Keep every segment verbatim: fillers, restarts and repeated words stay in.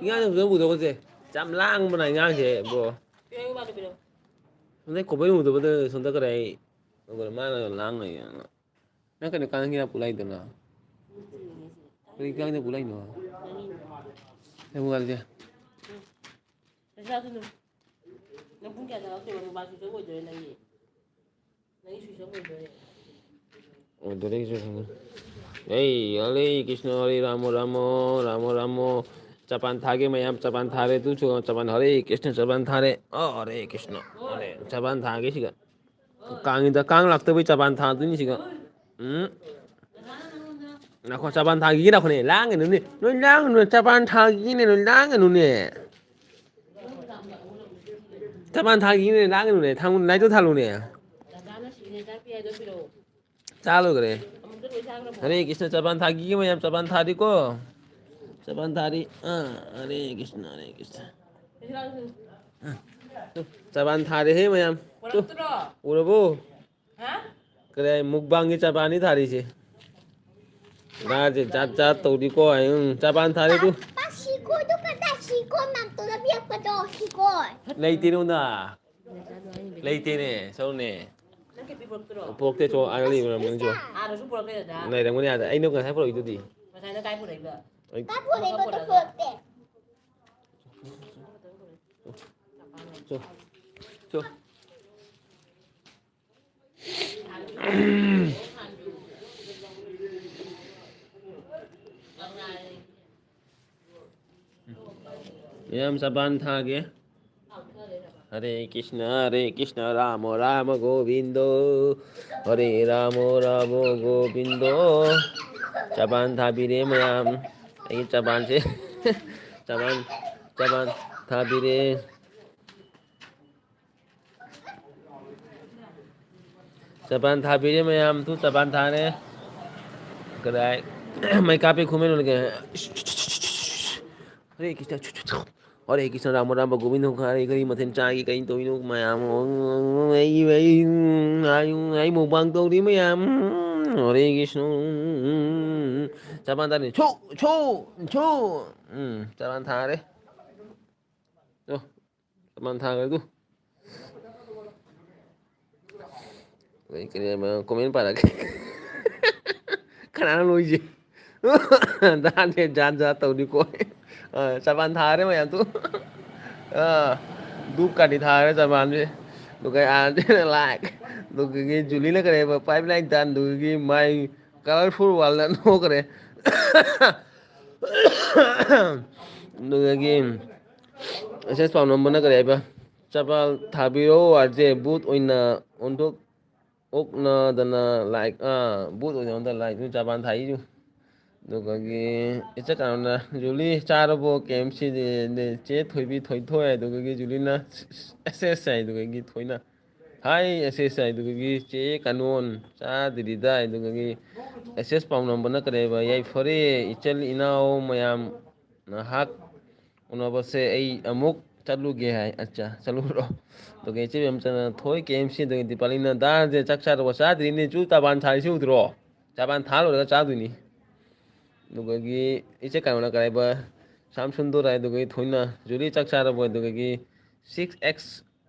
ꯑꯉꯥꯡꯁꯦ ꯐꯖꯅ ꯎꯗꯧꯕꯁꯦ꯫ ꯌꯥꯝ ꯂꯥꯡꯕꯅ ꯑꯉꯥꯡꯁꯦ, ꯕ꯭ꯔꯣ꯫ ꯄꯤꯔꯛꯑꯣ, ꯏꯃꯥꯗꯣ ꯄꯤꯔꯛꯑꯣ꯫ ꯅꯪ ꯀꯣꯕꯔ ꯎꯗꯕꯗ ꯁꯣꯝꯗ ꯀꯔꯤ ꯍꯥꯏ? ꯃꯥꯅ ꯌꯥꯝ ꯂꯥꯡ ꯂꯩꯌꯦ꯫ ꯅꯪ ꯀꯩꯅꯣ ꯀꯥꯡꯒꯤ ꯄꯨ ꯂꯥꯛꯏꯗꯨꯅ? ꯀꯔꯤ ꯀꯥꯡꯒꯤ ꯄꯨ ꯂꯥꯛꯏꯅꯣ? ꯅꯪ ꯋꯥꯔꯤꯁꯦ꯫ ꯄꯩꯁꯥꯗꯨꯅ ꯅꯪ ꯄꯨꯡ ꯀꯌꯥ ꯊꯥꯔꯛꯇꯣꯏꯕ? ꯃꯣꯕꯥꯏꯜ ꯁ꯭ꯋꯤꯆ ꯑꯣꯐ ꯑꯣꯏꯗꯣꯔꯦ ꯅꯪꯒꯤ꯫ ꯅꯪꯒꯤ ꯁ꯭ꯋꯤꯆ ꯑꯣꯐ ꯑꯣꯏꯗꯣꯔꯦ꯫ ꯑꯣꯏꯗꯣꯔꯦ ꯑꯩꯁꯨ ꯈꯪꯉꯦ꯫ ꯑꯩ ꯍꯔꯦ ꯀ꯭ꯔꯤꯁꯅ ꯍꯔꯦ ꯔꯥꯃꯣ ꯔꯥꯃꯣ ꯔꯥꯃꯣ ꯔꯥꯃꯣ꯫ ꯆꯄꯥꯟ ꯊꯥꯒꯦ ꯃꯌꯥꯝ, ꯆꯄꯥꯟ ꯊꯥꯔꯦ꯫ ꯇꯨ ꯆꯄꯥꯟ ꯍꯔꯦ ꯀ꯭ꯔꯤꯁꯅ ꯆꯄꯥꯟ ꯊꯥꯔꯦ꯫ ꯑꯣ ꯍꯔꯦ ꯀ꯭ꯔꯤꯁꯅ꯫ ꯍꯔꯦ ꯆꯄꯥꯟ ꯊꯥꯒꯦ ꯁꯤꯒ꯫ ꯀꯥꯡꯒꯤꯗ ꯀꯥꯡ ꯂꯥꯛꯇꯕꯩ ꯆꯕꯥꯟ ꯊꯥꯗꯣꯏꯅꯤ ꯁꯤꯒ꯫ ꯎꯝ꯫ ꯉꯥꯏꯈꯣ, ꯆꯕꯥꯟ ꯊꯥꯈꯤꯒꯦ ꯉꯥꯏꯈꯣꯅꯦ, ꯂꯥꯡꯒꯅꯨꯅꯦ꯫ ꯅꯣꯏ ꯂꯥꯡꯒꯅꯨ, ꯆꯕꯥꯟ ꯊꯥꯈꯤꯒꯦꯅꯦ, ꯅꯣꯏ ꯂꯥꯡꯒꯅꯨꯅꯦ꯫ ꯆꯕꯥꯟ ꯊꯥꯈꯤꯒꯦꯅꯦ, ꯂꯥꯡꯒꯅꯨꯅꯦ꯫ ꯊꯥꯡ-, ꯂꯥꯏꯠꯇꯣ ꯊꯥꯜꯂꯨꯅꯦ꯫ ꯆꯥ ꯂꯣꯏꯈꯔꯦ꯫ ꯍꯔꯦ ꯀ꯭ꯔꯤꯁꯅ, ꯆꯕꯥꯟ ꯊꯥꯈꯤꯒꯦ ꯃꯌꯥꯝ, ꯆꯕꯥꯟ ꯊꯥꯔꯤꯀꯣ꯫ ꯆꯕꯥꯟ ꯊꯥꯔꯤ꯫ ꯑꯥ, ꯍꯔꯦ ꯀ꯭ꯔꯤꯁꯅ, ꯍꯔꯦ ꯀ꯭ꯔꯤꯁꯅ꯫ ꯑꯥ, ꯇꯨ, ꯆꯕꯥꯟ ꯊꯥꯔꯦꯍꯦ ꯃꯌꯥꯝ꯫ ꯇꯨ, ꯎꯔꯕꯣ? ꯀꯔꯤ ꯃꯨꯛꯕꯥꯡꯒꯤ ꯆꯕꯥꯟꯅꯤ ꯊꯥꯔꯤꯁꯦ? ꯉꯥꯁꯦ ꯖꯥꯠ ꯖꯥꯠ ꯇꯧꯔꯤꯀꯣ꯫ ꯎꯝ, ꯆꯕꯥꯟ ꯊꯥꯔꯦ ꯇꯨ꯫ ꯄꯥ, ꯁꯤꯈꯣꯏꯗꯣ ꯀꯗꯥꯏ? ꯁꯤꯈꯣꯏ ꯃꯥꯝꯇꯣꯟꯅ ꯄꯤꯔꯛꯄꯗꯣ, ꯁꯤꯈꯣꯏ꯫ ꯂꯩꯇꯦ ꯅꯉꯣꯟꯗ꯫ ꯂꯩꯇꯦꯅꯦ, ꯆꯠꯂꯨꯅꯦ꯫ ꯅꯪ ꯀꯦꯄꯤ ꯄꯨꯔꯛꯇ꯭ꯔꯣ? ꯄꯨꯔꯛꯇꯦ, ꯆꯣ, ꯑꯥꯗ ꯂꯩꯕ ꯑꯣꯏꯔꯝꯒꯅꯤ, ꯆꯣ꯫ ꯑꯥꯗꯁꯨ ꯄꯨꯔꯛꯇꯦ ꯗꯗꯥ꯫ ꯂꯩꯔꯝꯒꯅꯤ ꯑꯥꯗ꯫ ꯑꯩꯅ ꯉꯁꯥꯏ ꯄꯨꯔꯛꯏꯗꯨꯗꯤ꯫ ꯉꯁꯥꯏꯅ ꯀꯥꯏ ꯄꯨꯔꯛꯏꯕ? ꯑꯩ ꯀꯥꯏ ꯄꯨꯔꯛꯏꯕ? ꯄꯨꯔꯛꯇꯦ꯫ ꯆꯣ꯫ ꯆꯣ꯫ ꯃꯌꯥꯝ ꯆꯕꯥꯟ ꯊꯥꯒꯦ꯫ ꯍꯔꯦ ꯀ꯭ꯔꯤꯁꯅ, ꯍꯔꯦ ꯀ꯭ꯔꯤꯁꯅ, ꯔꯥꯃꯣ ꯔꯥꯃ ꯒꯣꯕꯤꯟꯗꯣ, ꯍꯔꯦ ꯔꯥꯃꯣ ꯔꯥꯃꯣ ꯒꯣꯕꯤꯟꯗꯣ꯫ ꯆꯕꯥꯟ ꯊꯥꯕꯤꯔꯦ ꯃꯌꯥꯝ꯫ ꯑꯩ ꯆꯕꯥꯟꯁꯦ, ꯆꯕꯥꯟ, ꯆꯕꯥꯟ ꯊꯥꯕꯤꯔꯦ꯫ ꯆꯕꯥꯟ ꯊꯥꯕꯤꯔꯦ ꯃꯌꯥꯝ, ꯇꯨ ꯆꯕꯥꯟ ꯊꯥꯔꯦ꯫ ꯀꯗꯥꯏ? ꯃꯩ ꯀꯥꯞꯄꯤ ꯈꯨꯃꯦꯟ ꯑꯣꯏꯅ꯫ ꯍꯔꯦ ꯀ꯭ꯔꯤꯁꯅ, ꯍꯔꯦ ꯀ꯭ꯔꯤꯁꯅ, ꯔꯥꯃ ꯔꯥꯃ ꯒꯣꯕꯤꯟꯗ ꯍꯔꯦ꯫ ꯀꯔꯤ ꯃꯊꯦꯜ ꯆꯥꯒꯦ? ꯀꯔꯤ ꯇꯧꯔꯤꯅꯣ ꯃꯌꯥꯝ? ꯑꯩ, ꯑꯩ, ꯑꯩ, ꯑꯩ ꯃꯨꯛꯕꯥꯡ ꯇꯧꯔꯤ ꯃꯌꯥꯝ꯫ ꯍꯔꯦ ꯀ꯭ꯔꯤꯁꯅ꯫ ꯆꯄꯥꯟ ꯊꯥꯔꯦ꯫ ꯁꯨ! ꯁꯨ! ꯁꯨ! ꯎꯝ, ꯆꯄꯥꯟ ꯊꯥꯔꯦ꯫ ꯇꯣ, ꯆꯄꯥꯟ ꯊꯥꯈ꯭ꯔꯦ ꯇꯨ꯫ ꯑꯩ ꯀꯔꯤ ꯍꯥꯏꯕ? ꯀꯣꯃꯦꯟ ꯄꯥꯔꯛꯀꯦ꯫ ꯀꯅꯥꯅꯣ ꯅꯣꯏꯁꯦ? ꯗꯥꯟꯁꯦ ꯖꯥꯠ ꯖꯥꯠ ꯇꯧꯔꯤꯀꯣ꯫ ꯑ, ꯆꯄꯥꯟ ꯊꯥꯔꯦ ꯃꯌꯥꯝ ꯇꯨ꯫ ꯑ, ꯗꯨꯛꯀꯥꯗꯤ ꯊꯥꯔꯦ ꯆꯄꯥꯟꯁꯦ꯫ ꯑꯗꯨꯒ ꯑꯥꯔꯖꯦꯟꯇꯤꯅꯥ ꯂꯥꯏꯛ꯫ ꯑꯗꯨꯒꯤ ꯖꯨꯂꯤꯅ ꯀꯔꯤ ꯍꯥꯏꯕ? Five like done. ꯑꯗꯨꯒꯤ ꯃꯥꯏ ꯀꯂꯔꯐꯨꯜ ꯋꯥꯔꯜꯗ ꯅꯣꯛꯈ꯭ꯔꯦ꯫ ꯑꯗꯨꯗꯒꯤ ꯑꯦꯁ ꯑꯦꯁ ꯄꯥꯎꯅꯝꯕꯅ ꯀꯔꯤ ꯍꯥꯏꯕ? ꯆꯄꯥꯜ ꯊꯥꯕꯤꯔꯣ, ꯑꯥꯔ ꯖꯦ ꯕꯨꯠ ꯑꯣꯏꯅ ꯑꯣꯟꯊꯣꯛ ꯑꯣꯛꯅꯗꯅ ꯂꯥꯏꯛ, ꯑꯥ, ꯕꯨꯠ ꯑꯣꯏꯅ ꯑꯣꯟꯊꯣꯛ ꯂꯥꯏꯛ ꯆꯄꯥꯟ ꯊꯥꯏꯁꯨ꯫ ꯑꯗꯨꯒꯒꯤ ꯏꯆꯦ ꯀꯩꯅꯣꯅ, "ꯖꯨꯂꯤ ꯆꯥꯔꯕꯣ ꯀꯦ ꯑꯦꯝ ꯁꯤꯗꯤ?" ꯆꯦ ꯊꯣꯏꯕꯤ ꯊꯣꯏꯊꯣꯏ ꯍꯥꯏꯗꯨꯒꯒꯤ ꯖꯨꯂꯤꯅ, "ꯑꯦꯁ ꯑꯦꯁ" ꯍꯥꯏꯗꯨꯒꯒꯤ ꯊꯣꯏꯅ, "ꯍꯥꯏ ꯑꯦꯁ ꯑꯦꯁ" ꯍꯥꯏꯗꯨꯒꯒꯤ ꯆꯦ ꯀꯥꯅꯣꯟ, "ꯆꯥꯗ꯭ꯔꯤꯗ" ꯍꯥꯏꯗꯨꯒꯒꯤ ꯑꯦꯁ ꯑꯦꯁ ꯄꯥꯎꯅꯝꯕꯅ ꯀꯔꯤ ꯍꯥꯏꯕ? "ꯌꯥꯏꯐꯔꯦ ꯏꯆꯜ ꯏꯅꯥꯎ ꯃꯌꯥꯝ, ꯅꯍꯥꯛ ꯎꯅꯕꯁꯦ ꯑꯩ ꯑꯃꯨꯛ ꯆꯠꯂꯨꯒꯦ" ꯍꯥꯏ꯫ ꯑꯠꯆꯥ, ꯆꯠꯂꯨꯔꯣ꯫ ꯑꯗꯨꯒ ꯏꯆꯦ ꯕꯦꯝꯆꯅ, "ꯊꯣꯏ ꯀꯦ ꯑꯦꯝ ꯁꯤ", ꯑꯗꯨꯒ ꯗꯤꯄꯥꯂꯤꯅ, "ꯗꯥ ꯑꯥꯔ ꯖꯦ ꯆꯥꯛ ꯆꯥꯔꯕꯣ?" "ꯆꯥꯗ꯭ꯔꯤꯅꯦ ꯆꯨ, ꯆꯥꯕꯥꯟ ꯊꯥꯔꯤꯁꯤ ꯎꯗ꯭ꯔꯣ? ꯆꯥꯕꯥꯟ ꯊꯥ ꯂꯣꯏꯔꯒ ꯆꯥꯗꯣꯏꯅꯤ"꯫ ꯑꯗꯨꯒꯒꯤ ꯏꯆꯦ ꯀꯩꯅꯣꯅ ꯀꯔꯤ ꯍꯥꯏꯕ? ꯁꯥꯝ ꯁꯨꯟꯗꯣꯔ ꯍꯥꯏꯗꯨꯒꯒꯤ ꯊꯣꯏꯅ, "ꯖꯨꯂꯤ ꯆꯥꯛ ꯆꯥꯔꯕꯣ?" ꯑꯗꯨꯒꯒꯤ ꯁꯤꯛꯁ ꯑꯦꯛꯁ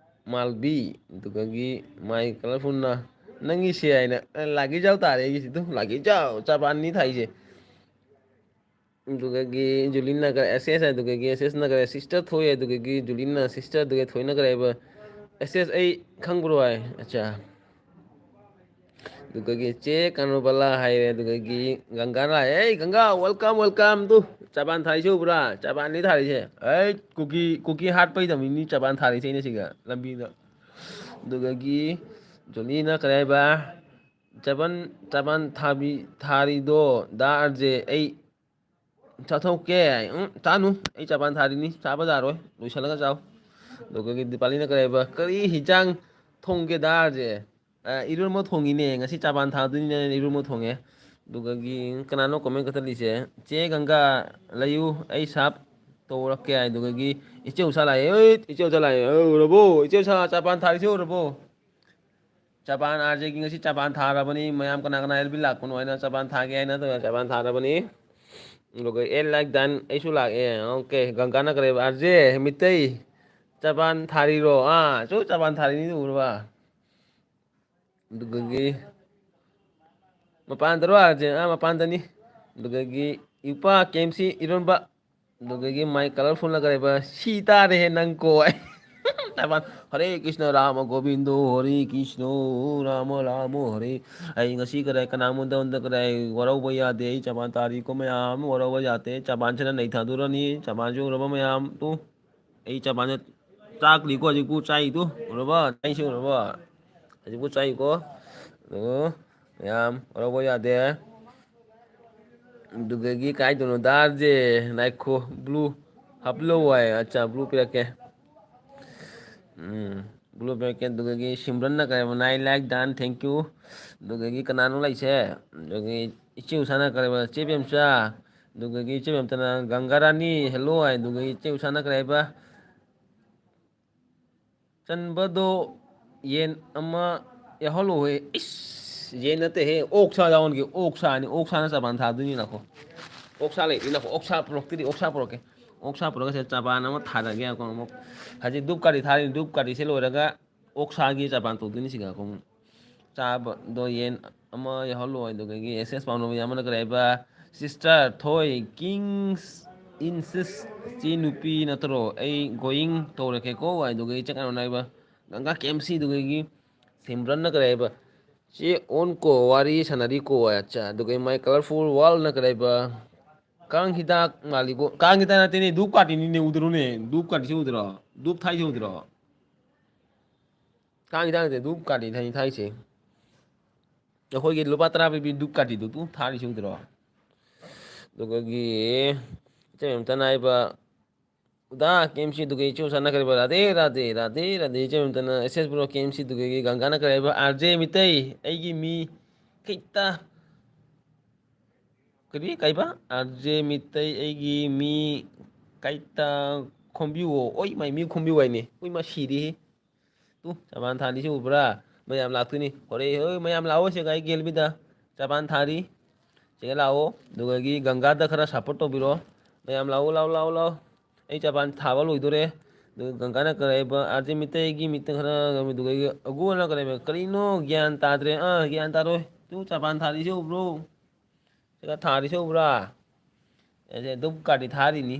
ꯃꯥꯜꯕꯤ, ꯑꯗꯨꯒꯒꯤ ꯃꯥꯏ ꯀꯂꯔꯐꯨꯜꯅ, "ꯅꯪꯒꯤ ꯁꯦ" ꯍꯥꯏꯅ, ꯑꯦ, ꯂꯥꯛꯀꯤ ꯆꯥꯎ ꯇꯥꯔꯦ ꯑꯩꯒꯤꯁꯤꯗ, ꯂꯥꯛꯀꯤ ꯆꯥꯎ, ꯆꯥꯕꯥꯟꯅꯤ ꯊꯥꯏꯁꯦ꯫ ꯑꯗꯨꯗꯒꯤ ꯖꯨꯂꯤꯟ ꯅꯒꯔ ꯑꯦꯁ ꯑꯦꯁ, ꯑꯗꯨꯗꯒꯤ ꯑꯦꯁ ꯑꯦꯁ ꯅꯒꯔ ꯁꯤꯁꯇꯔ ꯊꯣꯛꯑꯦ, ꯑꯗꯨꯗꯒꯤ ꯖꯨꯂꯤꯟꯅ ꯁꯤꯁꯇꯔ, ꯑꯗꯨꯒ ꯊꯣꯏꯅ ꯀꯔꯤ ꯍꯥꯏꯕ, "ꯑꯦꯁ ꯑꯦꯁ ꯑꯩ ꯈꯪꯕ꯭ꯔꯣ?" ꯍꯥꯏ꯫ ꯑꯠꯆꯥ꯫ ꯑꯗꯨꯗꯒꯤ ꯆꯦ ꯀꯥꯅꯨꯕꯂꯥ ꯍꯥꯏꯔꯦ, ꯑꯗꯨꯗꯒꯤ ꯒꯪꯒꯥ ꯂꯥꯛꯑꯦ, "ꯑꯩ ꯒꯪꯒꯥ, welcome, welcome" ꯇꯨ꯫ ꯆꯥꯕꯥꯟ ꯊꯥꯔꯤꯁꯦ ꯎꯕ꯭ꯔꯥ? ꯆꯥꯕꯥꯟꯅꯤ ꯊꯥꯔꯤꯁꯦ꯫ ꯑꯩ ꯀꯨꯀꯤ, ꯀꯨꯀꯤ ꯍꯥꯠꯄꯩꯗꯃꯤꯅꯤ ꯆꯥꯕꯥꯟ ꯊꯥꯔꯤꯁꯦ ꯑꯩꯅ ꯁꯤꯒ ꯂꯝꯕꯤꯗ꯫ ꯑꯗꯨꯗꯒꯤ ꯖꯣꯅꯤꯅ ꯀꯔꯤ ꯍꯥꯏꯕ, "ꯆꯥꯕꯥꯟ, ꯆꯥꯕꯥꯟ ꯊꯥꯕꯤ-, ꯊꯥꯔꯤꯗꯣ ꯗꯥ ꯑꯥꯔ ꯖꯦ, ꯑꯩ ꯆꯥꯊꯣꯛꯀꯦ"꯫ "ꯎꯝ, ꯆꯥꯅꯨ, ꯑꯩ ꯆꯥꯕꯥꯟ ꯊꯥꯔꯤꯅꯤ, ꯆꯥꯕ ꯌꯥꯔꯣꯏ, ꯂꯣꯏꯁꯤꯜꯂꯒ ꯆꯥꯎ"꯫ ꯑꯗꯨꯒ ꯗꯤꯄꯥꯂꯤꯅ ꯀꯔꯤ ꯍꯥꯏꯕ, "ꯀꯔꯤ ꯍꯤꯟꯖꯥꯡ ꯊꯣꯡꯒꯦ ꯗꯥ ꯑꯥꯔ ꯖꯦ?" "ꯑ, ꯏꯔꯣꯟꯕ ꯊꯣꯡꯉꯤꯅꯦ, ꯉꯁꯤ ꯆꯥꯕꯥꯟ ꯊꯥꯗꯣꯏꯅꯤꯅ ꯏꯔꯣꯟꯕ ꯊꯣꯡꯉꯦ"꯫ ꯑꯗꯨꯒꯒꯤ ꯀꯅꯥꯅꯣ ꯀꯣꯃꯦꯟ ꯀꯛꯊꯠꯂꯤꯁꯦ? "ꯆꯦ ꯒꯪꯒꯥ ꯂꯩꯌꯨ, ꯑꯩ ꯁꯥꯞ ꯇꯧꯔꯛꯀꯦ" ꯍꯥꯏꯗꯨꯒꯒꯤ ꯏꯆꯦ ꯎꯁꯥ ꯂꯥꯛꯑꯦ꯫ "ꯑꯩ ꯏꯆꯦ ꯎꯁꯥ ꯂꯥꯛꯑꯦ꯫ ꯑ, ꯎꯔꯕꯣ? ꯏꯆꯦ ꯎꯁꯥ ꯆꯥꯕꯥꯟ ꯊꯥꯔꯤꯁꯦ ꯎꯔꯕꯣ?" ꯆꯄꯥꯟ ꯑꯥꯔ ꯖꯦꯒꯤ ꯉꯁꯤ ꯆꯄꯥꯟ ꯊꯥꯔꯕꯅꯤ꯫ ꯃꯌꯥꯝ ꯀꯅꯥ ꯀꯅꯥ ꯑꯦꯜ ꯕꯤ ꯂꯥꯛꯄꯅꯣ ꯍꯥꯏꯅ ꯆꯄꯥꯟ ꯊꯥꯒꯦ ꯍꯥꯏꯅ ꯇꯧꯔ ꯆꯄꯥꯟ ꯊꯥꯔꯕꯅꯤ꯫ ꯑꯗꯨꯒ ꯑꯦꯜ ꯂꯥꯏꯛ ꯗꯟ ꯑꯩꯁꯨ ꯂꯥꯛꯑꯦ꯫ ꯑꯣꯀꯦ, ꯒꯪꯒꯥꯅ ꯀꯔꯦꯕ ꯑꯥꯔ ꯖꯦ ꯃꯤꯇꯩ ꯆꯄꯥꯟ ꯊꯥꯔꯤꯔꯣ? ꯑꯥ, ꯁꯨ ꯆꯄꯥꯟ ꯊꯥꯔꯤꯅꯤ ꯎꯔꯕ? ꯑꯗꯨꯒꯒꯤ ꯃꯄꯥꯟꯗꯔꯣ ꯑꯥꯔ ꯖꯦ? ꯑꯥ, ꯃꯄꯥꯟꯗꯅꯤ꯫ ꯑꯗꯨꯗꯒꯤ ꯏꯄꯥ ꯀꯦ ꯑꯦꯝ ꯁꯤ ꯏꯔꯣꯟꯕ꯫ ꯑꯗꯨꯗꯒꯤ ꯃꯥꯏ ꯀꯂꯔꯐꯨꯜꯅ ꯀꯔꯤꯕ? "ꯁꯤ ꯇꯥꯔꯦꯍꯦ ꯅꯪ ꯀꯣ" ꯑꯩ꯫ ꯇꯥꯏꯕꯪ, "ꯍꯔꯦ ꯀ꯭ꯔꯤꯁꯅ ꯔꯥꯃ ꯒꯣꯕꯤꯟꯗꯣ ꯍꯔꯦ ꯀ꯭ꯔꯤꯁꯅ ꯔꯥꯃ ꯔꯥꯃ ꯍꯔꯦ"꯫ ꯑꯩ ꯉꯁꯤ ꯀꯗꯥꯏ ꯀꯅꯥꯉꯣꯟꯗ ꯀꯗꯥꯏ ꯋꯥꯔꯧꯕ ꯌꯥꯗꯦ꯫ ꯑꯩ ꯆꯕꯥꯟ ꯇꯥꯔꯤꯀꯣ ꯃꯌꯥꯝ, ꯋꯥꯔꯧꯕ ꯌꯥꯗꯦ꯫ ꯆꯕꯥꯟꯁꯤꯅ ꯅꯩꯊꯗꯣꯔꯅꯤ꯫ ꯆꯕꯥꯟꯁꯨ ꯎꯔꯕ ꯃꯌꯥꯝ ꯇꯨ꯫ ꯑꯩ ꯆꯕꯥꯟꯁꯦ ꯆꯥꯛꯂꯤꯀꯣ ꯍꯧꯖꯤꯛꯄꯨ ꯆꯥꯏꯗꯨ꯫ ꯎꯔꯕ? ꯑꯩꯁꯦ ꯎꯔꯕ? ꯍꯧꯖꯤꯛꯄꯨ ꯆꯥꯏꯀꯣ꯫ ꯑꯗꯨ ꯃꯌꯥꯝ ꯋꯥꯔꯧꯕ ꯌꯥꯗꯦ꯫ ꯑꯗꯨꯗꯒꯤ ꯀꯥꯏꯗꯅꯣ ꯗꯥꯔꯁꯦ? ꯉꯥꯏꯈꯣ, ꯕ꯭ꯂꯨ ꯍꯥꯞꯂꯣ ꯍꯥꯏ꯫ ꯑꯠꯆꯥ, ꯕ꯭ꯂꯨ ꯄꯤꯔꯛꯀꯦ꯫ ꯎꯝ, ꯕ꯭ꯂꯨ ꯄꯤꯔꯛꯀꯦ꯫ ꯑꯗꯨꯗꯒꯤ ꯁꯤꯝꯔꯟꯅ ꯀꯔꯤ ꯍꯥꯏꯕ? "ꯅꯥꯏ ꯂꯥꯏꯛ ꯗꯥꯟ, ꯊꯦꯡꯀ꯭ꯌꯨ"꯫ ꯑꯗꯨꯗꯒꯤ ꯀꯅꯥꯅꯣ ꯂꯩꯁꯦ? ꯑꯗꯨꯗꯒꯤ ꯏꯆꯦ ꯎꯁꯥꯅ ꯀꯔꯤ ꯍꯥꯏꯕ? "ꯆꯦ ꯕꯦꯝꯆꯥ"꯫ ꯑꯗꯨꯗꯒꯤ ꯏꯆꯦ ꯕꯦꯝꯆꯥꯅ "ꯒꯪꯒꯥ ꯔꯥꯅꯤ, ꯍꯦꯜꯂꯣ" ꯍꯥꯏ꯫ ꯑꯗꯨꯗꯒꯤ ꯏꯆꯦ ꯎꯁꯥꯅ ꯀꯔꯤ ꯍꯥꯏꯕ? "ꯆꯟꯕꯗꯣ ꯌꯦꯟ ꯑꯃ ꯌꯥꯎꯍꯜꯂꯣꯍꯦ"꯫ ꯏꯁ! ꯌꯦꯟ ꯅꯠꯇꯦꯍꯦ, ꯑꯣꯛꯁꯥ ꯌꯥꯎꯍꯟꯒꯦ, ꯑꯣꯛꯁꯥꯅꯤ꯫ ꯑꯣꯛꯁꯥꯅ ꯆꯕꯥꯟ ꯊꯥꯗꯣꯏꯅꯤ ꯅꯈꯣ꯫ ꯑꯣꯛꯁꯥ ꯂꯩꯇꯦ ꯅꯈꯣ꯫ ꯑꯣꯛꯁꯥ ꯄꯨꯔꯛꯇ꯭ꯔꯗꯤ ꯑꯣꯛꯁꯥ ꯄꯨꯔꯛꯀꯦ꯫ ꯑꯣꯛꯁꯥ ꯄꯨꯔꯛꯑꯒ ꯁꯤꯗ ꯆꯕꯥꯟ ꯑꯃ ꯊꯥꯔꯒꯦ꯫ ꯑꯩꯈꯣꯏ ꯑꯃꯨꯛ ꯍꯧꯖꯤꯛ ꯙꯨꯞ ꯀꯥꯔꯤ ꯊꯥꯔꯤ꯫ ꯙꯨꯞ ꯀꯥꯔꯤꯁꯦ ꯂꯣꯏꯔꯒ ꯑꯣꯛꯁꯥꯒꯤ ꯆꯕꯥꯟ ꯇꯧꯗꯣꯏꯅꯤ ꯁꯤꯒ ꯑꯩꯈꯣꯏ ꯑꯃꯨꯛ꯫ ꯆꯥꯕꯗꯣ ꯌꯦꯟ ꯑꯃ ꯌꯥꯎꯍꯜꯂꯣ꯫ ꯑꯗꯨꯗꯒꯤ ꯑꯦꯁ ꯑꯦꯁ ꯄꯥꯎꯅꯕ ꯑꯃꯅ ꯀꯔꯤ ꯍꯥꯏꯕ? "ꯁꯤꯁꯇꯔ ꯊꯣꯏ ꯀꯤꯡꯁ ꯏꯟꯁꯤꯁ ꯆꯤ ꯅꯨꯄꯤ ꯅꯠꯇ꯭ꯔꯣ? ꯑꯩ ꯒꯣꯌꯤꯡ ꯇꯧꯔꯛꯀꯦꯀꯣ"꯫ ꯑꯗꯨꯗꯒꯤ ꯆꯠꯀꯅꯣ ꯍꯥꯏꯕ? ꯒꯪꯒꯥ ꯀꯦ ꯑꯦꯝ ꯁꯤ꯫ ꯑꯗꯨꯗꯒꯤ ꯁꯤꯝꯔꯟꯅ ꯀꯔꯤ ꯍꯥꯏꯕ? "ꯆꯦ ꯑꯣꯟ ꯀꯣ ꯋꯥꯔꯤ ꯁꯥꯟꯅꯔꯤꯀꯣ"꯫ ꯑꯠꯆꯥ꯫ ꯑꯗꯨꯒ ꯃꯥꯏ ꯀꯂꯔꯐꯨꯜ ꯋꯥꯔꯜꯅ ꯀꯔꯤ ꯍꯥꯏꯕ? "ꯀꯥꯡ ꯍꯤꯗꯥꯛ ꯃꯥꯜꯂꯤꯀꯣ"꯫ ꯀꯥꯡ ꯍꯤꯗꯥꯛ ꯅꯠꯇꯦꯅꯦ, ꯙꯨꯞ ꯀꯥꯇꯤꯅꯤꯅꯦ꯫ ꯎꯗ꯭ꯔꯣꯅꯦ? ꯙꯨꯞ ꯀꯥꯇꯤꯁꯦ ꯎꯗ꯭ꯔꯣ? ꯙꯨꯞ ꯊꯥꯏꯁꯦ ꯎꯗ꯭ꯔꯣ? ꯀꯥꯡ ꯍꯤꯗꯥꯛ ꯅꯠꯇꯦ, ꯙꯨꯞ ꯀꯥꯇꯤ ꯊꯥꯏ-, ꯊꯥꯏꯁꯦ꯫ ꯑꯩꯈꯣꯏꯒꯤ ꯂꯨꯄꯥ ꯇꯔꯥ ꯄꯤꯕꯤ ꯙꯨꯞ ꯀꯥꯇꯤꯗꯨ ꯇꯨ ꯊꯥꯔꯤꯁꯤ ꯎꯗ꯭ꯔꯣ? ꯑꯗꯨꯒꯒꯤ ꯏꯆꯦ ꯃꯦꯝꯇꯅ ꯍꯥꯏꯕ, "ꯎꯗꯥ ꯀꯦ ꯑꯦꯝ ꯁꯤ ꯗꯨꯒꯤ ꯏꯆꯦ ꯎꯁꯥꯅ ꯀꯔꯤꯕ? ꯔꯥꯙꯦ, ꯔꯥꯙꯦ, ꯔꯥꯙꯦ, ꯔꯥꯙꯦ", ꯏꯆꯦ ꯃꯦꯝꯇꯅ ꯑꯦꯁ ꯑꯦꯁ ꯕ꯭ꯔꯣ ꯀꯦ ꯑꯦꯝ ꯁꯤ ꯗꯨꯒꯤ ꯒꯪꯒꯥꯅ ꯀꯔꯤꯕ? "ꯑꯥꯔ ꯖꯦ ꯃꯤꯇꯩ, ꯑꯩꯒꯤ ꯃꯤ ꯈꯤꯇ"꯫ ꯀꯔꯤ? ꯀꯩꯕ? "ꯑꯥꯔ ꯖꯦ ꯃꯤꯇꯩ, ꯑꯩꯒꯤ ꯃꯤ ꯀꯩꯇ ꯈꯣꯝꯕꯤꯌꯨꯑꯣ"꯫ ꯑꯣꯏ ꯃꯥꯏ, ꯃꯤ ꯈꯣꯝꯕꯤꯌꯨ ꯍꯥꯏꯅꯦ꯫ ꯎꯏ ꯃꯥ, ꯁꯤꯔꯦꯍꯦ꯫ ꯇꯨ, ꯆꯕꯥꯟ ꯊꯥꯔꯤꯁꯤ ꯎꯕ꯭ꯔꯥ? ꯃꯌꯥꯝ ꯂꯥꯛꯇꯣꯏꯅꯤ꯫ ꯍꯣꯔꯦ ꯍꯣꯏ, ꯃꯌꯥꯝ ꯂꯥꯛꯑꯣ꯫ ꯁꯤꯒ ꯑꯩ ꯒꯦꯜꯕꯤꯗ ꯆꯥꯄꯥꯟ ꯊꯥꯔꯤ꯫ ꯁꯤꯒ ꯂꯥꯛꯑꯣ꯫ ꯑꯗꯨꯒꯒꯤ ꯒꯪꯒꯥꯗ ꯈꯔ ꯁꯞꯄꯣꯔꯠ ꯇꯧꯕꯤꯔꯣ꯫ ꯃꯌꯥꯝ ꯂꯥꯛꯑꯣ, ꯂꯥꯛꯑꯣ, ꯂꯥꯛꯑꯣ, ꯂꯥꯛꯑꯣ꯫ ꯑꯩ ꯆꯥꯄꯥꯟ ꯊꯥꯕ ꯂꯣꯏꯗꯣꯔꯦ꯫ ꯑꯗꯨꯒ ꯒꯪꯒꯥꯅ ꯀꯔꯤ ꯍꯥꯏꯕ, ꯑꯥꯔꯖꯦ ꯃꯤꯇꯩꯒꯤ ꯃꯤꯠꯇ ꯈꯔ, ꯑꯗꯨꯒ ꯑꯒꯨ ꯑꯅ ꯀꯔꯤ ꯍꯥꯏꯕ, ꯀꯔꯤꯅꯣ ꯒ꯭ꯌꯥꯟ ꯇꯥꯗ꯭ꯔꯦ꯫ ꯑꯥ, ꯒ꯭ꯌꯥꯟ ꯇꯥꯔꯣꯏ꯫ ꯇꯨ ꯆꯥꯄꯥꯟ ꯊꯥꯔꯤꯁꯦ ꯎꯕ꯭ꯔꯣ? ꯁꯤꯒ ꯊꯥꯔꯤꯁꯦ ꯎꯕ꯭ꯔꯥ? ꯑꯩꯁꯦ ꯙꯨꯞ ꯀꯥꯔꯇꯤ ꯊꯥꯔꯤꯅꯤ꯫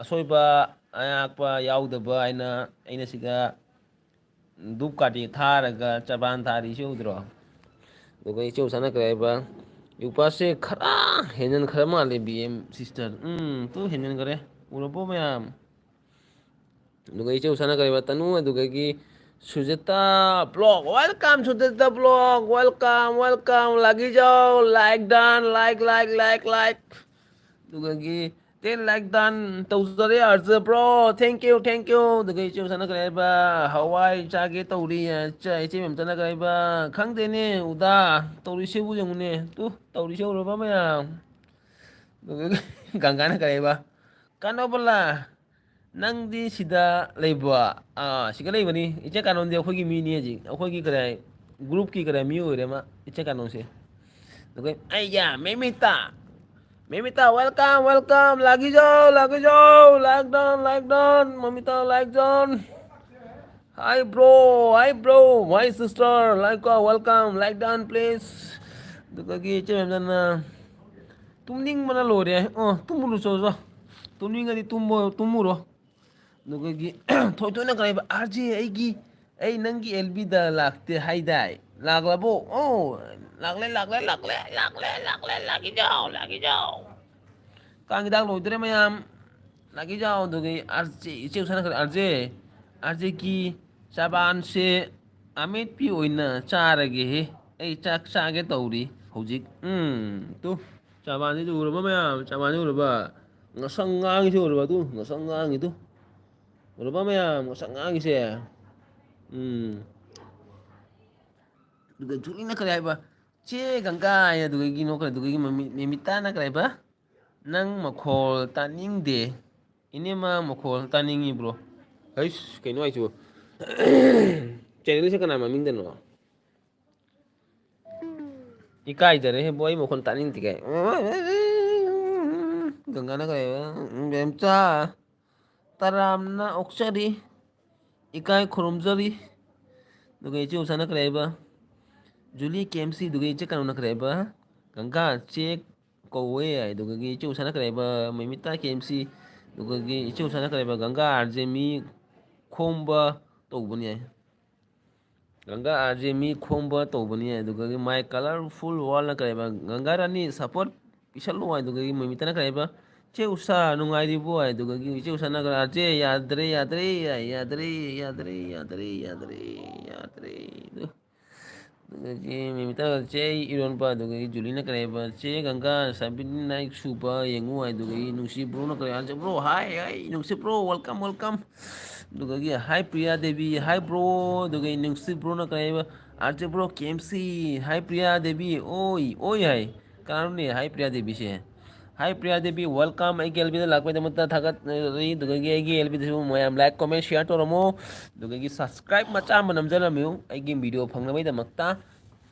ꯑꯁꯣꯏꯕ ꯑꯌꯥꯛꯄ ꯌꯥꯎꯗꯕ ꯍꯥꯏꯅ ꯑꯩꯅ ꯁꯤꯗ ꯙꯨꯞ ꯀꯥꯔꯇꯤ ꯊꯥꯔꯒ ꯆꯕꯥꯟ ꯊꯥꯔꯤꯁꯦ ꯎꯗ꯭ꯔꯣ? ꯑꯗꯨꯒ ꯏꯆꯦ ꯎꯁꯥꯅ ꯀꯔꯤ ꯍꯥꯏꯕ? ꯌꯨꯄꯥꯁꯦ ꯈꯔ ꯍꯦꯟꯖꯟꯈ꯭ꯔ ꯃꯥꯜꯂꯦ, ꯕꯤ ꯑꯦꯝ ꯁꯤꯁꯇꯔ꯫ ꯎꯝ, ꯇꯨ ꯍꯦꯟꯖꯟꯈꯔꯦ꯫ ꯎꯔꯕꯣ ꯃꯌꯥꯝ? ꯑꯗꯨꯒ ꯏꯆꯦ ꯎꯁꯥꯅ ꯀꯔꯤ ꯍꯥꯏꯕ? ꯇꯅꯨ, ꯑꯗꯨꯗꯒꯤ Sujata block. Welcome, Sujata block. Welcome, welcome. ꯂꯥꯛꯀꯤꯖꯧ, like done, like, like, like, like. ꯑꯗꯨꯗꯒꯤ ten like done ꯇꯧꯖꯔꯦ, R J bro. Thank you, thank you. ꯑꯗꯨꯒ ꯏꯆꯦ ꯎꯁꯥꯅ ꯀꯔꯤ ꯍꯥꯏꯕ? ꯍꯋꯥꯏ ꯆꯥꯒꯦ ꯇꯧꯔꯤ꯫ ꯏꯆꯦ, ꯏꯆꯦ ꯃꯦꯝꯇꯅ ꯀꯔꯤ ꯍꯥꯏꯕ? ꯈꯪꯗꯦꯅꯦ ꯎꯗꯥ, ꯇꯧꯔꯤꯁꯤꯕꯨ ꯌꯦꯡꯉꯨꯅꯦ꯫ ꯇꯨ, ꯇꯧꯔꯤꯁꯦ ꯎꯔꯕ ꯃꯌꯥꯝ? ꯑꯗꯨꯒ ꯒꯪꯒꯥꯅ ꯀꯔꯤ ꯍꯥꯏꯕ? ꯀꯥꯅꯣꯕꯂꯥ, ꯅꯪꯗꯤ ꯁꯤꯗ ꯂꯩꯕ꯭ꯔꯣ? ꯑꯥ, ꯁꯤꯒ ꯂꯩꯕꯅꯤ꯫ ꯏꯆꯦ ꯀꯥꯅꯣꯟꯗꯤ ꯑꯩꯈꯣꯏꯒꯤ ꯃꯤꯅꯤ ꯍꯧꯖꯤꯛ꯫ ꯑꯩꯈꯣꯏꯒꯤ ꯀꯗꯥꯏ, ꯒ꯭ꯔꯨꯞꯀꯤ ꯀꯗꯥꯏ ꯃꯤ ꯑꯣꯏꯔꯦ ꯃꯥ, ꯏꯆꯦ ꯀꯥꯅꯣꯟꯁꯦ꯫ ꯑꯗꯨꯒ ꯑꯩꯒ ꯃꯦꯃꯤꯇꯥ, ꯃꯦꯃꯤꯇꯥ, welcome, welcome. ꯂꯥꯛꯀꯤꯖꯧ, ꯂꯥꯛꯀꯤꯖꯧ, like done, like done. ꯃꯃꯤꯇꯥ, like done. Hi bro, hi bro, my sister, like, uh, welcome, like done, please. ꯑꯗꯨꯗꯒꯤ ꯏꯆꯦ ꯃꯦꯝꯗꯅ ꯇꯨꯝꯅꯤꯡꯕꯅ ꯂꯣꯏꯔꯦ꯫ ꯑꯣ, ꯇꯨꯝꯃꯨꯔꯣ, ꯆꯣ, ꯆꯣ꯫ ꯇꯨꯝꯅꯤꯡꯉꯗꯤ ꯇꯨꯝꯃꯣ, ꯇꯨꯝꯃꯨꯔꯣ꯫ ꯑꯗꯨꯗꯒꯤ ꯊꯣꯏꯊꯣꯏꯅ ꯀꯔꯤ ꯍꯥꯏꯕ? "ꯑꯥꯔꯖꯦ, ꯑꯩꯒꯤ, ꯑꯩ ꯅꯪꯒꯤ ꯑꯦꯜ ꯕꯤꯗ ꯂꯥꯛꯇꯦ ꯍꯥꯏꯗꯥꯏ? ꯂꯥꯛꯂꯕꯣ?" "ꯑꯣ, ꯂꯥꯛꯂꯦ, ꯂꯥꯛꯂꯦ, ꯂꯥꯛꯂꯦ, ꯂꯥꯛꯂꯦ, ꯂꯥꯛꯂꯦ, ꯂꯥꯛꯀꯤꯖꯧ, ꯂꯥꯛꯀꯤꯖꯧ꯫ ꯀꯥꯡ ꯍꯤꯗꯥꯛ ꯂꯣꯏꯗꯣꯔꯦ ꯃꯌꯥꯝ꯫ ꯂꯥꯛꯀꯤꯖꯧ꯫" ꯑꯗꯨꯒꯤ ꯑꯥꯔꯖꯦ, ꯏꯆꯦ ꯎꯁꯥꯅ ꯀꯔꯤ, "ꯑꯥꯔꯖꯦ, ꯑꯥꯔꯖꯦꯒꯤ ꯆꯥꯕꯥꯟꯁꯦ ꯑꯃꯦꯠꯄꯤ ꯑꯣꯏꯅ ꯆꯥꯔꯒꯦꯍꯦ꯫ ꯑꯩ ꯆꯥꯛ ꯆꯥꯒꯦ ꯇꯧꯔꯤ ꯍꯧꯖꯤꯛ꯫" ꯎꯝ, ꯇꯨ, ꯆꯥꯕꯥꯟꯁꯤꯗꯤ ꯎꯔꯕ ꯃꯌꯥꯝ? ꯆꯥꯕꯥꯟꯁꯤ ꯎꯔꯕ? ꯉꯁꯪ ꯉꯥꯡꯉꯤꯁꯤ ꯎꯔꯕ? ꯇꯨ, ꯉꯁꯪ ꯉꯥꯡꯉꯤ ꯇꯨ꯫ ꯎꯔꯕ ꯃꯌꯥꯝ? ꯉꯁꯪ ꯉꯥꯡꯉꯤꯁꯦ꯫ ꯎꯝ꯫ ꯑꯗꯨꯒ ꯖꯨꯂꯤꯅ ꯀꯔꯤ ꯍꯥꯏꯕ? "ꯆꯦ ꯒꯪꯒꯥ" ꯍꯥꯏ, ꯑꯗꯨꯗꯒꯤ ꯅꯣꯛꯈ꯭ꯔꯦ꯫ ꯑꯗꯨꯗꯒꯤ ꯃꯃꯤ-, ꯃꯦꯃꯤꯇꯥꯅ ꯀꯔꯤ ꯍꯥꯏꯕ? "ꯅꯪ ꯃꯈꯣꯜ ꯇꯥꯅꯤꯡꯗꯦ꯫ ꯏꯅꯦꯃ ꯃꯈꯣꯜ ꯇꯥꯅꯤꯡꯉꯤꯕ꯭ꯔꯣ?" ꯍꯩꯁ, ꯀꯩꯅꯣ ꯍꯥꯏꯁꯤꯕꯣ? ꯆꯦꯅꯦꯜꯁꯦ ꯀꯅꯥ ꯃꯃꯤꯡꯗꯅꯣ? ꯏꯀꯥꯏꯖꯔꯦꯍꯦ ꯕꯣ, ꯑꯩ ꯃꯈꯣꯟ ꯇꯥꯅꯤꯡꯗꯦ ꯀꯥꯏ꯫ ꯒꯪꯒꯥꯅ ꯀꯔꯤ ꯍꯥꯏꯕ? ꯕꯦꯝꯆꯥ, ꯇꯔꯥꯝꯅ ꯑꯣꯛꯆꯔꯤ, ꯏꯀꯥꯏ ꯈꯨꯔꯨꯝꯖꯔꯤ꯫ ꯑꯗꯨꯒ ꯏꯆꯦ ꯎꯁꯥꯅ ꯀꯔꯤ ꯍꯥꯏꯕ? ꯖꯨꯂꯤ ꯀꯦ ꯑꯦꯝ ꯁꯤ꯫ ꯑꯗꯨꯒ ꯏꯆꯦ ꯀꯩꯅꯣꯅ ꯀꯔꯤ ꯍꯥꯏꯕ? ꯒꯪꯒꯥ ꯆꯦ ꯀꯧꯋꯦ ꯍꯥꯏ꯫ ꯑꯗꯨꯒꯒꯤ ꯏꯆꯦ ꯎꯁꯥꯅ ꯀꯔꯤ ꯍꯥꯏꯕ? ꯃꯩꯃꯤꯇꯥ ꯀꯦ ꯑꯦꯝ ꯁꯤ꯫ ꯑꯗꯨꯒꯒꯤ ꯏꯆꯦ ꯎꯁꯥꯅ ꯀꯔꯤ ꯍꯥꯏꯕ? ꯒꯪꯒꯥ ꯑꯥꯔ ꯖꯦ ꯃꯤ ꯈꯣꯝꯕ ꯇꯧꯕꯅꯤ ꯍꯥꯏ꯫ ꯒꯪꯒꯥ ꯑꯥꯔ ꯖꯦ ꯃꯤ ꯈꯣꯝꯕ ꯇꯧꯕꯅꯤ꯫ ꯑꯗꯨꯒꯒꯤ ꯃꯥꯏ ꯀꯂꯔꯐꯨꯜ ꯋꯥꯔꯜꯅ ꯀꯔꯤ ꯍꯥꯏꯕ? ꯒꯪꯒꯥ ꯔꯥꯅꯤ ꯁꯞꯄꯣꯔꯠ ꯄꯤꯁꯜꯂꯣ ꯍꯥꯏ꯫ ꯑꯗꯨꯒꯒꯤ ꯃꯩꯃꯤꯇꯥꯅ ꯀꯔꯤ ꯍꯥꯏꯕ? ꯆꯦ ꯎꯁꯥ ꯅꯨꯡꯉꯥꯏꯔꯤꯕꯣ ꯍꯥꯏ꯫ ꯑꯗꯨꯒꯒꯤ ꯏꯆꯦ ꯎꯁꯥꯅ ꯀꯔꯤ ꯍꯥꯏꯕ? ꯆꯦ ꯌꯥꯗ꯭ꯔꯦ, ꯌꯥꯗ꯭ꯔꯦ ꯍꯥꯏ, ꯌꯥꯗ꯭ꯔꯦ, ꯌꯥꯗ꯭ꯔꯦ, ꯌꯥꯗ꯭ꯔꯦ, ꯌꯥꯗ꯭ꯔꯦ, ꯌꯥꯗ꯭ꯔꯦ꯫ ꯑꯗꯨ ꯑꯗꯨꯗꯒꯤ ꯃꯤꯃꯤꯇꯥ ꯆꯦ ꯏꯔꯣꯟꯕ, ꯑꯗꯨꯗꯒꯤ ꯖꯨꯂꯤꯅ ꯀꯔꯤ ꯍꯥꯏꯕ? ꯆꯦ ꯒꯪꯒꯥ, ꯁꯕꯦꯟꯇꯤ ꯅꯥꯏꯟ ꯁꯨꯕ ꯌꯦꯡꯉꯨ ꯍꯥꯏꯗꯨꯒꯤ ꯅꯨꯡꯁꯤ ꯕ꯭ꯔꯣꯅ ꯀꯔꯤ ꯍꯥꯏ? ꯕ꯭ꯔꯣ, ꯍꯥꯏ, ꯍꯥꯏ, ꯅꯨꯡꯁꯤ ꯕ꯭ꯔꯣ, ꯋꯦꯜꯀꯝ, ꯋꯦꯜꯀꯝ꯫ ꯑꯗꯨꯗꯒꯤ ꯍꯥꯏ ꯄ꯭ꯔꯤꯌꯥ ꯗꯦꯕꯤ, ꯍꯥꯏ ꯕ꯭ꯔꯣ, ꯑꯗꯨꯗꯒꯤ ꯅꯨꯡꯁꯤ ꯕ꯭ꯔꯣꯅ ꯀꯔꯤ ꯍꯥꯏꯕ? ꯑꯥꯔ ꯖꯦ ꯕ꯭ꯔꯣ, ꯀꯦ ꯑꯦꯝ ꯁꯤ, ꯍꯥꯏ ꯄ꯭ꯔꯤꯌꯥ ꯗꯦꯕꯤ, ꯑꯣꯏ, ꯑꯣꯏ ꯍꯥꯏ꯫ ꯀꯅꯥꯅꯣꯅꯦ ꯍꯥꯏ ꯄ꯭ꯔꯤꯌꯥ ꯗꯦꯕꯤꯁꯦ? ꯍꯥꯏ ꯄ꯭ꯔꯤꯌꯥ ꯗꯦꯕꯤ, ꯋꯦꯜꯀꯝ꯫ ꯑꯩꯒꯤ ꯑꯦꯜ ꯕꯤꯗ ꯂꯥꯛꯄꯒꯤꯗꯃꯛꯇ ꯊꯥꯒꯠꯆꯔꯤ꯫ ꯑꯗꯨꯗꯒꯤ ꯑꯩꯒꯤ ꯑꯦꯜ ꯕꯤꯗꯁꯨ ꯃꯌꯥꯝ ꯂꯥꯏꯛ, ꯀꯣꯃꯦꯟ, ꯁꯤꯌꯥꯔ ꯇꯧꯔꯝꯃꯣ꯫ ꯑꯗꯨꯗꯒꯤ ꯁꯕꯁꯀ꯭ꯔꯥꯏꯕ ꯃꯆꯥ ꯑꯃ ꯅꯝꯖꯔꯝꯃꯨ ꯑꯩꯒꯤ ꯚꯤꯗꯤꯑꯣ ꯐꯪꯅꯕꯒꯤꯗꯃꯛꯇ꯫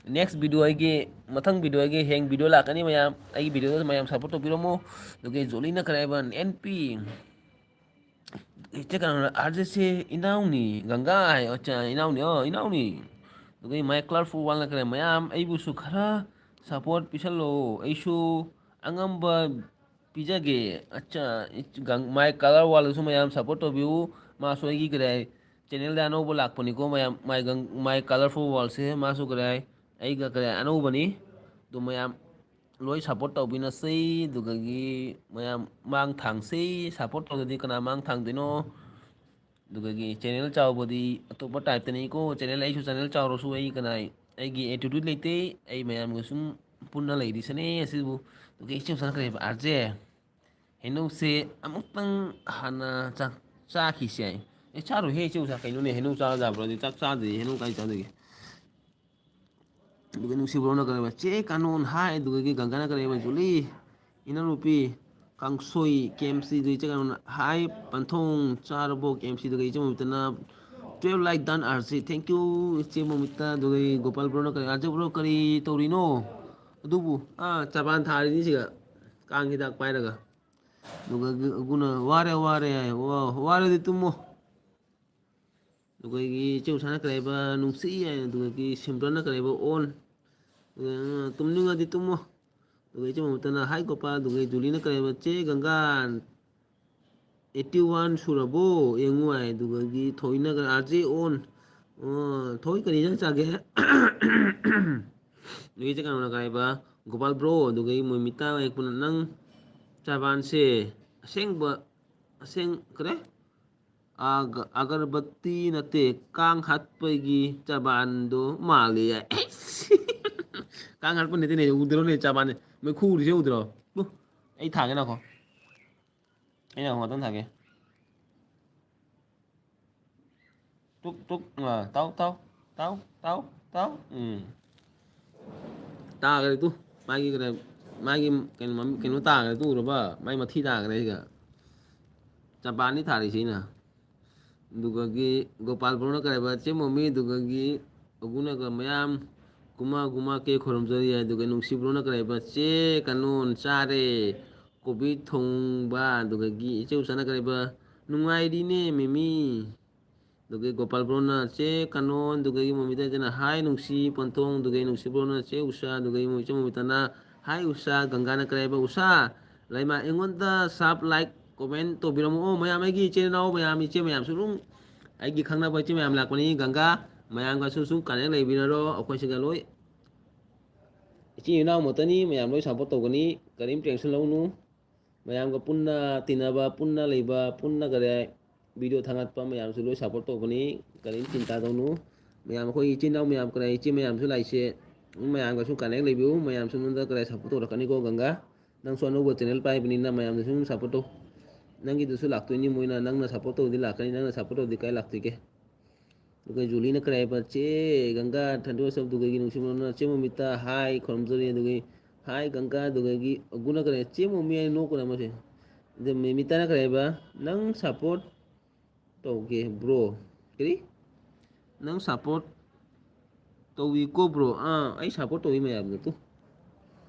ꯅꯦꯛꯁ ꯚꯤꯗꯤꯑꯣ ꯑꯩꯒꯤ, ꯃꯊꯪ ꯚꯤꯗꯤꯑꯣ ꯑꯩꯒꯤ ꯍꯌꯦꯡ ꯚꯤꯗꯤꯑꯣ ꯂꯥꯛꯀꯅꯤ ꯃꯌꯥꯝ꯫ ꯑꯩꯒꯤ ꯚꯤꯗꯤꯑꯣꯗꯁꯨ ꯃꯌꯥꯝ ꯁꯞꯄꯣꯔꯠ ꯇꯧꯕꯤꯔꯝꯃꯣ꯫ ꯑꯗꯨꯒ ꯖꯣꯂꯤꯅ ꯀꯔꯤ ꯍꯥꯏꯕ? N P. ꯏꯆꯦ ꯀꯩꯅꯣ, ꯑꯥꯔ ꯖꯦꯁꯦ ꯏꯅꯥꯎꯅꯤ, ꯒꯪꯒꯥ ꯍꯥꯏ꯫ ꯑꯠꯆꯥ, ꯏꯅꯥꯎꯅꯤ, ꯑꯣ, ꯏꯅꯥꯎꯅꯤ꯫ ꯑꯗꯨꯒ ꯃꯥꯏ ꯀꯂꯔꯐꯨꯜ ꯋꯥꯜꯅ ꯀꯔꯤ ꯍꯥꯏ? ꯃꯌꯥꯝ ꯑꯩꯕꯨꯁꯨ ꯈꯔ ꯁꯞꯄꯣꯔꯠ ꯄꯤꯁꯜꯂꯣ꯫ ꯑꯩꯁꯨ ꯑꯉꯝꯕ ꯄꯤꯖꯒꯦ꯫ ꯑꯠꯆꯥ, ꯒꯪ-, ꯃꯥꯏ ꯀꯂꯔ ꯋꯥꯜꯗꯁꯨ ꯃꯌꯥꯝ ꯁꯞꯄꯣꯔꯠ ꯇꯧꯕꯤꯌꯨ꯫ ꯃꯥꯁꯨ ꯑꯩꯒꯤ ꯀꯔꯤ ꯍꯥꯏ, ꯆꯦꯅꯦꯜꯗ ꯑꯅꯧꯕ ꯂꯥꯛꯄꯅꯤꯀꯣ ꯃꯌꯥꯝ꯫ ꯃꯥꯏ ꯒꯪ-, ꯃꯥꯏ ꯀꯂꯔꯐꯨꯜ ꯋꯥꯜꯁꯦ ꯃꯥꯁꯨ ꯀꯔꯤ ꯍꯥꯏ, ꯑꯩꯒ ꯀꯔꯤ ꯍꯥꯏ, ꯑꯅꯧꯕꯅꯤ꯫ ꯑꯗꯨ ꯃꯌꯥꯝ ꯂꯣꯏ ꯁꯞꯄꯣꯔꯠ ꯇꯧꯕꯤꯅꯁꯤ꯫ ꯑꯗꯨꯗꯒꯤ ꯃꯌꯥꯝ ꯃꯥꯡ ꯊꯥꯡꯁꯤ꯫ ꯁꯞꯄꯣꯔꯠ ꯇꯧꯗꯗꯤ ꯀꯅꯥ ꯃꯥꯡ ꯊꯥꯡꯗꯣꯏꯅꯣ? ꯑꯗꯨꯗꯒꯤ ꯆꯦꯅꯦꯜ ꯆꯥꯎꯕꯗꯤ ꯑꯇꯣꯞꯄ ꯇꯥꯏꯞꯇꯅꯤꯀꯣ꯫ ꯆꯦꯅꯦꯜ, ꯑꯩꯁꯨ ꯆꯦꯅꯦꯜ ꯆꯥꯎꯔꯁꯨ ꯑꯩ ꯀꯅꯥ, ꯑꯩꯒꯤ ꯑꯦꯇꯤꯇ꯭ꯌꯨꯠ ꯂꯩꯇꯦ꯫ ꯑꯩ ꯃꯌꯥꯝꯒ ꯁꯨꯝ ꯄꯨꯟꯅ ꯂꯩꯔꯤꯁꯤꯅꯦ꯫ ꯑꯁꯤꯕꯨ ꯑꯗꯨꯒ ꯏꯆꯦ ꯆꯪꯈ꯭ꯔꯦꯕ ꯑꯥꯔ ꯖꯦ꯫ ꯍꯩꯅꯧꯁꯦ ꯑꯃꯨꯛꯇꯪ ꯍꯥꯟꯅ ꯆꯥ-, ꯆꯥꯈꯤꯁꯦ ꯍꯥꯏ꯫ ꯑꯦ, ꯆꯥꯔꯣꯏꯍꯦ ꯏꯆꯦ ꯎꯁꯥ, ꯀꯩꯅꯣꯅꯦ? ꯍꯩꯅꯧ ꯆꯥꯕ ꯌꯥꯕ꯭ꯔꯣ? ꯑꯗꯨ ꯆꯥꯛ ꯆꯥꯗ꯭ꯔꯤ, ꯍꯩꯅꯧ ꯀꯥꯏ ꯆꯥꯗꯣꯏꯒꯦ? ꯑꯗꯨꯒ ꯅꯨꯡꯁꯤꯕ꯭ꯔꯣꯅ ꯀꯩꯅꯣ, ꯆꯦ ꯀꯥꯅꯣꯟ ꯍꯥꯏ꯫ ꯑꯗꯨꯗꯒꯤ ꯒꯪꯒꯅ ꯀꯔꯤ ꯍꯥꯏꯕ? ꯖꯨꯂꯤ, ꯏꯅꯥꯎꯅꯨꯄꯤ, ꯀꯥꯡꯁꯣꯏ, ꯀꯦ ꯑꯦꯝ ꯁꯤꯗ ꯏꯆꯦ ꯀꯥꯅꯣꯟ ꯍꯥꯏ꯫ ꯄꯟꯊꯣꯡ ꯆꯥꯔꯕꯣ? ꯀꯦ ꯑꯦꯝ ꯁꯤꯗꯒꯤ ꯏꯆꯦ ꯃꯃꯤꯇꯅ Twelve like done, R J. Thank you, ꯏꯆꯦ ꯃꯣꯃꯤꯇꯥ꯫ ꯑꯗꯨꯒ ꯑꯩ ꯒꯣꯄꯥꯜ ꯕ꯭ꯔꯣꯅ ꯀꯔꯤ, "ꯑꯥꯔ ꯖꯦ ꯕ꯭ꯔꯣ, ꯀꯔꯤ ꯇꯧꯔꯤꯅꯣ?" ꯑꯗꯨꯕꯨ, ꯑꯥ, ꯆꯥꯕꯥꯟ ꯊꯥꯔꯤꯅꯤ ꯁꯤꯒ, ꯀꯥꯡ ꯍꯤꯗꯥꯛ ꯄꯥꯏꯔꯒ꯫ ꯑꯗꯨꯒ ꯑꯒꯨꯅ, "ꯋꯥꯔꯦ, ꯋꯥꯔꯦ" ꯍꯥꯏ꯫ "ꯋꯥ-, ꯋꯥꯔꯗꯤ ꯇꯨꯝꯃꯣ"꯫ ꯑꯗꯨꯒ ꯑꯩꯒꯤ ꯏꯆꯦ ꯎꯁꯥꯅ ꯀꯔꯤ ꯍꯥꯏꯕ, "ꯅꯨꯡꯁꯤ" ꯍꯥꯏ꯫ ꯑꯗꯨꯒ ꯑꯩꯒꯤ ꯁꯤꯝꯔꯟꯅ ꯀꯔꯤ ꯍꯥꯏꯕ, "ꯑꯣꯟ"꯫ ꯑꯗꯨꯒ, "ꯇꯨꯝꯅꯤꯡꯉꯗꯤ ꯇꯨꯝꯃꯣ"꯫ ꯑꯗꯨꯒ ꯏꯆꯦ ꯃꯃꯤꯇꯥꯅ, "ꯍꯥꯏ ꯒꯣꯄꯥꯜ"꯫ ꯑꯗꯨꯒ ꯖꯨꯂꯤꯅ ꯀꯔꯤ ꯍꯥꯏꯕ, "ꯆꯦ ꯒꯪꯒꯥ, eighty one ꯁꯨꯔꯕꯣ ꯌꯦꯡꯉꯨ" ꯍꯥꯏ꯫ ꯑꯗꯨꯒꯒꯤ ꯊꯣꯏꯅ, "ꯑꯥꯔ ꯖꯦ ꯑꯣꯟ"꯫ ꯑꯣ, ꯊꯣꯏ, ꯀꯔꯤ ꯏꯟꯖꯥꯡ ꯆꯥꯒꯦ? ꯑꯗꯨꯒ ꯏꯆꯦ ꯀꯩꯅꯣꯅ ꯀꯔꯤ ꯍꯥꯏꯕ, "ꯒꯣꯄꯥꯜ ꯕ꯭ꯔꯣ"꯫ ꯑꯗꯨꯒ ꯃꯣꯃꯤꯇꯥ ꯍꯦꯛ ꯄꯨꯟꯅ, "ꯅꯪ ꯆꯥꯕꯥꯟꯁꯦ ꯑꯁꯦꯡꯕ, ꯑꯁꯦꯡ-, ꯀꯔꯤ? ꯑꯒ-, ꯑꯒꯔꯕꯠꯇꯤ ꯅꯠꯇꯦ, ꯀꯥꯡ ꯍꯥꯠꯄꯒꯤ ꯆꯥꯕꯥꯟꯗꯣ ꯃꯥꯜꯂꯦ" ꯍꯥꯏ꯫ ꯀꯥꯡ ꯍꯥꯠꯄ ꯅꯠꯇꯦꯅꯦ, ꯎꯗ꯭ꯔꯣꯅꯦ, ꯆꯥꯕꯥꯟꯅꯦ꯫ ꯃꯩꯈꯨ ꯎꯔꯤꯁꯦ ꯎꯗ꯭ꯔꯣ? ꯎ, ꯑꯩ ꯊꯥꯒꯦ ꯉꯥꯏꯈꯣ꯫ ꯑꯩ ꯉꯥꯏꯈꯣ, ꯉꯥꯛꯇꯪ ꯊꯥꯒꯦ꯫ ꯇꯨꯛ, ꯇꯨꯛ, ꯑ, ꯇꯥꯎ, ꯇꯥꯎ, ꯇꯥꯎ, ꯇꯥꯎ, ꯇꯥꯎ꯫ ꯎꯝ꯫ ꯇꯥꯈ꯭ꯔꯦ ꯇꯨ꯫ ꯃꯥꯒꯤ ꯀꯩꯅꯣ, ꯃꯥꯒꯤ ꯀꯩꯅꯣ ꯃꯃꯤ-, ꯀꯩꯅꯣ ꯇꯥꯈ꯭ꯔꯦ ꯇꯨ, ꯎꯔꯕ? ꯃꯥꯒꯤ ꯃꯊꯤ ꯇꯥꯈ꯭ꯔꯦ ꯁꯤꯒ꯫ ꯆꯝꯄꯥꯅꯤ ꯊꯥꯔꯤꯁꯤ ꯑꯩꯅ꯫ ꯑꯗꯨꯒꯒꯤ ꯒꯣꯄꯥꯜ ꯕ꯭ꯔꯣꯅ ꯀꯔꯤ ꯍꯥꯏꯕ, "ꯆꯦ ꯃꯣꯃꯤ", ꯑꯗꯨꯒꯒꯤ ꯑꯒꯨꯅꯒ ꯃꯌꯥꯝ, "ꯒꯨꯃꯥ ꯒꯨꯃꯥ ꯀꯦ ꯈꯨꯔꯨꯝꯖꯔꯤ" ꯍꯥꯏ꯫ ꯑꯗꯨꯒ ꯅꯨꯡꯁꯤ ꯕ꯭ꯔꯣꯅ ꯀꯔꯤ ꯍꯥꯏꯕ, "ꯆꯦ ꯀꯥꯅꯣꯟ ꯆꯥꯔꯦ ꯀꯣꯕꯤ ꯊꯣꯡꯕ", ꯑꯗꯨꯒꯒꯤ ꯏꯆꯦ ꯎꯁꯥꯅ ꯀꯔꯤ ꯍꯥꯏꯕ, "ꯅꯨꯡꯉꯥꯏꯔꯤꯅꯦ ꯃꯦꯃꯤ"꯫ ꯑꯗꯨꯒ ꯒꯣꯄꯥꯜ ꯕ꯭ꯔꯣꯅ, "ꯆꯦ ꯀꯥꯅꯣꯟ", ꯑꯗꯨꯒ ꯃꯣꯃꯤꯇꯥ ꯏꯆꯦꯅ, "ꯍꯥꯏ ꯅꯨꯡꯁꯤ ꯄꯟꯊꯣꯡ", ꯑꯗꯨꯒ ꯅꯨꯡꯁꯤ ꯕ꯭ꯔꯣꯅ, "ꯆꯦ ꯎꯁꯥ", ꯑꯗꯨꯒ ꯏꯆꯦ ꯃꯣꯃꯤꯇꯥꯅ, "ꯍꯥꯏ ꯎꯁꯥ", ꯒꯪꯒꯥꯅ ꯀꯔꯤ ꯍꯥꯏꯕ, "ꯎꯁꯥ, ꯂꯩꯃ ꯑꯩꯉꯣꯟꯗ ꯁꯕ ꯂꯥꯏꯛ ꯀꯣꯃꯦꯟ ꯇꯧꯕꯤꯔꯝꯃꯣ"꯫ ꯑꯣ, ꯃꯌꯥꯝ, ꯑꯩꯒꯤ ꯏꯆꯤꯟ ꯏꯅꯥꯎ ꯃꯌꯥꯝ, ꯏꯆꯦ ꯃꯌꯥꯝꯁꯨ ꯑꯗꯨꯝ, ꯑꯩꯒꯤ ꯈꯪꯅꯕ ꯏꯆꯦ ꯃꯌꯥꯝ ꯂꯥꯛꯄꯅꯤ꯫ ꯒꯪꯒꯥ, ꯃꯌꯥꯝꯒꯁꯨ ꯁꯨꯝ ꯀꯅꯦꯛ ꯂꯩꯕꯤꯔꯔꯣ꯫ ꯑꯩꯈꯣꯏ ꯁꯤꯒ ꯂꯣꯏ ꯏꯆꯤꯟ ꯏꯅꯥꯎ ꯃꯛꯇꯅꯤ, ꯃꯌꯥꯝ ꯂꯣꯏ ꯁꯞꯄꯣꯔꯠ ꯇꯧꯒꯅꯤ, ꯀꯔꯤꯝ ꯇꯦꯟꯁꯟ ꯂꯧꯅꯨ꯫ ꯃꯌꯥꯝꯒ ꯄꯨꯟꯅ ꯇꯤꯟꯅꯕ, ꯄꯨꯟꯅ ꯂꯩꯕ, ꯄꯨꯟꯅ ꯀꯔꯤ, ꯚꯤꯗꯤꯑꯣ ꯊꯥꯒꯠꯄ ꯃꯌꯥꯝꯁꯨ ꯂꯣꯏ ꯁꯞꯄꯣꯔꯠ ꯇꯧꯒꯅꯤ, ꯀꯔꯤꯝ ꯆꯤꯟꯇꯥ ꯇꯧꯅꯨ꯫ ꯃꯌꯥꯝ ꯑꯩꯈꯣꯏ ꯏꯆꯤꯟ ꯏꯅꯥꯎ ꯃꯌꯥꯝ ꯀꯔꯤ, ꯏꯆꯦ ꯃꯌꯥꯝꯁꯨ ꯂꯥꯛꯏꯁꯦ, ꯃꯌꯥꯝꯒꯁꯨ ꯀꯅꯦꯛ ꯂꯩꯕꯤꯌꯨ, ꯃꯌꯥꯝꯁꯨ ꯅꯉꯣꯟꯗ ꯀꯔꯤ ꯁꯞꯄꯣꯔꯠ ꯇꯧꯔꯛꯀꯅꯤꯀꯣ ꯒꯪꯒꯥ꯫ ꯅꯪꯁꯨ ꯑꯅꯧꯕ ꯆꯦꯅꯦꯜ ꯄꯥꯏꯕꯅꯤꯅ ꯃꯌꯥꯝꯅ ꯁꯨꯝ ꯁꯞꯄꯣꯔꯠ ꯇꯧ꯫ ꯅꯪꯒꯤꯗꯨꯁꯨ ꯂꯥꯛꯇꯣꯏꯅꯤ ꯃꯣꯏꯅ, ꯅꯪꯅ ꯁꯞꯄꯣꯔꯠ ꯇꯧꯔꯗꯤ ꯂꯥꯛꯀꯅꯤ, ꯅꯪꯅ ꯁꯞꯄꯣꯔꯠ ꯇꯧꯔꯗꯤ ꯀꯥꯏ ꯂꯥꯛꯇꯣꯏꯒꯦ? ꯑꯗꯨꯒ ꯖꯨꯂꯤꯅ ꯀꯔꯤ ꯍꯥꯏꯕ? "ꯆꯦ ꯒꯪꯒꯥ, ꯊꯟꯗꯣꯛ ꯁꯞ", ꯑꯗꯨꯒꯒꯤ ꯅꯨꯡꯁꯤ ꯃꯅꯝꯅ, "ꯆꯦ ꯃꯣꯃꯤꯇꯥ, ꯍꯥꯏ ꯈꯨꯔꯨꯝꯖꯔꯤ", ꯑꯗꯨꯒꯤ, "ꯍꯥꯏ ꯒꯪꯒꯥ", ꯑꯗꯨꯒꯒꯤ ꯑꯒꯨꯅ ꯀꯔꯤ, "ꯆꯦ ꯃꯣꯃꯤ" ꯍꯥꯏꯅ ꯅꯣꯛꯀꯅꯨ ꯃꯁꯦ꯫ ꯑꯗ ꯃꯤꯃꯤꯇꯥꯅ ꯀꯔꯤ ꯍꯥꯏꯕ? "ꯅꯪ ꯁꯞꯄꯣꯔꯠ ꯇꯧꯒꯦ ꯕ꯭ꯔꯣ"꯫ ꯀꯔꯤ? ꯅꯪ ꯁꯞꯄꯣꯔꯠ ꯇꯧꯏꯀꯣ ꯕ꯭ꯔꯣ? ꯑꯥ, ꯑꯩ ꯁꯞꯄꯣꯔꯠ ꯇꯧꯏ ꯃꯌꯥꯝꯗ ꯇꯨ꯫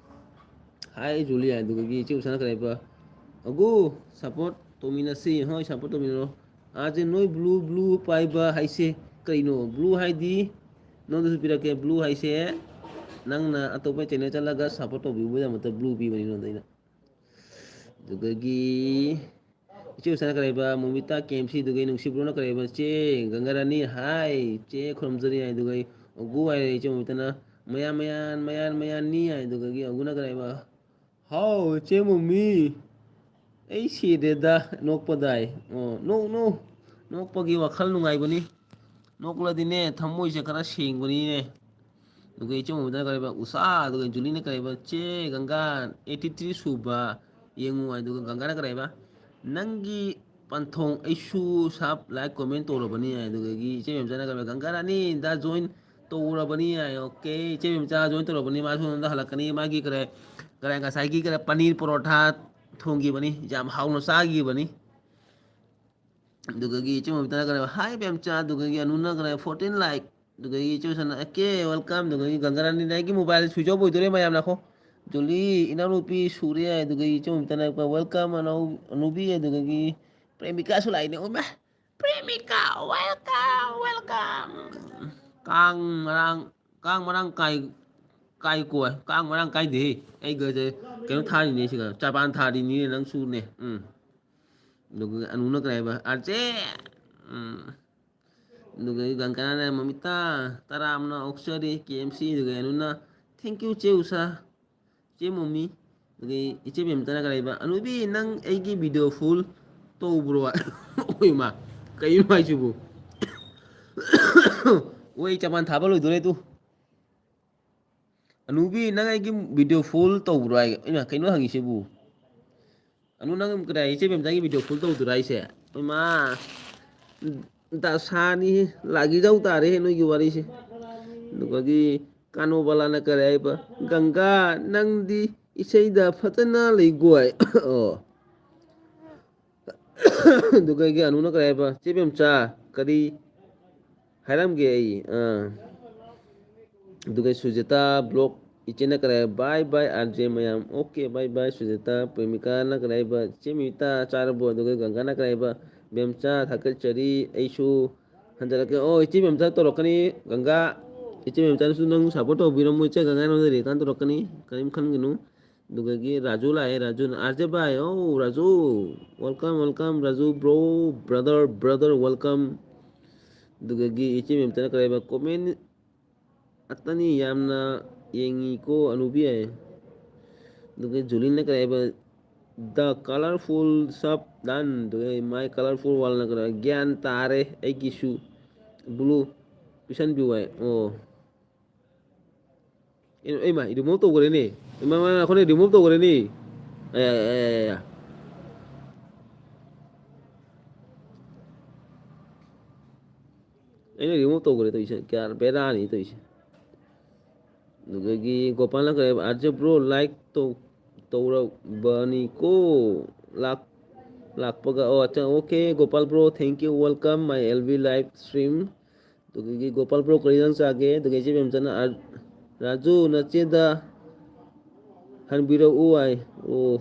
ꯍꯥꯏ ꯖꯨꯂꯤꯌꯥ, ꯑꯗꯨꯗꯒꯤ ꯏꯆꯦ ꯎꯁꯥꯅ ꯀꯔꯤ ꯍꯥꯏꯕ? ꯑꯒꯨ, ꯁꯞꯄꯣꯔꯠ ꯇꯧꯃꯤꯟꯅꯁꯤ꯫ ꯍꯣꯏ, ꯁꯞꯄꯣꯔꯠ ꯇꯧꯃꯤꯟꯅꯔꯣ꯫ ꯑꯥꯔꯖꯦ, ꯅꯣꯏ ꯕ꯭ꯂꯨ, ꯕ꯭ꯂꯨ ꯄꯥꯏꯕ ꯍꯥꯏꯁꯦ ꯀꯩꯅꯣ? ꯕ꯭ꯂꯨ ꯍꯥꯏꯗꯤ ꯅꯉꯣꯟꯗꯁꯨ ꯄꯤꯔꯛꯀꯦ꯫ ꯕ꯭ꯂꯨ ꯍꯥꯏꯁꯦ ꯅꯪꯅ ꯑꯇꯣꯞꯄ ꯆꯦꯅꯦꯜ ꯆꯠꯂꯒ ꯁꯞꯄꯣꯔꯠ ꯇꯧꯕꯤꯕꯒꯤꯗꯃꯛꯇ ꯕ꯭ꯂꯨ ꯄꯤꯕꯅꯤ ꯅꯉꯣꯟꯗ ꯑꯩꯅ꯫ ꯑꯗꯨꯗꯒꯤ ꯏꯆꯦ ꯎꯁꯥꯅ ꯀꯔꯤ ꯍꯥꯏꯕ? ꯃꯣꯃꯤꯇꯥ ꯀꯦ ꯑꯦꯝ ꯁꯤ, ꯑꯗꯨꯗꯒꯤ ꯅꯨꯡꯁꯤꯕ꯭ꯔꯣꯅ ꯀꯔꯤ ꯍꯥꯏꯕ? ꯆꯦ ꯒꯪꯒꯥꯔꯥꯅꯤ, ꯍꯥꯏ꯫ ꯆꯦ ꯈꯨꯔꯨꯝꯖꯔꯤ ꯍꯥꯏ꯫ ꯑꯗꯨꯒ ꯑꯩ ꯑꯒꯨ ꯍꯥꯏꯔꯦ꯫ ꯏꯆꯦ ꯃꯣꯃꯤꯇꯥꯅ ꯃꯌꯥꯟ, ꯃꯌꯥꯟ, ꯃꯌꯥꯟ, ꯃꯌꯥꯟꯅꯤ ꯍꯥꯏ꯫ ꯑꯗꯨꯗꯒꯤ ꯑꯒꯨꯅ ꯀꯔꯤ ꯍꯥꯏꯕ? ꯍꯥꯎ, ꯏꯆꯦ ꯃꯣꯃꯤ꯫ ꯑꯩ ꯁꯤꯔꯦꯗ ꯅꯣꯛꯄꯗꯥꯏ꯫ ꯑꯣ, ꯅꯣꯛ, ꯅꯣꯛ꯫ ꯅꯣꯛꯄꯒꯤ ꯋꯥꯈꯜ ꯅꯨꯡꯉꯥꯏꯕꯅꯤ꯫ ꯅꯣꯛꯂꯗꯤꯅꯦ, ꯊꯃꯣꯏꯁꯦ ꯈꯔ ꯁꯦꯡꯕꯅꯤꯅꯦ꯫ ꯑꯗꯨꯒ ꯏꯆꯦ ꯃꯣꯃꯤꯇꯥꯅ ꯀꯔꯤ ꯍꯥꯏꯕ? ꯎꯁꯥ꯫ ꯑꯗꯨꯒ ꯖꯨꯂꯤꯅ ꯀꯔꯤ ꯍꯥꯏꯕ? ꯆꯦ ꯒꯪꯒꯥ, ꯑꯩꯠꯇꯤ ꯊ꯭ꯔꯤ ꯁꯨꯕ ꯌꯦꯡꯉꯨ ꯍꯥꯏ꯫ ꯑꯗꯨꯒ ꯒꯪꯒꯥꯅ ꯀꯔꯤ ꯍꯥꯏꯕ? ꯅꯪꯒꯤ ꯄꯟꯊꯣꯡ ꯑꯩꯁꯨ ꯁꯥꯞ ꯂꯥꯏꯛ ꯀꯣꯃꯦꯟ ꯇꯧꯔꯕꯅꯤ ꯍꯥꯏ꯫ ꯑꯗꯨꯗꯒꯤ ꯏꯆꯦ ꯃꯦꯝꯆꯥꯅ ꯀꯔꯤ ꯍꯥꯏꯕ? ꯒꯪꯒꯥ ꯔꯥꯅꯤ ꯗ ꯖꯣꯏꯟ ꯇꯧꯔꯕꯅꯤ ꯍꯥꯏ꯫ ꯑꯣꯀꯦ, ꯏꯆꯦ ꯃꯦꯝꯆꯥ ꯖꯣꯏꯟ ꯇꯧꯔꯕꯅꯤ, ꯃꯥꯁꯨ ꯅꯉꯣꯟꯗ ꯍꯜꯂꯛꯀꯅꯤ꯫ ꯃꯥꯒꯤ ꯀꯔꯤ, ꯀꯔꯤ ꯉꯁꯥꯏꯒꯤ ꯀꯔꯤ ꯄꯅꯤꯔ ꯄꯔꯣꯊꯥ ꯊꯣꯡꯈꯤꯕꯅꯤ, ꯌꯥꯝ ꯍꯥꯎꯅ ꯆꯥꯈꯤꯕꯅꯤ꯫ ꯑꯗꯨꯗꯒꯤ ꯏꯆꯦ ꯃꯣꯃꯤꯇꯥꯅ ꯀꯔꯤ ꯍꯥꯏꯕ? ꯍꯥꯏ ꯃꯦꯝꯆꯥ꯫ ꯑꯗꯨꯗꯒꯤ ꯑꯅꯨꯅ ꯀꯔꯤ ꯍꯥꯏꯕ? Fourteen like. ꯑꯗꯨꯗꯒꯤ ꯏꯆꯦ ꯎꯁꯥꯅ ꯑꯣꯀꯦ, ꯋꯦꯜꯀꯝ꯫ ꯑꯗꯨꯗꯒꯤ ꯒꯪꯒꯥ ꯔꯥꯅꯤꯅ ꯑꯩꯒꯤ ꯃꯣꯕꯥꯏꯜ ꯁ꯭ꯋꯤꯆ ꯑꯣꯐ ꯑꯣꯏꯗꯣꯔꯦ ꯃꯌꯥꯝ, ꯂꯥꯛꯈꯣ꯫ ꯖꯨꯂꯤ, ꯏꯅꯥꯎꯅꯨꯄꯤ ꯁꯨꯔꯦ꯫ ꯑꯗꯨꯗꯒꯤ ꯏꯆꯦ ꯃꯣꯃꯤꯇꯥꯅ ꯋꯦꯜꯀꯝ ꯑꯅꯧ-, ꯑꯅꯨꯕꯤ꯫ ꯑꯗꯨꯗꯒꯤ ꯄ꯭ꯔꯦꯃꯤꯀꯥꯁꯨ ꯂꯥꯛꯏꯅꯦ꯫ ꯑꯣ ꯃꯥ, ꯄ꯭ꯔꯦꯃꯤꯀꯥ, ꯋꯦꯜꯀꯝ, ꯋꯦꯜꯀꯝ꯫ ꯀꯥꯡ ꯃꯔꯥꯡ, ꯀꯥꯡ ꯃꯔꯥꯡ ꯀꯥꯏ, ꯀꯥꯏ ꯀꯣꯏ, ꯀꯥꯡ ꯃꯔꯥꯡ ꯀꯥꯏꯗꯦꯍꯦ꯫ ꯑꯩꯒꯁꯦ ꯀꯩꯅꯣ ꯊꯥꯔꯤꯅꯦ ꯁꯤꯒ, ꯆꯥꯕꯥꯟ ꯊꯥꯔꯤꯅꯤꯅꯦ ꯅꯪꯁꯨꯅꯦ꯫ ꯎꯝ꯫ ꯑꯗꯨꯒ ꯑꯅꯨꯅ ꯀꯔꯤ ꯍꯥꯏꯕ? ꯑꯥꯔꯖꯦ! ꯎꯝ꯫ ꯑꯗꯨꯒ ꯒꯪꯀꯥꯅ ꯃꯃꯤꯇꯥ, ꯇꯔꯥꯝꯅ ꯑꯣꯛꯆꯔꯤ, ꯀꯦ ꯑꯦꯝ ꯁꯤ꯫ ꯑꯗꯨꯒ ꯑꯅꯨꯅ, "Thank you, ꯆꯦ ꯎꯁꯥ, ꯆꯦ ꯃꯣꯃꯤ"꯫ ꯑꯗꯒꯤ ꯏꯆꯦ ꯃꯦꯝꯇꯅ ꯀꯔꯤ ꯍꯥꯏꯕ? "ꯑꯅꯨꯕꯤ, ꯅꯪ ꯑꯩꯒꯤ ꯚꯤꯗꯤꯑꯣ ꯐꯨꯜ ꯇꯧꯕ꯭ꯔꯣ?" ꯑꯣꯏ ꯃꯥ, ꯀꯩꯅꯣ ꯍꯥꯏꯁꯤꯕꯨ? ꯑꯣꯏ, ꯆꯥꯄꯥꯟ ꯊꯥꯕ ꯂꯣꯏꯗꯣꯔꯦ ꯇꯨ꯫ "ꯑꯅꯨꯕꯤ, ꯅꯪ ꯑꯩꯒꯤ ꯚꯤꯗꯤꯑꯣ ꯐꯨꯜ ꯇꯧꯕ꯭ꯔꯣ?" ꯍꯥꯏ꯫ ꯑꯩꯅ, "ꯀꯩꯅꯣ ꯍꯪꯉꯤꯁꯤꯕꯨ? ꯑꯅꯨ, ꯅꯪ ꯀꯗꯥꯏ ꯏꯆꯦ ꯃꯦꯝꯆꯥꯒꯤ ꯚꯤꯗꯤꯑꯣ ꯐꯨꯜ ꯇꯧꯗꯣꯏꯔꯥ ꯍꯥꯏꯁꯦ?" ꯏꯃꯥ, ꯗꯁꯥꯅꯤ, ꯂꯥꯒꯤꯖꯧ ꯇꯥꯔꯦ ꯅꯣꯏꯒꯤ ꯋꯥꯔꯤꯁꯦ꯫ ꯑꯗꯨꯒꯗꯤ ꯀꯥꯅꯣꯕꯂꯥꯅ ꯀꯔꯤ ꯍꯥꯏꯕ? "ꯒꯪꯒꯥ, ꯅꯪꯗꯤ ꯏꯁꯩꯗ ꯐꯖꯅ ꯂꯩꯒꯣꯏ"꯫ ꯑꯣ꯫ ꯑꯗꯨꯒ ꯑꯩꯒꯤ ꯑꯅꯨꯅ ꯀꯔꯤ ꯍꯥꯏꯕ? "ꯆꯦ ꯕꯦꯝꯆꯥ, ꯀꯔꯤ?" ꯍꯥꯏꯔꯝꯒꯦ ꯑꯩ꯫ ꯑꯥ꯫ ꯑꯗꯨꯒ ꯁꯨꯖꯦꯇꯥ ꯕ꯭ꯂꯣꯛ ꯏꯆꯦꯅ ꯀꯔꯤ ꯍꯥꯏ? ꯕꯥꯏ ꯕꯥꯏ ꯑꯥꯔ ꯖꯦ ꯃꯌꯥꯝ꯫ ꯑꯣꯀꯦ, ꯕꯥꯏ ꯕꯥꯏ ꯁꯨꯖꯦꯇꯥ꯫ ꯄ꯭ꯔꯦꯃꯤꯀꯥꯅ ꯀꯔꯤ ꯍꯥꯏꯕ? ꯏꯆꯦ ꯃꯤꯇꯥ ꯆꯥꯔꯕꯣ? ꯑꯗꯨꯒ ꯒꯪꯒꯥꯅ ꯀꯔꯤ ꯍꯥꯏꯕ? ꯃꯦꯝꯆꯥ ꯊꯥꯒꯠꯆꯔꯤ, ꯑꯩꯁꯨ ꯍꯟꯖꯔꯛꯀꯦ꯫ ꯑꯣ, ꯏꯆꯦ ꯃꯦꯝꯆꯥ ꯇꯧꯔꯛꯀꯅꯤ꯫ ꯒꯪꯒꯥ, ꯏꯆꯦ ꯃꯦꯝꯆꯥꯅꯁꯨ ꯅꯪ ꯁꯞꯄꯣꯔꯠ ꯇꯧꯕꯤꯔꯝꯃꯣ꯫ ꯏꯆꯦ ꯒꯪꯒꯥ ꯅꯉꯣꯟꯗ ꯔꯤꯇꯔꯟ ꯇꯧꯔꯛꯀꯅꯤ, ꯀꯔꯤꯝ ꯈꯟꯒꯅꯨ꯫ ꯑꯗꯨꯗꯒꯤ ꯔꯥꯖꯨ ꯂꯥꯛꯑꯦ, ꯔꯥꯖꯨꯅ, "ꯑꯥꯔ ꯖꯦ ꯚꯥꯏ, ꯑꯧ, Raju, welcome, welcome, Raju bro, brother, brother, welcome." ꯑꯗꯨꯗꯒꯤ ꯏꯆꯦ ꯃꯦꯝꯆꯥꯅ ꯀꯔꯤ ꯍꯥꯏꯕ? "ꯀꯣꯃꯦꯟ ꯑꯇꯅꯤ ꯌꯥꯝꯅ ꯌꯦꯡꯉꯤꯀꯣ ꯑꯅꯨꯕꯤ" ꯍꯥꯏ꯫ ꯑꯗꯨꯒ ꯖꯨꯂꯤꯟꯅ ꯀꯔꯤ ꯍꯥꯏꯕ? "The colorful sub done"꯫ ꯑꯗꯨꯒ "My colorful worldꯅ" ꯀꯔꯤ? "ꯒ꯭ꯌꯥꯟ ꯇꯥꯔꯦ ꯑꯩꯒꯤꯁꯨ ꯕ꯭ꯂꯨ ꯄꯤꯁꯟꯕꯤꯌꯨ" ꯍꯥꯏ꯫ ꯑꯣ꯫ ꯑꯦ, ꯑꯩ ꯃꯥ, ꯔꯤꯃꯨꯚ ꯇꯧꯈ꯭ꯔꯦꯅꯦ꯫ ꯏꯃꯥ, ꯏꯃꯥ, ꯑꯩꯈꯣꯏꯅ ꯔꯤꯃꯨꯚ ꯇꯧꯈ꯭ꯔꯦꯅꯦ꯫ ꯑꯌꯥ, ꯑꯌꯥ, ꯑꯌꯥ, ꯑꯌꯥ꯫ ꯑꯩꯅ ꯔꯤꯃꯨꯚ ꯇꯧꯈ꯭ꯔꯦ ꯇꯧꯔꯤꯁꯦ꯫ ꯀꯌꯥ ꯕꯦꯔꯥꯅꯤ ꯇꯧꯔꯤꯁꯦ꯫ ꯑꯗꯨꯗꯒꯤ ꯒꯣꯄꯥꯜꯅ ꯀꯔꯤ ꯍꯥꯏꯕ? "ꯑꯥꯔ ꯖꯦ ꯕ꯭ꯔꯣ, ꯂꯥꯏꯛ ꯇꯧ-, ꯇꯧꯔꯕꯅꯤꯀꯣ꯫ ꯂꯥꯛ-, ꯂꯥꯛꯄꯒ"꯫ ꯑꯣ, ꯑꯠꯆꯥ, okay, Gopal bro, thank you, welcome my L V live stream꯫ ꯑꯗꯨꯗꯒꯤ ꯒꯣꯄꯥꯜ ꯕ꯭ꯔꯣ, ꯀꯔꯤ ꯏꯟꯖꯥꯡ ꯆꯥꯒꯦ? ꯑꯗꯨꯒ ꯏꯆꯦ ꯃꯦꯝꯆꯥꯅ, "ꯑꯥꯔ-, ꯔꯥꯖꯨ, ꯅꯆꯦꯗ ꯍꯟꯕꯤꯔꯛꯎ" ꯍꯥꯏ꯫ ꯑꯣ,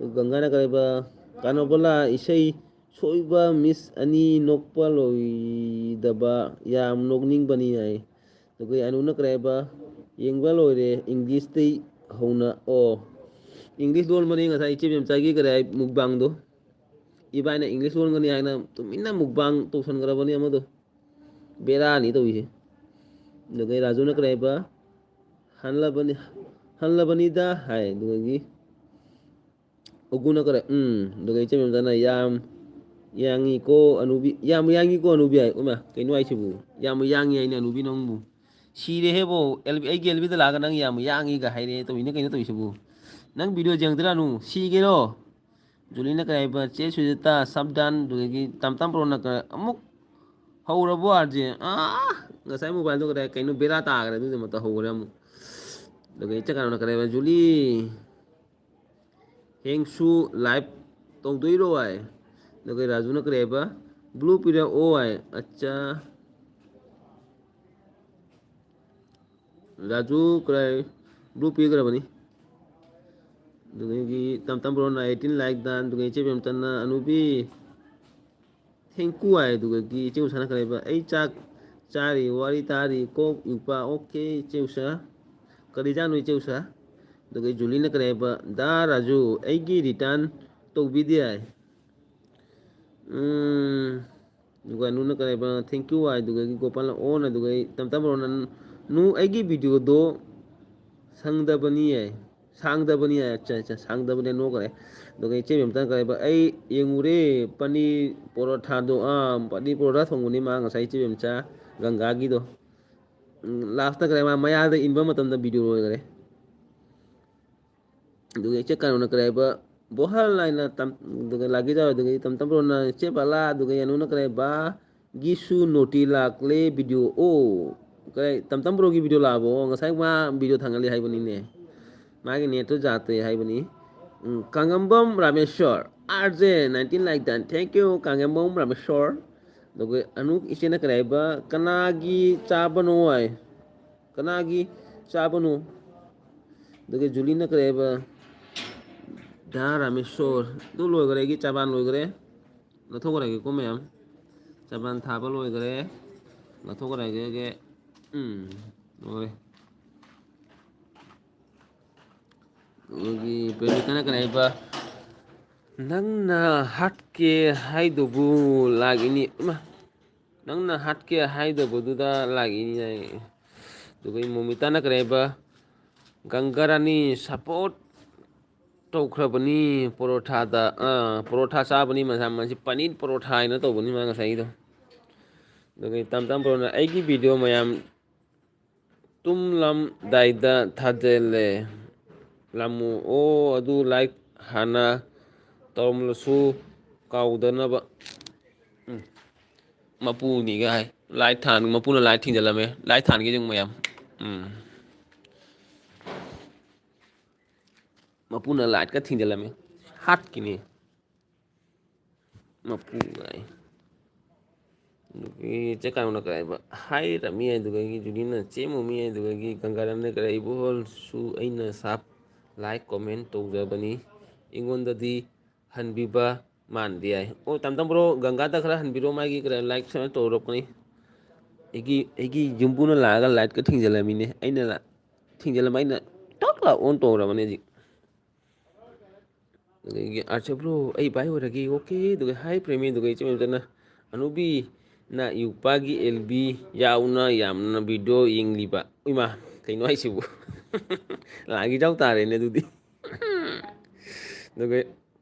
ꯒꯪꯒꯥꯅ ꯀꯔꯤ ꯍꯥꯏꯕ? "ꯀꯥꯅꯣꯕꯂꯥ ꯏꯁꯩ ꯁꯣꯏꯕ ꯃꯤꯁ ꯑꯅꯤ ꯅꯣꯛꯄ ꯂꯣꯏꯗꯕ ꯌꯥꯝ ꯅꯣꯛꯅꯤꯡꯕꯅꯤ" ꯍꯥꯏ꯫ ꯑꯗꯨꯒ ꯑꯅꯨꯅ ꯀꯔꯤ ꯍꯥꯏꯕ? "ꯌꯦꯡꯕ ꯂꯣꯏꯔꯦ, ꯏꯪꯂꯤꯁꯇꯩ ꯍꯧꯅ"꯫ ꯑꯣ, ꯏꯪꯂꯤꯁ ꯂꯣꯟꯕꯅꯤ ꯉꯁꯥꯏ ꯏꯆꯦ ꯃꯦꯝꯆꯥꯒꯤ ꯀꯔꯤ ꯍꯥꯏ? ꯃꯨꯛꯕꯥꯡꯗꯣ꯫ ꯏꯕꯥꯏꯅ ꯏꯪꯂꯤꯁ ꯂꯣꯟꯒꯅꯤ ꯍꯥꯏꯅ ꯇꯨꯃꯤꯟꯅ ꯃꯨꯛꯕꯥꯡ ꯇꯧꯁꯟꯈ꯭ꯔꯕꯅꯤ ꯑꯃꯗꯣ꯫ ꯕꯦꯔꯥꯅꯤ ꯇꯧꯔꯤꯁꯦ꯫ ꯑꯗꯨꯒ ꯔꯥꯖꯨꯅ ꯀꯔꯤ ꯍꯥꯏꯕ? "ꯍꯜꯂꯕꯅꯤ, ꯍꯜꯂꯕꯅꯤꯗ" ꯍꯥꯏ꯫ ꯑꯗꯨꯗꯒꯤ ꯑꯣꯒꯨꯅ ꯀꯔꯤ? ꯎꯝ꯫ ꯑꯗꯨꯒ ꯏꯆꯦ ꯃꯦꯝꯆꯥꯅ, "ꯌꯥꯝ ꯌꯥꯡꯉꯤꯀꯣ ꯑꯅꯨꯕꯤ, ꯌꯥꯝ ꯌꯥꯡꯉꯤꯀꯣ ꯑꯅꯨꯕꯤ" ꯍꯥꯏ꯫ ꯎꯃ, ꯀꯩꯅꯣ ꯍꯥꯏꯁꯤꯕꯨ? ꯌꯥꯝ ꯌꯥꯡꯉꯤ ꯍꯥꯏꯅꯦ ꯑꯅꯨꯕꯤ ꯅꯪꯕꯨ꯫ ꯁꯤꯔꯦꯍꯦꯕꯣ, ꯑꯦꯜ ꯕꯤ, ꯑꯩꯒꯤ ꯑꯦꯜ ꯕꯤꯗ ꯂꯥꯛꯑꯒ "ꯅꯪ ꯌꯥꯝ ꯌꯥꯡꯉꯤꯒ" ꯍꯥꯏꯔꯦ꯫ ꯇꯧꯏꯅ ꯀꯩꯅꯣ ꯇꯧꯔꯤꯁꯤꯕꯨ? ꯅꯪ ꯚꯤꯗꯤꯑꯣ ꯌꯦꯡꯗ꯭ꯔꯥꯅꯨ? ꯁꯤꯒꯦꯔꯣ? ꯖꯨꯂꯤꯅ ꯀꯔꯤ ꯍꯥꯏꯕ? "ꯆꯦ ꯁꯨꯖꯤꯇꯥ, ꯁꯥꯕꯗꯥꯟ"꯫ ꯑꯗꯨꯗꯒꯤ ꯇꯥꯝ ꯇꯥꯝ ꯄ꯭ꯔꯣꯅ ꯀꯔꯤ ꯑꯃꯨꯛ ꯍꯧꯔꯕꯣ ꯑꯥꯔ ꯖꯦ? ꯑꯥ! ꯉꯁꯥꯏ ꯃꯣꯕꯥꯏꯜꯗꯣ ꯀꯗꯥꯏ ꯀꯩꯅꯣ ꯕꯦꯔꯥ ꯇꯥꯈ꯭ꯔꯦ, ꯑꯗꯨꯗ ꯃꯇꯝ ꯍꯧꯈ꯭ꯔꯦ ꯑꯃꯨꯛ꯫ ꯑꯗꯨꯒ ꯏꯆꯦ ꯀꯩꯅꯣꯅ ꯀꯔꯤ ꯍꯥꯏꯕ? "ꯖꯨꯂꯤ, ꯍꯌꯦꯡꯁꯨ ꯂꯥꯏꯚ ꯇꯧꯗꯣꯏꯔꯣ?" ꯍꯥꯏ꯫ ꯑꯗꯨꯒ ꯔꯥꯖꯨꯅ ꯀꯔꯤ ꯍꯥꯏꯕ? "ꯕ꯭ꯂꯨ ꯄꯤꯔꯛꯑꯣ" ꯍꯥꯏ꯫ ꯑꯠꯆꯥ꯫ ꯔꯥꯖꯨ ꯀꯔꯥꯏ? ꯕ꯭ꯂꯨ ꯄꯤꯈ꯭ꯔꯕꯅꯤ꯫ ꯑꯗꯨꯗꯒꯤ ꯇꯝ ꯇꯝ ꯕ꯭ꯔꯣꯅ ꯑꯩꯠꯇꯤꯟ ꯂꯥꯏꯛ ꯗꯥꯟ, ꯑꯗꯨꯒ ꯏꯆꯦ ꯕꯦꯝꯇꯟꯅ ꯑꯅꯨꯕꯤ ꯊꯦꯡꯀꯨ ꯍꯥꯏ꯫ ꯑꯗꯨꯗꯒꯤ ꯏꯆꯦ ꯎꯁꯥꯅ ꯀꯔꯤ ꯍꯥꯏꯕ? "ꯑꯩ ꯆꯥꯛ ꯆꯥꯔꯤ, ꯋꯥꯔꯤ ꯇꯥꯔꯤ, ꯀꯣꯛ ꯌꯨꯛꯄ, ꯑꯣꯀꯦ ꯏꯆꯦ ꯎꯁꯥ꯫ ꯀꯔꯤ ꯆꯥꯅꯣ ꯏꯆꯦ ꯎꯁꯥ?" ꯑꯗꯨꯒ ꯖꯨꯂꯤꯅ ꯀꯔꯤ ꯍꯥꯏꯕ? "ꯗꯥ ꯔꯥꯖꯨ, ꯑꯩꯒꯤ ꯔꯤꯇꯔꯟ ꯇꯧꯕꯤꯗꯦ" ꯍꯥꯏ꯫ ꯎꯝ, ꯑꯗꯨꯒ ꯅꯨꯅ ꯀꯔꯤ ꯍꯥꯏꯕ? "ꯊꯦꯡꯀ꯭ꯌꯨ" ꯍꯥꯏ꯫ ꯑꯗꯨꯒ ꯒꯣꯄꯥꯜꯅ "ꯑꯣꯟ", ꯑꯗꯨꯒ ꯑꯩ ꯇꯝ ꯇꯝ ꯕ꯭ꯔꯣꯅ "ꯅꯨ, ꯑꯩꯒꯤ ꯚꯤꯗꯤꯑꯣꯗꯣ ꯁꯪꯗꯕꯅꯤ" ꯍꯥꯏ꯫ "ꯁꯥꯡꯗꯕꯅꯤ" ꯍꯥꯏ꯫ "ꯑꯠꯆꯥ, ꯑꯠꯆꯥ, ꯁꯥꯡꯗꯕꯅꯤ" ꯅꯣꯛꯈ꯭ꯔꯦ꯫ ꯑꯗꯨꯒ ꯏꯆꯦ ꯃꯦꯝꯇꯅ ꯀꯔꯤ ꯍꯥꯏꯕ? "ꯑꯩ ꯌꯦꯡꯉꯨꯔꯦ ꯄꯅꯤꯔ ꯄꯣꯔꯣꯊꯥꯗꯣ, ꯑꯥ, ꯄꯅꯤꯔ ꯄꯣꯔꯣꯊꯥ ꯊꯣꯡꯕꯅꯤ ꯃꯥ ꯉꯁꯥꯏ ꯏꯆꯦ ꯃꯦꯝꯆꯥ ꯒꯪꯒꯥꯒꯤꯗꯣ"꯫ ꯎꯝ, ꯂꯥꯁꯇ ꯀꯔꯤ ꯍꯥꯏꯕ? ꯃꯌꯥꯗ ꯏꯟꯕ ꯃꯇꯝꯗ ꯚꯤꯗꯤꯑꯣ ꯂꯣꯏꯈꯔꯦ꯫ ꯑꯗꯨꯒ ꯏꯆꯦ ꯀꯩꯅꯣꯅ ꯀꯔꯤ ꯍꯥꯏꯕ? ꯕꯣꯍꯜ ꯍꯥꯏꯅ ꯇꯝ-, ꯑꯗꯨꯒ ꯂꯥꯛꯀꯦ ꯇꯧꯔꯦ꯫ ꯑꯗꯨꯒ ꯇꯝ ꯇꯝ ꯕ꯭ꯔꯣꯅ ꯏꯆꯦ ꯕꯂꯥ, ꯑꯗꯨꯒ ꯌꯥꯅꯨꯅ ꯀꯔꯤ ꯍꯥꯏꯕ? "ꯒꯤꯁꯨ ꯅꯣꯇꯤ ꯂꯥꯛꯂꯦ ꯚꯤꯗꯤꯑꯣ ꯑꯣ"꯫ ꯀꯔꯤ, ꯇꯝ ꯇꯝ ꯕ꯭ꯔꯣꯒꯤ ꯚꯤꯗꯤꯑꯣ ꯂꯥꯛꯑꯕꯣ? ꯉꯁꯥꯏ ꯃꯥ ꯚꯤꯗꯤꯑꯣ ꯊꯥꯡꯒꯠꯂꯤ ꯍꯥꯏꯕꯅꯤꯅꯦ꯫ ꯃꯥꯒꯤ ꯅꯦꯠꯇꯨ ꯌꯥꯗꯦ ꯍꯥꯏꯕꯅꯤ꯫ Um, Kangngambam Rameshor, "R J nineteen like done, thank you Kangngambam Rameshor". ꯑꯗꯨꯒ ꯑꯅꯨ ꯏꯆꯦꯅ ꯀꯔꯤ ꯍꯥꯏꯕ? "ꯀꯅꯥꯒꯤ ꯆꯥꯕꯅꯣ" ꯍꯥꯏ꯫ "ꯀꯅꯥꯒꯤ ꯆꯥꯕꯅꯣ?" ꯑꯗꯨꯒ ꯖꯨꯂꯤꯅ ꯀꯔꯤ ꯍꯥꯏꯕ? "ꯗꯥ ꯔꯥꯃꯦꯁꯣꯔ"꯫ ꯑꯗꯨ ꯂꯣꯏꯈꯔꯦ, ꯑꯩꯒꯤ ꯆꯥꯕꯥꯟ ꯂꯣꯏꯈꯔꯦ꯫ ꯂꯧꯊꯣꯛꯈ꯭ꯔꯒꯦꯀꯣ ꯃꯌꯥꯝ꯫ ꯆꯥꯕꯥꯟ ꯊꯥꯕ ꯂꯣꯏꯈꯔꯦ꯫ ꯂꯧꯊꯣꯛꯈ꯭ꯔꯒꯦ꯫ ꯎꯝ, ꯂꯣꯏꯔꯦ꯫ ꯑꯗꯨꯒꯤ ꯄ꯭ꯔꯦꯃꯤꯀꯥꯅ ꯀꯔꯤ ꯍꯥꯏꯕ? "ꯅꯪꯅ ꯍꯥꯠꯀꯦ ꯍꯥꯏꯗꯨꯕꯨ ꯂꯥꯛꯏꯅꯤ"꯫ ꯏꯃꯥ, "ꯅꯪꯅ ꯍꯥꯠꯀꯦ ꯍꯥꯏꯗꯕꯗꯨꯗ ꯂꯥꯛꯏꯅꯤ" ꯍꯥꯏ꯫ ꯑꯗꯨꯒ ꯃꯣꯃꯤꯇꯥꯅ ꯀꯔꯤ ꯍꯥꯏꯕ? "ꯒꯪꯒꯥꯔꯥꯅꯤ ꯁꯞꯄꯣꯔꯠ ꯇꯧꯈ꯭ꯔꯕꯅꯤ ꯄꯣꯔꯣꯊꯥꯗ"꯫ ꯑꯥ, ꯄꯣꯔꯣꯊꯥ ꯆꯥꯕꯅꯤ ꯃꯁꯥ, ꯃꯁꯤ ꯄꯅꯤꯔ ꯄꯣꯔꯣꯊꯥ ꯍꯥꯏꯅ ꯇꯧꯕꯅꯤ ꯃꯥ ꯉꯁꯥꯏꯒꯤꯗꯣ꯫ ꯑꯗꯨꯒ ꯇꯝ ꯇꯝ ꯕ꯭ꯔꯣꯅ "ꯑꯩꯒꯤ ꯚꯤꯗꯤꯑꯣ ꯃꯌꯥꯝ ꯇꯨꯝꯂꯝꯗꯥꯏꯗ ꯊꯥꯖꯤꯜꯂꯦ꯫ ꯂꯥꯃꯨ, ꯑꯣ, ꯑꯗꯨ ꯂꯥꯏꯛ ꯍꯥꯟꯅ ꯇꯧꯔꯝꯂꯁꯨ ꯀꯥꯎꯗꯅꯕ"꯫ ꯎꯝ꯫ ꯃꯄꯨꯅꯤꯒ ꯍꯥꯏ꯫ ꯂꯥꯏꯠ ꯊꯥꯟ-, ꯃꯄꯨꯅ ꯂꯥꯏꯠ ꯊꯤꯡꯖꯤꯜꯂꯝꯃꯦ꯫ ꯂꯥꯏꯠ ꯊꯥꯟꯒꯦ ꯌꯦꯡꯉꯨ ꯃꯌꯥꯝ꯫ ꯎꯝ꯫ ꯃꯄꯨꯅ ꯂꯥꯏꯠꯀ ꯊꯤꯡꯖꯤꯜꯂꯝꯃꯦ꯫ ꯍꯥꯠꯈꯤꯅꯤ꯫ ꯃꯄꯨ ꯒꯥꯏ꯫ ꯑꯗꯨꯒꯤ ꯆꯦ ꯀꯥꯅꯨꯅ ꯀꯔꯤ ꯍꯥꯏꯕ? ꯍꯥꯏꯔꯝꯃꯤ ꯍꯥꯏꯗꯨꯒꯤ, ꯖꯨꯂꯤꯅ ꯆꯦ ꯃꯣꯃꯤ ꯍꯥꯏꯗꯨꯒꯤ, ꯒꯪꯒꯥꯔꯝꯅ ꯀꯔꯤ ꯍꯥꯏꯕ? ꯍꯣꯜꯁꯨ ꯑꯩꯅ ꯁꯥꯞ ꯂꯥꯏꯛ ꯀꯣꯃꯦꯟ ꯇꯧꯖꯕꯅꯤ꯫ ꯑꯩꯉꯣꯟꯗꯗꯤ ꯍꯟꯕꯤꯕ ꯃꯥꯟꯗꯦ ꯍꯥꯏ꯫ ꯑꯣ, ꯇꯝ ꯇꯝ ꯕ꯭ꯔꯣ, ꯒꯪꯒꯥꯗ ꯈꯔ ꯍꯟꯕꯤꯔꯣ, ꯃꯥꯒꯤ ꯈꯔ ꯂꯥꯏꯛ ꯁꯨꯃꯥꯏꯅ ꯇꯧꯔꯛꯄꯅꯤ꯫ ꯑꯩꯒꯤ, ꯑꯩꯒꯤ ꯌꯨꯝꯕꯨꯅ ꯂꯥꯛꯑꯒ ꯂꯥꯏꯠꯀ ꯊꯤꯡꯖꯤꯜꯂꯝꯃꯤꯅꯦ꯫ ꯑꯩꯅ ꯂꯥ-, ꯊꯤꯡꯖꯤꯜꯂꯝꯕ, ꯑꯩꯅ ꯇꯛ ꯂꯥꯎ ꯑꯣꯟ ꯇꯧꯔꯕꯅꯦ ꯍꯧꯖꯤꯛ꯫ ꯑꯗꯒꯤ ꯑꯥꯔꯆꯦ ꯕ꯭ꯔꯣ, ꯑꯩ ꯚꯥꯏ ꯑꯣꯏꯔꯒꯦ, ꯑꯣꯀꯦ꯫ ꯑꯗꯨꯒ ꯍꯥꯏ ꯄ꯭ꯔꯦꯃꯤ, ꯑꯗꯨꯒ ꯏꯆꯦ ꯃꯦꯝꯇꯅ, "ꯑꯅꯨꯕꯤꯅ ꯌꯨꯄꯥꯒꯤ ꯑꯦꯜ ꯕꯤ ꯌꯥꯎꯅ ꯌꯥꯝꯅ ꯚꯤꯗꯤꯑꯣ ꯌꯦꯡꯂꯤꯕ"꯫ ꯏꯃꯥ, ꯀꯩꯅꯣ ꯍꯥꯏꯁꯤꯕꯨ? ꯂꯥꯒꯤ ꯌꯥꯎ ꯇꯥꯔꯦꯅꯦ ꯑꯗꯨꯗꯤ꯫ ꯑꯗꯨꯒ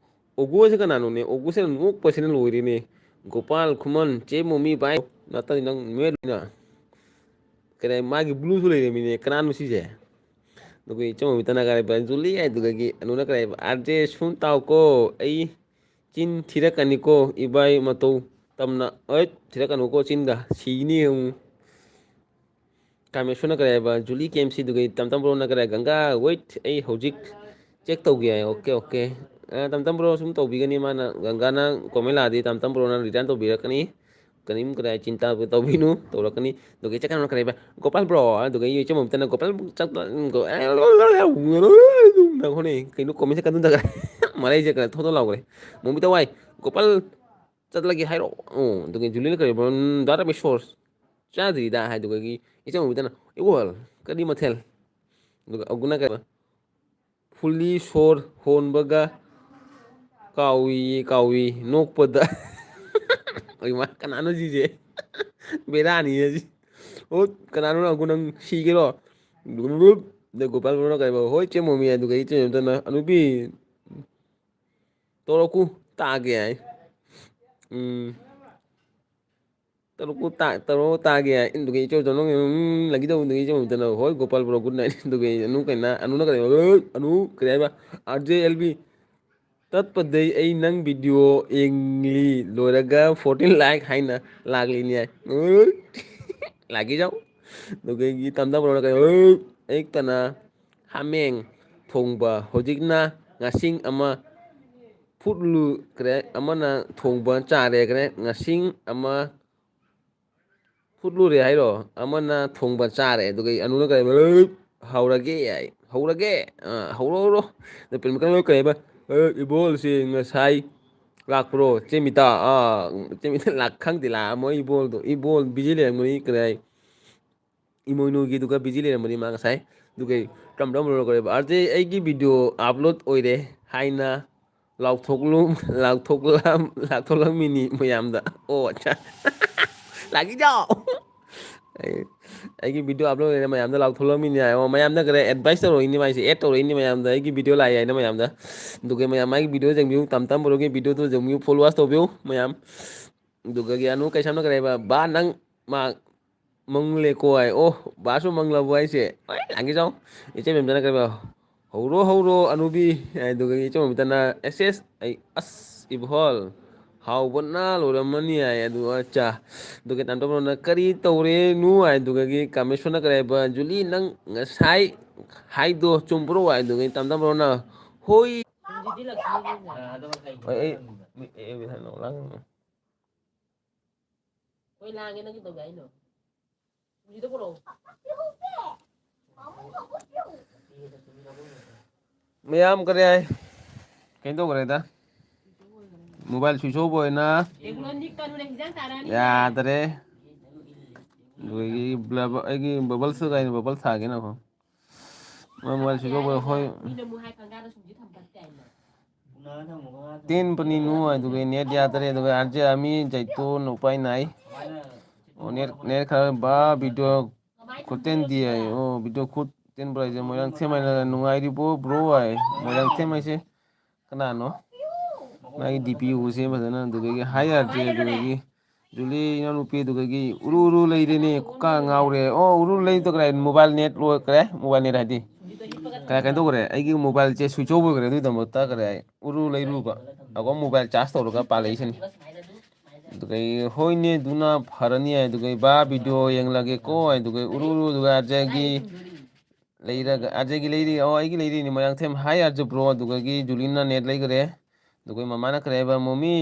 ꯑꯣꯒꯣꯁꯦ ꯀꯅꯥꯅꯣꯅꯦ? ꯑꯣꯒꯣꯁꯦ ꯅꯣꯛꯄꯁꯤꯅ ꯂꯣꯏꯔꯦꯅꯦ꯫ ꯒꯣꯄꯥꯜ ꯈꯨꯃꯟ, ꯆꯦ ꯃꯣꯃꯤ ꯚꯥꯏ, ꯅꯥꯇꯟꯗꯤ ꯅꯪ ꯃꯦꯠꯂꯤꯅ꯫ ꯀꯔꯤ, ꯃꯥꯒꯤ ꯕ꯭ꯂꯨꯁꯨ ꯂꯩꯔꯝꯃꯤꯅꯦ꯫ ꯀꯅꯥꯅꯣ ꯁꯤꯁꯦ? ꯑꯗꯨꯒ ꯏꯆꯝ ꯃꯤꯇꯅ ꯀꯔꯤ ꯍꯥꯏꯕ? ꯖꯨꯂꯤ ꯍꯥꯏꯗꯨꯗꯒꯤ ꯑꯅꯨꯅ ꯀꯔꯤ ꯍꯥꯏꯕ? "ꯑꯥꯔ ꯖꯦ ꯁꯨꯝ ꯇꯥꯎꯀꯣ, ꯑꯩ ꯆꯤꯟ ꯊꯤꯔꯛꯀꯅꯤꯀꯣ, ꯏꯕꯥꯏ ꯃꯇꯧ ꯇꯝꯅ"꯫ ꯑꯣꯏ, ꯊꯤꯔꯛꯀꯅꯨꯀꯣ ꯆꯤꯟꯒ, ꯁꯤꯅꯤ ꯑꯃꯨꯛ꯫ ꯀꯥꯃꯦꯁꯣꯔꯅ ꯀꯔꯤ ꯍꯥꯏꯕ? ꯖꯨꯂꯤ ꯀꯦ ꯑꯦꯝ ꯁꯤꯗꯨꯒꯤ ꯇꯝ ꯇꯝ ꯕ꯭ꯔꯣꯅ ꯀꯔꯤ ꯍꯥꯏ? "ꯒꯪꯒꯥ, ꯋꯦꯠ, ꯑꯩ ꯍꯧꯖꯤꯛ ꯆꯦꯛ ꯇꯧꯒꯦ" ꯍꯥꯏ꯫ Okay, okay. ꯑ, ꯇꯝ ꯇꯝ ꯕ꯭ꯔꯣ ꯁꯨꯝ ꯇꯧꯕꯤꯒꯅꯤ ꯃꯥꯅ꯫ ꯒꯪꯒꯥꯅ ꯀꯣꯃꯦꯟ ꯂꯥꯛꯑꯗꯤ ꯇꯝ ꯇꯝ ꯕ꯭ꯔꯣꯅ ꯔꯤꯇꯔꯟ ꯇꯧꯕꯤꯔꯛꯀꯅꯤ꯫ ꯀꯔꯤꯝ ꯀꯗꯥꯏ ꯆꯤꯟꯇꯥ ꯇꯧꯕꯤꯅꯨ, ꯇꯧꯔꯛꯀꯅꯤ꯫ ꯑꯗꯨꯒ ꯆꯠꯀꯥꯟꯗ ꯀꯔꯤ ꯍꯥꯏꯕ? "ꯒꯣꯄꯥꯜ ꯕ꯭ꯔꯣ", ꯑꯗꯨꯒ ꯑꯩ ꯏꯆꯝ ꯑꯃꯇꯅ "ꯒꯣꯄꯥꯜ ꯆꯠꯄ", ꯅꯈꯣꯅꯦ, ꯀꯩꯅꯣ ꯀꯣꯃꯦꯟꯁꯦ ꯀꯟꯗ ꯃꯔꯩꯁꯦ ꯀꯩꯅꯣ ꯊꯣꯛ ꯊꯣꯛ ꯂꯥꯎꯈ꯭ꯔꯦ꯫ "ꯃꯣꯃꯤ ꯇꯋꯥꯏ, ꯒꯣꯄꯥꯜ ꯆꯠꯂꯒꯦ ꯍꯥꯏꯔꯣ?" ꯑꯣ, ꯑꯗꯨꯒ ꯖꯨꯂꯤꯅ ꯀꯔꯤ ꯍꯥꯏꯕ? "ꯎꯝ, ꯗꯥ ꯔꯥꯃꯦꯁꯣꯔ ꯆꯥꯗ꯭ꯔꯤꯗ" ꯍꯥꯏꯗꯨꯒꯤ ꯏꯆꯝ ꯑꯃꯇꯅ, "ꯏꯕꯣꯜ, ꯀꯔꯤ ꯃꯊꯦꯜ?" ꯑꯗꯨꯒ ꯑꯒꯨꯅ ꯀꯔꯤ ꯍꯥꯏꯕ? "ꯐꯨꯜꯂꯤ ꯁꯣꯔ ꯍꯣꯟꯕꯒ ꯀꯥꯎꯏ, ꯀꯥꯎꯏ ꯅꯣꯛꯄꯗ"꯫ ꯑꯩ ꯃꯥ, ꯀꯅꯥꯅꯣ ꯁꯤꯁꯦ? ꯕꯦꯔꯥꯅꯤꯅꯦ ꯁꯤ꯫ ꯑꯣ, ꯀꯅꯥꯅꯣ ꯅꯪ, ꯅꯪ ꯁꯤꯒꯦꯔꯣ? ꯑꯗ ꯒꯣꯄꯥꯜ ꯕ꯭ꯔꯣꯅ ꯀꯩꯕ? "ꯍꯣꯏ, ꯆꯦ ꯃꯣꯃꯤ", ꯑꯗꯨꯒ ꯏꯆꯦ ꯃꯦꯝꯇꯅ, "ꯑꯅꯨꯄꯤ, ꯇꯧꯔꯛꯀꯨ, ꯇꯥꯒꯦ" ꯍꯥꯏ꯫ ꯎꯝ꯫ "ꯇꯔꯨꯛꯄꯨ ꯇꯥ-, ꯇꯔꯨꯛ ꯇꯥꯒꯦ" ꯍꯥꯏ꯫ ꯑꯗꯨꯒ ꯏꯆꯧ ꯆꯧꯅ, ꯎꯝ, ꯂꯒꯤ ꯇꯧꯕꯗꯨꯒꯤ ꯏꯆꯧ ꯆꯧꯅ, "ꯍꯣꯏ, ꯒꯣꯄꯥꯜ ꯕ꯭ꯔꯣ, ꯒꯨꯗ ꯅꯥꯏꯠ"꯫ ꯑꯗꯨꯒ ꯑꯅꯨ ꯀꯩꯅ, ꯑꯅꯨꯅ ꯀꯔꯤ, ꯑꯅꯨ ꯀꯔꯤ ꯍꯥꯏꯕ? "ꯑꯥꯔ ꯖꯦ ꯑꯦꯜ ꯕꯤ ꯇꯠꯄꯗꯩ ꯑꯩ ꯅꯪ ꯚꯤꯗꯤꯑꯣ ꯌꯦꯡꯂꯤ, ꯂꯣꯏꯔꯒ ꯐꯣꯔꯇꯤꯟ ꯂꯥꯏꯛ ꯍꯥꯏꯅ ꯂꯥꯛꯂꯤꯅꯤ" ꯍꯥꯏ꯫ ꯂꯒꯤ ꯆꯧ꯫ ꯑꯗꯨꯒ ꯇꯝꯗ ꯕ꯭ꯔꯣꯅ ꯀꯔꯤ, ꯑꯌꯨꯛꯇꯅ ꯍꯥꯃꯦꯡ ꯊꯣꯡꯕ, ꯍꯧꯖꯤꯛꯅ ꯉꯥꯁꯤꯡ ꯑꯃ ꯐꯨꯠꯂꯨꯈ꯭ꯔꯦ, ꯑꯃꯅ ꯊꯣꯡꯕ ꯆꯥꯔꯦꯈ꯭ꯔꯦ, ꯉꯥꯁꯤꯡ ꯑꯃ ꯐꯨꯠꯂꯨꯔꯦ ꯍꯥꯏꯔꯣ? ꯑꯃꯅ ꯊꯣꯡꯕ ꯆꯥꯔꯦ, ꯑꯗꯨꯒ ꯑꯅꯨꯅ ꯀꯔꯤ ꯍꯥꯏꯕ? "ꯍꯧꯔꯒꯦ" ꯍꯥꯏ, "ꯍꯧꯔꯒꯦ, ꯑꯥ, ꯍꯧꯔꯣ, ꯍꯧꯔꯣ"꯫ ꯑꯗꯨ ꯄ꯭ꯔꯦꯃꯤꯀꯥꯅ ꯀꯔꯤ ꯍꯥꯏꯕ? "ꯑꯦ, ꯏꯕꯣꯜꯁꯦ ꯉꯁꯥꯏ ꯂꯥꯛꯄ꯭ꯔꯣ? ꯆꯦꯃꯤꯇꯥ, ꯑꯥ, ꯆꯦꯃꯤꯇꯥ ꯂꯥꯛ-, ꯈꯪꯗꯦ, ꯂꯥꯛꯑꯝꯃꯣꯏ ꯏꯕꯣꯜꯗꯣ꯫ ꯏꯕꯣꯜ ꯕꯤꯖꯤ ꯂꯩꯔꯝꯒꯅꯤ", ꯀꯔꯤ ꯍꯥꯏ? ꯏꯃꯣꯏꯅꯨꯒꯤꯗꯨꯒ ꯕꯤꯖꯤ ꯂꯩꯔꯝꯕꯅꯤ ꯃꯥ ꯉꯁꯥꯏ꯫ ꯑꯗꯨꯒ ꯀꯔꯝ ꯀꯔꯝꯕꯅꯣ ꯀꯔꯤꯕ? "ꯑꯥꯔ ꯖꯦ, ꯑꯩꯒꯤ ꯚꯤꯗꯤꯑꯣ ꯑꯞꯂꯣꯗ ꯑꯣꯏꯔꯦ" ꯍꯥꯏꯅ ꯂꯥꯎꯊꯣꯛꯂꯨ-, ꯂꯥꯎꯊꯣꯛꯂꯝ-, ꯂꯥꯎꯊꯣꯛꯂꯝꯃꯤꯅꯤ ꯃꯌꯥꯝꯗ꯫ ꯑꯣ, ꯑꯠꯆꯥ꯫ ꯂꯥꯛꯏꯖꯥꯎ꯫ ꯑꯩ, "ꯑꯩꯒꯤ ꯚꯤꯗꯤꯑꯣ ꯑꯞꯂꯣꯗ ꯑꯣꯏꯔꯦ" ꯃꯌꯥꯝꯗ ꯂꯥꯎꯊꯣꯛꯂꯝꯃꯤꯅꯤ ꯍꯥꯏ꯫ ꯑꯣ, ꯃꯌꯥꯝꯗ ꯀꯔꯤ ꯑꯦꯗꯚꯥꯏꯁ ꯇꯧꯔꯛꯏꯅꯤ ꯃꯥꯏꯁꯦ, ꯑꯦꯗ ꯇꯧꯔꯛꯏꯅꯤ ꯃꯌꯥꯝꯗ, "ꯑꯩꯒꯤ ꯚꯤꯗꯤꯑꯣ ꯂꯥꯛꯑꯦ" ꯍꯥꯏꯅ ꯃꯌꯥꯝꯗ꯫ ꯑꯗꯨꯒ ꯃꯌꯥꯝ ꯃꯥꯒꯤ ꯚꯤꯗꯤꯑꯣ ꯌꯦꯡꯕꯤꯌꯨ, ꯇꯝ ꯇꯝ ꯕ꯭ꯔꯣꯒꯤ ꯚꯤꯗꯤꯑꯣꯗꯨ ꯌꯦꯡꯕꯤꯌꯨ, ꯐꯣꯂꯣꯋꯥꯔꯁ ꯇꯧꯕꯤꯌꯨ ꯃꯌꯥꯝ꯫ ꯑꯗꯨꯒꯒꯤ ꯑꯅꯨ ꯀꯩꯁꯥꯝꯅ ꯀꯔꯤ ꯍꯥꯏꯕ? "ꯕꯥ, ꯅꯪ ꯃꯥ ꯃꯪꯂꯦꯀꯣ" ꯍꯥꯏ꯫ "ꯑꯣ, ꯕꯥꯁꯨ ꯃꯪꯂꯕꯣ ꯍꯥꯏꯁꯦ?" ꯑꯩ ꯂꯥꯡꯒꯦ ꯆꯥꯎ꯫ ꯏꯆꯦ ꯃꯦꯝꯇꯅ ꯀꯔꯤ ꯍꯥꯏꯕ? "ꯍꯧꯔꯣ, ꯍꯧꯔꯣ, ꯑꯅꯨꯕꯤ" ꯍꯥꯏ꯫ ꯑꯗꯨꯒ ꯏꯆꯦ ꯃꯦꯝꯇꯅ, "ꯑꯦꯁ ꯑꯦꯁ", ꯑꯩ, "ꯑꯁ, ꯏꯕꯣꯍꯜ, ꯍꯥꯎꯕꯅ ꯂꯣꯏꯔꯝꯃꯅꯤ" ꯍꯥꯏ꯫ ꯑꯗꯨꯒ, ꯑꯠꯆꯥ꯫ ꯑꯗꯨꯒ ꯇꯥꯟꯇꯣꯝꯕ꯭ꯔꯣꯅ, "ꯀꯔꯤ ꯇꯧꯔꯦꯅꯨ?" ꯍꯥꯏ꯫ ꯑꯗꯨꯒꯒꯤ ꯀꯥꯃꯦꯁꯣꯔꯅ ꯀꯔꯤ ꯍꯥꯏꯕ? "ꯖꯨꯂꯤ, ꯅꯪ ꯉꯁꯥꯏ ꯍꯥꯏꯗꯣ ꯆꯨꯝꯕ꯭ꯔꯣ?" ꯍꯥꯏ꯫ ꯑꯗꯨꯒ ꯇꯥꯟꯇꯣꯝꯕ꯭ꯔꯣꯅ, "ꯍꯣꯏ"꯫ ꯍꯣꯏ, ꯑꯩ, ꯑꯩ, ꯑꯩ, ꯑꯩ, ꯍꯣꯏ, ꯂꯥꯡꯉꯦ, ꯅꯪ ꯀꯩꯗꯧꯒꯦ ꯍꯥꯏꯅꯣ? ꯍꯧꯖꯤꯛꯇ ꯄꯨꯔꯛꯑꯣ꯫ ꯃꯌꯥꯝ ꯀꯔꯤ ꯍꯥꯏ? ꯀꯩꯅꯣ ꯇꯧꯈ꯭ꯔꯦꯗ꯫ ꯃꯣꯕꯥꯏꯜ ꯁ꯭ꯋꯤꯆ ꯑꯣꯐ ꯑꯣꯏꯅ ꯔꯦꯒꯨꯂꯔ ꯅꯤꯛꯀꯅꯨꯅꯦ, ꯍꯤꯟꯖꯥꯡ ꯆꯥꯔꯛꯑꯅꯤ꯫ ꯌꯥꯗꯔꯦ꯫ ꯑꯗꯨꯗꯒꯤ ꯕ꯭ꯂꯕ-, ꯑꯩꯒꯤ ꯕꯕꯜꯁꯇ ꯀꯥꯏꯅ ꯕꯕꯜ ꯊꯥꯒꯦꯅꯀꯣ꯫ ꯃꯣꯏ ꯃꯣꯕꯥꯏꯜ ꯁ꯭ꯋꯤꯆ ꯑꯣꯐ ꯑꯣꯏ-, ꯍꯣꯏ꯫ ꯃꯤꯅ ꯑꯃꯨꯛ ꯍꯥꯏ ꯀꯪꯒꯥꯗ ꯁꯨꯝꯁꯤ ꯊꯝꯕ ꯇꯥꯏꯅ꯫ ꯇꯦꯟ ꯄꯅꯤ ꯅꯨ ꯑꯗꯨꯒ ꯅꯦꯠ ꯌꯥꯗꯔꯦ ꯑꯗꯨꯒ ꯑꯥꯔ ꯖꯦ ꯑꯥꯔꯃꯤ ꯖꯩꯇꯣꯟ ꯎꯄꯥꯏ ꯅꯥꯏ꯫ ꯑꯣ, ꯅꯦꯠ, ꯅꯦꯠ ꯈꯔ ꯕꯥ ꯚꯤꯗꯤꯑꯣ ꯈꯨꯇꯦꯟꯗꯤ ꯍꯥꯏ꯫ ꯑꯣ, ꯚꯤꯗꯤꯑꯣ ꯈꯨꯇꯦꯟ ꯄꯨꯔꯥ ꯍꯥꯏꯁꯦ ꯃꯣꯏꯔꯥꯡꯊꯦꯝ ꯍꯥꯏꯅ ꯅꯨꯡꯉꯥꯏꯔꯤꯕꯣ ꯕ꯭ꯔꯣ ꯍꯥꯏ꯫ ꯃꯣꯏꯔꯥꯡꯊꯦꯝ ꯍꯥꯏꯁꯦ ꯀꯅꯥꯅꯣ? ꯃꯥꯒꯤ ꯗꯤ ꯄꯤ ꯎꯁꯦ ꯐꯖꯅ ꯑꯗꯨꯗꯒꯤ ꯍꯥꯏ ꯑꯥꯔ ꯖꯦ ꯑꯗꯨꯗꯒꯤ ꯖꯨꯂꯤ ꯏꯅꯥꯎꯅꯨꯄꯤ ꯑꯗꯨꯗꯒꯤ ꯎꯔꯨ ꯎꯔꯨ ꯂꯩꯔꯦꯅꯦ ꯀꯣꯛꯀ ꯉꯥꯎꯔꯦ꯫ ꯑꯣ, ꯎꯔꯨ ꯂꯩꯗꯣ ꯀꯔꯥꯏ? ꯃꯣꯕꯥꯏꯜ ꯅꯦꯠ ꯂꯣꯏꯈ꯭ꯔꯦ꯫ ꯃꯣꯕꯥꯏꯜ ꯅꯦꯠ ꯍꯥꯏꯗꯤ ꯀꯔꯥꯏ ꯀꯩꯅꯣ ꯇꯧꯈ꯭ꯔꯦ? ꯑꯩꯒꯤ ꯃꯣꯕꯥꯏꯜꯁꯦ ꯁ꯭ꯋꯤꯆ ꯑꯣꯐ ꯑꯣꯏꯈ꯭ꯔꯦ꯫ ꯑꯗꯨꯒꯤꯗꯃꯛꯇ ꯀꯔꯥꯏ ꯎꯔꯨ ꯂꯩꯔꯨꯕ꯫ ꯑꯗꯨꯒ ꯃꯣꯕꯥꯏꯜ ꯆꯥꯔꯖ ꯇꯧꯔꯒ ꯄꯥꯜꯂꯛꯏꯁꯤꯅꯤ꯫ ꯑꯗꯨꯒ ꯑꯩ, "ꯍꯣꯏꯅꯦ, ꯑꯗꯨꯅ ꯐꯔꯅꯤ" ꯍꯥꯏ꯫ ꯑꯗꯨꯒ "ꯕꯥ, ꯚꯤꯗꯤꯑꯣ ꯌꯦꯡꯂꯒꯦꯀꯣ" ꯍꯥꯏ꯫ ꯑꯗꯨꯒ ꯎꯔꯨ ꯎꯔꯨ ꯑꯗꯨꯒ ꯑꯥꯔ ꯖꯦꯒꯤ ꯂꯩꯔꯒ, ꯑꯥꯔ ꯖꯦꯒꯤ ꯂꯩꯔꯤ, ꯑꯣ, ꯑꯩꯒꯤ ꯂꯩꯔꯤꯅꯤ ꯃꯣꯏꯔꯥꯡꯊꯦꯝ꯫ "ꯍꯥꯏ ꯑꯥꯔ ꯖꯦ ꯕ꯭ꯔꯣ", ꯑꯗꯨꯗꯒꯤ ꯖꯨꯂꯤꯟꯅ ꯅꯦꯠ ꯂꯩꯈ꯭ꯔꯦ꯫ ꯑꯗꯨꯒ ꯃꯃꯥꯅ ꯀꯔꯤ ꯍꯥꯏꯕ? "ꯃꯣꯃꯤ,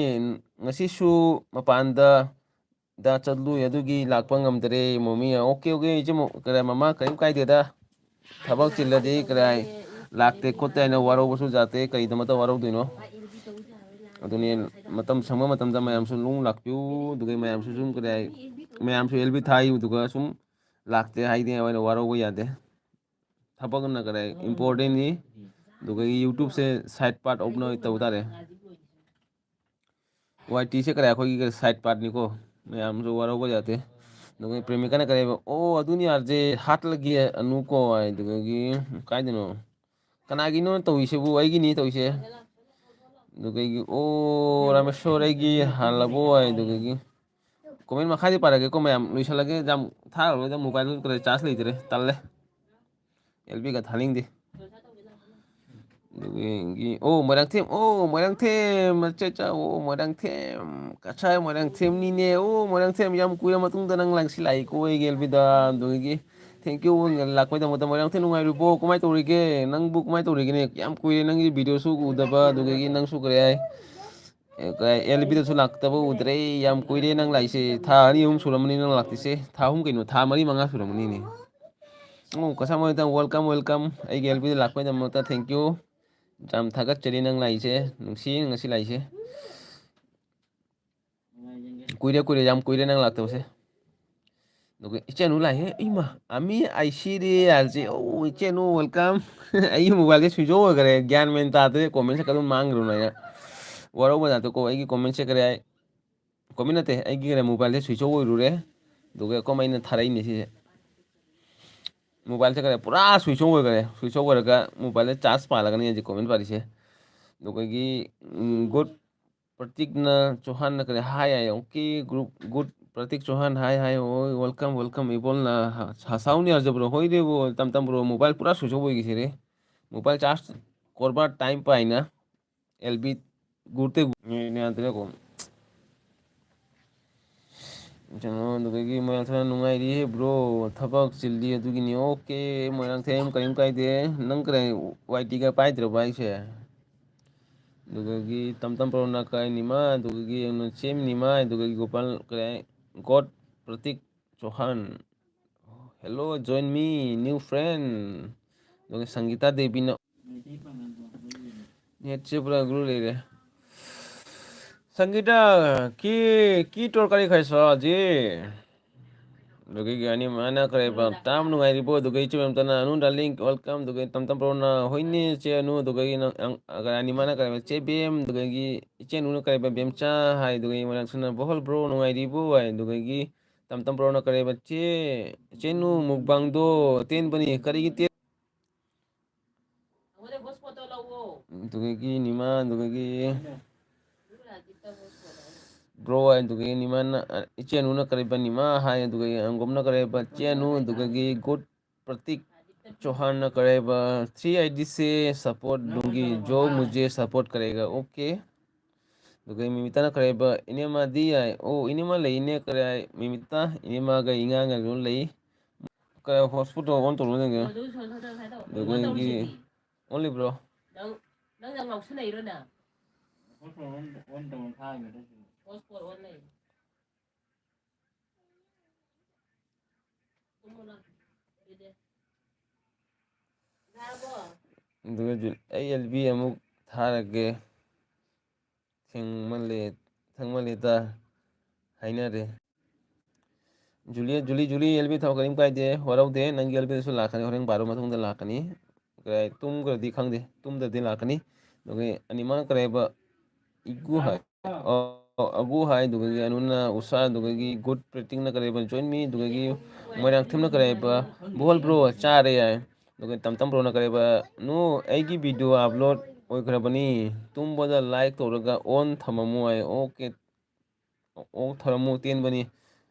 ꯉꯁꯤꯁꯨ ꯃꯄꯥꯟꯗ ꯗ ꯆꯠꯂꯨꯏ, ꯑꯗꯨꯒꯤ ꯂꯥꯛꯄ ꯉꯝꯗ꯭ꯔꯦ꯫ ꯃꯣꯃꯤ, ꯑꯣꯀꯦ, ꯑꯣꯀꯦ, ꯏꯆꯦ ꯃꯣ-, ꯀꯔꯤ, ꯃꯃꯥ, ꯀꯔꯤꯝ ꯀꯥꯏꯗꯦꯗ꯫ ꯊꯕꯛ ꯆꯤꯜꯂꯗꯤ ꯀꯔꯤ, ꯂꯥꯛꯇꯦ ꯈꯣꯠꯇꯦ ꯍꯥꯏꯅ ꯋꯥꯔꯧꯕꯁꯨ ꯌꯥꯗꯦ, ꯀꯔꯤꯗꯃꯛꯇ ꯋꯥꯔꯧꯗꯣꯏꯅꯣ? ꯑꯗꯨꯅꯦ, ꯃꯇꯝ ꯁꯪꯕ ꯃꯇꯝꯗ ꯃꯌꯥꯝꯁꯨ ꯂꯣꯡ ꯂꯥꯛꯄꯤꯌꯨ, ꯑꯗꯨꯒ ꯃꯌꯥꯝꯁꯨ ꯁꯨꯝ ꯀꯔꯤ, ꯃꯌꯥꯝꯁꯨ ꯑꯦꯜ ꯕꯤ ꯊꯥꯏ, ꯑꯗꯨꯒ ꯁꯨꯝ ꯂꯥꯛꯇꯦ ꯍꯥꯏꯗꯤ ꯑꯩꯅ ꯋꯥꯔꯧꯕ ꯌꯥꯗꯦ꯫ ꯊꯕꯛꯅ ꯀꯔꯤ, important ꯅꯤ, ꯑꯗꯨꯒ ꯌꯨꯇ꯭ꯌꯨꯕꯁꯦ side part ꯑꯣꯏꯅ ꯇꯧ ꯇꯥꯔꯦ꯫ ꯋꯥꯏ ꯇꯤꯁꯦ ꯀꯔꯤ, ꯑꯩꯈꯣꯏꯒꯤ side part ꯅꯤꯀꯣ, ꯃꯌꯥꯝꯁꯨ ꯋꯥꯔꯧꯕ ꯌꯥꯗꯦ꯫ ꯑꯗꯨꯒ ꯄ꯭ꯔꯦꯃꯤꯀꯥꯅ ꯀꯔꯤ ꯍꯥꯏꯕ, "ꯑꯣ, ꯑꯗꯨꯅꯤ ꯑꯥꯔ ꯖꯦ ꯍꯥꯠꯂꯒꯦ ꯑꯅꯨ ꯀꯣ" ꯍꯥꯏ, ꯑꯗꯨꯗꯒꯤ ꯀꯥꯏꯗꯅꯣ, "ꯀꯅꯥꯒꯤꯅꯣ ꯇꯧꯔꯤꯁꯤꯕꯨ? ꯑꯩꯒꯤꯅꯤ ꯇꯧꯔꯤꯁꯦ"꯫ ꯑꯗꯨꯗꯒꯤ, "ꯑꯣ, ꯔꯥꯃꯦꯁꯣꯔ ꯑꯩꯒꯤ ꯍꯥꯜꯂꯕꯣ" ꯍꯥꯏ, ꯑꯗꯨꯗꯒꯤ comment ꯃꯈꯥꯗꯤ ꯄꯥꯔꯒꯦꯀꯣ ꯃꯌꯥꯝ, ꯂꯣꯏꯁꯤꯜꯂꯒꯦ, ꯌꯥꯝ ꯊꯥꯔꯔꯣꯏꯗ, mobile ꯗꯨ ꯀꯔꯤ charge ꯂꯩꯇ꯭ꯔꯦ, ꯇꯜꯂꯦ꯫ ꯑꯦꯜ ꯕꯤꯒ ꯊꯥꯅꯤꯡꯗꯦ꯫ ꯑꯗꯨꯗꯒꯤ, ꯑꯣ, ꯃꯣꯏꯔꯥꯡꯊꯦꯝ, ꯑꯣ, ꯃꯣꯏꯔꯥꯡꯊꯦꯝ, ꯑꯠꯆꯥ, ꯑꯠꯆꯥ, ꯑꯣ, ꯃꯣꯏꯔꯥꯡꯊꯦꯝ, ꯀꯁꯥꯏ ꯃꯣꯏꯔꯥꯡꯊꯦꯝꯅꯤꯅꯦ, ꯑꯣ, ꯃꯣꯏꯔꯥꯡꯊꯦꯝ, ꯌꯥꯝ ꯀꯨꯏꯔ ꯃꯇꯨꯡꯗ ꯅꯪ ꯂꯥꯛꯁꯤ ꯂꯥꯛꯏꯀꯣ ꯑꯩꯒꯤ ꯑꯦꯜ ꯕꯤꯗ, ꯑꯗꯨꯗꯒꯤ thank you ꯂꯥꯛꯄꯩꯗꯃꯛꯇ꯫ ꯃꯣꯏꯔꯥꯡꯊꯦꯝ, ꯅꯨꯡꯉꯥꯏꯔꯤꯕꯣ? ꯀꯃꯥꯏꯅ ꯇꯧꯔꯤꯒꯦ? ꯅꯪꯕꯨ ꯀꯃꯥꯏꯅ ꯇꯧꯔꯤꯒꯦꯅꯦ? ꯌꯥꯝ ꯀꯨꯏꯔꯦ ꯅꯪꯒꯤ video ꯁꯨ ꯎꯗꯕ, ꯑꯗꯨꯗꯒꯤ ꯅꯪꯁꯨ ꯀꯔꯤ ꯍꯥꯏ, ꯑꯦ, ꯀꯩ, ꯑꯦꯜ ꯕꯤꯗꯁꯨ ꯂꯥꯛꯇꯕ ꯎꯗ꯭ꯔꯦ꯫ ꯌꯥꯝ ꯀꯨꯏꯔꯦ ꯅꯪ ꯂꯥꯛꯏꯁꯦ꯫ ꯊꯥ ꯑꯅꯤ ꯑꯍꯨꯝ ꯁꯨꯔꯝꯃꯅꯤ ꯅꯪ ꯂꯥꯛꯇ꯭ꯔꯤꯁꯦ꯫ ꯊꯥ ꯑꯍꯨꯝ ꯀꯩꯅꯣ, ꯊꯥ ꯃꯔꯤ ꯃꯉꯥ ꯁꯨꯔꯝꯃꯅꯤꯅꯦ꯫ ꯑꯣ, ꯀꯁꯥ ꯃꯣꯏꯗ welcome, welcome꯫ ꯑꯩꯒꯤ ꯑꯦꯜ ꯕꯤꯗ ꯂꯥꯛꯄꯩꯗꯃꯛꯇ thank you꯫ ꯌꯥꯝ ꯊꯥꯒꯠꯆꯔꯤ ꯅꯪ ꯂꯥꯛꯏꯁꯦ꯫ ꯅꯨꯡꯁꯤ ꯉꯁꯤ ꯂꯥꯛꯏꯁꯦ꯫ ꯀꯨꯏꯔꯦ, ꯀꯨꯏꯔꯦ, ꯌꯥꯝ ꯀꯨꯏꯔꯦ ꯅꯪ ꯂꯥꯛꯇꯕꯁꯦ꯫ ꯑꯗꯨꯒ ꯏꯆꯦꯅꯨ ꯂꯥꯛꯑꯦ꯫ ꯏꯃꯥ, ꯑꯃꯤ ꯑꯥꯏ ꯁꯤ ꯔꯦ ꯍꯥꯏꯔꯁꯤ꯫ ꯑꯣ, ꯏꯆꯦꯅꯨ, welcome꯫ ꯑꯩꯒꯤ mobile ꯁꯦ switch off ꯑꯣꯏꯈꯔꯦ꯫ ꯒ꯭ꯌꯥꯟ ꯃꯦꯟ ꯇꯥꯗ꯭ꯔꯦ꯫ Comment ꯁꯦ ꯑꯗꯨꯝ ꯃꯥꯡꯈ꯭ꯔꯕꯅꯦ ꯑꯩꯅ꯫ ꯋꯥꯔꯧꯕ ꯖꯥꯠꯇꯣꯀꯣ꯫ ꯑꯩꯒꯤ comment ꯁꯦ ꯀꯔꯤ ꯍꯥꯏ? Comment ꯅꯠꯇꯦ, ꯑꯩꯒꯤ ꯀꯩꯅꯣ, mobile ꯁꯦ switch off ꯑꯣꯏꯔꯨꯔꯦ꯫ ꯑꯗꯨꯒ ꯀꯃꯥꯏꯅ ꯊꯥꯔꯛꯏꯅꯦ ꯁꯤꯁꯦ? Mobile ꯁꯦ ꯀꯔꯤ, ꯄꯨꯔꯥ switch off ꯑꯣꯏꯈꯔꯦ꯫ Switch off ꯑꯣꯏꯔꯒ mobile ꯁꯦ charge ꯄꯥꯜꯂꯒꯅꯤ ꯍꯧꯖꯤꯛ comment ꯄꯥꯔꯤꯁꯦ꯫ ꯑꯗꯨꯒ ꯑꯩꯒꯤ, ꯎꯝ, good ꯄ꯭ꯔꯇꯤꯛꯅ ꯆꯧꯍꯥꯟꯅ ꯀꯔꯤ ꯍꯥꯏ ꯍꯥꯏ, okay, group, good, ꯄ꯭ꯔꯇꯤꯛ ꯆꯧꯍꯥꯟ ꯍꯥꯏ ꯍꯥꯏ, ꯍꯣꯏ, welcome, welcome, ꯏꯕꯣꯜꯅ ꯍ-, ꯍꯁꯥꯎꯅꯤ ꯍꯥꯏꯖꯕ꯭ꯔꯣ? ꯍꯣꯏ ꯔꯦꯕꯣ, ꯇꯝ ꯇꯝꯕ꯭ꯔꯣ, mobile ꯄꯨꯔꯥ switch off ꯑꯣꯏꯈꯤꯁꯤꯔꯦ꯫ Mobile charge ꯀꯣꯔꯕꯥ time ꯄꯥꯏꯅ, ꯑꯦꯜ ꯕꯤ ꯒꯨꯔꯨꯇꯦ ꯒꯨ-, ꯅꯦ-, ꯅꯦ-, ꯅꯠꯇ꯭ꯔꯦꯀꯣ꯫ ꯀꯩꯅꯣ, ꯑꯗꯨꯗꯒꯤ ꯃꯣꯏꯔꯥꯡꯊꯦꯝ ꯅꯨꯡꯉꯥꯏꯔꯤ ꯕ꯭ꯔꯣ, ꯊꯕꯛ ꯆꯤꯜꯂꯤ ꯑꯗꯨꯒꯤꯅꯤ꯫ Okay, ꯃꯣꯏꯔꯥꯡꯊꯦꯝ ꯀꯔꯤꯝ ꯀꯥꯏꯗꯦ꯫ ꯅꯪ ꯀꯔꯤ ꯋꯥꯏ ꯇꯤꯒ ꯄꯥꯏꯗ꯭ꯔꯕ ꯍꯥꯏꯁꯦ? ꯑꯗꯨꯗꯒꯤ ꯇꯝ ꯇꯝ ꯄ꯭ꯔꯣꯅ ꯀꯥꯏꯅꯤꯃ, ꯑꯗꯨꯗꯒꯤ ꯆꯦꯝꯅꯤꯃ, ꯑꯗꯨꯗꯒꯤ ꯒꯣꯄꯥꯜ ꯀꯔꯤ ꯍꯥꯏ? God Pratik Chauhan. Hello, join me, new friend. ꯑꯗꯨꯒ ꯁꯪꯒꯤꯇꯥ ꯗꯦꯕꯤꯅ꯫ ꯅꯦꯠꯁꯦ ꯄꯨꯔꯥ ꯒ꯭ꯂꯨ ꯂꯩꯔꯦ꯫ ꯁꯪꯒꯤꯇꯥ, ꯀꯤ, ꯀꯤ ꯇꯣꯔ ꯀꯔꯤ ꯈꯥꯏꯁꯣ ꯑꯖꯤ? ꯑꯗꯨꯒꯤ ꯑꯅꯤ ꯃꯥꯅ ꯀꯔꯤꯕ, ꯇꯥꯝ ꯅꯨꯡꯉꯥꯏꯔꯤꯕꯣ? ꯑꯗꯨꯒ ꯏꯆꯦ ꯃꯦꯝꯇꯅ, "ꯑꯅꯨ darling, welcome." ꯑꯗꯨꯒ ꯇꯝ ꯇꯝ ꯄ꯭ꯔꯣꯅ, "ꯍꯣꯏꯅꯦ ꯆꯦ ꯑꯅꯨ." ꯑꯗꯨꯒ ꯑꯅꯤ ꯃꯥꯅ ꯀꯔꯤꯕ, "ꯆꯦ ꯕꯦꯝ?" ꯑꯗꯨꯒꯒꯤ ꯏꯆꯦ ꯑꯅꯨꯅ ꯀꯔꯤꯕ, "ꯕꯦꯝꯆꯥ" ꯍꯥꯏ꯫ ꯑꯗꯨꯒ ꯃꯅꯥꯛꯁꯤꯅ, "ꯕꯣꯍꯜ ꯕ꯭ꯔꯣ, ꯅꯨꯡꯉꯥꯏꯔꯤꯕꯣ?" ꯍꯥꯏ꯫ ꯑꯗꯨꯒꯒꯤ ꯇꯝ ꯇꯝ ꯄ꯭ꯔꯣꯅ ꯀꯔꯤꯕ, "ꯆꯦ, ꯆꯦꯅꯨ, ꯃꯨꯛꯕꯥꯡꯗꯣ ꯇꯦꯟꯕꯅꯤ, ꯀꯔꯤꯒꯤ ꯇꯦꯟ-?" ꯑꯗꯨꯒꯒꯤ ꯅꯤꯃꯥ, ꯑꯗꯨꯒꯒꯤ ꯕ꯭ꯔꯣ ꯍꯥꯏ, ꯑꯗꯨꯒꯒꯤ ꯅꯤꯃꯥꯅ, ꯏꯆꯦ ꯑꯅꯨꯅ ꯀꯔꯤꯕ, ꯅꯤꯃꯥ ꯍꯥꯏ, ꯑꯗꯨꯒꯒꯤ ꯑꯪꯒꯣꯝꯅ ꯀꯔꯤꯕ, ꯆꯦ ꯑꯅꯨ, ꯑꯗꯨꯒꯒꯤ ꯒꯨꯗ ꯄ꯭ꯔꯇꯤꯛ ꯆꯧꯍꯥꯟꯅ ꯀꯔꯤꯕ, "ꯊ꯭ꯔꯤ ꯑꯥꯏ ꯗꯤ ꯁꯦ ꯁꯄꯣꯔꯠ ꯗꯨꯡꯒꯤ, ꯖꯣ ꯃꯨꯖꯦ ꯁꯄꯣꯔꯠ ꯀꯔꯦꯒ?" ꯑꯣꯀꯦ꯫ ꯑꯗꯨꯒ ꯃꯤꯃꯤꯇꯥꯅ ꯀꯔꯤꯕ, "ꯏꯅꯦꯃꯗꯤ ꯌꯥꯏ?" ꯑꯣ, ꯏꯅꯦꯃ ꯂꯩꯅꯦ, ꯀꯔꯤ ꯍꯥꯏ? ꯃꯤꯃꯤꯇꯥ, ꯏꯅꯦꯃꯒ ꯏꯉꯥꯡꯒ ꯑꯗꯨꯝ ꯂꯩ꯫ ꯀꯔꯤ hotspot ꯑꯣꯟ ꯇꯧꯔꯣ ꯅꯪꯒꯤ? ꯑꯗꯨꯒ ꯑꯩꯒꯤ only bro꯫ ꯅꯪ, ꯅꯪ ꯌꯥꯝ ꯉꯥꯎꯁꯤꯟꯅꯩꯔꯣ ꯅꯪ? Hotspot on ꯇꯧꯔ ꯊꯥꯔꯤꯅꯦ꯫ Hotspot on ꯂꯩ꯫ ꯑꯗꯨꯒ ꯖꯨ-, ꯑꯩ ꯑꯦꯜ ꯕꯤ ꯑꯃꯨꯛ ꯊꯥꯔꯒꯦ꯫ ꯊꯦꯡꯃꯜꯂꯦ, ꯊꯦꯡꯃꯜꯂꯦꯗ ꯍꯥꯏꯅꯔꯦ꯫ ꯖꯨꯂꯤꯌꯥ, ꯖꯨꯂꯤ, ꯖꯨꯂꯤ, ꯑꯦꯜ ꯕꯤ ꯊꯕꯛ ꯀꯔꯤꯝ ꯀꯥꯏꯗꯦ, ꯋꯥꯔꯧꯗꯦ꯫ ꯅꯪꯒꯤ ꯑꯦꯜ ꯕꯤꯗꯁꯨ ꯂꯥꯛꯀꯅꯤ, ꯍꯣꯔꯦꯟ ꯕꯥꯔꯣ ꯃꯇꯨꯡꯗ ꯂꯥꯛꯀꯅꯤ꯫ ꯀꯔꯥꯏ ꯇꯨꯝꯈ꯭ꯔꯗꯤ ꯈꯪꯗꯦ, ꯇꯨꯝꯗ꯭ꯔꯗꯤ ꯂꯥꯛꯀꯅꯤ꯫ ꯑꯗꯨꯒ ꯑꯅꯤꯃꯛꯅ ꯀꯔꯤ ꯍꯥꯏꯕ? ꯏꯒꯨ ꯍꯥꯏ꯫ ꯑꯣ, ꯑꯒꯨ ꯍꯥꯏ, ꯑꯗꯨꯒꯒꯤ ꯑꯅꯨꯅ ꯎꯁꯥ, ꯑꯗꯨꯒꯒꯤ ꯒꯨꯗ ꯄ꯭ꯔꯤꯇꯤꯡꯅ ꯀꯔꯤ ꯍꯥꯏꯕ? Join me, ꯑꯗꯨꯒꯒꯤ ꯃꯣꯏꯔꯥꯡꯊꯦꯝꯅ ꯀꯔꯤ ꯍꯥꯏꯕ? ꯕꯣꯜ ꯕ꯭ꯔꯣ ꯆꯥꯔꯦ ꯍꯥꯏ꯫ ꯑꯗꯨꯒ ꯇꯝꯇꯝ ꯕ꯭ꯔꯣꯅ ꯀꯔꯤ ꯍꯥꯏꯕ? "ꯅꯣ, ꯑꯩꯒꯤ ꯚꯤꯗꯤꯑꯣ ꯑꯞꯂꯣꯗ ꯑꯣꯏꯈ꯭ꯔꯕꯅꯤ, ꯇꯨꯝꯕꯗ ꯂꯥꯏꯛ ꯇꯧꯔꯒ ꯑꯣꯟ ꯊꯝꯃꯝꯃꯨ" ꯍꯥꯏ꯫ ꯑꯣꯀꯦ꯫ ꯑꯣ, ꯊꯔꯝꯃꯨ ꯇꯦꯟꯕꯅꯤ꯫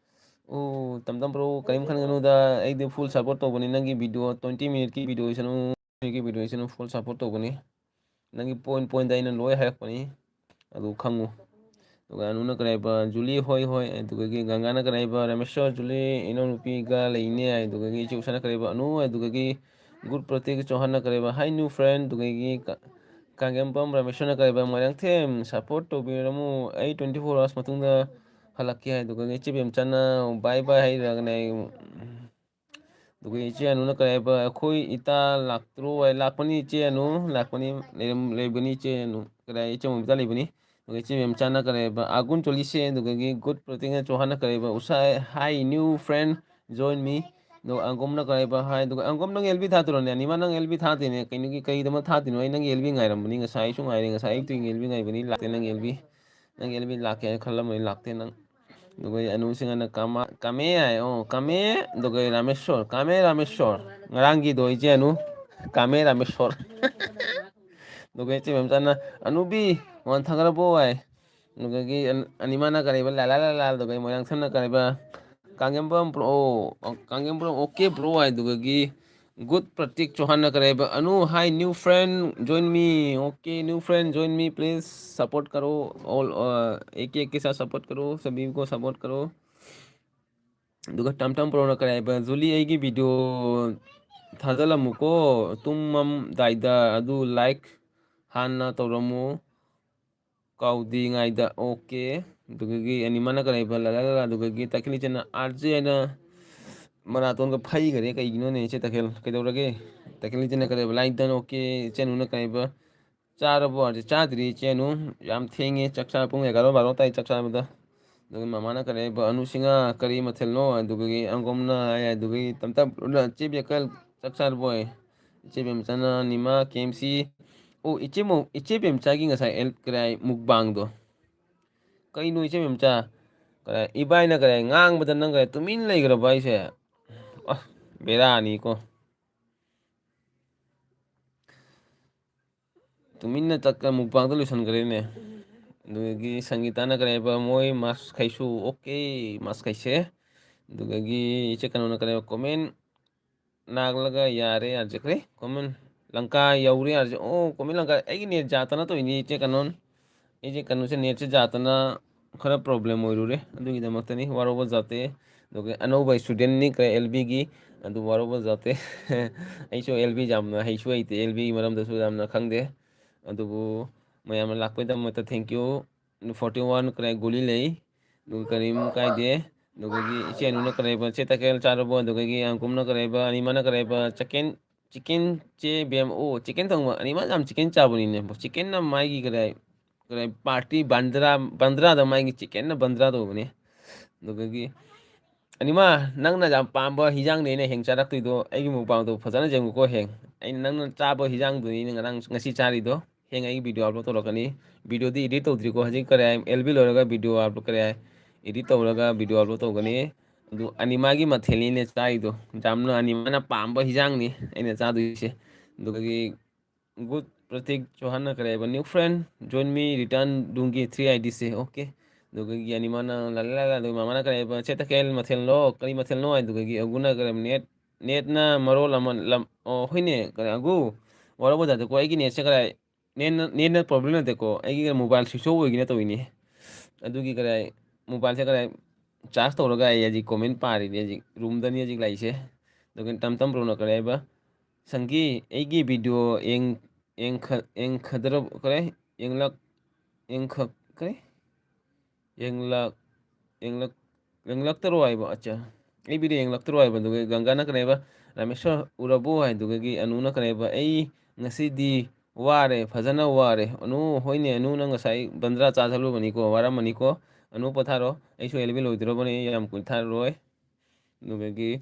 ꯑꯣ, ꯇꯝꯇꯝ ꯄ꯭ꯔꯣ, ꯀꯔꯤꯝ ꯈꯟꯒꯅꯨꯗ, ꯑꯩꯗꯤ ꯐꯨꯜ ꯁꯞꯄꯣꯔꯠ ꯇꯧꯕꯅꯤ꯫ ꯅꯪꯒꯤ ꯚꯤꯗꯤꯑꯣ ꯇ꯭ꯋꯦꯟꯇꯤ ꯃꯤꯅꯤꯠꯀꯤ ꯚꯤꯗꯤꯑꯣꯁꯤꯅ, ꯃꯤꯅꯤꯠꯀꯤ ꯚꯤꯗꯤꯑꯣꯁꯤꯅ ꯐꯨꯜ ꯁꯞꯄꯣꯔꯠ ꯇꯧꯒꯅꯤ꯫ ꯅꯪꯒꯤ ꯄꯣꯏꯟ ꯄꯣꯏꯟꯗ ꯑꯩꯅ ꯂꯣꯏ ꯍꯥꯏꯔꯛꯄꯅꯤ, ꯑꯗꯨ ꯈꯪꯉꯨ꯫ ꯑꯗꯨꯒ ꯑꯅꯨꯅ ꯀꯔꯤ ꯍꯥꯏꯕ? "ꯖꯨꯂꯤ, ꯍꯣꯏ, ꯍꯣꯏ"꯫ ꯑꯗꯨꯗꯒꯤ ꯒꯪꯒꯥꯅ ꯀꯔꯤ ꯍꯥꯏꯕ? "ꯔꯥꯃꯦꯁꯣꯔ, ꯖꯨꯂꯤ ꯏꯅꯥꯎꯅꯨꯄꯤꯒ ꯂꯩꯅꯦ"꯫ ꯑꯗꯨꯗꯒꯤ ꯏꯆꯦ ꯎꯁꯥꯅ ꯀꯔꯤ ꯍꯥꯏꯕ? "ꯑꯅꯨ"꯫ ꯑꯗꯨꯗꯒꯤ ꯒꯨꯗ ꯄ꯭ꯔꯇꯤꯛ ꯆꯧꯍꯥꯟꯅ ꯀꯔꯤ ꯍꯥꯏꯕ? "Hi new friend"꯫ ꯑꯗꯨꯗꯒꯤ ꯀ-, ꯀꯥꯡꯒꯦꯝꯄꯝ ꯔꯥꯃꯦꯁꯣꯔꯅ ꯀꯔꯤ ꯍꯥꯏꯕ? "ꯃꯣꯏꯔꯥꯡꯊꯦꯝ, ꯁꯞꯄꯣꯔꯠ ꯇꯧꯕꯤꯔꯝꯃꯨ, ꯑꯩ twenty four hours ꯃꯇꯨꯡꯗ ꯍꯜꯂꯛꯀꯦ ꯍꯥꯏ꯫ ꯑꯗꯨꯒ ꯏꯆꯦ ꯕꯦꯝꯆꯥꯅ ꯕꯥꯏ ꯕꯥꯏ ꯍꯥꯏꯔꯒꯅꯦ ꯑꯩ ꯑꯗꯨꯒ ꯏꯆꯦ ꯑꯅꯨꯅ ꯀꯔꯤ ꯍꯥꯏꯕ, "ꯑꯩꯈꯣꯏ ꯏꯇꯥ ꯂꯥꯛꯇ꯭ꯔꯣ?" ꯍꯥꯏ, "ꯂꯥꯛꯄꯅꯤ ꯏꯆꯦ ꯑꯅꯨ, ꯂꯥꯛꯄꯅꯤ, ꯂꯩꯔꯝ-, ꯂꯩꯕꯅꯤ ꯏꯆꯦ ꯑꯅꯨ, ꯀꯔꯤ ꯍꯥꯏ, ꯏꯆꯦ ꯃꯣꯃꯤꯇꯥ ꯂꯩꯕꯅꯤ"꯫ ꯑꯗꯨꯒ ꯏꯆꯦ ꯃꯦꯝꯆꯥꯅ ꯀꯔꯤ ꯍꯥꯏꯕ, "ꯑꯒꯨꯟ ꯆꯣꯂꯤꯁꯦ", ꯑꯗꯨꯗꯒꯤ "ꯒꯨꯗ ꯄ꯭ꯔꯣꯇꯦꯛꯅ ꯆꯣꯍꯥꯟꯅ ꯀꯔꯤ ꯍꯥꯏꯕ, ꯎꯁꯥ ꯍꯥꯏ ꯅ꯭ꯌꯨ ꯐ꯭ꯔꯦꯟ ꯖꯣꯏꯟ ꯃꯤ"꯫ ꯑꯗꯨꯒ ꯑꯪꯒꯣꯝꯅ ꯀꯔꯤ ꯍꯥꯏꯕ, ꯍꯥꯏ, ꯑꯗꯨꯒ ꯑꯪꯒꯣꯝ ꯅꯪ ꯑꯦꯜ ꯕꯤ ꯊꯥꯗ꯭ꯔꯣꯅꯦ? ꯑꯅꯤꯃ ꯅꯪ ꯑꯦꯜ ꯕꯤ ꯊꯥꯗꯦꯅꯦ, ꯀꯩꯅꯣꯒꯤ, ꯀꯩꯗꯃꯛ ꯊꯥꯗ꯭ꯔꯤꯅꯣ? ꯑꯩ ꯅꯪꯒꯤ ꯑꯦꯜ ꯕꯤ ꯉꯥꯏꯔꯝꯕꯅꯤ, ꯉꯁꯥꯏ ꯑꯌꯨꯛꯁꯨ ꯉꯥꯏꯔꯦ, ꯉꯁꯥꯏ ꯑꯌꯨꯛꯇꯒꯤ ꯑꯦꯜ ꯕꯤ ꯉꯥꯏꯕꯅꯤ, ꯂꯥꯛꯇꯦ ꯅꯪ ꯑꯦꯜ ꯕꯤ꯫ ꯅꯪ ꯑꯦꯜ ꯕꯤ ꯂꯥꯛꯀꯦ ꯍꯥꯏꯅ ꯈꯜꯂꯝꯕꯅꯤ, ꯂꯥꯛꯇꯦ ꯅꯪ꯫ ꯑꯗꯨꯒ ꯑꯅꯨꯁꯤꯡ ꯑꯅ ꯀꯥꯃꯥ-, ꯀꯥꯃꯦ ꯍꯥꯏ, ꯑꯣ, ꯀꯥꯃꯦ, ꯑꯗꯨꯒ ꯔꯥꯃꯦꯁꯣꯔ, ꯀꯥꯃꯦ ꯔꯥꯃꯦꯁꯣꯔ꯫ ꯉꯔꯥꯡꯒꯤꯗꯣ ꯏꯆꯦ ꯑꯅꯨ, ꯀꯥꯃꯦ ꯔꯥꯃꯦꯁꯣꯔ꯫ ꯑꯗꯨꯒ ꯏꯆꯦ ꯃꯦꯝꯆꯥꯅ, "ꯑꯅꯨꯕꯤ, ꯋꯥꯟ ꯊꯥꯒꯠꯂꯕꯣ?" ꯍꯥꯏ꯫ ꯑꯗꯨꯗꯒꯤ ꯑꯟ-, ꯑꯅꯤꯃꯥꯅ ꯀꯔꯤꯕ, "ꯂꯥ ꯂꯥ ꯂꯥ ꯂꯥ", ꯑꯗꯨꯒ ꯃꯣꯏꯔꯥꯡꯊꯦꯝꯅ ꯀꯔꯤꯕ, "ꯀꯥꯡꯖꯦꯝꯕꯝ ꯕ꯭ꯔꯣ, ꯑꯣ, ꯀꯥꯡꯖꯦꯝꯕꯝ ꯑꯣꯀꯦ ꯕ꯭ꯔꯣ" ꯍꯥꯏ꯫ ꯑꯗꯨꯗꯒꯤ ꯒꯨꯗ ꯄ꯭ꯔꯇꯤꯛ ꯆꯣꯍꯥꯟꯅ ꯀꯔꯤꯕ, "Anu, hi new friend, join me, okay, new friend, join me, please support करो, all, अ, एक एक के साथ support करो, सभी को support करो"꯫ ꯑꯗꯨꯒ ꯇꯝ ꯇꯝ ꯕ꯭ꯔꯣꯅ ꯀꯔꯤ ꯍꯥꯏꯕ, "ꯖꯨꯂꯤ, ꯑꯩꯒꯤ ꯚꯤꯗꯤꯑꯣ ꯊꯥꯖꯤꯜꯂꯝꯃꯨꯀꯣ, ꯇꯨꯝꯃꯝꯗꯥꯏꯗ ꯑꯗꯨ ꯂꯥꯏꯛ ꯍꯥꯟꯅ ꯇꯧꯔꯝꯃꯨ, ꯀꯥꯎꯗ꯭ꯔꯤꯉꯩꯗ"꯫ ꯑꯣꯀꯦ꯫ ꯑꯗꯨꯗꯒꯤ ꯑꯅꯤꯃꯅ ꯀꯔꯤ ꯍꯥꯏꯕ, "ꯂꯥ ꯂꯥ ꯂꯥ ꯂꯥ"꯫ ꯑꯗꯨꯗꯒꯤ ꯇꯥꯈꯤꯂꯤꯆꯅ, "ꯑꯥꯔ ꯖꯦ" ꯍꯥꯏꯅ ꯃꯔꯥꯇꯣꯟꯒ ꯐꯩꯈꯔꯦ꯫ ꯀꯩꯒꯤꯅꯣꯅꯦ ꯏꯆꯦ ꯇꯈꯦꯜ? ꯀꯩꯗꯧꯔꯒꯦ? ꯇꯈꯦꯜ ꯏꯆꯦꯅ ꯀꯔꯤ ꯍꯥꯏꯕ, "ꯂꯥꯏꯟ ꯗꯟ", ꯑꯣꯀꯦ꯫ ꯏꯆꯦ ꯑꯅꯨꯅ ꯀꯔꯤ ꯍꯥꯏꯕ, "ꯆꯥꯔꯕꯣ?" ꯑꯥꯔ ꯖꯦ, "ꯆꯥꯗ꯭ꯔꯤ ꯏꯆꯦ ꯑꯅꯨ, ꯌꯥꯝ ꯊꯦꯡꯉꯦ ꯆꯥꯛ ꯆꯥ-, ꯄꯨꯡ ꯑꯦꯒꯥꯔꯣ ꯕꯥꯔꯣ ꯇꯥꯏ ꯆꯥꯛ ꯆꯥꯕꯗ"꯫ ꯑꯗꯨꯒ ꯃꯃꯥꯅ ꯀꯔꯤ ꯍꯥꯏꯕ, "ꯑꯅꯨꯁꯤꯡꯉ ꯀꯔꯤ ꯃꯊꯦꯜꯅꯣ?" ꯑꯗꯨꯒꯤ ꯑꯪꯒꯣꯝꯅ ꯍꯥꯏ, ꯑꯗꯨꯒꯤ ꯇꯝ ꯇꯝ ꯕ꯭ꯔꯣꯅ, "ꯏꯆꯦ ꯕꯦꯀꯜ ꯆꯥꯛ ꯆꯥꯔꯕꯣ?" ꯍꯥꯏ꯫ ꯏꯆꯦ ꯕꯦꯝꯆꯥꯅ, "ꯅꯤꯃꯥ ꯀꯦ ꯑꯦꯝ ꯁꯤ"꯫ ꯑꯣ, ꯏꯆꯦ ꯃꯣ-, ꯏꯆꯦ ꯕꯦꯝꯆꯥꯒꯤ ꯉꯁꯥꯏ ꯑꯦꯜ-, ꯀꯔꯤ ꯍꯥꯏ, ꯃꯨꯛꯕꯥꯡꯗꯣ꯫ ꯀꯩꯅꯣ ꯏꯆꯦ ꯃꯦꯝꯆꯥ? ꯀꯔꯥꯏ, ꯏꯕꯥꯏꯅ ꯀꯔꯥꯏ ꯉꯥꯡꯕꯗ ꯅꯪ ꯀꯔꯥꯏ ꯇꯨꯃꯤꯟ ꯂꯩꯈ꯭ꯔꯕ ꯍꯥꯏꯁꯦ? ꯑꯁ, ꯕꯦꯔꯥꯅꯤꯀꯣ꯫ ꯇꯨꯃꯤꯟꯅ ꯆꯠꯀ ꯃꯨꯛꯕꯥꯡꯗ ꯂꯣꯏꯁꯟꯈ꯭ꯔꯦꯅꯦ꯫ ꯑꯗꯨꯗꯒꯤ ꯁꯪꯒꯤꯇꯥꯅ ꯀꯔꯤ ꯍꯥꯏꯕ, "ꯃꯣꯏ ꯃꯥꯁꯈꯩꯁꯨ ꯑꯣꯀꯦ, ꯃꯥꯁꯈꯩꯁꯦ"꯫ ꯑꯗꯨꯗꯒꯤ ꯏꯆꯦ ꯀꯩꯅꯣꯅ ꯀꯔꯤ ꯍꯥꯏꯕ, "ꯀꯣꯃꯦꯟ ꯅꯥꯛꯂꯒ ꯌꯥꯔꯦ ꯌꯥꯖꯈ꯭ꯔꯦ꯫ ꯀꯣꯃꯦꯟ ꯂꯪꯀꯥ ꯌꯧꯔꯦ ꯌꯥꯔꯦ"꯫ ꯑꯣ, ꯀꯣꯃꯦꯟ ꯂꯪꯀꯥ꯫ ꯑꯩꯒꯤ ꯅꯦꯠ ꯌꯥꯗꯅ ꯇꯧꯔꯤꯅꯤ ꯏꯆꯦ ꯀꯩꯅꯣ꯫ ꯑꯩꯁꯦ ꯀꯩꯅꯣꯁꯦ, ꯅꯦꯠꯁꯦ ꯌꯥꯗꯅ ꯈꯔ ꯄ꯭ꯔꯣꯕ꯭ꯂꯦꯝ ꯑꯣꯏꯔꯨꯔꯦ꯫ ꯑꯗꯨꯒꯤꯗꯃꯛꯇꯅꯤ, ꯋꯥꯔꯧꯕ ꯖꯥꯠꯇꯦ꯫ ꯑꯗꯨꯒ ꯑꯅꯧꯕ ꯏꯁꯇꯨꯗꯦꯟꯅꯤ ꯀꯩ ꯑꯦꯜ ꯕꯤꯒꯤ, ꯑꯗꯨ ꯋꯥꯔꯧꯕ ꯖꯥꯠꯇꯦ꯫ ꯑꯩꯁꯨ ꯑꯦꯜ ꯕꯤ ꯌꯥꯝꯅ ꯍꯩꯁꯨ ꯍꯩꯇꯦ, ꯑꯦꯜ ꯕꯤꯒꯤ ꯃꯔꯝꯗꯁꯨ ꯌꯥꯝꯅ ꯈꯪꯗꯦ꯫ ꯑꯗꯨꯕꯨ ꯃꯌꯥꯝꯅ ꯂꯥꯛꯄꯒꯤꯗꯃꯛꯇ thank you꯫ ꯐꯣꯔꯇꯤ ꯋꯥꯟ ꯀꯔꯥꯏ ꯒꯨꯂꯤ ꯂꯩ꯫ ꯑꯗꯨꯒ ꯀꯔꯤꯝ ꯀꯥꯏꯗꯦ꯫ ꯑꯗꯨꯗꯒꯤ ꯏꯆꯦ ꯑꯅꯨꯅ ꯀꯔꯤ ꯍꯥꯏꯕ, "ꯆꯦ ꯇꯈꯦꯜ ꯆꯥꯔꯕꯣ?" ꯑꯗꯨꯗꯒꯤ ꯑꯪꯀꯨꯝꯅ ꯀꯔꯤ ꯍꯥꯏꯕ, ꯑꯅꯤꯃꯅ ꯀꯔꯤ ꯍꯥꯏꯕ, "ꯆꯤꯀꯦꯟ, ꯆꯤꯀꯦꯟ ꯆꯦ ꯕꯦꯝ, ꯑꯣ, ꯆꯤꯀꯦꯟ ꯊꯣꯡꯕ?" ꯑꯅꯤꯃ ꯌꯥꯝ ꯆꯤꯀꯦꯟ ꯆꯥꯕꯅꯤꯅꯦ꯫ ꯆꯤꯀꯦꯟꯅ ꯃꯥꯒꯤ ꯀꯔꯤ ꯍꯥꯏ, ꯀꯔꯤ ꯍꯥꯏ, ꯄꯥꯔꯇꯤ ꯕꯟꯗ꯭ꯔꯥ, ꯕꯟꯗ꯭ꯔꯥꯗ ꯃꯥꯒꯤ ꯆꯤꯀꯦꯟꯅ ꯕꯟꯗ꯭ꯔꯥ ꯇꯧꯕꯅꯦ꯫ ꯑꯗꯨꯗꯒꯤ ꯑꯅꯤꯃ, ꯅꯪꯅ ꯌꯥꯝ ꯄꯥꯝꯕ ꯍꯤꯟꯖꯥꯡꯅꯦ ꯑꯩꯅ ꯍꯌꯦꯡ ꯆꯥꯔꯛꯇꯣꯏꯗꯣ꯫ ꯑꯩꯒꯤ ꯃꯨꯛꯕꯥꯡꯗꯣ ꯐꯖꯅ ꯌꯦꯡꯉꯨꯀꯣ ꯍꯌꯦꯡ꯫ ꯑꯩꯅ ꯅꯪꯅ ꯆꯥꯕ ꯍꯤꯟꯖꯥꯡꯗꯨꯅꯤ ꯑꯩꯅ ꯉꯔꯥꯡ, ꯉꯁꯤ ꯆꯥꯔꯤꯗꯣ꯫ ꯍꯌꯦꯡ ꯑꯩꯒꯤ ꯚꯤꯗꯤꯑꯣ ꯑꯞꯂꯣꯗ ꯇꯧꯔꯛꯀꯅꯤ꯫ ꯚꯤꯗꯤꯑꯣꯗꯤ ꯏꯗꯤꯠ ꯇꯧꯗ꯭ꯔꯤꯀꯣ꯫ ꯍꯧꯖꯤꯛ ꯀꯔꯤ ꯍꯥꯏ, ꯑꯦꯜ ꯕꯤ ꯂꯣꯏꯔꯒ ꯚꯤꯗꯤꯑꯣ ꯑꯞꯂꯣꯗ ꯀꯔꯤ ꯍꯥꯏ, ꯏꯗꯤꯠ ꯇꯧꯔꯒ ꯚꯤꯗꯤꯑꯣ ꯑꯞꯂꯣꯗ ꯇꯧꯒꯅꯤ꯫ ꯑꯗꯨ ꯑꯅꯤꯃꯒꯤ ꯃꯊꯦꯜꯅꯤꯅꯦ ꯆꯥꯔꯤꯗꯣ꯫ ꯌꯥꯝꯅ ꯑꯅꯤꯃꯅ ꯄꯥꯝꯕ ꯍꯤꯟꯖꯥꯡꯅꯤ ꯑꯩꯅ ꯆꯥꯗꯣꯏꯁꯦ꯫ ꯑꯗꯨꯗꯒꯤ ꯒꯨꯗ ꯄ꯭ꯔꯇꯤꯛ ꯆꯧꯍꯥꯟꯅ ꯀꯔꯤ ꯍꯥꯏꯕ, "New friend, join me, return ꯗꯨꯡꯒꯤ ꯊ꯭ꯔꯤ ꯑꯥꯏ ꯗꯤꯁꯦ", ꯑꯣꯀꯦ꯫ ꯑꯗꯨꯗꯒꯤ ꯑꯅꯤꯃꯅ ꯂꯥ ꯂꯥ ꯂꯥ ꯂꯥ, ꯑꯗꯨꯒ ꯃꯃꯥꯅ ꯀꯔꯤ ꯍꯥꯏꯕ, "ꯆꯦ ꯇꯈꯦꯜ ꯃꯊꯦꯜꯂꯣ, ꯀꯔꯤ ꯃꯊꯦꯜꯅꯣ?" ꯍꯥꯏꯗꯨꯗꯒꯤ ꯑꯒꯨꯅ ꯀꯔꯤ ꯍꯥꯏꯕ, "ꯅꯦꯠ, ꯅꯦꯠꯅ ꯃꯔꯣꯜ ꯑꯃ ꯂꯝ"꯫ ꯑꯣ ꯍꯣꯏꯅꯦ, ꯀꯔꯤ ꯑꯒꯨ, ꯋꯥꯔꯧꯕ ꯌꯥꯗꯦꯀꯣ, ꯑꯩꯒꯤ ꯅꯦꯠꯁꯦ ꯀꯔꯤ ꯍꯥꯏ, ꯅꯦꯠꯅ, ꯅꯦꯠꯅ ꯄ꯭ꯔꯣꯕ꯭ꯂꯦꯝ ꯅꯠꯇꯦꯀꯣ, ꯑꯩꯒꯤ ꯃꯣꯕꯥꯏꯜ ꯁ꯭ꯋꯤꯆ ꯑꯣꯐ ꯑꯣꯏꯒꯦꯅ ꯇꯧꯋꯤꯅꯦ꯫ ꯑꯗꯨꯒꯤ ꯀꯔꯤ ꯍꯥꯏ, ꯃꯣꯕꯥꯏꯜꯁꯦ ꯀꯔꯤ ꯍꯥꯏ, ꯆꯥꯔꯖ ꯇꯧꯔꯒ ꯑꯩ ꯍꯧꯖꯤꯛ ꯀꯣꯃꯦꯟ ꯄꯥꯔꯤꯅꯦ, ꯍꯧꯖꯤꯛ ꯔꯨꯝꯗꯅꯤ ꯍꯧꯖꯤꯛ ꯂꯥꯛꯏꯁꯦ꯫ ꯑꯗꯨꯒ ꯇꯝ ꯇꯝ ꯕ꯭ꯔꯣꯅ ꯀꯔꯤ ꯍꯥꯏꯕ, "ꯁꯪꯒꯤ, ꯑꯩꯒꯤ ꯚꯤꯗꯤꯑꯣ ꯌꯦꯡ-, ꯌꯦꯡꯈ-, ꯌꯦꯡꯈꯗ꯭ꯔꯕ ꯀꯔꯤ? ꯌꯦꯡꯂꯛ-, ꯌꯦꯡꯈ-, ꯀꯔꯤ? ꯌꯦꯡꯂꯛ-, ꯌꯦꯡꯂꯛ-, ꯌꯦꯡꯂꯛꯇꯔꯣ" ꯍꯥꯏꯕ꯫ ꯑꯠꯆꯥ꯫ ꯑꯩ ꯚꯤꯗꯤꯑꯣ ꯌꯦꯡꯂꯛꯇꯔꯣ ꯍꯥꯏꯕ꯫ ꯑꯗꯨꯒ ꯒꯪꯒꯥꯅ ꯀꯔꯤ ꯍꯥꯏꯕ? "ꯔꯥꯃꯦꯁꯣꯔ ꯎꯔꯕꯣ?" ꯍꯥꯏꯗꯨꯒꯤ ꯑꯅꯨꯅ ꯀꯔꯤ ꯍꯥꯏꯕ? "ꯑꯩ ꯉꯁꯤꯗꯤ ꯋꯥꯔꯦ, ꯐꯖꯅ ꯋꯥꯔꯦ"꯫ ꯑꯅꯨ, ꯍꯣꯏꯅꯦ, ꯑꯅꯨ ꯅꯪ ꯉꯁꯥꯏ ꯕꯟꯗ꯭ꯔꯥ ꯆꯥꯁꯜꯂꯨꯕꯅꯤꯀꯣ, ꯋꯥꯔꯝꯃꯅꯤꯀꯣ꯫ ꯑꯅꯨ ꯄꯣꯊꯥꯔꯣ꯫ ꯑꯩꯁꯨ ꯑꯦꯜ ꯕꯤ ꯂꯣꯏꯗꯣꯔꯕꯅꯤ, ꯌꯥꯝ ꯀꯨꯏꯊꯔꯔꯣꯏ꯫ ꯑꯗꯨꯗꯒꯤ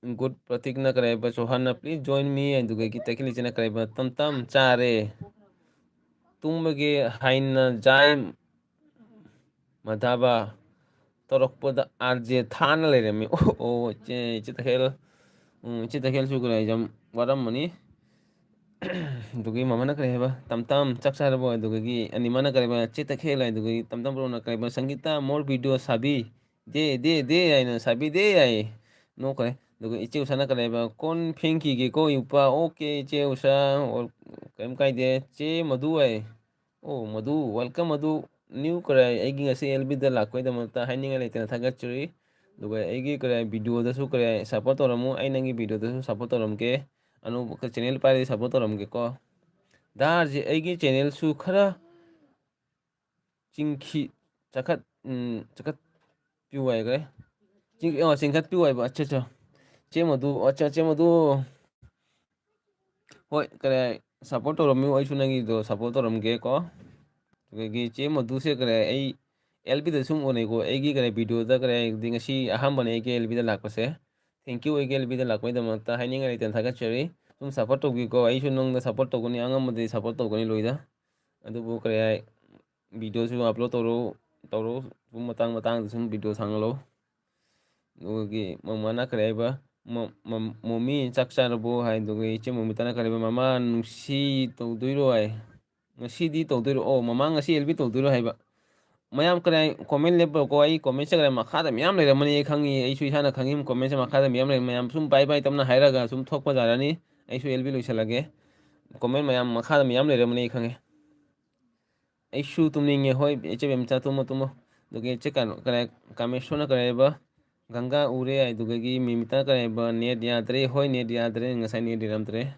ꯒꯨꯗ ꯄ꯭ꯔꯇꯤꯛꯅ ꯀꯔꯤ ꯍꯥꯏꯕ, ꯆꯧꯍꯥꯟꯅ "Please join me" ꯍꯥꯏꯗꯨꯗꯒꯤ ꯇꯈꯦꯜ ꯏꯆꯦꯅ ꯀꯔꯤ ꯍꯥꯏꯕ, "ꯇꯝ ꯇꯝ ꯆꯥꯔꯦ, ꯇꯨꯝꯕꯒꯤ ꯍꯥꯏꯅ ꯖꯥꯏ ꯃꯙꯥꯕ" ꯇꯧꯔꯛꯄꯗ ꯑꯥꯔ ꯖꯦ ꯊꯥꯅ ꯂꯩꯔꯝꯃꯤ꯫ ꯑꯣ, ꯑꯣ, ꯏꯆꯦ, ꯏꯆꯦ ꯇꯈꯦꯜ, ꯎꯝ, ꯏꯆꯦ ꯇꯈꯦꯜꯁꯨ ꯀꯔꯤ ꯍꯥꯏ, ꯌꯥꯝ ꯋꯥꯔꯝꯃꯅꯤ꯫ ꯑꯗꯨꯒꯤ ꯃꯃꯥꯅ ꯀꯔꯤ ꯍꯥꯏꯕ, "ꯇꯝ ꯇꯝ ꯆꯥꯛ ꯆꯥꯔꯕꯣ?" ꯑꯗꯨꯗꯒꯤ ꯑꯅꯤꯃꯅ ꯀꯔꯤ ꯍꯥꯏꯕ, "ꯆꯦ ꯇꯈꯦꯜ" ꯍꯥꯏꯗꯨꯒꯤ ꯇꯝ ꯇꯝ ꯕ꯭ꯔꯣꯅ ꯀꯔꯤ ꯍꯥꯏꯕ, "ꯁꯪꯒꯤꯇꯥ, more video ꯁꯥꯕꯤ"꯫ "ꯗꯦ, ꯗꯦ, ꯗꯦ" ꯍꯥꯏꯅ ꯁꯥꯕꯤꯗꯦ ꯍꯥꯏ꯫ ꯅꯣꯛꯈ꯭ꯔꯦ꯫ ꯑꯗꯨꯒ ꯏꯆꯦ ꯎꯁꯥꯅ ꯀꯔꯤ ꯍꯥꯏꯕ, "ꯀꯣꯟ ꯐꯦꯡꯈꯤꯒꯦꯀꯣ ꯏꯄꯥ"꯫ ꯑꯣꯀꯦ, ꯏꯆꯦ ꯎꯁꯥ, ꯑꯣ, ꯀꯔꯤꯝ ꯀꯥꯏꯗꯦ꯫ ꯆꯦ ꯃꯗꯨ ꯍꯥꯏ꯫ ꯑꯣ, ꯃꯗꯨ, welcome ꯃꯗꯨ꯫ ꯅ꯭ꯌꯨ ꯀꯔꯤ ꯍꯥꯏ, ꯑꯩꯒꯤ ꯉꯁꯤ ꯑꯦꯜ ꯕꯤꯗ ꯂꯥꯛꯄꯒꯤꯗꯃꯛꯇ ꯍꯥꯏꯅꯤꯡꯉꯥꯏ ꯂꯩꯇꯅ ꯊꯥꯒꯠꯆꯔꯤ꯫ ꯑꯗꯨꯒ ꯑꯩꯒꯤ ꯀꯔꯤ ꯍꯥꯏ, ꯚꯤꯗꯤꯑꯣꯗꯁꯨ ꯀꯔꯤ ꯍꯥꯏ, ꯁꯞꯄꯣꯔꯠ ꯇꯧꯔꯝꯃꯨ꯫ ꯑꯩ ꯅꯪꯒꯤ ꯚꯤꯗꯤꯑꯣꯗꯁꯨ ꯁꯞꯄꯣꯔꯠ ꯇꯧꯔꯝꯒꯦ꯫ ꯑꯅꯧꯕ ꯆꯦꯅꯦꯜ ꯄꯥꯏꯔꯗꯤ ꯁꯞꯄꯣꯔꯠ ꯇꯧꯔꯝꯒꯦꯀꯣ꯫ ꯗꯥꯔꯁꯦ ꯑꯩꯒꯤ ꯆꯦꯅꯦꯜꯁꯨ ꯈꯔ ꯆꯤꯡꯈꯤ ꯆꯈꯠ ꯎꯝ, ꯆꯤꯡꯈꯠꯄꯤꯌꯨ ꯍꯥꯏꯈ꯭ꯔꯦ꯫ ꯆꯤꯡ-, ꯑꯣ, ꯆꯤꯡꯈꯠꯄꯤꯌꯨ ꯍꯥꯏꯕ꯫ ꯑꯠꯆꯥ, ꯑꯠꯆꯥ꯫ ꯆꯦ ꯃꯗꯨ, ꯑꯠꯆꯥ, ꯆꯦ ꯃꯗꯨ꯫ ꯍꯣꯏ, ꯀꯔꯤ ꯍꯥꯏ, support ꯇꯧꯔꯝꯃꯤꯌꯨ, ꯑꯩꯁꯨ ꯅꯪꯒꯤꯗꯣ support ꯇꯧꯔꯝꯒꯦꯀꯣ꯫ ꯑꯗꯒꯤ ꯆꯦ ꯃꯗꯨꯁꯦ ꯀꯔꯤ ꯍꯥꯏ, ꯑꯩ L B ꯗ ꯁꯨꯝ ꯎꯅꯩꯀꯣ, ꯑꯩꯒꯤ ꯀꯔꯤ ꯍꯥꯏ, video ꯗ ꯀꯔꯤ ꯍꯥꯏ, ꯉꯁꯤ ꯑꯍꯥꯟꯕꯅꯦ ꯑꯩꯒꯤ L B ꯗ ꯂꯥꯛꯄꯁꯦ꯫ Thank you, ꯑꯩꯒꯤ L B ꯗ ꯂꯥꯛꯄꯒꯤꯗꯃꯛꯇ ꯍꯥꯏꯅꯤꯡꯉꯥꯏ ꯂꯩꯇꯅ ꯊꯥꯒꯠꯆꯔꯤ꯫ ꯁꯨꯝ support ꯇꯧꯕꯤꯀꯣ, ꯑꯩꯁꯨ ꯅꯪꯗ support ꯇꯧꯒꯅꯤ, ꯑꯉꯝꯕꯗꯤ support ꯇꯧꯒꯅꯤ ꯂꯣꯏꯗ꯫ ꯑꯗꯨꯕꯨ ꯀꯔꯤ ꯍꯥꯏ, video ꯁꯨ upload ꯇꯧꯔꯣ, ꯇꯧꯔꯣ, ꯁꯨꯝ ꯃꯇꯥꯡ ꯃꯇꯥꯡꯗ ꯁꯨꯝ video ꯊꯥꯡꯒꯠꯂꯣ꯫ ꯑꯗꯨꯒꯤ ꯃꯃꯥꯅ ꯀꯔꯤ ꯍꯥꯏꯕ, "ꯃ-, ꯃ-, ꯃꯣꯃꯤ ꯆꯥꯛ ꯆꯥꯔꯕꯣ?" ꯍꯥꯏ꯫ ꯑꯗꯨꯒ ꯏꯆꯦ ꯃꯣꯃꯤꯇꯥꯅ ꯀꯔꯤ ꯍꯥꯏꯕ, "ꯃꯃꯥ ꯅꯨꯡꯁꯤ ꯇꯧꯗꯣꯏꯔꯣ?" ꯍꯥꯏ꯫ "ꯉꯁꯤꯗꯤ ꯇꯧꯗꯣꯏꯔꯣ? ꯑꯣ, ꯃꯃꯥ ꯉꯁꯤ L B ꯇꯧꯗꯣꯏꯔꯣ?" ꯍꯥꯏꯕ꯫ ꯃꯌꯥꯝ ꯀꯔꯤ ꯍꯥꯏ, comment ꯂꯦꯞꯄꯀꯣ, ꯑꯩ comment ꯁꯦ ꯀꯔꯤ ꯍꯥꯏ, ꯃꯈꯥꯗ ꯃꯌꯥꯝ ꯂꯩꯔꯝꯃꯅꯤ, ꯑꯩ ꯈꯪꯉꯤ, ꯑꯩꯁꯨ ꯏꯁꯥꯅ ꯈꯪꯉꯤ, comment ꯁꯦ ꯃꯈꯥꯗ ꯃꯌꯥꯝ ꯂꯩꯔꯝꯃꯤ, ꯃꯌꯥꯝ ꯁꯨꯝ ꯕꯥꯏ ꯕꯥꯏ ꯇꯞꯅ ꯍꯥꯏꯔꯒ ꯁꯨꯝ ꯊꯣꯛꯄ ꯌꯥꯔꯅꯤ, ꯑꯩꯁꯨ L B ꯂꯣꯏꯁꯤꯜꯂꯒꯦ꯫ Comment ꯃꯌꯥꯝ ꯃꯈꯥꯗ ꯃꯌꯥꯝ ꯂꯩꯔꯝꯃꯅꯤ, ꯑꯩ ꯈꯪꯉꯦ꯫ ꯑꯩꯁꯨ ꯇꯨꯝꯅꯤꯡꯉꯦ꯫ ꯍꯣꯏ, ꯏꯆꯦ ꯕꯦꯝꯆꯥ, ꯇꯨꯝꯃꯣ, ꯇꯨꯝꯃꯣ꯫ ꯑꯗꯨꯒ ꯏꯆꯦ ꯀꯩꯅꯣ, ꯀꯔꯤ, ꯀꯥꯃꯦꯁꯣꯔꯅ ꯀꯔꯤ ꯍꯥꯏꯕ, "ꯒꯪꯒꯥ ꯎꯔꯦ", ꯑꯗꯨꯗꯒꯤ ꯃꯤꯃꯤꯇꯥꯅ ꯀꯔꯤ ꯍꯥꯏꯕ, "ꯅꯦꯠ ꯌꯥꯗ꯭ꯔꯦ"꯫ ꯍꯣꯏ, ꯅꯦꯠ ꯌꯥꯗ꯭ꯔꯦ, ꯉꯁꯥꯏ ꯅꯦꯠ ꯌꯥꯔꯝꯗ꯭ꯔꯦ꯫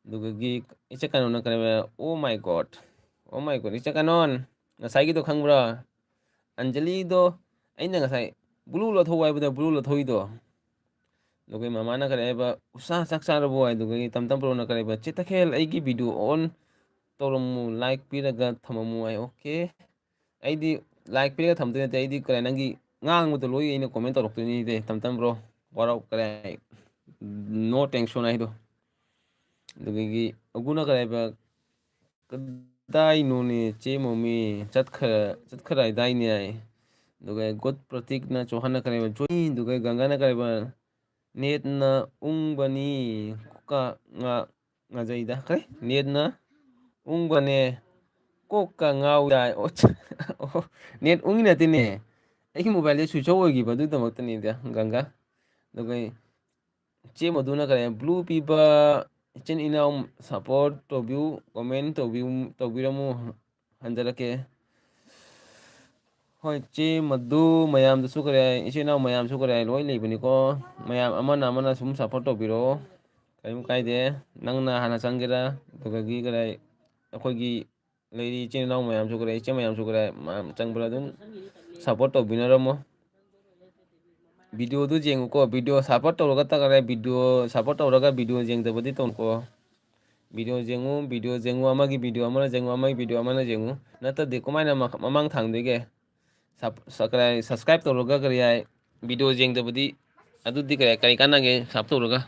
ꯑꯗꯨꯗꯒꯤ ꯏꯆꯦ ꯀꯩꯅꯣꯅ ꯀꯔꯤ ꯍꯥꯏꯕ, "Oh my God, oh my God", ꯏꯆꯦ ꯀꯥꯅꯣꯟ, ꯉꯁꯥꯏꯒꯤꯗꯣ ꯈꯪꯕ꯭ꯔꯥ? ꯑꯟꯖꯂꯤꯗꯣ ꯑꯩꯅ ꯉꯁꯥꯏ blue ꯂꯧꯊꯧ ꯍꯥꯏꯕꯗ blue ꯂꯧꯊꯧꯏꯗꯣ꯫ ꯑꯗꯨꯒ ꯃꯃꯥꯅ ꯀꯔꯤ ꯍꯥꯏꯕ, "ꯎꯁꯥ ꯆꯥꯛ ꯆꯥꯔꯕꯣ?" ꯍꯥꯏꯗꯨꯒꯤ ꯇꯝ ꯇꯝ ꯕ꯭ꯔꯣꯅ ꯀꯔꯤ ꯍꯥꯏꯕ, "ꯆꯦ ꯇꯈꯦꯜ, ꯑꯩꯒꯤ video on ꯇꯧꯔꯝꯃꯨ, like ꯄꯤꯔꯒ ꯊꯝꯃꯝꯃꯨ" ꯍꯥꯏ꯫ Okay, ꯑꯩꯗꯤ like ꯄꯤꯔꯒ ꯊꯝꯗꯣꯏ ꯅꯠꯇꯦ, ꯑꯩꯗꯤ ꯀꯔꯤ, ꯅꯪꯒꯤ ꯉꯥꯡꯕꯗꯣ ꯂꯣꯏ ꯑꯩꯅ comment ꯇꯧꯔꯛꯇꯣꯏꯅꯤ꯫ ꯏꯗꯦ, ꯇꯝ ꯇꯝ ꯕ꯭ꯔꯣ, ꯋꯥꯔꯧ ꯀꯔꯤ, no tension ꯍꯥꯏꯗꯣ꯫ ꯑꯗꯨꯗꯒꯤ ꯑꯒꯨꯅ ꯀꯔꯤ ꯍꯥꯏꯕ, "ꯀꯗꯥꯏꯅꯣꯅꯦ ꯆꯦ ꯃꯣꯃꯤ? ꯆꯠꯈ꯭ꯔ-, ꯆꯠꯈ꯭ꯔ ꯍꯥꯏꯗꯥꯏꯅꯦ?" ꯍꯥꯏ꯫ ꯑꯗꯨꯒ ꯒꯨꯠ ꯄ꯭ꯔꯇꯤꯛꯅ ꯆꯣꯍꯟꯅ ꯀꯔꯤ ꯍꯥꯏꯕ, "ꯖꯣꯏ"꯫ ꯑꯗꯨꯒ ꯒꯪꯒꯥꯅ ꯀꯔꯤ ꯍꯥꯏꯕ, "ꯅꯦꯠꯅ ꯎꯪꯕꯅꯤ, ꯀꯣꯛꯀ ꯉꯥ-, ꯉꯥꯖꯩꯗ"꯫ ꯀꯔꯤ? "ꯅꯦꯠꯅ ꯎꯪꯕꯅꯦ, ꯀꯣꯛꯀ ꯉꯥꯎꯏꯗ"꯫ ꯑꯣ, ꯑꯣ, ꯅꯦꯠ ꯎꯪꯉꯤ ꯅꯠꯇꯦꯅꯦ, ꯑꯩꯒꯤ mobile ꯁꯦ switch off ꯑꯣꯏꯈꯤꯕ, ꯑꯗꯨꯒꯤꯗꯃꯛꯇꯅꯤꯗ, ꯒꯪꯒꯥ꯫ ꯑꯗꯨꯒ ꯆꯦ ꯃꯗꯨꯅ ꯀꯔꯤ, blue ꯄꯤꯕ ꯏꯆꯤꯟ ꯏꯅꯥꯎ support ꯇꯧꯕꯤꯌꯨ, comment ꯇꯧꯕꯤꯌꯨ, ꯇꯧꯕꯤꯔꯝꯃꯨ, ꯍꯟꯖꯔꯛꯀꯦ꯫ ꯍꯣꯏ, ꯆꯦ ꯃꯗꯨ ꯃꯌꯥꯝꯗꯁꯨ ꯀꯔꯤ ꯍꯥꯏ, ꯏꯆꯤꯟ ꯏꯅꯥꯎ ꯃꯌꯥꯝꯁꯨ ꯀꯔꯤ ꯍꯥꯏ, ꯂꯣꯏ ꯂꯩꯕꯅꯤꯀꯣ꯫ ꯃꯌꯥꯝ ꯑꯃꯅ ꯑꯃꯅ ꯁꯨꯝ support ꯇꯧꯕꯤꯔꯛꯑꯣ, ꯀꯔꯤꯝ ꯀꯥꯏꯗꯦ꯫ ꯅꯪꯅ ꯍꯥꯟꯅ ꯆꯪꯒꯦꯔꯥ, ꯑꯗꯨꯗꯒꯤ ꯀꯔꯤ ꯍꯥꯏ, ꯑꯩꯈꯣꯏꯒꯤ ꯂꯩꯔꯤ ꯏꯆꯤꯟ ꯏꯅꯥꯎ ꯃꯌꯥꯝꯁꯨ ꯀꯔꯤ ꯍꯥꯏ, ꯏꯆꯦ ꯃꯌꯥꯝꯁꯨ ꯀꯔꯤ ꯍꯥꯏ, ꯃꯌꯥꯝ ꯆꯪꯕ꯭ꯔꯥ ꯑꯗꯨꯝ ꯁꯞꯄꯣꯔꯠ ꯇꯧꯕꯤꯅꯔꯝꯃꯣ꯫ ꯚꯤꯗꯤꯑꯣꯗꯨ ꯌꯦꯡꯉꯨꯀꯣ, ꯚꯤꯗꯤꯑꯣ ꯁꯞꯄꯣꯔꯠ ꯇꯧꯔꯒ ꯇꯛꯈꯔꯦ, ꯚꯤꯗꯤꯑꯣ ꯁꯞꯄꯣꯔꯠ ꯇꯧꯔꯒ ꯚꯤꯗꯤꯑꯣ ꯌꯦꯡꯗꯕꯗꯤ ꯇꯧꯅꯨꯀꯣ꯫ ꯚꯤꯗꯤꯑꯣ ꯌꯦꯡꯉꯨ, ꯚꯤꯗꯤꯑꯣ ꯌꯦꯡꯉꯨ, ꯑꯃꯒꯤ ꯚꯤꯗꯤꯑꯣ ꯑꯃꯅ ꯌꯦꯡꯉꯨ, ꯑꯃꯒꯤ ꯚꯤꯗꯤꯑꯣ ꯑꯃꯅ ꯌꯦꯡꯉꯨ, ꯅꯠꯇ꯭ꯔꯗꯤ ꯀꯃꯥꯏꯅ ꯃꯈ-, ꯃꯃꯥꯡ ꯊꯥꯡꯗꯣꯏꯒꯦ? ꯁꯕ-, ꯁꯕꯁꯀ꯭ꯔꯥꯏ-, ꯁꯕꯁꯀ꯭ꯔꯥꯏꯕ ꯇꯧꯔꯒ ꯀꯔꯤ ꯍꯥꯏ, ꯚꯤꯗꯤꯑꯣ ꯌꯦꯡꯗꯕꯗꯤ ꯑꯗꯨꯗꯤ ꯀꯔꯤ, ꯀꯔꯤ ꯀꯥꯟꯅꯒꯦ ꯁꯕ ꯇꯧꯔꯒ?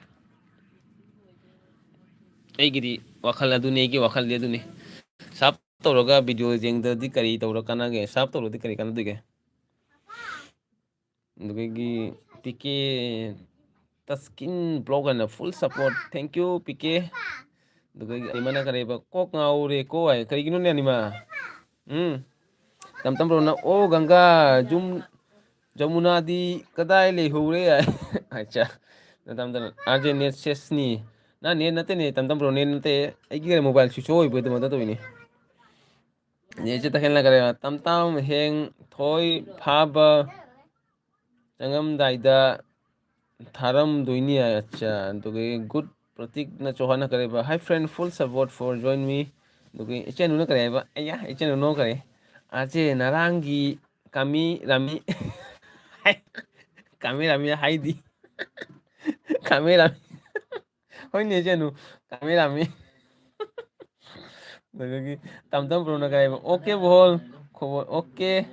ꯑꯩꯒꯤꯗꯤ ꯋꯥꯈꯜ ꯑꯗꯨꯅꯤ, ꯑꯩꯒꯤ ꯋꯥꯈꯜꯗꯤ ꯑꯗꯨꯅꯤ꯫ ꯁꯕ ꯇꯧꯔꯒ ꯚꯤꯗꯤꯑꯣ ꯌꯦꯡꯗ꯭ꯔꯗꯤ ꯀꯔꯤ ꯇꯧꯔ ꯀꯥꯟꯅꯒꯦ? ꯁꯕ ꯇꯧꯔꯗꯤ ꯀꯔꯤ ꯀꯥꯟꯅꯗꯣꯏꯒꯦ? ꯑꯗꯨꯗꯒꯤ ꯄꯤ ꯀꯦ ꯇꯁꯀꯤꯟ ꯕ꯭ꯂꯣꯛ ꯑꯅ full support, thank you P K. ꯑꯗꯨꯗꯒꯤ ꯑꯩꯃꯅ ꯀꯔꯤꯕ, "ꯀꯣꯛ ꯉꯥꯎꯔꯦ ꯀꯣ" ꯍꯥꯏ, ꯀꯔꯤꯒꯤꯅꯣꯅꯦ ꯑꯅꯤꯃ? ꯎꯝ, ꯇꯝ ꯇꯝ ꯕ꯭ꯔꯣꯅ, "ꯑꯣ ꯒꯪꯒꯥ, ꯖꯨꯝ, ꯖꯃꯨꯅꯥꯗꯤ ꯀꯗꯥꯏ ꯂꯩꯍꯧꯔꯦ?" ꯍꯥꯏ꯫ ꯑꯠꯆꯥ, ꯇꯝ ꯇꯝ, ꯑꯥꯔ ꯖꯦ ꯅꯦꯠ ꯁꯦꯁꯅꯤ꯫ ꯅ ꯅꯦꯠ ꯅꯠꯇꯦꯅꯦ, ꯇꯝ ꯇꯝ ꯕ꯭ꯔꯣ ꯅꯦꯠ ꯅꯠꯇꯦ, ꯑꯩꯒꯤ ꯃꯣꯕꯥꯏꯜ ꯁ꯭ꯋꯤꯆ ꯑꯣꯐ ꯑꯣꯏꯕ ꯑꯗꯨꯃꯥꯏꯅ ꯇꯧꯋꯤꯅꯦ꯫ ꯅꯦꯠꯁꯦ ꯇꯛꯈꯦꯜꯅ ꯀꯔꯤ, ꯇꯝ ꯇꯝ ꯍꯦꯡ ꯊꯣꯏ ꯐꯥꯕ ꯆꯪꯉꯝꯗꯥꯏꯗ ꯊꯥꯔꯝꯗꯣꯏꯅꯤ ꯍꯥꯏ꯫ ꯑꯠꯆꯥ, ꯑꯗꯨꯒ ꯒꯨꯗ ꯄ꯭ꯔꯇꯤꯛꯅ ꯆꯧꯍꯥꯟꯅ ꯀꯔꯤꯕ, "Hi friend, full support for join me"꯫ ꯑꯗꯨꯒ ꯏꯆꯦꯅꯨꯅ ꯀꯔꯤ ꯍꯥꯏꯕ? ꯑꯩꯌꯥ, ꯏꯆꯦꯅꯨꯅ ꯀꯔꯤ? "ꯑꯥꯔ ꯖꯦ ꯅꯔꯥꯡꯒꯤ ꯀꯥꯃꯤ ꯔꯥꯃꯤ", ꯀꯥꯃꯤ ꯔꯥꯃꯤ ꯍꯥꯏꯗꯤ꯫ ꯀꯥꯃꯤ ꯔꯥꯃꯤ꯫ ꯍꯣꯏꯅꯦ, ꯏꯆꯦꯅꯨ, ꯀꯥꯃꯤ ꯔꯥꯃꯤ꯫ ꯑꯗꯨꯗꯒꯤ ꯇꯝ ꯇꯝ ꯕ꯭ꯔꯣꯅ ꯀꯔꯤ ꯍꯥꯏꯕ? "ꯑꯣꯀꯦ ꯕꯣꯜ, ꯈꯨꯕꯣꯜ, ꯑꯣꯀꯦ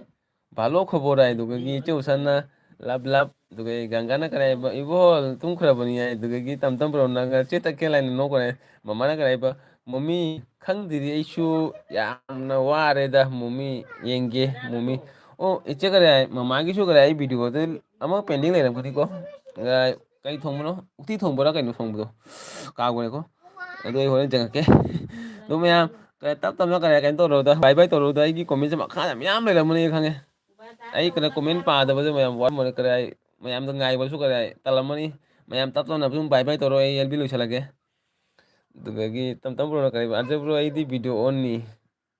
ꯚꯥꯂꯣ ꯈꯨꯕꯣꯜ" ꯍꯥꯏ꯫ ꯑꯗꯨꯗꯒꯤ ꯏꯆꯦ ꯎꯁꯟꯅ "ꯂꯞ ꯂꯞ", ꯑꯗꯨꯒ ꯒꯪꯒꯥꯅ ꯀꯔꯤ ꯍꯥꯏꯕ? "ꯏꯕꯣꯜ ꯇꯨꯝꯈ꯭ꯔꯕꯅꯤ" ꯍꯥꯏ꯫ ꯑꯗꯨꯗꯒꯤ ꯇꯝ ꯇꯝ ꯕ꯭ꯔꯣꯅ ꯆꯦ ꯇꯛꯀꯦ ꯂꯥꯏꯅ ꯅꯣꯛꯈ꯭ꯔꯦ꯫ ꯃꯃꯥꯅ ꯀꯔꯤ ꯍꯥꯏꯕ? "ꯃꯣꯃꯤ, ꯈꯪꯗ꯭ꯔꯤꯗꯤ ꯑꯩꯁꯨ ꯌꯥꯝꯅ ꯋꯥꯔꯦꯗ ꯃꯣꯃꯤ, ꯌꯦꯡꯒꯦ ꯃꯣꯃꯤ"꯫ ꯑꯣ, ꯏꯆꯦ ꯀꯔꯤ ꯍꯥꯏ? ꯃꯃꯥꯒꯤꯁꯨ ꯀꯔꯤ ꯍꯥꯏ? ꯚꯤꯗꯤꯑꯣꯗ ꯑꯃ ꯄꯦꯟꯗꯤꯡ ꯂꯩꯔꯝꯒꯅꯤꯀꯣ꯫ ꯀꯔꯤ, ꯀꯔꯤ ꯊꯣꯡꯕꯅꯣ? ꯎꯇꯤ ꯊꯣꯡꯕꯔꯥ ꯀꯩꯅꯣ ꯊꯣꯡꯕꯗꯣ? ꯀꯥꯎꯈ꯭ꯔꯦꯀꯣ꯫ ꯑꯗꯨ ꯑꯩ ꯍꯣꯔꯦꯟ ꯆꯪꯉꯛꯀꯦ꯫ ꯑꯗꯨ ꯃꯌꯥꯝ, ꯀꯔꯤ, ꯇꯞ ꯇꯞꯅ ꯀꯔꯤ, ꯀꯩꯅꯣ ꯇꯧꯔꯣꯗ, ꯕꯥꯏ ꯕꯥꯏ ꯇꯧꯔꯣꯗ꯫ ꯑꯩꯒꯤ ꯀꯣꯃꯦꯟꯁꯦ ꯃꯈꯥꯗ ꯃꯌꯥꯝ ꯂꯩꯔꯝꯃꯅꯤ ꯈꯪꯉꯦ꯫ ꯑꯩ ꯀꯩꯅꯣ ꯀꯣꯃꯦꯟ ꯄꯥꯗꯕꯁꯦ ꯃꯌꯥꯝ ꯋꯥꯔꯝꯃꯅꯤ ꯀꯔꯤ, ꯃꯌꯥꯝꯗ ꯉꯥꯏꯕꯁꯨ ꯀꯔꯤ ꯇꯜꯂꯝꯃꯅꯤ꯫ ꯃꯌꯥꯝ ꯇꯞ ꯇꯞꯅ ꯑꯗꯨꯝ ꯕꯥꯏ ꯕꯥꯏ ꯇꯧꯔꯣ, ꯑꯩ ꯑꯦꯜ ꯕꯤ ꯂꯣꯏꯁꯤꯜꯂꯒꯦ꯫ ꯑꯗꯨꯗꯒꯤ ꯇꯝ ꯇꯝ ꯕ꯭ꯔꯣꯅ ꯀꯔꯤ, "ꯑꯥꯔ ꯖꯦ ꯕ꯭ꯔꯣ, ꯑꯩꯗꯤ ꯚꯤꯗꯤꯑꯣ ꯑꯣꯟꯅꯤ꯫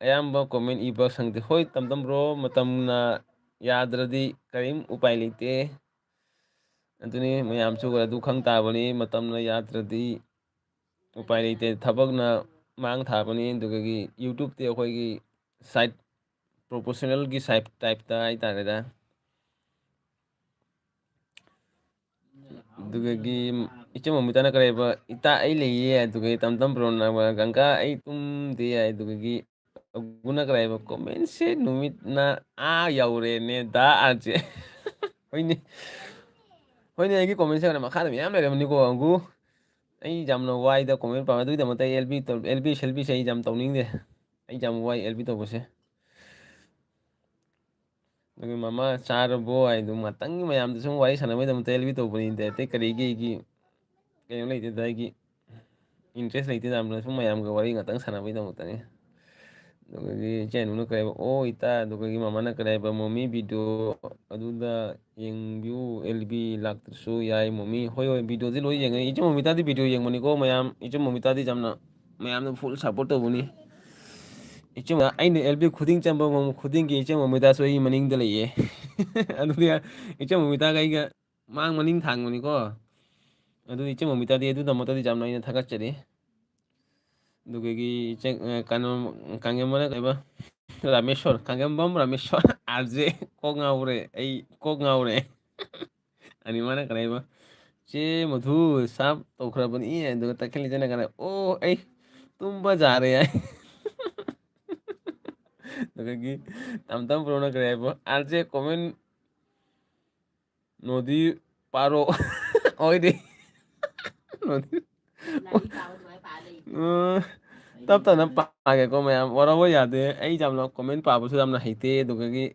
ꯑꯌꯥꯝꯕ ꯀꯣꯃꯦꯟ ꯏꯕ ꯁꯪꯗꯦ"꯫ ꯍꯣꯏ, ꯇꯝ ꯇꯝ ꯕ꯭ꯔꯣ, ꯃꯇꯝꯅ ꯌꯥꯗ꯭ꯔꯗꯤ ꯀꯔꯤꯝ ꯎꯄꯥꯏ ꯂꯩꯇꯦ꯫ ꯑꯗꯨꯅꯤ, ꯃꯌꯥꯝꯁꯨ ꯑꯗꯨ ꯈꯪ ꯇꯥꯕꯅꯤ, ꯃꯇꯝꯅ ꯌꯥꯗ꯭ꯔꯗꯤ ꯎꯄꯥꯏ ꯂꯩꯇꯦ꯫ ꯊꯕꯛꯅ ꯃꯥꯡ ꯊꯥꯕꯅꯤ꯫ ꯑꯗꯨꯗꯒꯤ YouTubeꯇꯤ ꯑꯩꯈꯣꯏꯒꯤ ꯁꯥꯏꯠ ꯄ꯭ꯔꯣꯐꯦꯁꯅꯦꯜꯒꯤ ꯁꯥꯏꯞ ꯇꯥꯏꯞꯇ ꯍꯥꯏꯇꯥꯔꯦꯗ꯫ ꯑꯗꯨꯗꯒꯤ ꯏꯆꯦ ꯃꯣꯃꯤꯇꯥꯅ ꯀꯔꯤ ꯍꯥꯏꯕ, "ꯏꯇꯥ ꯑꯩ ꯂꯩꯌꯦ", ꯑꯗꯨꯒ ꯇꯝ ꯇꯝ ꯕ꯭ꯔꯣꯅ "ꯒꯪꯒꯥ ꯑꯩ ꯇꯨꯝꯗꯦ" ꯍꯥꯏ꯫ ꯑꯗꯨꯗꯒꯤ ꯑꯒꯨꯅ ꯀꯔꯤ ꯍꯥꯏꯕ, "ꯀꯣꯃꯦꯟꯁꯦ ꯅꯨꯃꯤꯠꯅ ꯑꯥ ꯌꯧꯔꯦꯅꯦ ꯗꯥ ꯑꯥꯔ ꯖꯦ"꯫ ꯍꯣꯏꯅꯦ, ꯍꯣꯏꯅꯦ, ꯑꯩꯒꯤ ꯀꯣꯃꯦꯟ ꯁꯦꯛꯁꯟ ꯃꯈꯥꯗ ꯃꯌꯥꯝ ꯂꯩꯔꯝꯅꯤꯀꯣ ꯑꯒꯨ꯫ ꯑꯩ ꯌꯥꯝꯅ ꯋꯥꯏꯗ ꯀꯣꯃꯦꯟ ꯄꯥꯕ, ꯑꯗꯨꯒꯤꯗꯃꯛꯇ ꯑꯩ ꯑꯦꯜ ꯕꯤ ꯇꯧ-, ꯑꯦꯜ ꯕꯤ ꯁꯦꯜ ꯕꯤꯁꯦ ꯑꯩ ꯌꯥꯝ ꯇꯧꯅꯤꯡꯗꯦ꯫ ꯑꯩ ꯌꯥꯝ ꯋꯥꯏ ꯑꯦꯜ ꯕꯤ ꯇꯧꯕꯁꯦ꯫ ꯑꯗꯨꯒꯤ ꯃꯃꯥ ꯆꯥꯔꯕꯣ ꯍꯥꯏꯗꯣ ꯉꯥꯛꯇꯪꯒꯤ ꯃꯌꯥꯝꯗ ꯁꯨꯝ ꯋꯥꯔꯤ ꯁꯥꯟꯅꯕꯒꯤꯗꯃꯛꯇ ꯑꯦꯜ ꯕꯤ ꯇꯧꯕꯅꯤꯗ, ꯑꯇꯩ ꯀꯔꯤꯒꯤ ꯑꯩꯒꯤ ꯀꯩꯅꯣ ꯂꯩꯇꯦꯗ, ꯑꯩꯒꯤ ꯏꯟꯇꯔꯦꯁ ꯂꯩꯇꯦ ꯌꯥꯝꯅ, ꯁꯨꯝ ꯃꯌꯥꯝꯒ ꯋꯥꯔꯤ ꯉꯥꯛꯇꯪ ꯁꯥꯟꯅꯕꯒꯤꯗꯃꯛꯇꯅꯤ꯫ ꯑꯗꯨꯗꯒꯤ ꯏꯆꯦ ꯑꯅꯨꯅ ꯀꯔꯤ ꯍꯥꯏꯕ, "ꯑꯣ ꯏꯇꯥ", ꯑꯗꯨꯗꯒꯤ ꯃꯃꯥꯅ ꯀꯔꯤ ꯍꯥꯏꯕ, "ꯃꯣꯃꯤ ꯚꯤꯗꯤꯑꯣ ꯑꯗꯨꯗ ꯌꯦꯡꯕꯤꯌꯨ, ꯑꯦꯜ ꯕꯤ ꯂꯥꯛꯇ꯭ꯔꯁꯨ ꯌꯥꯏ ꯃꯣꯃꯤ"꯫ ꯍꯣꯏ, ꯍꯣꯏ, ꯚꯤꯗꯤꯑꯣꯗꯤ ꯂꯣꯏ ꯌꯦꯡꯉꯦ꯫ ꯏꯆꯦ ꯃꯣꯃꯤꯇꯥꯗꯤ ꯚꯤꯗꯤꯑꯣ ꯌꯦꯡꯕꯅꯤꯀꯣ ꯃꯌꯥꯝ꯫ ꯏꯆꯦ ꯃꯣꯃꯤꯇꯥꯗꯤ ꯌꯥꯝꯅ, ꯃꯌꯥꯝꯅ ꯐꯨꯜ ꯁꯞꯄꯣꯔꯠ ꯇꯧꯕꯅꯤ꯫ ꯏꯆꯦ ꯃꯣꯃꯤꯇꯥ, ꯑꯩꯅ ꯑꯦꯜ ꯕꯤ ꯈꯨꯗꯤꯡ ꯆꯪꯕ ꯃꯣꯃꯣ ꯈꯨꯗꯤꯡꯒꯤ ꯏꯆꯦ ꯃꯣꯃꯤꯇꯥꯁꯨ ꯑꯩ ꯃꯅꯤꯡꯗ ꯂꯩꯌꯦ꯫ ꯑꯗꯨꯗꯤ ꯏꯆꯦ ꯃꯣꯃꯤꯇꯥꯒ ꯑꯩꯒ ꯃꯥꯡ ꯃꯅꯤꯡ ꯊꯥꯡꯕꯅꯤꯀꯣ꯫ ꯑꯗꯨ ꯏꯆꯦ ꯃꯣꯃꯤꯇꯥꯗꯤ ꯑꯗꯨꯗꯃꯛꯇꯗꯤ ꯌꯥꯝꯅ ꯑꯩꯅ ꯊꯥꯒꯠꯆꯔꯤ꯫ ꯑꯗꯨꯗꯒꯤ ꯏꯆꯦ, ꯑ, ꯀꯩꯅꯣ, ꯀꯥꯡꯖꯝꯕꯅ ꯀꯩꯕ? ꯔꯥꯃꯦꯁꯣꯔ, ꯀꯥꯡꯖꯝꯕꯝ ꯔꯥꯃꯦꯁꯣꯔ, ꯑꯥꯔ ꯖꯦ, ꯀꯣꯛ ꯉꯥꯎꯔꯦ, ꯑꯩ ꯀꯣꯛ ꯉꯥꯎꯔꯦ꯫ ꯑꯅꯤꯃꯅ ꯀꯔꯤ ꯍꯥꯏꯕ? "ꯆꯦ ꯃꯙꯨ ꯁꯥꯞ ꯇꯧꯈ꯭ꯔꯕꯅꯤ", ꯑꯗꯨꯒ ꯇꯈꯦꯜ ꯏꯆꯦꯅ ꯀꯔꯤ? "ꯑꯣ, ꯑꯩ ꯇꯨꯝꯕ ꯌꯥꯔꯦ" ꯍꯥꯏ꯫ ꯑꯗꯨꯗꯒꯤ ꯇꯝ ꯇꯝ ꯄ꯭ꯔꯣꯅ ꯀꯔꯤ ꯍꯥꯏꯕ? "ꯑꯥꯔ ꯖꯦ ꯀꯣꯃꯦꯟ ꯅꯣꯗꯤ ꯄꯥꯔꯣ"꯫ ꯑꯣꯏꯗꯤ꯫ ꯅꯣꯗꯤ꯫ ꯎꯝ, ꯇꯞ ꯇꯞꯅ ꯄꯥꯒꯦꯀꯣ ꯃꯌꯥꯝ, ꯋꯥꯔꯧꯕ ꯌꯥꯗꯦ꯫ ꯑꯩ ꯌꯥꯝꯅ ꯀꯣꯃꯦꯟ ꯄꯥꯕꯁꯨ ꯌꯥꯝꯅ ꯍꯩꯇꯦ, ꯑꯗꯨꯗꯒꯤ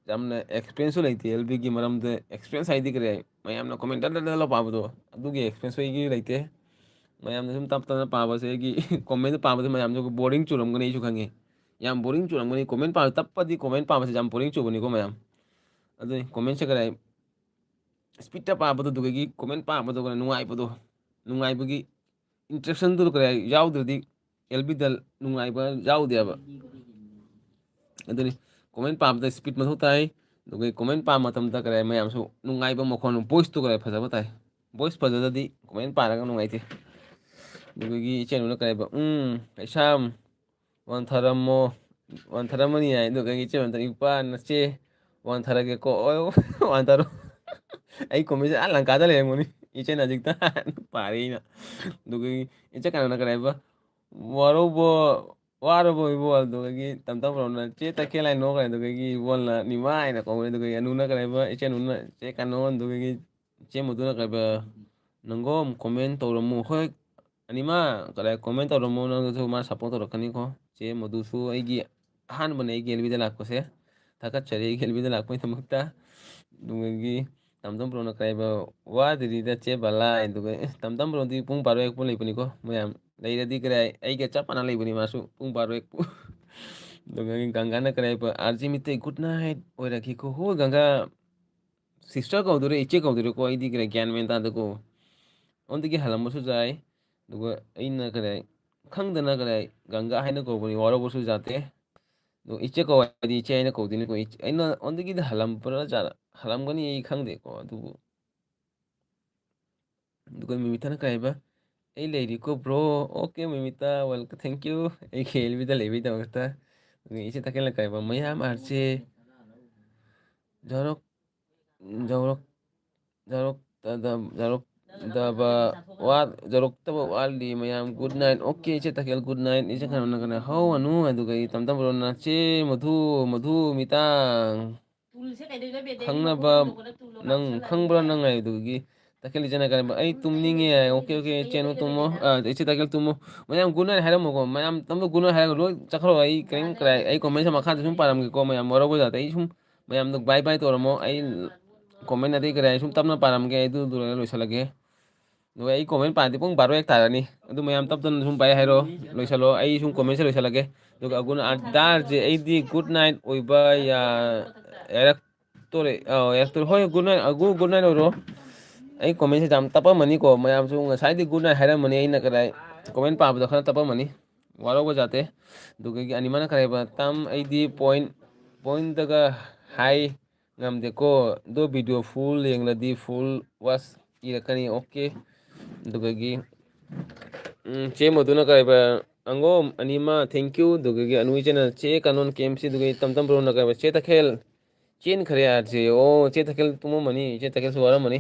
ꯌꯥꯝꯅ ꯑꯦꯛꯁꯄꯤꯔꯦꯟꯁꯁꯨ ꯂꯩꯇꯦ ꯑꯦꯜ ꯕꯤꯒꯤ ꯃꯔꯝꯗ꯫ ꯑꯦꯛꯁꯄꯤꯔꯦꯟꯁ ꯍꯥꯏꯗꯤ ꯀꯔꯤ ꯍꯥꯏ? ꯃꯌꯥꯝꯅ ꯀꯣꯃꯦꯟ ꯗꯟ ꯗꯟ ꯗꯟ ꯂꯧ ꯄꯥꯕꯗꯣ, ꯑꯗꯨꯒꯤ ꯑꯦꯛꯁꯄꯤꯔꯦꯟꯁꯁꯨ ꯑꯩꯒꯤ ꯂꯩꯇꯦ꯫ ꯃꯌꯥꯝꯅ ꯁꯨꯝ ꯇꯞ ꯇꯞꯅ ꯄꯥꯕꯁꯦ, ꯑꯩꯒꯤ ꯀꯣꯃꯦꯟꯗ ꯄꯥꯕꯁꯦ ꯃꯌꯥꯝꯁꯨ ꯕꯣꯔꯤꯡ ꯆꯨꯔꯝꯒꯅꯤ, ꯑꯩꯁꯨ ꯈꯪꯉꯤ꯫ ꯌꯥꯝ ꯕꯣꯔꯤꯡ ꯆꯨꯔꯝꯒꯅꯤ꯫ ꯀꯣꯃꯦꯟ ꯄꯥꯕ, ꯇꯞꯄꯗꯤ ꯀꯣꯃꯦꯟ ꯄꯥꯕꯁꯦ ꯌꯥꯝ ꯕꯣꯔꯤꯡ ꯆꯨꯕꯅꯤꯀꯣ ꯃꯌꯥꯝ꯫ ꯑꯗꯨꯅꯤ ꯀꯣꯃꯦꯟꯁꯦ ꯀꯔꯤ ꯍꯥꯏ? ꯏꯁꯄꯤꯠꯇ ꯄꯥꯕꯗꯣ, ꯑꯗꯨꯗꯒꯤ ꯀꯣꯃꯦꯟ ꯄꯥꯕꯗꯣ ꯀꯩꯅꯣ ꯅꯨꯡꯉꯥꯏꯕꯗꯣ, ꯅꯨꯡꯉꯥꯏꯕꯒꯤ ꯏꯟꯇꯔꯦꯛꯁꯟꯗꯨ ꯀꯌꯥ ꯌꯥꯎꯗ꯭ꯔꯗꯤ ꯑꯦꯜ ꯕꯤꯗ ꯅꯨꯡꯉꯥꯏꯕ ꯌꯥꯎꯗꯦꯕ꯫ ꯑꯗꯨꯅꯤ ꯀꯣꯃꯦꯟ ꯄꯥꯕꯗ ꯏꯁꯄꯤꯠ ꯃꯊꯧ ꯇꯥꯏ꯫ ꯑꯗꯨꯒ ꯀꯣꯃꯦꯟ ꯄꯥꯕ ꯃꯇꯝꯗ ꯀꯔꯤ ꯃꯌꯥꯝꯁꯨ ꯅꯨꯡꯉꯥꯏꯕ ꯃꯈꯣꯟ, ꯚꯣꯏꯁꯇꯨ ꯀꯔꯤ ꯐꯖꯕ ꯇꯥꯏ꯫ ꯚꯣꯏꯁ ꯐꯖꯗꯗꯤ ꯀꯣꯃꯦꯟ ꯄꯥꯔꯒ ꯅꯨꯡꯉꯥꯏꯇꯦ꯫ ꯑꯗꯨꯗꯒꯤ ꯏꯆꯦꯅꯨꯅ ꯀꯔꯤ ꯍꯥꯏꯕ? "ꯎꯝ, ꯀꯩꯁꯥꯝ ꯋꯥꯟꯊꯔꯝꯃꯣ"꯫ ꯋꯥꯟꯊꯔꯝꯃꯅꯤ ꯍꯥꯏ꯫ ꯑꯗꯨꯒ ꯏꯆꯦ ꯃꯟꯊꯅ, "ꯏꯄꯥ ꯅꯆꯦ ꯋꯥꯟꯊꯔꯒꯦꯀꯣ, ꯑꯣ, ꯋꯥꯟꯊꯔꯣ"꯫ ꯑꯩ ꯀꯣꯃꯦꯟꯁꯦ ꯑꯥ ꯂꯪꯀꯥꯗ ꯂꯩꯔꯝꯒꯅꯤ꯫ ꯏꯆꯦꯅ ꯍꯧꯖꯤꯛꯇ ꯄꯥꯔꯦ ꯑꯩꯅ꯫ ꯑꯗꯨꯒ ꯏꯆꯦ ꯀꯅꯥꯅ ꯀꯔꯤ ꯍꯥꯏꯕ? "ꯋꯥꯔꯧꯕ, ꯋꯥꯔꯕꯣ ꯏꯕꯣ?" ꯑꯗꯨꯗꯒꯤ ꯇꯝ ꯇꯝ ꯕ꯭ꯔꯣꯅ, "ꯆꯦ ꯇꯈꯦꯜ" ꯍꯥꯏꯅ ꯅꯣꯛꯈ꯭ꯔꯦ꯫ ꯑꯗꯨꯗꯒꯤ ꯏꯕꯣꯜꯅ "ꯅꯤꯃꯥ" ꯍꯥꯏꯅ ꯀꯧꯔꯦ꯫ ꯑꯗꯨꯗꯒꯤ ꯑꯅꯨꯅ ꯀꯔꯤ ꯍꯥꯏꯕ? ꯏꯆꯦ ꯑꯅꯨꯅ, "ꯆꯦ ꯀꯩꯅꯣ", ꯑꯗꯨꯗꯒꯤ ꯏꯆꯦ ꯃꯗꯨꯅ ꯀꯔꯤ ꯍꯥꯏꯕ? "ꯅꯪꯒꯣꯝ ꯀꯣꯃꯦꯟ ꯇꯧꯔꯝꯃꯨ"꯫ ꯍꯣꯏ, ꯑꯅꯤꯃ ꯀꯗꯥꯏ ꯀꯣꯃꯦꯟ ꯇꯧꯔꯝꯃꯣ, ꯅꯪꯁꯨ ꯃꯥ ꯁꯞꯄꯣꯔꯠ ꯇꯧꯔꯛꯀꯅꯤꯀꯣ꯫ ꯆꯦ ꯃꯗꯨꯁꯨ ꯑꯩꯒꯤ ꯑꯍꯥꯟꯕꯅꯦ ꯑꯩꯒꯤ ꯑꯦꯜ ꯕꯤꯗ ꯂꯥꯛꯄꯁꯦ꯫ ꯊꯥꯒꯠꯆꯔꯤ ꯑꯩꯒꯤ ꯑꯦꯜ ꯕꯤꯗ ꯂꯥꯛꯄꯒꯤꯗꯃꯛꯇ꯫ ꯑꯗꯨꯒꯤ ꯇꯝ ꯇꯝ ꯕ꯭ꯔꯣꯅ ꯀꯔꯤ ꯍꯥꯏꯕ? "ꯋꯥꯗ꯭ꯔꯤꯗ ꯆꯦ ꯕꯂꯥ", ꯑꯗꯨꯒ, "ꯑꯦ, ꯇꯝ ꯇꯝ ꯕ꯭ꯔꯣꯗꯤ ꯄꯨꯡ ꯕꯥꯔꯣ ꯍꯦꯛꯄꯨ ꯂꯩꯕꯅꯤꯀꯣ ꯃꯌꯥꯝ꯫ ꯂꯩꯔꯗꯤ ꯀꯔꯤ ꯍꯥꯏ? ꯑꯩꯒ ꯆꯞ ꯃꯥꯟꯅ ꯂꯩꯕꯅꯤ ꯃꯥꯁꯨ ꯄꯨꯡ ꯕꯥꯔꯣ ꯍꯦꯛꯄꯨ"꯫ ꯑꯗꯨꯒ ꯒꯪꯒꯥꯅ ꯀꯔꯤ ꯍꯥꯏꯕ? "R G Meitei good night ꯑꯣꯏꯔꯛꯈꯤꯀꯣ"꯫ ꯍꯣꯏ ꯒꯪꯒꯥ, ꯁꯤꯁꯇꯔ ꯀꯧꯗꯣꯏꯔꯦ, ꯏꯆꯦ ꯀꯧꯗꯣꯏꯔꯦꯀꯣ, ꯑꯩꯗꯤ ꯀꯔꯤ ꯒ꯭ꯌꯥꯟ ꯃꯦꯟ ꯇꯥꯗꯦꯀꯣ꯫ ꯑꯣꯟꯗꯒꯤ ꯍꯜꯂꯝꯕꯁꯨ ꯌꯥꯏ꯫ ꯑꯗꯨꯒ ꯑꯩꯅ ꯀꯔꯤ ꯈꯪꯗꯅ ꯀꯔꯤ ꯒꯪꯒꯥ ꯍꯥꯏꯅ ꯀꯧꯕꯅꯤ, ꯋꯥꯔꯧꯕꯁꯨ ꯌꯥꯗꯦ꯫ ꯑꯗꯣ ꯏꯆꯦ ꯀꯧ ꯍꯥꯏꯗꯤ ꯏꯆꯦ ꯍꯥꯏꯅ ꯀꯧꯗꯣꯏꯅꯤꯀꯣ꯫ ꯏꯆꯦ, ꯑꯩꯅ ꯑꯣꯟꯗꯒꯤꯗꯤ ꯍꯜꯂꯝꯕ꯭ꯔꯥ ꯖꯥꯠꯂ? ꯍꯜꯂꯝꯒꯅꯤ, ꯑꯩ ꯈꯪꯗꯦꯀꯣ꯫ ꯑꯗꯨꯕꯨ ꯑꯗꯨꯒ ꯃꯤꯃꯤꯊꯅ ꯀꯩ ꯍꯥꯏꯕ? "ꯑꯩ ꯂꯩꯔꯤꯀꯣ bro". Okay Mimita, welcome, thank you. ꯑꯩꯒꯤ ꯑꯦꯜ ꯕꯤꯗ ꯂꯩꯕꯒꯤꯗꯃꯛꯇ꯫ ꯑꯗꯨꯒ ꯏꯆꯦ ꯇꯈꯦꯜꯅ ꯀꯩ ꯍꯥꯏꯕ? "ꯃꯌꯥꯝ ꯑꯥꯔ ꯖꯦ ꯖꯧꯔꯣꯛ, ꯖꯧꯔꯣꯛ, ꯖꯧꯔꯣꯛ, ꯖꯧꯔꯣꯛꯇꯕ ꯋꯥ-, ꯖꯧꯔꯣꯛꯇꯕ ꯋꯥꯠꯂꯤ ꯃꯌꯥꯝ꯫ Good night". ꯑꯣꯀꯦ ꯏꯆꯦ ꯇꯈꯦꯜ, ꯒꯨꯗ ꯅꯥꯏꯠ꯫ ꯏꯆꯦ ꯀꯩꯅꯣꯅ ꯀꯩꯅꯣ, "ꯍꯧ ꯑꯅꯨ", ꯑꯗꯨꯒ ꯑꯩ ꯇꯝ ꯇꯝ ꯕ꯭ꯔꯣꯅ, "ꯆꯦ ꯃꯙꯨ, ꯃꯙꯨ ꯃꯤꯇꯥꯡ"꯫ ꯈꯪꯅꯕ ꯅꯪ ꯈꯪꯕ꯭ꯔꯥ ꯅꯪ ꯍꯥꯏꯗꯨꯒꯤ ꯇꯈꯦꯜ ꯏꯆꯦꯅ ꯀꯔꯝꯕ? "ꯑꯩ ꯇꯨꯝꯅꯤꯡꯉꯦ"꯫ ꯑꯣꯀꯦ, ꯑꯣꯀꯦ, ꯏꯆꯦꯅꯨ ꯇꯨꯝꯃꯣ, ꯑ, ꯏꯆꯦ ꯇꯈꯦꯜ ꯇꯨꯝꯃꯣ꯫ ꯃꯌꯥꯝ ꯒꯨꯗ ꯅꯥꯏꯠ ꯍꯥꯏꯔꯝꯃꯣꯀꯣ, ꯃꯌꯥꯝ ꯇꯝꯗ ꯒꯨꯗ ꯅꯥꯏꯠ ꯍꯥꯏꯔꯒ ꯂꯣꯏ ꯆꯠꯈ꯭ꯔꯣ꯫ ꯑꯩ ꯀꯔꯤꯝ ꯀꯔꯥꯏ, ꯑꯩ ꯀꯣꯃꯦꯟꯁꯦ ꯃꯈꯥꯗ ꯁꯨꯝ ꯄꯥꯔꯝꯒꯦꯀꯣ, ꯃꯌꯥꯝ ꯋꯥꯔꯧꯕ ꯖꯥꯠꯇ꯫ ꯑꯩ ꯁꯨꯝ ꯃꯌꯥꯝꯗꯣ ꯕꯥꯏ ꯕꯥꯏ ꯇꯧꯔꯝꯃꯣ꯫ ꯑꯩ ꯀꯣꯃꯦꯟ ꯑꯇꯩ ꯀꯔꯤ ꯁꯨꯝ ꯇꯞꯅ ꯄꯥꯔꯝꯒꯦ, ꯑꯩ ꯑꯗꯨ ꯂꯣꯏꯔꯒ ꯂꯣꯏꯁꯤꯜꯂꯒꯦ꯫ ꯑꯗꯨꯒ ꯑꯩ ꯀꯣꯃꯦꯟ ꯄꯥꯔꯗꯤ ꯄꯨꯡ ꯕꯥꯔꯣ ꯍꯦꯛ ꯇꯥꯔꯅꯤ꯫ ꯑꯗꯨ ꯃꯌꯥꯝ ꯇꯞ ꯇꯞꯅ ꯁꯨꯝ ꯄꯥꯏ ꯍꯥꯏꯔꯣ, ꯂꯣꯏꯁꯤꯜꯂꯣ꯫ ꯑꯩ ꯁꯨꯝ ꯀꯣꯃꯦꯟꯁꯦ ꯂꯣꯏꯁꯤꯜꯂꯒꯦ꯫ ꯑꯗꯨꯒ ꯑꯒꯨꯟ ꯑꯥꯔ ꯗꯥꯔꯁꯦ ꯑꯩꯗꯤ ꯒꯨꯗ ꯅꯥꯏꯠ ꯑꯣꯏꯕ ꯌꯥ-, ꯌꯥꯔꯛꯇꯣꯔꯦ꯫ ꯑꯧ, ꯌꯥꯔꯛꯇꯣꯔꯦ꯫ ꯍꯣꯏ, ꯒꯨꯗ ꯅꯥꯏꯠ, ꯑꯒꯨ ꯒꯨꯗ ꯅꯥꯏꯠ ꯑꯣꯏꯔꯣ꯫ ꯑꯩ ꯀꯣꯃꯦꯟꯁꯦ ꯌꯥꯝ ꯇꯞꯄꯝꯃꯅꯤꯀꯣ꯫ ꯃꯌꯥꯝꯁꯨ ꯉꯁꯥꯏꯗꯤ ꯒꯨꯗ ꯅꯥꯏꯠ ꯍꯥꯏꯔꯝꯃꯅꯤ꯫ ꯑꯩꯅ ꯀꯗꯥꯏ ꯀꯣꯃꯦꯟ ꯄꯥꯕꯗ ꯈꯔ ꯇꯞꯄꯝꯃꯅꯤ꯫ ꯋꯥꯔꯧꯕ ꯖꯥꯠꯇꯦ꯫ ꯑꯗꯨꯒ ꯑꯅꯤꯃꯅ ꯀꯔꯤ ꯍꯥꯏꯕ? "ꯇꯝ, ꯑꯩꯗꯤ ꯄꯣꯏꯟ, ꯄꯣꯏꯟꯗꯒ ꯍꯥꯏ ꯉꯝꯗꯦꯀꯣ꯫ ꯑꯗꯣ ꯚꯤꯗꯤꯑꯣ ꯐꯨꯜ ꯌꯦꯡꯂꯗꯤ ꯐꯨꯜ ꯋꯥꯁ ꯏꯔꯛꯀꯅꯤ"꯫ ꯑꯣꯀꯦ꯫ ꯑꯗꯨꯒꯒꯤ, ꯎꯝ, ꯆꯦ ꯃꯗꯨꯅ ꯀꯔꯤ ꯍꯥꯏꯕ? ꯑꯪꯒꯣꯝ ꯑꯅꯤꯃ, thank you꯫ ꯑꯗꯨꯒꯒꯤ ꯑꯅꯨꯏ ꯆꯦꯅ ꯆꯦ ꯀꯥꯅꯣꯟ ꯀꯦ ꯑꯦꯝ ꯁꯤ, ꯑꯗꯨꯒꯒꯤ ꯇꯝ ꯇꯝ ꯕ꯭ꯔꯣꯅ ꯀꯩꯕ ꯆꯦ ꯇꯈꯦꯜ ꯆꯦꯟꯈ꯭ꯔꯦ ꯍꯥꯏꯔꯁꯤ꯫ ꯑꯣ, ꯆꯦ ꯇꯈꯦꯜ ꯇꯨꯝꯃꯝꯃꯅꯤ, ꯆꯦ ꯇꯈꯦꯜꯁꯨ ꯋꯥꯔꯝꯃꯅꯤ꯫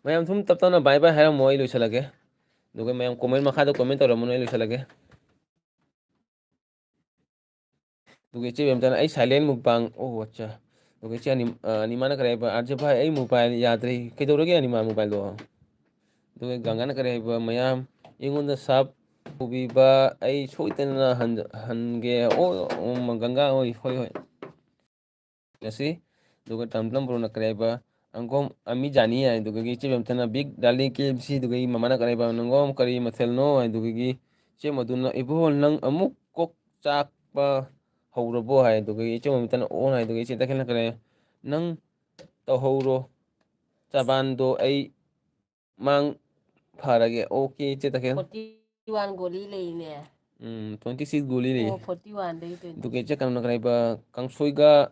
ꯃꯌꯥꯝ ꯁꯨꯝ ꯇꯞ ꯇꯞꯅ bye bye ꯍꯥꯏꯔꯝꯃꯣ, ꯑꯩ ꯂꯣꯏꯁꯤꯜꯂꯒꯦ꯫ ꯑꯗꯨꯒ ꯃꯌꯥꯝ comment ꯃꯈꯥꯗ comment ꯇꯧꯔꯝꯃꯅꯨ, ꯑꯩ ꯂꯣꯏꯁꯤꯜꯂꯒꯦ꯫ ꯑꯗꯨꯒ ꯏꯆꯦ ꯕꯦꯝꯇꯅ ꯑꯩ silent ꯃꯨꯛꯕꯥꯡ, ꯑꯣ ꯑꯠꯆꯥ꯫ ꯑꯗꯨꯒ ꯏꯆꯦ ꯑꯅꯤ-, ꯑ, ꯑꯅꯤꯃꯥꯅ ꯀꯔꯤ ꯍꯥꯏꯕ, "ꯑꯥꯔꯖꯦ ꯚꯥꯏ, ꯑꯩ mobile ꯌꯥꯗ꯭ꯔꯦ, ꯀꯩꯗꯧꯔꯒꯦ ꯑꯅꯤꯃꯥ mobileꯗꯣ?" ꯑꯗꯨꯒ ꯒꯪꯒꯥꯅ ꯀꯔꯤ ꯍꯥꯏꯕ, "ꯃꯌꯥꯝ ꯑꯩꯉꯣꯟꯗ ꯁꯥꯞ ꯄꯨꯕꯤꯕ, ꯑꯩ ꯁꯣꯏꯗꯅ ꯍꯟ-, ꯍꯟꯒꯦ꯫" ꯑꯣ, ꯑꯣ, ꯒꯪꯒꯥ, ꯍꯣꯏ, ꯍꯣꯏ, ꯍꯣꯏ꯫ ꯉꯁꯤ꯫ ꯑꯗꯨꯒ ꯇꯝ ꯇꯝ ꯕ꯭ꯔꯣꯅ ꯀꯔꯤ ꯍꯥꯏꯕ, "ꯑꯪꯒꯣꯝ ꯑꯃꯤ ꯖꯥꯅꯤ" ꯍꯥꯏ꯫ ꯑꯗꯨꯒꯒꯤ ꯏꯆꯦ ꯕꯦꯝꯇꯅ "Big darling ꯀꯦ ꯑꯦꯐ ꯁꯤ", ꯑꯗꯨꯒꯒꯤ ꯃꯃꯥꯅ ꯀꯔꯤ ꯍꯥꯏꯕ, "ꯅꯪꯒꯣꯝ ꯀꯔꯤ ꯃꯊꯦꯜꯅꯣ?" ꯍꯥꯏ꯫ ꯑꯗꯨꯒꯒꯤ ꯏꯆꯦ ꯃꯗꯨꯅ, "ꯏꯕꯨꯡꯉꯣ, ꯅꯪ ꯑꯃꯨꯛ ꯀꯣꯛ ꯆꯥꯛꯄ ꯍꯧꯔꯕꯣ?" ꯍꯥꯏ꯫ ꯑꯗꯨꯒꯒꯤ ꯏꯆꯦ ꯃꯃꯤꯇꯅ "ꯑꯣꯟ" ꯍꯥꯏ꯫ ꯑꯗꯨꯒꯒꯤ ꯏꯆꯦ ꯇꯈꯦꯜꯅ ꯀꯔꯤ ꯍꯥꯏ, "ꯅꯪ ꯇꯧꯍꯧꯔꯣ, ꯆꯕꯥꯟꯗꯣ ꯑꯩ ꯃꯥꯡ ꯐꯔꯒꯦ꯫" ꯑꯣꯀꯦ, ꯏꯆꯦ ꯇꯈꯦꯜ꯫ Forty one ꯒꯣꯂꯤ ꯂꯩꯅꯦ꯫ ꯎꯝ, twenty six ꯒꯣꯂꯤ ꯂꯩ꯫ ꯑꯣ, forty one ꯗꯩ twenty six꯫ ꯑꯗꯨꯒ ꯏꯆꯦ ꯀꯩꯅꯣꯅ ꯀꯔꯤ ꯍꯥꯏꯕ, ꯀꯥꯡꯁꯣꯏꯒ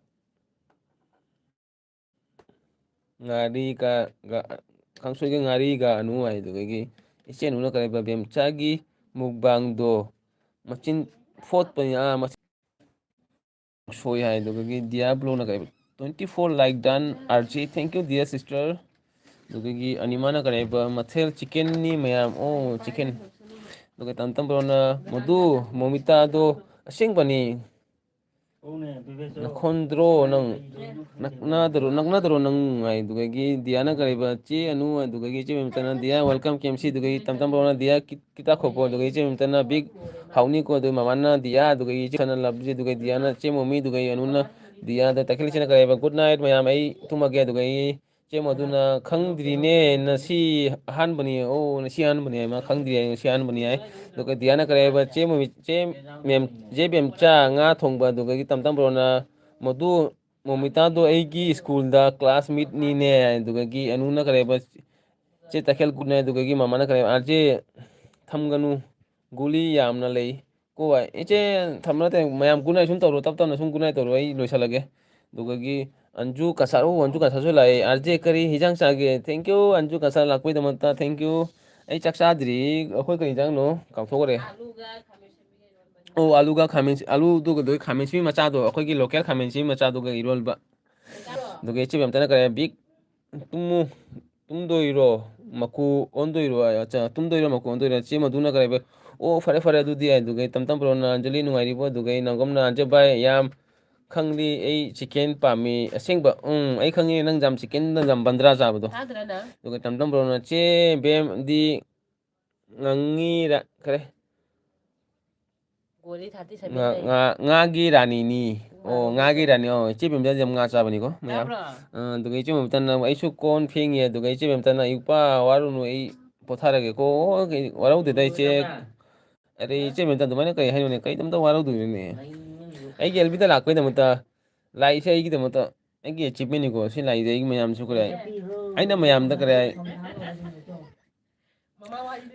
ꯉꯥꯔꯤꯒ, ꯒ-, ꯀꯥꯡꯁꯣꯏꯒ ꯉꯥꯔꯤꯒ ꯑꯅꯨ ꯍꯥꯏ꯫ ꯑꯗꯨꯗꯒꯤ ꯏꯆꯦ ꯑꯅꯨꯅ ꯀꯔꯤ ꯍꯥꯏꯕ, ꯕꯦꯝꯆꯥꯒꯤ ꯃꯨꯛꯕꯥꯡꯗꯣ ꯃꯆꯤꯟ ꯐꯣꯠꯄꯅꯤ, ꯑꯥ, ꯃꯆꯤꯟ ꯁꯣꯏ ꯍꯥꯏ꯫ ꯑꯗꯨꯗꯒꯤ ꯗꯤꯌꯥ ꯕ꯭ꯂꯣꯅ ꯀꯔꯤ ꯍꯥꯏꯕ, "Twenty four like done, R J, thank you, dear sister꯫" ꯑꯗꯨꯗꯒꯤ ꯑꯅꯤꯃꯥꯅ ꯀꯔꯤ ꯍꯥꯏꯕ, "ꯃꯊꯦꯜ ꯆꯤꯛꯀꯟꯅꯤ ꯃꯌꯥꯝ꯫" ꯑꯣ, ꯆꯤꯛꯀꯟ꯫ ꯑꯗꯨꯒ ꯇꯝ ꯇꯝ ꯕ꯭ꯔꯣꯅ, "ꯃꯗꯨ ꯃꯣꯃꯤꯇꯥꯗꯣ ꯑꯁꯦꯡꯕꯅꯤ꯫ ꯅꯈꯣꯟꯗ꯭ꯔꯣ ꯅꯪ? ꯅꯛꯅꯗ꯭ꯔꯣ, ꯅꯛꯅꯗ꯭ꯔꯣ ꯅꯪ?" ꯍꯥꯏ꯫ ꯑꯗꯨꯗꯒꯤ ꯗꯤꯌꯥꯅ ꯀꯔꯤꯕ, "ꯆꯦ ꯑꯅꯨ", ꯑꯗꯨꯗꯒꯤ ꯏꯆꯦ ꯃꯦꯝꯇꯅ, "ꯗꯤꯌꯥ, welcome ꯀꯦ ꯑꯦꯝ ꯁꯤ", ꯑꯗꯨꯗꯒꯤ ꯇꯝ ꯇꯝ ꯕ꯭ꯔꯣꯅ, "ꯗꯤꯌꯥ, ꯀꯤ-, ꯀꯤꯇꯥ ꯈꯣꯛꯄꯣ", ꯑꯗꯨꯗꯒꯤ ꯏꯆꯦ ꯃꯦꯝꯇꯅ, "ꯕꯤꯛ ꯍꯥꯎꯅꯤꯀꯣ", ꯑꯗꯨꯒ ꯃꯃꯥꯅ, "ꯗꯤꯌꯥ", ꯑꯗꯨꯗꯒꯤ ꯏꯆꯦ ꯁꯅ ꯂꯞꯖꯤ, ꯑꯗꯨꯒ ꯗꯤꯌꯥꯅ, "ꯆꯦ ꯃꯣꯃꯤ", ꯑꯗꯨꯒ ꯑꯅꯨꯅ, ꯗꯤꯌꯥꯗ, ꯇꯈꯦꯜ ꯏꯆꯦꯅ ꯀꯔꯤꯕ, "Good night ꯃꯌꯥꯝ, ꯑꯩ ꯇꯨꯝꯃꯒꯦ", ꯑꯗꯨꯒ ꯑꯩ ꯆꯦ ꯃꯗꯨꯅ, "ꯈꯪꯗ꯭ꯔꯤꯅꯦ, ꯉꯁꯤ ꯑꯍꯥꯟꯕꯅꯤ", ꯑꯣ, ꯉꯁꯤ ꯑꯍꯥꯟꯕꯅꯤ ꯍꯥꯏ, ꯃꯥ ꯈꯪꯗ꯭ꯔꯤ ꯍꯥꯏ, ꯉꯁꯤ ꯑꯍꯥꯟꯕꯅꯤ ꯍꯥꯏ꯫ ꯑꯗꯨꯒ ꯗꯤꯌꯥꯅ ꯀꯔꯤ ꯍꯥꯏꯕ, "ꯆꯦ ꯃꯣꯃꯤ-, ꯆꯦ ꯃꯦꯝ-, ꯆꯦ ꯕꯦꯝꯆꯥ, ꯉꯥ ꯊꯣꯡꯕ", ꯑꯗꯨꯗꯒꯤ ꯇꯝ ꯇꯝ ꯕ꯭ꯔꯣꯅ, "ꯃꯗꯨ ꯃꯣꯃꯤꯇꯥꯗꯣ ꯑꯩꯒꯤ ꯁ꯭ꯀꯨꯜꯗ classmateꯅꯤꯅꯦ", ꯑꯗꯨꯗꯒꯤ ꯑꯅꯨꯅ ꯀꯔꯤ ꯍꯥꯏꯕ, "ꯆꯦ ꯇꯈꯦꯜ good night", ꯑꯗꯨꯗꯒꯤ ꯃꯃꯥꯅ ꯀꯔꯤ ꯍꯥꯏꯕ, "ꯑꯥꯔ ꯖꯦ ꯊꯝꯒꯅꯨ, ꯒꯨꯂꯤ ꯌꯥꯝꯅ ꯂꯩ"꯫ ꯀꯣ ꯚꯥꯏ, ꯏꯆꯦ ꯊꯝꯕ ꯅꯠꯇꯦ, ꯃꯌꯥꯝ good night ꯁꯨꯝ ꯇꯧꯔꯣ, ꯇꯞ ꯇꯞꯅ ꯁꯨꯝ good night ꯇꯧꯔꯣ, ꯑꯩ ꯂꯣꯏꯁꯤꯜꯂꯒꯦ꯫ ꯑꯗꯨꯗꯒꯤ ꯑꯟꯖꯨ ꯀꯁꯥꯔ, ꯑꯣ, ꯑꯟꯖꯨ ꯀꯁꯥꯔꯁꯨ ꯂꯥꯛꯑꯦ꯫ "ꯑꯥꯔ ꯖꯦ ꯀꯔꯤ ꯍꯤꯟꯖꯥꯡ ꯆꯥꯒꯦ?" Thank you, Anju Cachar ꯂꯥꯛꯄꯩꯗꯃꯛꯇ thank you꯫ ꯑꯩ ꯆꯥꯛ ꯆꯥꯗ꯭ꯔꯤ, ꯑꯩꯈꯣꯏ ꯀꯔꯤ ꯍꯤꯟꯖꯥꯡꯅꯣ ꯀꯥꯎꯊꯣꯛꯈ꯭ꯔꯦ꯫ ꯑꯂꯨꯒ ꯈꯥꯃꯦꯟ ꯑꯁꯤꯟꯕꯤ꯫ ꯑꯣ, ꯑꯥꯂꯨꯒ ꯈꯥꯃꯦꯟ, ꯑꯥꯂꯨꯗꯨꯒ ꯑꯗꯨꯒ ꯈꯥꯃꯦꯟ ꯑꯁꯤꯟꯕꯤ ꯃꯆꯥꯗꯣ, ꯑꯩꯈꯣꯏꯒꯤ local ꯈꯥꯃꯦꯟ ꯑꯁꯤꯟꯕꯤ ꯃꯆꯥꯗꯨꯒ ꯏꯔꯣꯜꯕ꯫ ꯑꯗꯨꯒ ꯏꯆꯦ ꯕꯦꯝꯇꯅ ꯀꯔꯤ ꯍꯥꯏ? Big Tamu, ꯇꯨꯝꯗꯣꯏꯔꯣ? ꯃꯀꯨ ꯑꯣꯟꯗꯣꯏꯔꯣ? ꯑꯆꯥ, ꯇꯨꯝꯗꯣꯏꯔꯣ? ꯃꯀꯨ ꯑꯣꯟꯗꯣꯏꯔꯣ? ꯆꯦ ꯃꯗꯨꯅ ꯀꯔꯤ ꯍꯥꯏꯕ? ꯑꯣ, ꯐꯔꯦ, ꯐꯔꯦ, ꯑꯗꯨꯗꯤ ꯌꯥꯏ꯫ ꯑꯗꯨꯒ ꯇꯝ ꯇꯝ ꯕ꯭ꯔꯣꯅ, "ꯑꯟꯖꯂꯤ ꯅꯨꯡꯉꯥꯏꯔꯤꯕꯣ?" ꯑꯗꯨꯒ ꯅꯪꯒꯨꯝꯅ, "ꯑꯟꯖ ꯚꯥꯏ, ꯌꯥꯝ ꯈꯪꯂꯤ, ꯑꯩ chicken ꯄꯥꯝꯃꯤ꯫ ꯑꯁꯦꯡꯕ?" "ꯎꯝ, ꯑꯩ ꯈꯪꯉꯤ, ꯅꯪ ꯌꯥꯝ chicken, ꯅꯪ ꯌꯥꯝ ꯕꯟꯗ꯭ꯔꯥ ꯆꯥꯕꯗꯣ"꯫ ꯇꯥꯗ꯭ꯔꯥ ꯅꯪ? ꯑꯗꯨꯒ ꯇꯝ ꯇꯝ ꯕ꯭ꯔꯣꯅ, "ꯆꯦ ꯕꯦꯝꯗꯤ ꯉꯥꯡꯉꯤꯔ?" ꯀꯔꯤ? ꯒꯣꯂꯤ ꯊꯥꯔꯇꯤ ꯁꯚꯦꯟ ꯉꯥ-, ꯂꯩ꯫ ꯉꯥ-, ꯉꯥꯒꯤ ꯔꯥꯅꯤꯅꯤ꯫ ꯑꯣ, ꯉꯥꯒꯤ ꯔꯥꯅꯤ꯫ ꯑꯣ, ꯏꯆꯦ ꯕꯦꯝꯇꯥꯁꯦ ꯌꯥꯝ ꯉꯥ ꯆꯥꯕꯅꯤꯀꯣ, ꯃꯌꯥꯝ꯫ ꯇꯥꯕ꯭ꯔꯣ? ꯑ, ꯑꯗꯨꯒ ꯏꯆꯦ ꯕꯦꯝꯇꯥꯅ, "ꯑꯩꯁꯨ ꯀꯣꯟ ꯐꯦꯡꯉꯤ"꯫ ꯑꯗꯨꯒ ꯏꯆꯦ ꯕꯦꯝꯇꯥꯅ, "ꯑꯌꯨꯛꯄꯥ, ꯋꯥꯔꯨꯅꯨ, ꯑꯩ ꯄꯣꯊꯥꯔꯒꯦꯀꯣ"꯫ ꯑꯣ, ꯀꯩ, ꯋꯥꯔꯧꯗꯦꯗ ꯏꯆꯦ꯫ ꯂꯣꯏꯔꯕ꯭ꯔꯥ? ꯑꯔꯦ, ꯏꯆꯦ ꯕꯦꯝꯇꯥ, ꯑꯗꯨꯃꯥꯏꯅ ꯀꯔꯤ ꯍꯥꯏꯅꯣꯅꯦ? ꯀꯩꯗꯝꯇ ꯋꯥꯔꯧꯗꯣꯏꯅꯣꯅꯦ? ꯀꯩꯅꯣ ꯅꯪꯁꯨ? ꯑꯩꯒꯤ ꯑꯦꯜꯕꯤꯗ ꯂꯥꯛꯄꯩꯗꯃꯛꯇ, ꯂꯥꯛꯏꯁꯦ ꯑꯩꯒꯤꯗꯃꯛꯇ, ꯑꯩꯒꯤ achievementꯅꯤꯀꯣ꯫ ꯁꯤ ꯂꯥꯛꯏꯁꯦ ꯑꯩꯒꯤ ꯃꯌꯥꯝꯁꯨ ꯀꯔꯤ ꯍꯥꯏ? ꯑꯩꯅ ꯃꯌꯥꯝꯗ ꯀꯔꯤ ꯍꯥꯏ?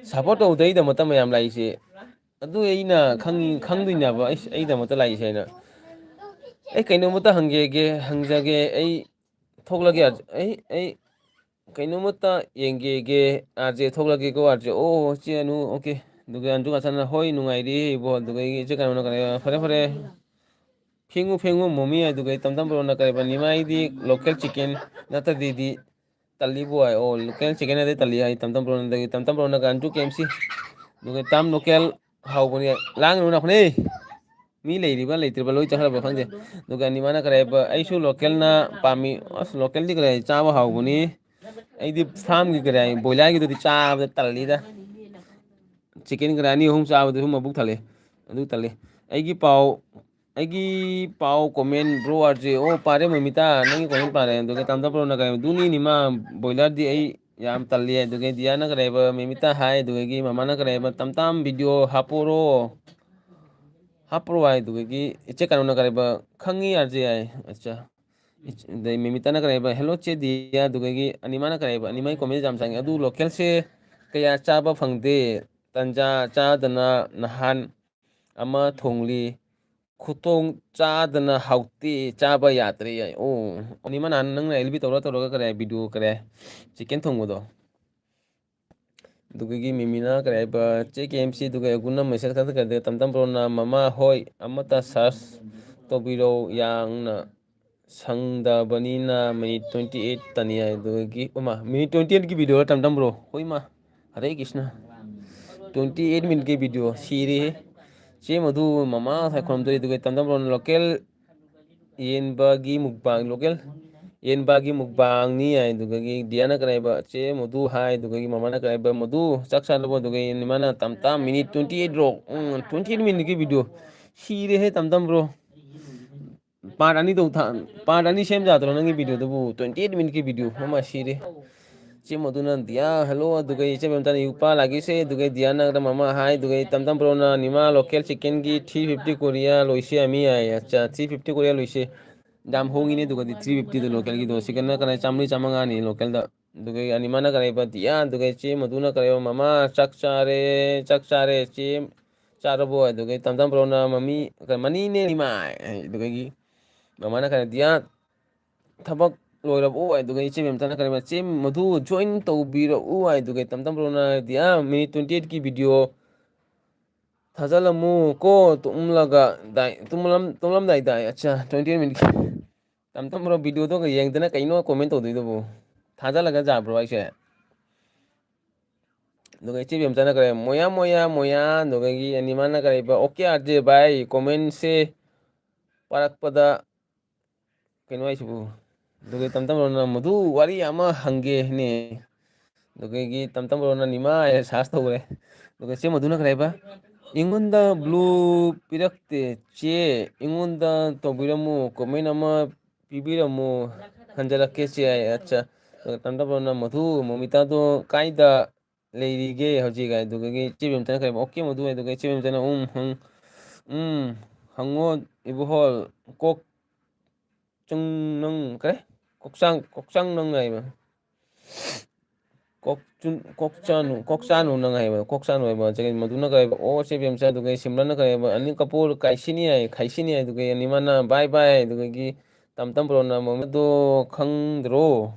Support ꯇꯧꯗꯩꯗꯃꯛꯇ ꯃꯌꯥꯝ ꯂꯥꯛꯏꯁꯦ꯫ ꯑꯗꯨ ꯑꯩꯅ ꯈꯪ-, ꯈꯪꯗꯣꯏꯅꯦꯕ ꯑꯩ, ꯑꯩꯗꯃꯛꯇ ꯂꯥꯛꯏꯁꯦ ꯍꯥꯏꯅ꯫ ꯑꯩ ꯀꯩꯅꯣꯝꯃꯇ ꯍꯪꯒꯦꯒꯦ, ꯍꯪꯖꯒꯦ꯫ ꯑꯩ ꯊꯣꯛꯂꯒꯦ꯫ ꯑꯩ, ꯑꯩ ꯀꯩꯅꯣꯝꯃꯇ ꯌꯦꯡꯒꯦꯒꯦ꯫ ꯑꯥꯔ ꯖꯦ ꯊꯣꯛꯂꯒꯦꯀꯣ, ꯑꯥꯔ ꯖꯦ꯫ ꯑꯣ, ꯆꯦ ꯑꯅꯨ, okay꯫ ꯑꯗꯨꯒ ꯑꯟꯖꯨ ꯉꯥꯁꯥꯅ, "ꯍꯣꯏ, ꯅꯨꯡꯉꯥꯏꯔꯤ ꯏꯕꯣ"꯫ ꯑꯗꯨꯒ ꯑꯩꯒꯤ ꯏꯆꯦ ꯀꯩꯅꯣꯅ ꯀꯔꯤ, "ꯐꯔꯦ, ꯐꯔꯦ꯫ ꯐꯦꯡꯉꯨ, ꯐꯦꯡꯉꯨ, ꯃꯣꯃꯤ"꯫ ꯑꯗꯨꯒ ꯑꯩ ꯇꯝ ꯇꯝ ꯕ꯭ꯔꯣꯅ ꯀꯔꯤꯕ, "ꯅꯤꯃꯥꯏꯗꯤ local chicken ꯅꯠꯇ꯭ꯔꯗꯤꯗꯤ ꯇꯜꯂꯤꯕꯨ" ꯍꯥꯏ꯫ ꯑꯣ, local chicken ꯅꯠꯇ꯭ꯔꯗꯤ ꯇꯜꯂꯤ ꯍꯥꯏ ꯇꯝ ꯇꯝ ꯕ꯭ꯔꯣꯅ꯫ ꯑꯗꯒꯤ ꯇꯝ ꯇꯝ ꯕ꯭ꯔꯣꯅ ꯑꯟꯖꯨ K F C꯫ ꯑꯗꯨꯒ ꯇꯥꯝ local ꯍꯥꯎꯕꯅꯤ꯫ ꯂꯥꯡꯒꯅꯨ ꯅꯈꯣꯏꯅꯦ꯫ ꯃꯤ ꯂꯩꯔꯤꯕ ꯂꯩꯇ꯭ꯔꯤꯕ ꯂꯣꯏ ꯆꯠꯈ꯭ꯔꯕ ꯈꯪꯗꯦ꯫ ꯑꯗꯨꯒ ꯅꯤꯃꯥꯅ ꯀꯔꯤ ꯍꯥꯏꯕ, "ꯑꯩꯁꯨ localꯅ ꯄꯥꯝꯃꯤ"꯫ ꯑꯁ, localꯗꯤ ꯀꯔꯤ ꯍꯥꯏ, ꯆꯥꯕ ꯍꯥꯎꯕꯅꯤ꯫ ꯑꯩꯗꯤ farmꯒꯤ ꯀꯔꯤ ꯍꯥꯏ, broilerꯒꯤꯗꯨꯗꯤ ꯆꯥꯕꯗ ꯇꯜꯂꯤꯗ꯫ Chicken ꯀꯔꯤ ꯑꯅꯤ ꯑꯍꯨꯝ ꯆꯥꯕꯗꯁꯨ ꯃꯕꯨꯛ ꯊꯜꯂꯦ꯫ ꯑꯗꯨ ꯇꯜꯂꯦ꯫ ꯑꯩꯒꯤ ꯄꯥꯎ, ꯑꯩꯒꯤ ꯄꯥꯎ comment bro ꯑꯥꯔ ꯖꯦ꯫ ꯑꯣ, ꯄꯥꯔꯦ ꯃꯃꯤꯇꯥ, ꯅꯪꯒꯤ comment ꯄꯥꯔꯦ꯫ ꯑꯗꯨꯒ ꯇꯥꯝ ꯇꯥꯝ ꯕ꯭ꯔꯣꯅ ꯀꯔꯤ ꯍꯥꯏꯕ, "ꯑꯗꯨꯅꯤ ꯅꯤꯃꯥ, broilerꯗꯤ ꯑꯩ ꯌꯥꯝ ꯇꯜꯂꯤ"꯫ ꯑꯗꯨꯒ ꯗꯤꯌꯥꯅ ꯀꯔꯤ ꯍꯥꯏꯕ, ꯃꯃꯤꯇꯥ ꯍꯥꯏ꯫ ꯑꯗꯨꯗꯒꯤ ꯃꯃꯥꯅ ꯀꯔꯤ ꯍꯥꯏꯕ, "ꯇꯝ ꯇꯥꯝ video ꯍꯥꯞꯄꯣꯔꯣ, ꯍꯥꯞꯄꯣꯔꯣ" ꯍꯥꯏ꯫ ꯑꯗꯨꯗꯒꯤ ꯏꯆꯦ ꯀꯩꯅꯣꯅ ꯀꯔꯤ ꯍꯥꯏꯕ, "ꯈꯪꯉꯤ ꯑꯥꯔ ꯖꯦ" ꯍꯥꯏ꯫ ꯑꯠꯆꯥ꯫ ꯏꯆ-, ꯑꯗꯩ ꯃꯤꯃꯤꯇꯥꯅ ꯀꯔꯤ ꯍꯥꯏꯕ, "Hello ꯆꯦ ꯗꯤꯌꯥ"꯫ ꯑꯗꯨꯗꯒꯤ ꯑꯅꯤꯃꯥꯅ ꯀꯔꯤ ꯍꯥꯏꯕ, ꯑꯅꯤꯃꯥꯒꯤ comment ꯌꯥꯝ ꯆꯪꯉꯦ꯫ ꯑꯗꯨ localꯁꯦ ꯀꯌꯥ ꯆꯥꯕ ꯐꯪꯗꯦ꯫ ꯇꯟꯖꯥ ꯆꯥꯗꯅ ꯅꯍꯥꯟ ꯑꯃ ꯊꯣꯡꯂꯤ꯫ "ꯈꯨꯊꯣꯡ ꯆꯥꯗꯅ ꯍꯥꯎꯇꯦ, ꯆꯥꯕ ꯌꯥꯗ꯭ꯔꯦ" ꯍꯥꯏ꯫ ꯑꯣ, ꯑꯅꯤꯃꯥ ꯅꯍꯥꯟ ꯅꯪꯅ ꯑꯦꯜꯕꯤ ꯇꯧꯔ ꯇꯧꯔꯒ ꯀꯔꯤ ꯍꯥꯏ, video ꯀꯔꯤ ꯍꯥꯏ, chicken ꯊꯣꯡꯕꯗꯣ꯫ ꯑꯗꯨꯒꯒꯤ ꯃꯤꯃꯤꯅ ꯀꯔꯤ ꯍꯥꯏꯕ, "ꯆꯦ ꯀꯦ ꯑꯦꯝ ꯁꯤ", ꯑꯗꯨꯒ ꯑꯩꯒꯨꯅ ꯃꯦꯁꯦꯖ ꯈꯛꯇ ꯀꯔꯤ ꯇꯝ ꯇꯝ ꯕ꯭ꯔꯣꯅ, "ꯃꯃꯥ ꯍꯣꯏ, ꯑꯃꯠꯇ ꯁꯔꯁ ꯇꯧꯕꯤꯔꯣ, ꯌꯥꯝꯅ ꯁꯪꯗꯕꯅꯤꯅ ꯃꯤꯅꯤꯠ ꯇ꯭ꯋꯦꯟꯇꯤ ꯑꯩꯠꯇꯅꯤ" ꯍꯥꯏ꯫ ꯑꯗꯨꯒꯤ ꯏꯃꯥ, ꯃꯤꯅꯤꯠ ꯇ꯭ꯋꯦꯟꯇꯤ ꯑꯩꯠꯀꯤ ꯚꯤꯗꯤꯑꯣ ꯇꯝ ꯇꯝ ꯕ꯭ꯔꯣ? ꯍꯣꯏ ꯏꯃꯥ, ꯍꯔꯦ ꯀ꯭ꯔꯤꯁꯅ, ꯇ꯭ꯋꯦꯟꯇꯤ ꯑꯩꯠ ꯃꯤꯅꯤꯠꯀꯤ ꯚꯤꯗꯤꯑꯣ ꯁꯤꯔꯦꯍꯦ꯫ ꯆꯦ ꯃꯗꯨ ꯃꯃꯥ ꯉꯁꯥꯏ ꯈꯨꯔꯨꯝꯗꯣꯏ, ꯑꯗꯨꯒ ꯇꯝ ꯇꯝ ꯕ꯭ꯔꯣꯅ ꯂꯣꯀꯦꯜ ꯌꯦꯟꯕꯒꯤ ꯃꯨꯛꯕꯥꯡ, ꯂꯣꯀꯦꯜ ꯌꯦꯟꯕꯒꯤ ꯃꯨꯛꯕꯥꯡꯅꯤ ꯍꯥꯏ꯫ ꯑꯗꯨꯒꯒꯤ ꯗꯤꯌꯥꯅ ꯀꯔꯤ ꯍꯥꯏꯕ, "ꯆꯦ ꯃꯗꯨ" ꯍꯥꯏ꯫ ꯑꯗꯨꯒꯒꯤ ꯃꯃꯥꯅ ꯀꯔꯤ ꯍꯥꯏꯕ, "ꯃꯗꯨ ꯆꯥꯛ ꯆꯥꯔꯕꯣ?" ꯑꯗꯨꯒ ꯏꯃꯥꯅ, "ꯇꯝ ꯇꯝ, ꯃꯤꯅꯤꯠ ꯇ꯭ꯋꯦꯟꯇꯤ ꯑꯩꯠ ꯔꯣ?" ꯎꯝ, ꯇ꯭ꯋꯦꯟꯇꯤ ꯑꯩꯠ ꯃꯤꯅꯤꯠꯀꯤ ꯚꯤꯗꯤꯑꯣ꯫ ꯁꯤꯔꯦꯍꯦ ꯇꯝ ꯇꯝ ꯕ꯭ꯔꯣ꯫ ꯄꯥꯔꯠ ꯑꯅꯤ ꯇꯧ ꯊꯥ-, ꯄꯥꯔꯠ ꯑꯅꯤ ꯁꯦꯝ ꯌꯥꯗ꯭ꯔꯣ ꯅꯪꯒꯤ ꯚꯤꯗꯤꯑꯣꯗꯨꯕꯨ? ꯇ꯭ꯋꯦꯟꯇꯤ ꯑꯩꯠ ꯃꯤꯅꯤꯠꯀꯤ ꯚꯤꯗꯤꯑꯣ ꯑꯃ ꯁꯤꯔꯦ꯫ ꯆꯦ ꯃꯗꯨꯅ, "ꯗꯤꯌꯥ, ꯍꯜꯂꯣ", ꯑꯗꯨꯒ ꯏꯆꯦ ꯃꯦꯝꯇꯅ, "ꯌꯨꯄꯥ ꯂꯥꯒꯤꯁꯦ", ꯑꯗꯨꯒ ꯗꯤꯌꯥꯅ ꯃꯃꯥ ꯍꯥꯏ, ꯑꯗꯨꯒ ꯇꯝ ꯇꯝ ꯕ꯭ꯔꯣꯅ, "ꯅꯤꯃꯥ ꯂꯣꯀꯦꯜ ꯆꯤꯛꯀꯟꯒꯤ ꯊ꯭ꯔꯤ ꯐꯤꯐꯇꯤ ꯀꯣꯔꯤꯌꯥ ꯂꯣꯏꯁꯦ ꯑꯃꯤ ꯍꯥꯏ꯫ ꯑꯠꯆꯥ, ꯊ꯭ꯔꯤ ꯐꯤꯐꯇꯤ ꯀꯣꯔꯤꯌꯥ ꯂꯣꯏꯁꯦ꯫ ꯌꯥꯝ ꯍꯣꯡꯉꯤꯅꯦ꯫ ꯑꯗꯨꯒꯗꯤ ꯊ꯭ꯔꯤ ꯐꯤꯐꯇꯤꯗ ꯂꯣꯀꯦꯜꯒꯤꯗꯣ, ꯆꯤꯛꯀꯟꯅ ꯀꯅꯥ ꯆꯥꯝꯃꯔꯤ ꯆꯥꯝꯃꯉꯥꯅꯤ ꯂꯣꯀꯦꯜꯗ꯫ ꯑꯗꯨꯒ ꯑꯅꯤꯃꯅ ꯀꯔꯤꯕ, ꯗꯤꯌꯥ, ꯑꯗꯨꯒ ꯏꯆꯦ ꯃꯗꯨꯅ ꯀꯔꯤꯕ, "ꯃꯃꯥ, ꯆꯥꯛ ꯆꯥꯔꯦ, ꯆꯥꯛ ꯆꯥꯔꯦ, ꯆꯦ ꯆꯥꯔꯕꯣ?" ꯑꯗꯨꯒ ꯇꯝ ꯇꯝ ꯕ꯭ꯔꯣꯅ, "ꯃꯃꯤ, ꯃꯅꯤꯅꯦ ꯅꯤꯃꯥꯏ"꯫ ꯑꯗꯨꯗꯒꯤ ꯃꯃꯥꯅ ꯀꯔꯤ, "ꯗꯤꯌꯥ, ꯊꯕꯛ ꯂꯣꯏꯔꯕꯣ?" ꯑꯗꯨꯒ ꯏꯆꯦ ꯃꯦꯝꯇꯅ ꯀꯔꯤꯕ, "ꯆꯦ ꯃꯗꯨ ꯖꯣꯏꯟ ꯇꯧꯕꯤꯔꯛꯎ"꯫ ꯑꯗꯨꯒ ꯇꯝ ꯇꯝ ꯕ꯭ꯔꯣꯅ, "ꯗꯤꯌꯥ, ꯃꯤꯅꯤꯠ ꯇ꯭ꯋꯦꯟꯇꯤ ꯑꯩꯠꯀꯤ ꯚꯤꯗꯤꯑꯣ ꯊꯥꯖꯤꯜꯂꯝꯃꯨ ꯀꯣ, ꯇꯨꯝꯂꯒ ꯗꯥꯏ-, ꯇꯨꯝꯂꯝ-, ꯇꯨꯝꯂꯝꯗꯥꯏꯗ"꯫ ꯑꯠꯆꯥ, ꯇ꯭ꯋꯦꯟꯇꯤ ꯑꯩꯠ ꯃꯤꯅꯤꯠ꯫ ꯇꯝ ꯇꯝ ꯕ꯭ꯔꯣ, ꯚꯤꯗꯤꯑꯣꯗꯣꯒ ꯌꯦꯡꯗꯅ ꯀꯩꯅꯣ ꯀꯣꯃꯦꯟ ꯇꯧꯗꯣꯏꯗꯨꯕꯨ? ꯊꯥꯖꯤꯜꯂꯒ ꯌꯥꯕ꯭ꯔꯣ ꯍꯥꯏꯁꯦ? ꯑꯗꯨꯒ ꯏꯆꯦ ꯕꯦꯝꯆꯥꯅ ꯀꯔꯤ, "ꯃꯣꯌꯥ, ꯃꯣꯌꯥ, ꯃꯣꯌꯥ", ꯑꯗꯨꯗꯒꯤ ꯑꯅꯤꯃꯥꯅ ꯀꯔꯤꯕ, "ꯑꯣꯀꯦ ꯑꯥꯔ ꯖꯦ ꯚꯥꯏ, ꯀꯣꯃꯦꯟꯁꯦ ꯄꯥꯔꯛꯄꯗ", ꯀꯩꯅꯣ ꯍꯥꯏꯁꯤꯕꯨ? ꯑꯗꯨꯒ ꯇꯝ ꯇꯝ ꯕ꯭ꯔꯣꯅ, "ꯃꯗꯨ ꯋꯥꯔꯤ ꯑꯃ ꯍꯪꯒꯦꯅꯦ"꯫ ꯑꯗꯨꯗꯒꯤ ꯇꯝ ꯇꯝ ꯕ꯭ꯔꯣꯅ ꯅꯤꯃꯥ ꯍꯥꯏꯔ ꯁꯥꯔꯁ ꯇꯧꯈ꯭ꯔꯦ꯫ ꯑꯗꯨꯒ ꯆꯦ ꯃꯗꯨꯅ ꯀꯔꯤ ꯍꯥꯏꯕ? "ꯑꯩꯉꯣꯟꯗ ꯕ꯭ꯂꯨ ꯄꯤꯔꯛꯇꯦ ꯆꯦ, ꯑꯩꯉꯣꯟꯗ ꯇꯧꯕꯤꯔꯝꯃꯨ, ꯀꯣꯃꯦꯟ ꯑꯃ ꯄꯤꯕꯤꯔꯝꯃꯨ, ꯍꯟꯖꯔꯛꯀꯦ ꯆꯦ" ꯍꯥꯏ꯫ ꯑꯠꯆꯥ꯫ ꯑꯗꯨꯒ ꯇꯝ ꯇꯝ ꯕ꯭ꯔꯣꯅ, "ꯃꯗꯨ ꯃꯣꯃꯤꯇꯥꯗꯣ ꯀꯥꯏꯗ ꯂꯩꯔꯤꯒꯦ ꯍꯧꯖꯤꯛ?" ꯍꯥꯏꯗꯨꯒꯤ ꯆꯦ ꯕꯦꯝꯆꯥꯅ ꯀꯔꯤ ꯍꯥꯏꯕ? "ꯑꯣꯀꯦ ꯃꯗꯨ" ꯍꯥꯏꯗꯨꯒ ꯆꯦ ꯕꯦꯝꯆꯥꯅ, "ꯎꯝ, ꯍꯪ-, ꯎꯝ, ꯍꯪꯉꯣ ꯏꯕꯣꯍꯣꯜ, ꯀꯣꯛ ꯆꯨꯡ ꯅꯪ ꯀꯔꯤ? ꯀꯣꯛꯆꯥꯡ, ꯀꯣꯛꯆꯥꯡ ꯅꯪ" ꯍꯥꯏꯕ꯫ "ꯀꯣꯛ ꯆꯨꯟ-, ꯀꯣꯛ ꯆꯥꯅꯨ, ꯀꯣꯛ ꯆꯥꯅꯨ ꯅꯪ" ꯍꯥꯏꯕ, ꯀꯣꯛ ꯆꯥꯅꯨ ꯍꯥꯏꯕ꯫ ꯆꯒꯦꯟ ꯃꯗꯨꯅ ꯀꯔꯤ ꯍꯥꯏꯕ? "ꯑꯣ ꯆꯦ ꯕꯦꯝꯆꯥ", ꯑꯗꯨꯒ ꯁꯤꯝꯔꯟꯅ ꯀꯔꯤ ꯍꯥꯏꯕ? "ꯑꯅꯤꯜ ꯀꯄꯨꯔ ꯀꯥꯏꯁꯤꯅꯤ" ꯍꯥꯏ, "ꯈꯥꯏꯁꯤꯅꯤ" ꯍꯥꯏ꯫ ꯑꯗꯨꯒ ꯑꯅꯤꯃꯥꯅ "ꯕꯥꯏ ꯕꯥꯏ", ꯑꯗꯨꯗꯒꯤ ꯇꯝ ꯇꯝ ꯕ꯭ꯔꯣꯅ, "ꯃꯃꯤꯗꯣ ꯈꯪꯗ꯭ꯔꯣ?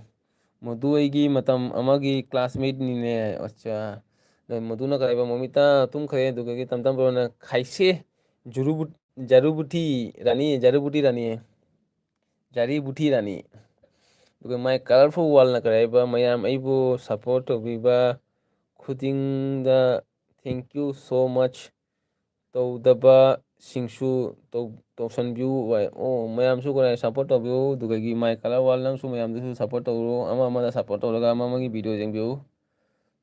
ꯃꯗꯨ ꯑꯩꯒꯤ ꯃꯇꯝ ꯑꯃꯒꯤ classmate ꯅꯤꯅꯦ꯫ ꯑꯠꯆꯥ꯫ ꯑꯗꯣ ꯃꯗꯨꯅ ꯀꯔꯤ ꯍꯥꯏꯕ, ꯃꯣꯃꯤꯇꯥ ꯇꯨꯝꯈ꯭ꯔꯦ, ꯑꯗꯨꯗꯒꯤ ꯇꯝ ꯇꯝ ꯕ꯭ꯔꯣꯅ ꯈꯥꯏꯁꯦ ꯖꯨꯔꯨꯕꯨ-, ꯖꯔꯨꯕꯨꯊꯤ ꯔꯥꯅꯤ, ꯖꯔꯨꯕꯨꯊꯤ ꯔꯥꯅꯤ, ꯖꯔꯤꯕꯨꯊꯤ ꯔꯥꯅꯤ꯫ ꯑꯗꯨꯒ my colorful world ꯅ ꯀꯔꯤ ꯍꯥꯏꯕ, ꯃꯌꯥꯝ ꯑꯩꯕꯨ support ꯇꯧꯕꯤꯕ ꯈꯨꯗꯤꯡꯗ thank you so much꯫ ꯇꯧꯗꯕꯁꯤꯡꯁꯨ ꯇꯧ-, ꯇꯧꯁꯟꯕꯤꯌꯨ꯫ ꯑꯣ, ꯃꯌꯥꯝꯁꯨ ꯀꯔꯤ support ꯇꯧꯕꯤꯌꯨ꯫ ꯑꯗꯨꯗꯒꯤ my color world ꯅꯪꯁꯨ ꯃꯌꯥꯝꯗꯨꯁꯨ support ꯇꯧꯔꯣ꯫ ꯑꯃ ꯑꯃꯗ support ꯇꯧꯔꯒ ꯑꯃ ꯑꯃꯒꯤ video ꯌꯦꯡꯕꯤꯌꯨ꯫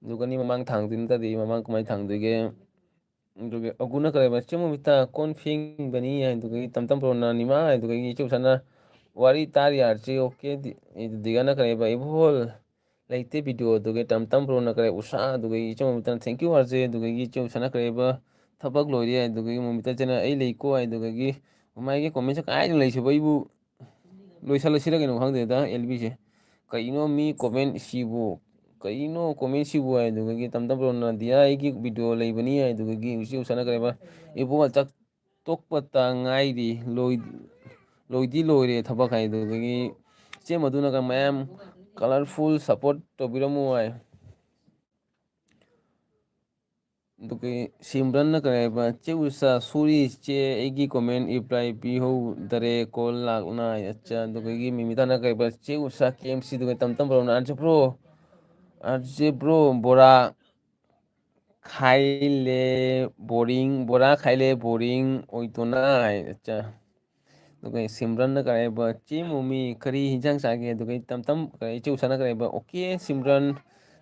ꯑꯗꯨꯒꯅꯤ ꯃꯃꯥꯡ ꯊꯥꯡꯗꯣꯏ ꯅꯠꯇ꯭ꯔꯗꯤ ꯃꯃꯥꯡ ꯀꯃꯥꯏꯅ ꯊꯥꯡꯗꯣꯏꯒꯦ? ꯑꯗꯨꯒ ꯑꯒꯨꯅ ꯀꯔꯤ ꯍꯥꯏꯕ, ꯆꯦ ꯃꯣꯃꯤꯇꯥ ꯀꯣꯟ ꯐꯦꯡꯕꯅꯤ ꯍꯥꯏ꯫ ꯑꯗꯨꯗꯒꯤ ꯇꯝ ꯇꯝ ꯕ꯭ꯔꯣꯅ ꯅꯤꯃꯥ ꯍꯥꯏ꯫ ꯑꯗꯨꯗꯒꯤ ꯏꯆꯦ ꯎꯁꯥꯅ ꯋꯥꯔꯤ ꯇꯥꯔꯤ ꯑꯥꯔ ꯖꯦ ꯑꯣꯀꯦ꯫ ꯗꯤ-, ꯗꯤꯒꯥꯅ ꯀꯔꯤ ꯍꯥꯏꯕ, ꯏꯕꯣꯜ ꯂꯩꯇꯦ video꯫ ꯑꯗꯨꯒ ꯇꯝ ꯇꯝ ꯕ꯭ꯔꯣꯅ ꯀꯔꯤ ꯎꯁꯥ꯫ ꯑꯗꯨꯗꯒꯤ ꯏꯆꯦ ꯃꯣꯃꯤꯇꯥꯅ thank you ꯑꯥꯔ ꯖꯦ꯫ ꯑꯗꯨꯗꯒꯤ ꯏꯆꯦ ꯎꯁꯥꯅ ꯀꯔꯤ ꯍꯥꯏꯕ, ꯊꯕꯛ ꯂꯣꯏꯔꯦ ꯍꯥꯏ꯫ ꯑꯗꯨꯗꯒꯤ ꯃꯣꯃꯤꯇꯥ ꯆꯦꯅ ꯑꯩ ꯂꯩꯀꯣ ꯍꯥꯏ꯫ ꯑꯗꯨꯗꯒꯤ ꯃꯃꯥꯏꯒꯤ comment ꯁꯦ ꯀꯥꯏꯗꯅ ꯂꯩꯁꯤꯕ ꯑꯩꯕꯨ ꯂꯣꯏꯁꯜꯂꯁꯤꯔ ꯀꯩꯅꯣ ꯈꯪꯗꯦꯗ ꯑꯦꯜ ꯕꯤꯁꯦ꯫ ꯀꯩꯅꯣ ꯃꯤ comment ꯁꯤꯕꯨ, ꯀꯩꯅꯣ comment ꯁꯤꯕꯨ ꯍꯥꯏ꯫ ꯑꯗꯨꯗꯒꯤ ꯇꯝ ꯇꯝ ꯕ꯭ꯔꯣꯅ ꯗꯤꯌꯥ ꯑꯩꯒꯤ video ꯂꯩꯕꯅꯤ ꯍꯥꯏ꯫ ꯑꯗꯨꯗꯒꯤ ꯏꯆꯦ ꯎꯁꯥꯅ ꯀꯔꯤ ꯍꯥꯏꯕ, ꯏꯕꯣ ꯆꯥꯛ ꯇꯣꯛꯄꯇ ꯉꯥꯏꯔꯤ, ꯂꯣꯏ-, ꯂꯣꯏꯗꯤ ꯂꯣꯏꯔꯦ ꯊꯕꯛ ꯍꯥꯏ꯫ ꯑꯗꯨꯗꯒꯤ ꯆꯦ ꯃꯗꯨꯅꯒ ꯃꯌꯥꯝ colorful support ꯇꯧꯕꯤꯔꯝꯃꯨ ꯍꯥꯏ꯫ ꯑꯗꯨꯒ ꯁꯤꯝꯔꯟꯅ ꯀꯔꯤ ꯍꯥꯏꯕ, ꯆꯦ ꯎꯁꯥ, sorry ꯆꯦ, ꯑꯩꯒꯤ comment reply ꯄꯤꯍꯧꯗꯔꯦ, call ꯂꯥꯛꯅ꯫ ꯑꯠꯆꯥ, ꯑꯗꯨꯗꯒꯤ ꯃꯤꯃꯤꯇꯥꯅ ꯀꯔꯤ ꯍꯥꯏꯕ, ꯆꯦ ꯎꯁꯥ ꯀꯦ ꯑꯦꯝ ꯁꯤ꯫ ꯑꯗꯨꯒ ꯇꯝ ꯇꯝ ꯕ꯭ꯔꯣꯅ R J bro, R J bro, ꯕꯣꯔꯥ ꯈꯥꯏꯂꯦ boring, ꯕꯣꯔꯥ ꯈꯥꯏꯂꯦ boring ꯑꯣꯏꯗꯣꯏꯅ ꯍꯥꯏ꯫ ꯑꯠꯆꯥ꯫ ꯑꯗꯨꯒ ꯁꯤꯝꯔꯟꯅ ꯀꯔꯤ ꯍꯥꯏꯕ, ꯆꯦ ꯃꯣꯃꯤ ꯀꯔꯤ ꯍꯤꯟꯖꯥꯡ ꯆꯥꯒꯦ? ꯑꯗꯨꯒ ꯇꯝ ꯇꯝ, ꯏꯆꯦ ꯎꯁꯥꯅ ꯀꯔꯤ ꯍꯥꯏꯕ, okay ꯁꯤꯝꯔꯟ꯫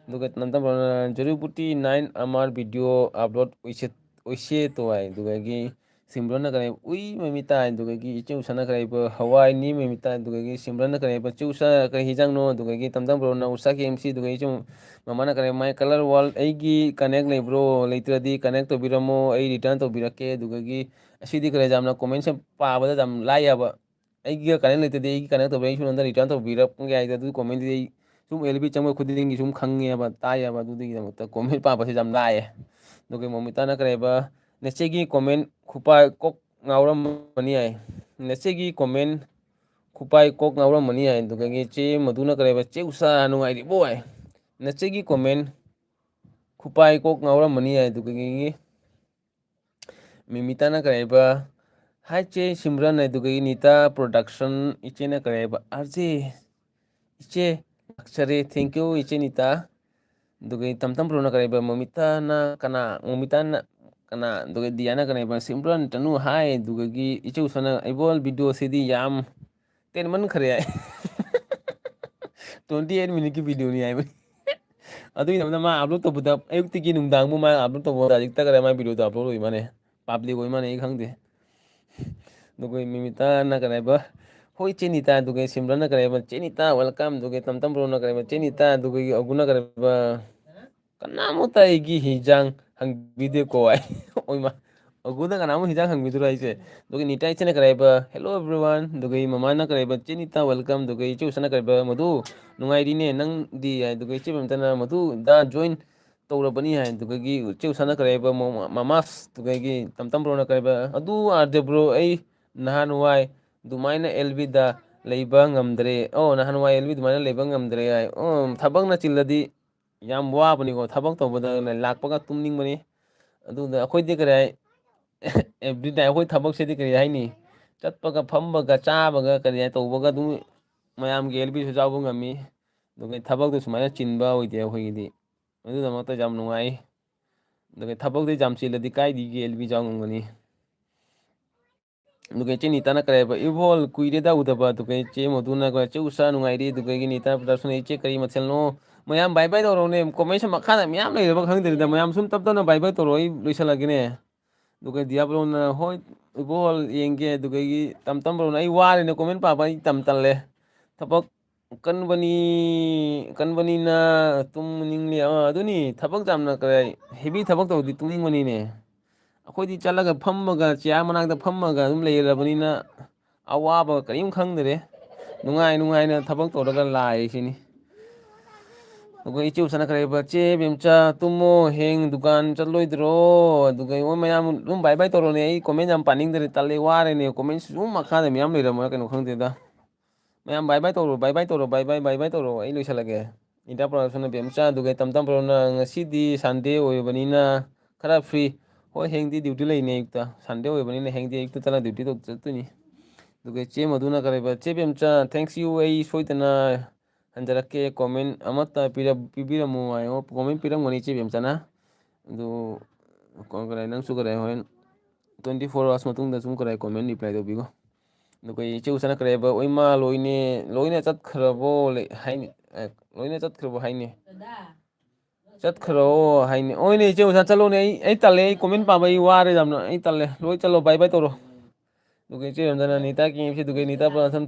ꯑꯗꯨꯒ ꯇꯝ ꯇꯝ ꯕ꯭ꯔꯣꯅ ꯖꯔꯨꯕꯨꯇꯤ ꯅꯥꯏꯟ ꯑꯃꯥꯔ video upload ꯑꯣꯏꯁꯦ, ꯑꯣꯏꯁꯦ ꯇꯣ ꯍꯥꯏ꯫ ꯑꯗꯨꯗꯒꯤ ꯁꯤꯝꯔꯟꯅ ꯀꯔꯤ ꯍꯥꯏꯕ, ꯎꯏ ꯃꯃꯤ ꯇꯥꯏ꯫ ꯑꯗꯨꯗꯒꯤ ꯏꯆꯦ ꯎꯁꯥꯅ ꯀꯔꯤ ꯍꯥꯏꯕ, ꯍꯋꯥꯏꯅꯤ ꯃꯃꯤ ꯇꯥꯏ꯫ ꯑꯗꯨꯗꯒꯤ ꯁꯤꯝꯔꯟꯅ ꯀꯔꯤ ꯍꯥꯏꯕ, ꯆꯦ ꯎꯁꯥ ꯀꯔꯤ ꯍꯤꯟꯖꯥꯡꯅꯣ? ꯑꯗꯨꯗꯒꯤ ꯇꯝ ꯇꯝ ꯕ꯭ꯔꯣꯅ ꯎꯁꯥ ꯀꯦ ꯑꯦꯝ ꯁꯤ꯫ ꯑꯗꯨꯗꯒꯤ ꯏꯆꯦ ꯃꯃꯥꯅ ꯀꯔꯤ ꯍꯥꯏꯕ, my color world ꯑꯩꯒꯤ connect ꯂꯩꯕ꯭ꯔꯣ? ꯂꯩꯇ꯭ꯔꯗꯤ connect ꯇꯧꯕꯤꯔꯝꯃꯣ, ꯑꯩ return ꯇꯧꯕꯤꯔꯛꯀꯦ꯫ ꯑꯗꯨꯗꯒꯤ ꯑꯁꯤꯗꯤ ꯀꯔꯤ ꯌꯥꯝꯅ comment ꯁꯦ ꯄꯥꯕꯗ ꯌꯥꯝ ꯂꯥꯏꯌꯦꯕ꯫ ꯑꯩꯒ connect ꯂꯩꯇ꯭ꯔꯗꯤ ꯑꯩꯒꯤ connect ꯇꯧꯕꯤꯔꯛꯑꯣ, ꯑꯩꯁꯨ ꯅꯉꯣꯟꯗ return ꯇꯧꯕꯤꯔꯛꯄ ꯌꯥꯏꯗ꯫ ꯑꯗꯨ comment ꯗꯨꯗꯤ ꯑꯩ ꯁꯨꯝ ꯑꯦꯜ ꯕꯤ ꯆꯪꯕ ꯈꯨꯗꯤꯡꯒꯤ ꯁꯨꯝ ꯈꯪꯉꯦꯕ, ꯇꯥꯏꯌꯦꯕ꯫ ꯑꯗꯨꯗꯒꯤꯗꯃꯛꯇ comment ꯄꯥꯕꯁꯦ ꯌꯥꯝ ꯂꯥꯏꯌꯦ꯫ ꯑꯗꯨꯒ ꯃꯣꯃꯤꯇꯥꯅ ꯀꯔꯤ ꯍꯥꯏꯕ, ꯅꯆꯦꯒꯤ comment ꯈꯨꯄꯥ ꯀꯣꯛ ꯉꯥꯎꯔꯝꯃꯅꯤ ꯍꯥꯏ꯫ ꯅꯆꯦꯒꯤ comment ꯈꯨꯄꯥꯏ ꯀꯣꯛ ꯉꯥꯎꯔꯝꯃꯅꯤ ꯍꯥꯏ꯫ ꯑꯗꯨꯗꯒꯤ ꯆꯦ ꯃꯗꯨꯅ ꯀꯔꯤ ꯍꯥꯏꯕ, "ꯆꯦ ꯎꯁꯥ ꯅꯨꯡꯉꯥꯏꯔꯤꯕꯣ?" ꯍꯥꯏ꯫ ꯅꯆꯦꯒꯤ comment, "ꯈꯨꯄꯥꯏ ꯀꯣꯛ ꯉꯥꯎꯔꯝꯃꯅꯤ" ꯍꯥꯏ꯫ ꯑꯗꯨꯗꯒꯤ ꯃꯤꯃꯤꯇꯥꯅ ꯀꯔꯤ ꯍꯥꯏꯕ, "Hi ꯆꯦ ꯁꯤꯝꯔꯟ" ꯍꯥꯏ꯫ ꯑꯗꯨꯗꯒꯤ ꯅꯤꯇꯥ production ꯏꯆꯦꯅ ꯀꯔꯤ ꯍꯥꯏꯕ, "ꯑꯥꯔ ꯖꯦ ꯏꯆꯦ ꯂꯥꯛꯆꯔꯦ, thank you ꯏꯆꯦ ꯅꯤꯇꯥ"꯫ ꯑꯗꯨꯒ ꯇꯝ ꯇꯝ ꯕ꯭ꯔꯣꯅ ꯀꯔꯤꯕ, ꯃꯣꯃꯤꯇꯥꯅ ꯀꯅꯥ, ꯃꯣꯃꯤꯇꯥꯅ ꯀꯅꯥ, ꯑꯗꯨꯒ ꯗꯤꯌꯥꯅ ꯀꯔꯤꯕ, ꯁꯤꯝꯔꯟ ꯇꯅꯨ ꯍꯥꯏ꯫ ꯑꯗꯨꯗꯒꯤ ꯏꯆꯦ ꯎꯁꯥꯅ, "ꯑꯩꯕꯣꯜ video ꯁꯤꯗꯤ ꯌꯥꯝ ꯇꯦꯟꯃꯟꯈ꯭ꯔꯦ" ꯍꯥꯏ꯫ Twenty eight minute ꯀꯤ video ꯅꯤ ꯍꯥꯏꯕꯅꯤ꯫ ꯑꯗꯨꯒꯤꯗꯃꯛꯇ ꯃꯥ upload ꯇꯧꯕꯗ, ꯑꯌꯨꯛꯇꯒꯤ ꯅꯨꯡꯗꯥꯡꯕꯨ ꯃꯥ upload ꯇꯧꯕꯗ ꯍꯧꯖꯤꯛꯇ ꯈꯔ ꯃꯥ video ꯗꯣ upload ꯑꯣꯏ ꯃꯥꯅꯦ꯫ Public ꯑꯣꯏ ꯃꯥꯅꯦ, ꯑꯩ ꯈꯪꯗꯦ꯫ ꯑꯗꯨꯒ ꯃꯤꯃꯤꯇꯥꯅ ꯀꯔꯤꯕ, "ꯍꯣꯏ ꯆꯦ ꯅꯤꯇꯥ", ꯑꯗꯨꯒ ꯁꯤꯝꯔꯟꯅ ꯀꯔꯤꯕ, "ꯆꯦ ꯅꯤꯇꯥ welcome", ꯑꯗꯨꯒ ꯇꯝ ꯇꯝ ꯕ꯭ꯔꯣꯅ ꯀꯔꯤꯕ, "ꯆꯦ ꯅꯤꯇꯥ", ꯑꯗꯨꯒ ꯑꯒꯨꯅ ꯀꯔꯤꯕ, "ꯀꯅꯥꯃꯠꯇ ꯑꯩꯒꯤ ꯍꯤꯟꯖꯥꯡ ꯍꯪꯕꯤꯗꯦꯀꯣ" ꯍꯥꯏ꯫ ꯑꯣꯏꯃꯥ, ꯑꯒꯨꯗ ꯀꯅꯥꯃꯨꯛ ꯍꯤꯟꯖꯥꯡ ꯍꯪꯕꯤꯗꯣꯏꯔꯣ ꯍꯥꯏꯁꯦ? ꯑꯗꯨꯒ ꯅꯤꯇꯥ ꯏꯆꯦꯅ ꯀꯔꯤꯕ, "Hello everyone", ꯑꯗꯨꯒ ꯃꯃꯥꯅ ꯀꯔꯤꯕ, "ꯆꯦ ꯅꯤꯇꯥ welcome", ꯑꯗꯨꯒ ꯏꯆꯦ ꯎꯁꯥꯅ ꯀꯔꯤꯕ, "ꯃꯗꯨ ꯅꯨꯡꯉꯥꯏꯔꯤꯅꯦ ꯅꯪꯗꯤ" ꯍꯥꯏ꯫ ꯑꯗꯨꯒ ꯏꯆꯦ ꯃꯃꯤꯇꯥꯅ, "ꯃꯗꯨ ꯗ join ꯇꯧꯔꯕꯅꯤ" ꯍꯥꯏ꯫ ꯑꯗꯨꯗꯒꯤ ꯏꯆꯦ ꯎꯁꯥꯅ ꯀꯔꯤ ꯍꯥꯏꯕ, ꯃꯣ-, ꯃꯃꯥꯁ, ꯑꯗꯨꯗꯒꯤ ꯇꯝ ꯇꯝ ꯕ꯭ꯔꯣꯅ ꯀꯔꯤ ꯍꯥꯏꯕ, "ꯑꯗꯨ ꯑꯥꯔ ꯖꯦ ꯕ꯭ꯔꯣ, ꯑꯩ ꯅꯍꯥꯟꯋꯥꯏ ꯑꯗꯨꯃꯥꯏꯅ ꯑꯦꯜ ꯕꯤꯗ ꯂꯩꯕ ꯉꯝꯗ꯭ꯔꯦ꯫ ꯑꯣ, ꯅꯍꯥꯟꯋꯥꯏ ꯑꯦꯜ ꯕꯤ ꯑꯗꯨꯃꯥꯏꯅ ꯂꯩꯕ ꯉꯝꯗ꯭ꯔꯦ" ꯍꯥꯏ꯫ ꯑꯣ, ꯊꯕꯛꯅ ꯆꯤꯜꯂꯗꯤ ꯌꯥꯝ ꯋꯥꯕꯅꯤꯀꯣ, ꯊꯕꯛ ꯇꯧꯕꯗ ꯂꯥꯛꯄꯒ ꯇꯨꯝꯅꯤꯡꯕꯅꯤ꯫ ꯑꯗꯨꯗ ꯑꯩꯈꯣꯏꯗꯤ ꯀꯔꯤ ꯍꯥꯏ, every time ꯑꯩꯈꯣꯏ ꯊꯕꯛꯁꯤꯗꯤ ꯀꯔꯤ ꯍꯥꯏꯅꯤ, ꯆꯠꯄꯒ ꯐꯝꯕꯒ ꯆꯥꯕꯒ ꯀꯔꯤ ꯍꯥꯏ ꯇꯧꯕꯒ ꯑꯗꯨꯝ ꯃꯌꯥꯝꯒꯤ ꯑꯦꯜ ꯕꯤꯁꯨ ꯌꯥꯎꯕ ꯉꯝꯃꯤ꯫ ꯑꯗꯨꯒ ꯊꯕꯛꯇꯨ ꯁꯨꯃꯥꯏꯅ ꯆꯤꯟꯕ ꯑꯣꯏꯗꯦ ꯑꯩꯈꯣꯏꯒꯤꯗꯤ꯫ ꯑꯗꯨꯒꯤꯗꯃꯛꯇ ꯌꯥꯝ ꯅꯨꯡꯉꯥꯏ꯫ ꯑꯗꯨꯒ ꯊꯕꯛꯇꯤ ꯌꯥꯝ ꯆꯤꯜꯂꯗꯤ ꯀꯥꯏꯗꯒꯤ ꯑꯦꯜ ꯕꯤ ꯌꯥꯎ ꯉꯝꯒꯅꯤ? ꯑꯗꯨꯒ ꯏꯆꯦ ꯅꯤꯇꯥꯅ ꯀꯔꯤ ꯍꯥꯏꯕ, "ꯏꯕꯣꯜ ꯀꯨꯏꯔꯦꯗ ꯎꯗꯕ"꯫ ꯑꯗꯨꯒ ꯏꯆꯦ ꯃꯗꯨꯅ, "ꯏꯆꯦ ꯎꯁꯥ ꯅꯨꯡꯉꯥꯏꯔꯤ"꯫ ꯑꯗꯨꯒ ꯅꯤꯇꯥ production, "ꯏꯆꯦ ꯀꯔꯤ ꯃꯊꯦꯜꯅꯣ?" ꯃꯌꯥꯝ bye bye ꯇꯧꯔꯛꯎꯅꯦ, comment ꯁꯦ ꯃꯈꯥꯗ ꯃꯌꯥꯝ ꯂꯩꯔꯕ ꯈꯪꯗ꯭ꯔꯤꯗ, ꯃꯌꯥꯝ ꯁꯨꯝ ꯇꯞ ꯇꯞꯅ bye bye ꯇꯧꯔꯛꯑꯣ, ꯑꯩ ꯂꯣꯏꯁꯤꯜꯂꯒꯦꯅꯦ꯫ ꯑꯗꯨꯒ ꯗꯤꯌꯥꯕ꯭ꯂꯣꯅ, "ꯍꯣꯏ ꯏꯕꯣꯜ ꯌꯦꯡꯒꯦ"꯫ ꯑꯗꯨꯒ ꯇꯝ ꯇꯝ ꯕ꯭ꯔꯣꯅ, "ꯑꯩ ꯋꯥꯔꯦꯅꯦ comment ꯄꯥꯕ, ꯑꯩ ꯇꯝ ꯇꯜꯂꯦ꯫ ꯊꯕꯛ ꯀꯟꯕꯅꯤ, ꯀꯟꯕꯅꯤꯅ ꯇꯨꯝꯅꯤꯡꯂꯦ"꯫ ꯑꯥ, ꯑꯗꯨꯅꯤ, ꯊꯕꯛ ꯌꯥꯝꯅ ꯀꯔꯤ, heavy ꯊꯕꯛ ꯇꯧꯔꯗꯤ ꯇꯨꯝꯅꯤꯡꯕꯅꯤꯅꯦ꯫ ꯑꯩꯈꯣꯏꯗꯤ ꯆꯠꯂꯒ ꯐꯝꯃꯒ, chair ꯃꯅꯥꯛꯇ ꯐꯝꯃꯒ ꯑꯗꯨꯝ ꯂꯩꯔꯕꯅꯤꯅ ꯑꯋꯥꯕ ꯀꯔꯤꯝ ꯈꯪꯗꯔꯦ꯫ ꯅꯨꯡꯉꯥꯏ ꯅꯨꯡꯉꯥꯏꯅ ꯊꯕꯛ ꯇꯧꯔꯒ ꯂꯥꯛꯏꯁꯤꯅꯤ꯫ ꯑꯗꯨꯒ ꯏꯆꯦ ꯎꯁꯥꯅ ꯀꯔꯤ ꯍꯥꯏꯕ, "ꯆꯦ ꯕꯦꯝꯆꯥ, ꯇꯨꯝꯃꯣ, ꯍꯌꯦꯡ ꯗꯨꯀꯥꯟ ꯆꯠꯂꯣꯏꯗ꯭ꯔꯣ?" ꯑꯗꯨꯒ ꯃꯣꯏ ꯃꯌꯥꯝ ꯑꯗꯨꯝ bye bye ꯇꯧꯔꯣꯅꯦ, ꯑꯩ comment ꯌꯥꯝ ꯄꯥꯅꯤꯡꯗꯔꯦ, ꯇꯜꯂꯦ, ꯋꯥꯔꯦꯅꯦ꯫ Comment ꯁꯨꯝ ꯃꯈꯥꯗ ꯃꯌꯥꯝ ꯂꯩꯔꯝꯃꯣꯏꯔꯥ ꯀꯩꯅꯣ ꯈꯪꯗꯦꯗ꯫ ꯃꯌꯥꯝ bye bye ꯇꯧꯔꯣ, bye bye ꯇꯧꯔꯣ, bye bye, bye bye ꯇꯧꯔꯣ, ꯑꯩ ꯂꯣꯏꯁꯤꯜꯂꯒꯦ꯫ ꯏꯟꯗꯤꯌꯥ ꯄ꯭ꯔꯗꯛꯁꯟꯅ ꯕꯦꯝꯆꯥ, ꯑꯗꯨꯒ ꯇꯝ ꯇꯝ ꯄ꯭ꯔꯣꯅ ꯉꯁꯤꯗꯤ Sunday ꯑꯣꯏꯕꯅꯤꯅ ꯈꯔ free꯫ ꯍꯣꯏ, ꯍꯌꯦꯡꯗꯤ duty ꯂꯩꯅꯦ ꯑꯌꯨꯛꯇ, Sunday ꯑꯣꯏꯕꯅꯤꯅ ꯍꯌꯦꯡꯗꯤ ꯑꯌꯨꯛꯇ ꯆꯠꯂ duty ꯇꯧ ꯆꯠꯇꯣꯏꯅꯤ꯫ ꯑꯗꯨꯒ ꯆꯦ ꯃꯗꯨꯅ ꯀꯔꯤꯕ, "ꯆꯦ ꯕꯦꯝꯆꯥ, thanks you, ꯑꯩ ꯁꯣꯏꯗꯅ ꯍꯟꯖꯔꯛꯀꯦ, comment ꯑꯃꯠꯇ ꯄꯤꯔ-, ꯄꯤꯕꯤꯔꯝꯃꯨ ꯍꯥꯏꯌꯣ", comment ꯄꯤꯔꯝꯒꯅꯤ ꯆꯦ ꯕꯦꯝꯆꯥꯅ꯫ ꯑꯗꯨ ꯀ-, ꯀꯔꯤ, ꯅꯪꯁꯨ ꯀꯔꯤ, ꯍꯣꯔꯦꯟ twenty four hours ꯃꯇꯨꯡꯗ ꯁꯨꯝ ꯀꯔꯤ comment reply ꯇꯧꯕꯤꯈꯣ꯫ ꯑꯗꯨꯒ ꯏꯆꯦ ꯎꯁꯥꯅ ꯀꯔꯤ ꯍꯥꯏꯕ, "ꯑꯣꯏꯃꯥ, ꯂꯣꯏꯅꯦ, ꯂꯣꯏꯅ ꯆꯠꯈ꯭ꯔꯕꯣ?" ꯂꯩ-, ꯍꯥꯏꯅꯤ, ꯑꯦ, "ꯂꯣꯏꯅ ꯆꯠꯈ꯭ꯔꯕꯣ?" ꯍꯥꯏꯅꯤ꯫ "ꯆꯠꯈ꯭ꯔꯣ" ꯍꯥꯏꯅꯤ꯫ "ꯑꯣꯏꯅꯦ, ꯏꯆꯦ ꯎꯁꯥ, ꯆꯠꯂꯣꯅꯦ, ꯑꯩ, ꯑꯩ ꯇꯜꯂꯦ, ꯑꯩ comment ꯄꯥꯕ ꯑꯩ ꯋꯥꯔꯦ ꯌꯥꯝꯅ, ꯑꯩ ꯇꯜꯂꯦ, ꯂꯣꯏ ꯆꯠꯂꯣ, bye bye ꯇꯧꯔꯣ"꯫ ꯑꯗꯨꯒ ꯏꯆꯦ ꯔꯟꯖꯅꯥ, ꯅꯤꯇꯥ ꯀꯦ ꯑꯦꯝ ꯁꯤ, ꯑꯗꯨꯒ Nita production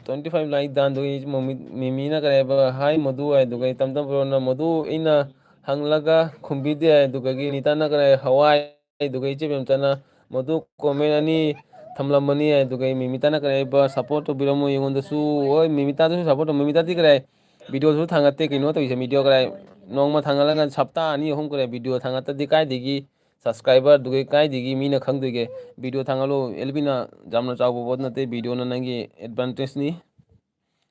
twenty five like done, ꯑꯗꯨꯒ ꯃꯃꯤ-, ꯃꯤꯃꯤꯅ ꯀꯔꯤ ꯍꯥꯏꯕ, "Hi ꯃꯗꯨ" ꯍꯥꯏ, ꯑꯗꯨꯒ ꯇꯝ ꯇꯝ ꯄ꯭ꯔꯣꯅ, "ꯃꯗꯨ ꯑꯩꯅ ꯍꯪꯂꯒ ꯈꯨꯝꯕꯤꯗꯦ" ꯍꯥꯏ, ꯑꯗꯨꯗꯒꯤ ꯅꯤꯇꯥꯅ ꯀꯔꯤ ꯍꯥꯏ, "ꯍꯋꯥꯏ" ꯍꯥꯏ, ꯑꯗꯨꯒ ꯏꯆꯦ ꯕꯦꯝꯆꯥꯅ, "ꯃꯗꯨ comment ꯑꯅꯤ ꯊꯝꯂꯝꯕꯅꯤ" ꯍꯥꯏ, ꯑꯗꯨꯒ ꯃꯤꯃꯤꯇꯥꯅ ꯀꯔꯤ ꯍꯥꯏꯕ, "Support ꯇꯧꯕꯤꯔꯝꯃꯣ ꯑꯩꯉꯣꯟꯗꯁꯨ"꯫ ꯍꯣꯏ, ꯃꯤꯃꯤꯇꯥꯗꯁꯨ support ꯇꯧ, ꯃꯤꯃꯤꯇꯥꯗꯤ ꯀꯔꯤ ꯍꯥꯏ, videoꯁꯨ ꯊꯥꯡꯒꯠꯇꯦ, ꯀꯩꯅꯣ ꯇꯧꯔꯤꯁꯦ, video ꯀꯔꯤ ꯍꯥꯏ, ꯅꯣꯡꯃ ꯊꯥꯡꯒꯠꯂꯒ ꯍꯞꯇꯥ ꯑꯅꯤ ꯑꯍꯨꯝ ꯀꯔꯤ ꯍꯥꯏ, video ꯊꯥꯡꯒꯠꯇꯗꯤ ꯀꯥꯏꯗꯒꯤ subscriber ꯑꯗꯨꯒ ꯀꯥꯏꯗꯒꯤ ꯃꯤꯅ ꯈꯪꯗꯣꯏꯒꯦ? Video ꯊꯥꯡꯒꯠꯂꯣ, ꯑꯦꯜ ꯕꯤꯅ ꯌꯥꯝꯅ ꯆꯥꯎꯕ ꯄꯣꯠ ꯅꯠꯇꯦ, videoꯅ ꯅꯪꯒꯤ advantageꯅꯤ꯫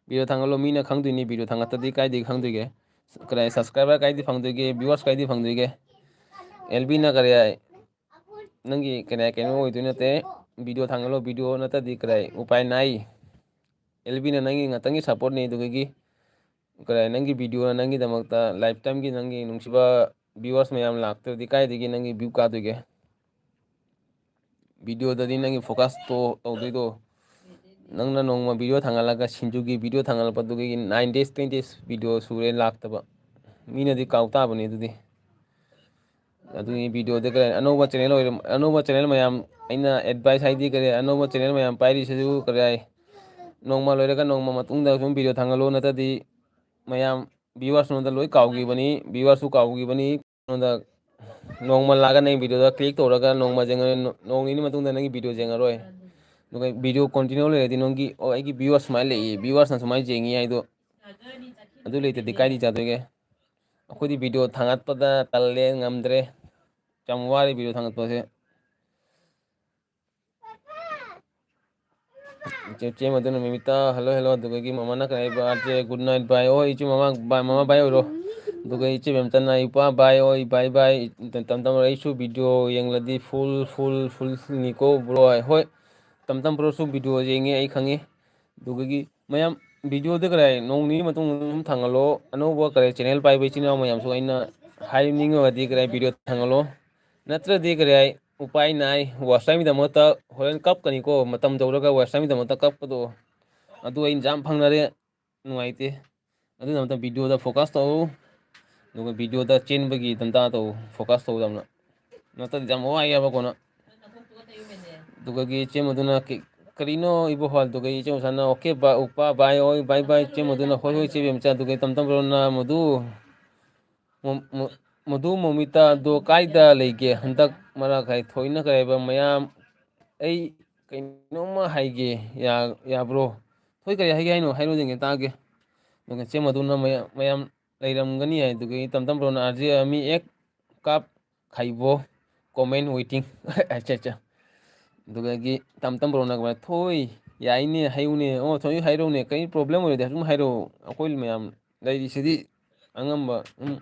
Video ꯊꯥꯡꯒꯠꯂꯣ, ꯃꯤꯅ ꯈꯪꯗꯣꯏꯅꯤ, video ꯊꯥꯡꯒꯠꯇꯗꯤ ꯀꯥꯏꯗꯒꯤ ꯈꯪꯗꯣꯏꯒꯦ? ꯀꯔꯥꯏ subscriber ꯀꯥꯏꯗꯤ ꯐꯪꯗꯣꯏꯒꯦ, viewers ꯀꯥꯏꯗꯤ ꯐꯪꯗꯣꯏꯒꯦ? ꯑꯦꯜ ꯕꯤꯅ ꯀꯔꯤ ꯍꯥꯏ? ꯅꯪꯒꯤ ꯀꯔꯤ ꯍꯥꯏ, ꯀꯩꯅꯣ ꯑꯣꯏꯗꯣꯏ ꯅꯠꯇꯦ, video ꯊꯥꯡꯒꯠꯂꯣ, video ꯅꯠꯇꯗꯤ ꯀꯔꯥꯏ ꯎꯄꯥꯏ ꯅꯥꯏ? ꯑꯦꯜ ꯕꯤꯅ ꯅꯪꯒꯤ ꯉꯥꯛꯇꯪꯒꯤ supportꯅꯤ, ꯑꯗꯨꯗꯒꯤ ꯀꯔꯥꯏ ꯅꯪꯒꯤ videoꯅ ꯅꯪꯒꯤꯗꯃꯛꯇ lifetimeꯒꯤ ꯅꯪꯒꯤ ꯅꯨꯡꯁꯤꯕ viewers ꯃꯌꯥꯝ ꯂꯥꯛꯇ꯭ꯔꯗꯤ ꯀꯥꯏꯗꯒꯤ ꯅꯪꯒꯤ view ꯀꯥꯗꯣꯏꯒꯦ? Videoꯗꯗꯤ ꯅꯪꯒꯤ focusꯇꯣ ꯇꯧꯗꯣꯏꯗꯣ, ꯅꯪꯅ ꯅꯣꯡꯃ video ꯊꯥꯡꯒꯠꯂꯒ ꯁꯤꯡꯖꯨꯒꯤ video ꯊꯥꯡꯒꯠꯂꯛꯄꯗꯨꯒꯤ nine days, ten days video ꯁꯨꯔꯦ ꯂꯥꯛꯇꯕ, ꯃꯤꯅꯗꯤ ꯀꯥꯎ ꯇꯥꯕꯅꯤ ꯑꯗꯨꯗꯤ꯫ ꯑꯗꯨꯒꯤ videoꯗ ꯀꯔꯤ, ꯑꯅꯧꯕ channel ꯑꯣꯏꯔ-, ꯑꯅꯧꯕ channel ꯃꯌꯥꯝ, ꯑꯩꯅ advice ꯍꯥꯏꯗꯤ ꯀꯔꯤ, ꯑꯅꯧꯕ channel ꯃꯌꯥꯝ ꯄꯥꯏꯔꯤꯁꯤꯁꯨ ꯀꯔꯤ ꯍꯥꯏ, ꯅꯣꯡꯃ ꯂꯣꯏꯔꯒ ꯅꯣꯡꯃ ꯃꯇꯨꯡꯗ ꯁꯨꯝ video ꯊꯥꯡꯒꯠꯂꯣ, ꯅꯠꯇ꯭ꯔꯗꯤ ꯃꯌꯥꯝ viewers ꯅꯉꯣꯟꯗ ꯂꯣꯏ ꯀꯥꯎꯈꯤꯕꯅꯤ, viewersꯁꯨ ꯀꯥꯎꯈꯤꯕꯅꯤ꯫ ꯅꯉꯣꯟꯗ ꯅꯣꯡꯃ ꯂꯥꯛꯑꯒ ꯅꯪ videoꯗ click ꯇꯧꯔꯒ ꯅꯣꯡꯃ ꯌꯦꯡꯉ-, ꯅꯣ-, ꯅꯣꯡ ꯅꯤꯅꯤ ꯃꯇꯨꯡꯗ ꯅꯪꯒꯤ video ꯌꯦꯡꯉꯔꯣꯏ꯫ ꯑꯗꯨꯒ video continue ꯂꯩꯔꯗꯤ ꯅꯪꯒꯤ, "ꯑꯣ, ꯑꯩꯒꯤ viewers ꯁꯨꯃꯥꯏꯅ ꯂꯩꯌꯦ, viewersꯅ ꯁꯨꯃꯥꯏꯅ ꯌꯦꯡꯉꯤ" ꯍꯥꯏꯗꯣ, ꯑꯗꯨ ꯂꯩꯇ꯭ꯔꯗꯤ ꯀꯥꯏꯗꯤ ꯆꯥꯗꯣꯏꯒꯦ? ꯑꯩꯈꯣꯏꯗꯤ video ꯊꯥꯡꯒꯠꯄꯗ ꯇꯜꯂꯦ, ꯉꯝꯗ꯭ꯔꯦ, ꯌꯥꯝ ꯋꯥꯔꯦ video ꯊꯥꯡꯒꯠꯄꯁꯦ꯫ ꯏꯆꯦ, ꯏꯆꯦ ꯃꯗꯨꯅ ꯃꯤꯃꯤꯇꯥ, "Hello, hello", ꯑꯗꯨꯗꯒꯤ ꯃꯃꯥꯅ ꯀꯔꯤ ꯍꯥꯏꯕ, "R J, good night, bye", "ꯑꯣ, ꯏꯆꯦ, ꯃꯃꯥ, bye, ꯃꯃꯥ, bye ꯑꯣꯏꯔꯣ", ꯑꯗꯨꯒ ꯏꯆꯦ ꯕꯦꯝꯆꯟꯅ, "ꯏꯄꯥ, bye, ꯑꯣꯏ, bye, bye", ꯇꯝ ꯇꯝ ꯑꯩꯁꯨ video ꯌꯦꯡꯂꯗꯤ full, full, fullꯅꯤꯀꯣ bro ꯍꯥꯏ꯫ ꯍꯣꯏ, ꯇꯝ ꯇꯝ broꯁꯨ video ꯌꯦꯡꯉꯦ, ꯑꯩ ꯈꯪꯉꯤ꯫ ꯑꯗꯨꯒꯒꯤ ꯃꯌꯥꯝ videoꯗ ꯀꯔꯥꯏ ꯅꯣꯡ ꯅꯤꯅꯤ ꯃꯇꯨꯡꯗ ꯑꯗꯨꯝ ꯊꯥꯡꯒꯠꯂꯣ꯫ ꯑꯅꯧꯕ ꯀꯔꯥꯏ channel ꯄꯥꯏꯕ ꯏꯆꯤꯟ ꯏꯅꯥꯎ ꯃꯌꯥꯝꯁꯨ ꯑꯩꯅ ꯍꯥꯏꯅꯤꯡꯉꯕꯗꯤ ꯀꯔꯥꯏ video ꯊꯥꯡꯒꯠꯂꯣ꯫ ꯅꯠꯇ꯭ꯔꯗꯤ ꯀꯔꯤ ꯍꯥꯏ, ꯎꯄꯥꯏ ꯅꯥꯏ꯫ Watch timeꯒꯤꯗꯃꯛꯇ ꯍꯣꯔꯦꯟ ꯀꯞꯀꯅꯤꯀꯣ, ꯃꯇꯝ ꯇꯧꯔꯒ watch timeꯒꯤꯗꯃꯛꯇ ꯀꯞꯄꯗꯣ, ꯑꯗꯨ ꯑꯩꯅ ꯌꯥꯝ ꯐꯪꯅꯔꯦ, ꯅꯨꯡꯉꯥꯏꯇꯦ꯫ ꯑꯗꯨꯒꯤꯗꯃꯛꯇ videoꯗ focus ꯇꯧ, ꯑꯗꯨꯒ videoꯗ ꯆꯦꯟꯕꯒꯤ ꯇꯟꯖꯥ ꯇꯧ, focus ꯇꯧ ꯌꯥꯝꯅ꯫ ꯅꯠꯇ꯭ꯔꯗꯤ ꯌꯥꯝ ꯋꯥꯏꯑꯦꯕ ꯀꯣꯟꯅ꯫ ꯑꯗꯨꯒꯒꯤ ꯏꯆꯦ ꯃꯗꯨꯅ ꯀꯤ-, "ꯀꯔꯤꯅꯣ ꯏꯕꯣꯍꯜ?" ꯑꯗꯨꯒ ꯏꯆꯦ ꯃꯁꯥꯅ, "Okay, ꯕꯥ-, ꯎꯄꯥ, bye, ꯑꯣꯏ, bye, bye", ꯏꯆꯦ ꯃꯗꯨꯅ, "ꯍꯣꯏ, ꯍꯣꯏ, ꯏꯆꯦ ꯕꯦꯝꯆꯥ", ꯑꯗꯨꯒ ꯇꯝ ꯇꯝ ꯕ꯭ꯔꯣꯅ ꯃꯗꯨ ꯃ-, ꯃ-, ꯃꯗꯨ ꯃꯣꯃꯤꯇꯥꯗꯣ ꯀꯥꯏꯗ ꯂꯩꯒꯦ? ꯍꯟꯗꯛ ꯃꯔꯛ ꯍꯥꯏ ꯊꯣꯏꯅ ꯀꯔꯤ ꯍꯥꯏꯕ ꯃꯌꯥꯝ, ꯑꯩ ꯀꯩꯅꯣꯝꯃ ꯍꯥꯏꯒꯦ, ꯌꯥ-, ꯌꯥꯕ꯭ꯔꯣ? ꯊꯣꯏ ꯀꯔꯤ ꯍꯥꯏꯒꯦ ꯍꯥꯏꯅꯣ? ꯍꯥꯏꯔꯣ ꯌꯦꯡꯒꯦ ꯇꯥꯒꯦ꯫ ꯑꯗꯨꯒ ꯆꯦ ꯃꯗꯨꯅ ꯃꯌꯥꯝ, ꯃꯌꯥꯝ ꯂꯩꯔꯝꯒꯅꯤ ꯍꯥꯏ꯫ ꯑꯗꯨꯒꯤ ꯇꯝ ꯇꯝ ꯕ꯭ꯔꯣꯅ ꯑꯥꯔ ꯖꯦ ꯑꯃꯤ ꯑꯦꯛ ꯀꯥꯞ ꯈꯥꯏꯕꯣ comment waiting꯫ ꯑꯠꯆꯥ, ꯑꯠꯆꯥ꯫ ꯑꯗꯨꯗꯒꯤ ꯇꯝ ꯇꯝ ꯕ꯭ꯔꯣꯅ ꯀꯃꯥꯏꯅ, "ꯊꯣꯏ, ꯌꯥꯏꯅꯦ, ꯍꯥꯏꯌꯨꯅꯦ꯫ ꯑꯣ, ꯊꯣꯏ ꯍꯥꯏꯔꯛꯎꯅꯦ꯫ ꯀꯔꯤ problem ꯑꯣꯏꯔꯗꯤ ꯑꯗꯨꯝ ꯍꯥꯏꯔꯛꯑꯣ꯫ ꯑꯩꯈꯣꯏ ꯃꯌꯥꯝ ꯂꯩꯔꯤꯁꯤꯗꯤ ꯑꯉꯝꯕ, ꯎꯝ,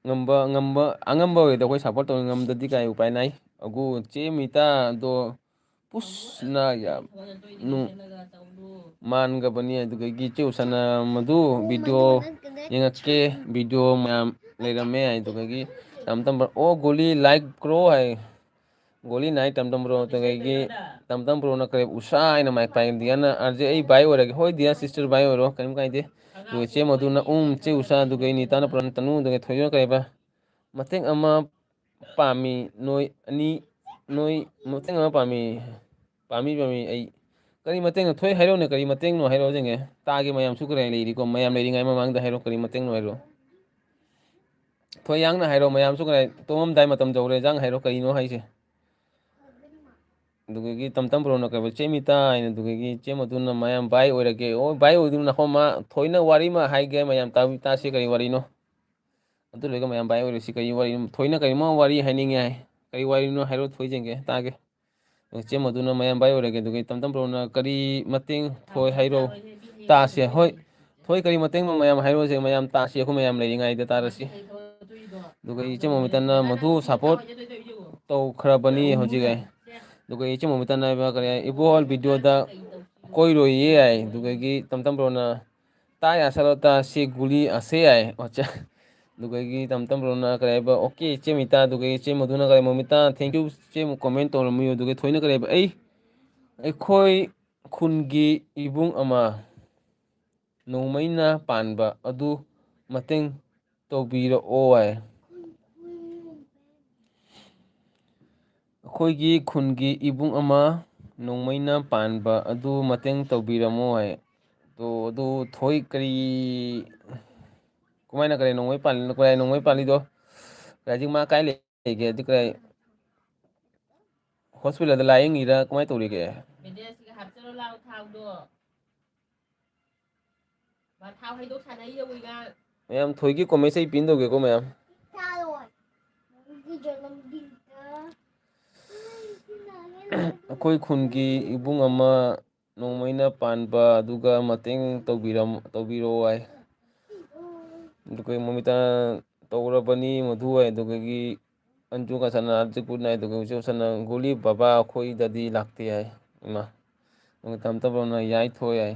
ꯉꯝꯕ, ꯉꯝꯕ, ꯑꯉꯝꯕ ꯑꯣꯏꯔꯗꯤ ꯑꯩꯈꯣꯏ support ꯇꯧꯅꯤ꯫ ꯉꯝꯗꯗꯤ ꯀꯥꯏ ꯎꯄꯥꯏ ꯂꯩ?" ꯑꯒꯨ ꯆꯦ ꯃꯤꯇꯥꯗꯣ ꯄꯨꯁꯅ ꯌꯥꯝ ꯅꯨꯡ-, ꯃꯥꯟꯒꯕꯅꯤ꯫ ꯑꯗꯨꯗꯒꯤ ꯆꯦ ꯎꯁꯥꯅ ꯃꯗꯨ video ꯌꯦꯡꯉꯛꯀꯦ, video ꯃꯌꯥꯝ ꯂꯩꯔꯝꯃꯦ꯫ ꯑꯗꯨꯗꯒꯤ ꯇꯝ ꯇꯝ ꯕ꯭ꯔꯣ, "ꯑꯣ ꯒꯣꯂꯤ like ꯀ꯭ꯔꯣ" ꯍꯥꯏ꯫ ꯒꯣꯂꯤ ꯅꯥꯏ ꯇꯝ ꯇꯝ ꯕ꯭ꯔꯣ꯫ ꯑꯗꯨꯗꯒꯤ ꯇꯝ ꯇꯝ ꯕ꯭ꯔꯣꯅ ꯀꯔꯤ ꯎꯁꯥ ꯍꯥꯏꯅ mic ꯄꯥꯏ꯫ ꯗꯤꯌꯥꯅ, "ꯑꯥꯔ ꯖꯦ, ꯑꯩ bye ꯑꯣꯏꯔꯒꯦ"꯫ "ꯍꯣꯏ ꯗꯤꯌꯥ sister, bye ꯑꯣꯏꯔꯣ, ꯀꯔꯤꯝ ꯀꯥꯏꯗꯦ"꯫ ꯑꯗꯨꯒ ꯆꯦ ꯃꯗꯨꯅ, "ꯎꯝ, ꯆꯦ ꯎꯁꯥ", ꯑꯗꯨꯒ ꯅꯤꯇꯥꯅ ꯄ꯭ꯔꯥꯟ ꯇꯅꯨ, ꯑꯗꯨꯒ ꯊꯣꯏꯗꯣꯛꯅ ꯀꯔꯤ ꯍꯥꯏꯕ, "ꯃꯇꯦꯡ ꯑꯃ ꯄꯥꯝꯃꯤ ꯅꯣꯏ ꯑꯅꯤ, ꯅꯣꯏ ꯃꯇꯦꯡ ꯑꯃ ꯄꯥꯝꯃꯤ"꯫ "ꯄꯥꯝꯃꯤ, ꯄꯥꯝꯃꯤ ꯑꯩ"꯫ ꯀꯔꯤ ꯃꯇꯦꯡꯅꯣ? ꯊꯣꯏ ꯍꯥꯏꯔꯛꯎꯅꯦ, ꯀꯔꯤ ꯃꯇꯦꯡꯅꯣ ꯍꯥꯏꯔꯛꯑꯣ ꯌꯦꯡꯒꯦ꯫ ꯇꯥꯒꯦ, ꯃꯌꯥꯝꯁꯨ ꯀꯔꯤ ꯂꯩꯔꯤꯀꯣ, ꯃꯌꯥꯝ ꯂꯩꯔꯤꯉꯩ ꯃꯃꯥꯡꯗ ꯍꯥꯏꯔꯛꯑꯣ, ꯀꯔꯤ ꯃꯇꯦꯡꯅꯣ ꯍꯥꯏꯔꯛꯑꯣ꯫ ꯊꯣꯏ ꯌꯥꯡꯅ ꯍꯥꯏꯔꯛꯑꯣ, ꯃꯌꯥꯝꯁꯨ ꯀꯔꯤ ꯇꯨꯝꯃꯝꯗꯥꯏ ꯃꯇꯝ ꯌꯧꯔꯦ, ꯌꯥꯡ ꯍꯥꯏꯔꯛꯑꯣ, ꯀꯔꯤꯅꯣ ꯍꯥꯏꯁꯦ꯫ ꯑꯗꯨꯗꯒꯤ ꯇꯝ ꯇꯝ ꯕ꯭ꯔꯣꯅ ꯀꯩꯕ, "ꯆꯦꯃꯤꯇꯥ" ꯍꯥꯏꯅ, ꯑꯗꯨꯗꯒꯤ ꯆꯦ ꯃꯗꯨꯅ ꯃꯌꯥꯝ bye ꯑꯣꯏꯔꯒꯦ꯫ ꯑꯣ, bye ꯑꯣꯏꯗꯨꯅ ꯅꯈꯣ ꯃꯥ ꯊꯣꯏꯅ ꯋꯥꯔꯤ ꯑꯃ ꯍꯥꯏꯒꯦ, ꯃꯌꯥꯝ ꯇꯥꯕꯤ ꯇꯥꯁꯤ, ꯀꯔꯤ ꯋꯥꯔꯤꯅꯣ? ꯑꯗꯨ ꯂꯣꯏꯔꯒ ꯃꯌꯥꯝ bye ꯑꯣꯏꯔꯁꯤ꯫ ꯀꯔꯤ ꯋꯥꯔꯤꯅꯣ? ꯊꯣꯏꯅ ꯀꯔꯤꯅꯣ ꯋꯥꯔꯤ ꯍꯥꯏꯅꯤꯡꯉꯦ ꯍꯥꯏ꯫ ꯀꯔꯤ ꯋꯥꯔꯤꯅꯣ ꯍꯥꯏꯔꯣ, ꯊꯣꯏ ꯌꯦꯡꯒꯦ, ꯇꯥꯒꯦ꯫ ꯏꯆꯦ ꯃꯗꯨꯅ ꯃꯌꯥꯝ ꯚꯥꯏ ꯑꯣꯏꯔꯒꯦ꯫ ꯑꯗꯨꯒ ꯇꯝ ꯇꯝ ꯕ꯭ꯔꯣꯅ ꯀꯔꯤ ꯃꯇꯦꯡ ꯊꯣꯏ ꯍꯥꯏꯔꯣ, ꯇꯥꯁꯦ꯫ ꯍꯣꯏ, ꯊꯣꯏ ꯀꯔꯤ ꯃꯇꯦꯡꯅꯣ ꯃꯌꯥꯝ ꯍꯥꯏꯔꯣꯁꯦ, ꯃꯌꯥꯝ ꯇꯥꯁꯤ, ꯑꯩꯈꯣꯏ ꯃꯌꯥꯝ ꯂꯩꯔꯤꯉꯩꯗ ꯇꯥꯔꯁꯤ꯫ ꯑꯗꯨꯒ ꯏꯆꯦ ꯃꯣꯃꯤꯇꯥꯅ ꯃꯗꯨ ꯁꯞꯄꯣꯔꯠ ꯇꯧꯈ꯭ꯔꯕꯅꯤ ꯍꯧꯖꯤꯛ ꯑꯩ꯫ ꯑꯗꯨꯒ ꯏꯆꯦ ꯃꯣꯃꯤꯇꯥꯅ ꯍꯥꯏꯕ ꯀꯔꯤ ꯍꯥꯏ, ꯏꯕꯣ ꯍꯣꯜ ꯚꯤꯗꯤꯑꯣꯗ ꯀꯣꯏꯔꯣꯏꯌꯦ ꯍꯥꯏ꯫ ꯑꯗꯨꯗꯒꯤ ꯇꯝ ꯇꯝ ꯕ꯭ꯔꯣꯅ ꯇꯥ ꯌꯥꯁꯜꯂꯣ ꯇꯥ ꯁꯤ ꯒꯨꯂꯤ ꯑꯁꯦ ꯌꯥꯏ꯫ ꯑꯣ, ꯑꯠꯆꯥ꯫ ꯑꯗꯨꯗꯒꯤ ꯇꯝ ꯇꯝ ꯕ꯭ꯔꯣꯅ ꯀꯔꯤ ꯍꯥꯏꯕ, ꯑꯣꯀꯦ ꯏꯆꯦ ꯃꯤꯇꯥ꯫ ꯑꯗꯨꯒ ꯏꯆꯦ ꯃꯗꯨꯅ ꯀꯔꯤ, ꯃꯣꯃꯤꯇꯥ, thank you ꯏꯆꯦ, comment ꯇꯧꯔꯝꯃꯤ꯫ ꯑꯗꯨꯒ ꯊꯣꯏꯅ ꯀꯔꯤ ꯍꯥꯏꯕ, ꯑꯩ, ꯑꯩꯈꯣꯏ ꯈꯨꯟꯒꯤ ꯏꯕꯨꯡ ꯑꯃ ꯅꯣꯡꯃꯩꯅ ꯄꯥꯟꯕ ꯑꯗꯨ ꯃꯇꯦꯡ ꯇꯧꯕꯤꯔꯛꯑꯣ ꯍꯥꯏ꯫ ꯑꯩꯈꯣꯏꯒꯤ ꯈꯨꯟꯒꯤ ꯏꯕꯨꯡ ꯑꯃ ꯅꯣꯡꯃꯩꯅ ꯄꯥꯟꯕ ꯑꯗꯨ ꯃꯇꯦꯡ ꯇꯧꯕꯤꯔꯝꯃꯣ ꯍꯥꯏ꯫ ꯇꯣ ꯑꯗꯨ ꯊꯣꯏ ꯀꯔꯤ, ꯀꯃꯥꯏꯅ ꯀꯔꯤ ꯅꯣꯡꯃꯩ ꯄꯥꯜꯂꯤꯅꯣ, ꯀꯔꯤ ꯅꯣꯡꯃꯩ ꯄꯥꯜꯂꯤꯗꯣ? ꯍꯧꯖꯤꯛ ꯃꯥ ꯀꯥꯏ ꯂꯩꯒꯦ? ꯑꯗꯨ ꯀꯔꯤ ꯍꯣꯁꯄꯤꯇꯥꯜꯗ ꯂꯥꯏꯌꯦꯡꯉꯤꯔꯥ ꯀꯃꯥꯏꯅ ꯇꯧꯔꯤꯒꯦ? ꯃꯦꯅꯦꯖꯁꯤꯒ ꯍꯥꯞꯆꯔꯣ ꯂꯥꯎ ꯊꯥꯎꯗꯣ꯫ ꯃꯥ ꯊꯥꯎ ꯍꯩꯗꯣꯛ ꯁꯥꯟꯅꯩꯌꯦ ꯎꯏꯒ꯫ ꯃꯌꯥꯝ ꯊꯣꯏꯒꯤ comment ꯁꯦ ꯑꯩ pin ꯇꯧꯒꯦꯀꯣ ꯃꯌꯥꯝ꯫ ꯊꯥꯔꯣꯏ꯫ ꯅꯪꯒꯤ ꯖꯅꯝꯗꯤꯟꯗ꯫ ꯑꯩꯈꯣꯏ ꯈꯨꯟꯒꯤ ꯏꯕꯨꯡ ꯑꯃ ꯅꯣꯡꯃꯩꯅ ꯄꯥꯟꯕ ꯑꯗꯨꯒ ꯃꯇꯦꯡ ꯇꯧꯕꯤꯔꯝ-, ꯇꯧꯕꯤꯔꯛꯑꯣ ꯍꯥꯏ꯫ ꯑꯗꯨꯒ ꯃꯣꯃꯤꯇꯥꯅ ꯇꯧꯔꯕꯅꯤ ꯃꯗꯨ ꯍꯥꯏ꯫ ꯑꯗꯨꯗꯒꯤ ꯑꯟꯖꯨ ꯀꯁꯥꯅ ꯑꯥꯔꯖꯤ ꯒꯨꯗ ꯅꯥꯏꯠ, ꯑꯗꯨꯒ ꯏꯆꯦ ꯎꯁꯥꯅ ꯒꯨꯂꯤ ꯕꯕꯥ ꯑꯩꯈꯣꯏꯗꯗꯤ ꯂꯥꯛꯇꯦ ꯍꯥꯏ꯫ ꯏꯃꯥ꯫ ꯑꯗꯨꯒ ꯇꯝ ꯇꯝ ꯕ꯭ꯔꯣꯅ ꯌꯥꯏ ꯊꯣꯏ ꯍꯥꯏ꯫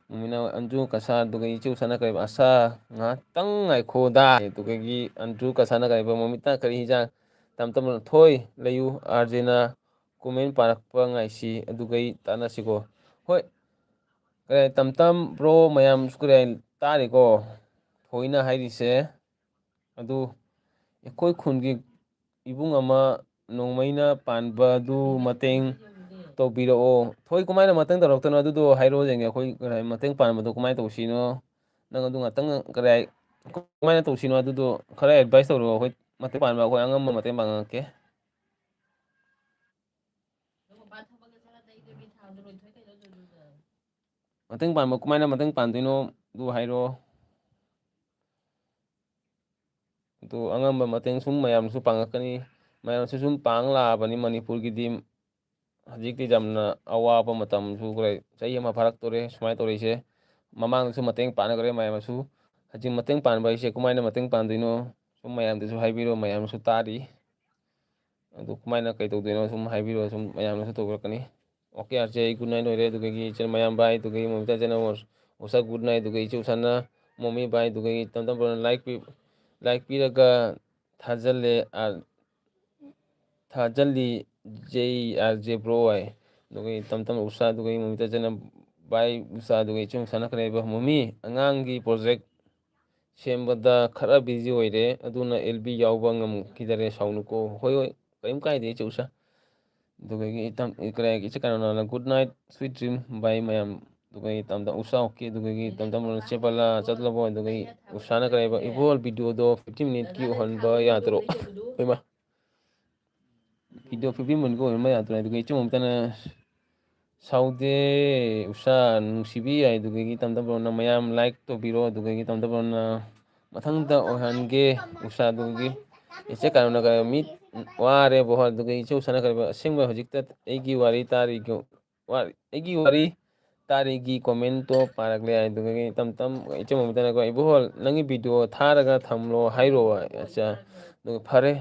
ꯃꯣꯃꯤꯅ ꯑꯟꯖꯨ ꯀꯁꯥ, ꯑꯗꯨꯒ ꯏꯆꯦ ꯎꯁꯥꯅ ꯀꯔꯤ, ꯑꯁꯥ ꯉꯥꯏꯍꯥꯛꯇꯪ ꯉꯥꯏꯈꯣꯗ꯫ ꯑꯗꯨꯗꯒꯤ ꯑꯟꯖꯨ ꯀꯁꯥꯅ ꯀꯔꯤ, ꯃꯣꯃꯤꯇꯥ ꯀꯔꯤ ꯍꯤꯟꯖꯥꯡ? ꯇꯝ ꯇꯝ ꯕ꯭ꯔꯣꯅ ꯊꯣꯏ ꯂꯩꯌꯨ, ꯑꯥꯔꯖꯦꯅ comment ꯄꯥꯔꯛꯄ ꯉꯥꯏꯁꯤ, ꯑꯗꯨꯒ ꯑꯩ ꯇꯥꯟꯅꯁꯤꯀꯣ꯫ ꯍꯣꯏ, ꯀꯔꯤ, ꯇꯝ ꯇꯝ ꯕ꯭ꯔꯣ ꯃꯌꯥꯝꯁꯨ ꯀꯔꯤ ꯇꯥꯔꯤꯀꯣ? ꯊꯣꯏꯅ ꯍꯥꯏꯔꯤꯁꯦ꯫ ꯑꯗꯨ ꯑꯩꯈꯣꯏ ꯈꯨꯟꯒꯤ ꯏꯕꯨꯡ ꯑꯃ ꯅꯣꯡꯃꯩꯅ ꯄꯥꯟꯕꯗꯨ ꯃꯇꯦꯡ ꯇꯧꯕꯤꯔꯛꯑꯣ꯫ ꯊꯣꯏ ꯀꯃꯥꯏꯅ ꯃꯇꯦꯡ ꯇꯧꯔꯛꯇꯣꯏꯅꯣ? ꯑꯗꯨꯗꯣ ꯍꯥꯏꯔꯛꯑꯣ ꯌꯦꯡꯒꯦ꯫ ꯑꯩꯈꯣꯏ ꯀꯔꯤ ꯃꯇꯦꯡ ꯄꯥꯟꯕꯗꯣ ꯀꯃꯥꯏꯅ ꯇꯧꯁꯤꯅꯣ? ꯅꯪ ꯑꯗꯨ ꯉꯥꯛꯇꯪ ꯀꯔꯤ, ꯀꯃꯥꯏꯅ ꯇꯧꯁꯤꯅꯣ? ꯑꯗꯨꯗꯣ ꯈꯔ advice ꯇꯧꯔꯛꯑꯣ꯫ ꯑꯩꯈꯣꯏ ꯃꯇꯦꯡ ꯄꯥꯟꯕ, ꯑꯩꯈꯣꯏ ꯑꯉꯝꯕ ꯃꯇꯦꯡ ꯄꯥꯡꯉꯛꯀꯦ꯫ ꯃꯇꯦꯡ ꯄꯥꯡꯕ ꯀꯃꯥꯏꯅ ꯃꯇꯦꯡ ꯄꯥꯡꯗꯣꯏꯅꯣ? ꯑꯗꯨ ꯍꯥꯏꯔꯛꯑꯣ꯫ ꯑꯗꯨ ꯑꯉꯝꯕ ꯃꯇꯦꯡ ꯁꯨꯝ ꯃꯌꯥꯝꯁꯨ ꯄꯥꯡꯉꯛꯀꯅꯤ꯫ ꯃꯌꯥꯝꯁꯨ ꯁꯨꯝ ꯄꯥꯡ ꯂꯥꯛꯑꯕꯅꯤ ꯃꯅꯤꯄꯨꯔꯒꯤꯗꯤ꯫ ꯍꯧꯖꯤꯛꯇꯤ ꯌꯥꯝꯅ ꯑꯋꯥꯕ ꯃꯇꯝꯁꯨ ꯈꯔ, ꯆꯍꯤ ꯑꯃ ꯐꯥꯔꯛꯇꯣꯔꯦ ꯁꯨꯃꯥꯏꯅ ꯇꯧꯔꯛꯏꯁꯦ꯫ ꯃꯃꯥꯡꯗꯁꯨ ꯃꯇꯦꯡ ꯄꯥꯡꯅꯈ꯭ꯔꯦ ꯃꯌꯥꯝꯅꯁꯨ꯫ ꯍꯧꯖꯤꯛ ꯃꯇꯦꯡ ꯄꯥꯡꯕ ꯍꯥꯏꯁꯦ ꯀꯃꯥꯏꯅ ꯃꯇꯦꯡ ꯄꯥꯡꯗꯣꯏꯅꯣ? ꯁꯨꯝ ꯃꯌꯥꯝꯗꯁꯨ ꯍꯥꯏꯕꯤꯔꯣ, ꯃꯌꯥꯝꯁꯨ ꯇꯥꯔꯤ꯫ ꯑꯗꯨ ꯀꯃꯥꯏꯅ ꯀꯩ ꯇꯧꯗꯣꯏꯅꯣ ꯁꯨꯝ ꯍꯥꯏꯕꯤꯔꯣ, ꯁꯨꯝ ꯃꯌꯥꯝꯅꯁꯨ ꯇꯧꯕꯤꯔꯛꯀꯅꯤ꯫ ꯑꯣꯀꯦ, ꯑꯥꯔ ꯖꯦ, ꯑꯩ ꯒꯨꯗ ꯅꯥꯏꯠ ꯑꯣꯏꯔꯦ꯫ ꯑꯗꯨꯗꯒꯤ ꯏꯆꯦ ꯃꯌꯥꯝ ꯕꯥꯏ, ꯑꯗꯨꯗꯒꯤ ꯃꯣꯃꯤꯇꯥ ꯆꯦꯅꯦꯜ, ꯎꯁꯥ ꯒꯨꯗ ꯅꯥꯏꯠ, ꯑꯗꯨꯒ ꯏꯆꯦ ꯎꯁꯥꯅ ꯃꯣꯃꯤ ꯕꯥꯏ, ꯑꯗꯨꯗꯒꯤ ꯇꯝ ꯇꯝ ꯕ꯭ꯔꯣꯅ ꯂꯥꯏꯛ ꯄꯤ-, ꯂꯥꯏꯛ ꯄꯤꯔꯒ ꯊꯥꯖꯜꯂꯦ, ꯑꯥꯔ-, ꯊꯥꯖꯜꯂꯤ ꯖꯦ ꯑꯥꯔ ꯖꯦ ꯕ꯭ꯔꯣ ꯍꯥꯏ꯫ ꯑꯗꯨꯗꯒꯤ ꯇꯝ ꯇꯝ ꯎꯁꯥ, ꯑꯗꯨꯗꯒꯤ ꯃꯣꯃꯤꯇꯥ ꯆꯦꯅꯦꯜ ꯕꯥꯏ ꯎꯁꯥ, ꯑꯗꯨꯗꯒꯤ ꯏꯆꯦ ꯎꯁꯥꯅ ꯀꯔꯤ ꯍꯥꯏꯕ, ꯃꯣꯃꯤ ꯑꯉꯥꯡꯒꯤ ꯄ꯭ꯔꯣꯖꯦꯛ ꯁꯦꯝꯕꯗ ꯈꯔ ꯕꯤꯖꯤ ꯑꯣꯏꯔꯦ, ꯑꯗꯨꯅ ꯑꯦꯜ ꯕꯤ ꯌꯥꯎꯕ ꯉꯝꯈꯤꯗꯔꯦ, ꯁꯥꯎꯅꯨꯀꯣ꯫ ꯍꯣꯏ, ꯍꯣꯏ, ꯀꯔꯤꯝ ꯀꯥꯏꯗꯦ ꯏꯆꯦ ꯎꯁꯥ꯫ ꯑꯗꯨꯗꯒꯤ ꯏꯇꯝ-, ꯀꯔꯤ ꯍꯥꯏꯒꯦ, ꯏꯆꯦ ꯀꯩꯅꯣꯅ ꯒꯨꯗ ꯅꯥꯏꯠ, ꯁ꯭ꯋꯤꯠ ꯗ꯭ꯔꯤꯝ ꯕꯥꯏ ꯃꯌꯥꯝ꯫ ꯑꯗꯨꯗꯒꯤ ꯏꯇꯝꯗ ꯎꯁꯥ ꯑꯣꯀꯦ, ꯑꯗꯨꯗꯒꯤ ꯏꯇꯝ ꯇꯝ ꯆꯦ ꯕꯂꯥ ꯆꯠꯂꯕꯣ? ꯑꯗꯨꯗꯒꯤ ꯎꯁꯥꯅ ꯀꯔꯤ ꯍꯥꯏꯕ, ꯏꯕꯣꯜ ꯚꯤꯗꯤꯑꯣꯗꯣ ꯐꯤꯐꯇꯤꯟ ꯃꯤꯅꯤꯠꯀꯤ ꯑꯣꯏꯍꯟꯕ ꯌꯥꯗ꯭ꯔꯣ? ꯏꯃꯥ, ꯚꯤꯗꯤꯑꯣ ꯐꯤꯐꯇꯤꯟ ꯃꯤꯅꯤꯠꯀꯤ ꯑꯣꯏꯍꯟꯕ ꯌꯥꯗ꯭ꯔꯣ? ꯑꯗꯨꯒ ꯏꯆꯦ ꯃꯃꯤꯇꯥꯅ ꯁꯥꯎꯗꯦ ꯎꯁꯥ ꯅꯨꯡꯁꯤꯕꯤ ꯍꯥꯏꯗꯨꯒꯤ ꯇꯝꯇꯝꯕ꯭ꯔꯣꯅ ꯃꯌꯥꯝ ꯂꯥꯏꯛ ꯇꯧꯕꯤꯔꯣ꯫ ꯑꯗꯨꯒꯤ ꯇꯝꯇꯝꯕ꯭ꯔꯣꯅ ꯃꯊꯪꯗ ꯑꯣꯏꯍꯟꯒꯦ ꯎꯁꯥꯗꯨꯒꯤ꯫ ꯏꯆꯦ ꯀꯩꯅꯣꯅ ꯀꯩꯅꯣ ꯃꯤꯠ ꯋꯥꯔꯦ ꯕꯣꯍꯔ꯫ ꯑꯗꯨꯒ ꯏꯆꯦ ꯎꯁꯥꯅ ꯀꯩꯅꯣ ꯑꯁꯦꯡꯕ ꯍꯧꯖꯤꯛꯇ ꯑꯩꯒꯤ ꯋꯥꯔꯤ ꯇꯥꯔꯤꯒꯤ ꯋꯥ-, ꯑꯩꯒꯤ ꯋꯥꯔꯤ ꯇꯥꯔꯤꯒꯤ ꯀꯣꯃꯦꯟꯇꯣ ꯄꯥꯔꯛꯂꯦ ꯍꯥꯏꯗꯨꯒꯤ ꯇꯝ ꯇꯝ ꯏꯆꯦ ꯃꯃꯤꯇꯥꯅꯀꯣ, "ꯏꯕꯣꯍꯣꯜ, ꯅꯪꯒꯤ ꯚꯤꯗꯤꯑꯣ ꯊꯥꯔꯒ ꯊꯝꯂꯣ ꯍꯥꯏꯔꯣ?" ꯑꯠꯆꯥ, ꯑꯗꯨꯒ ꯐꯔꯦ꯫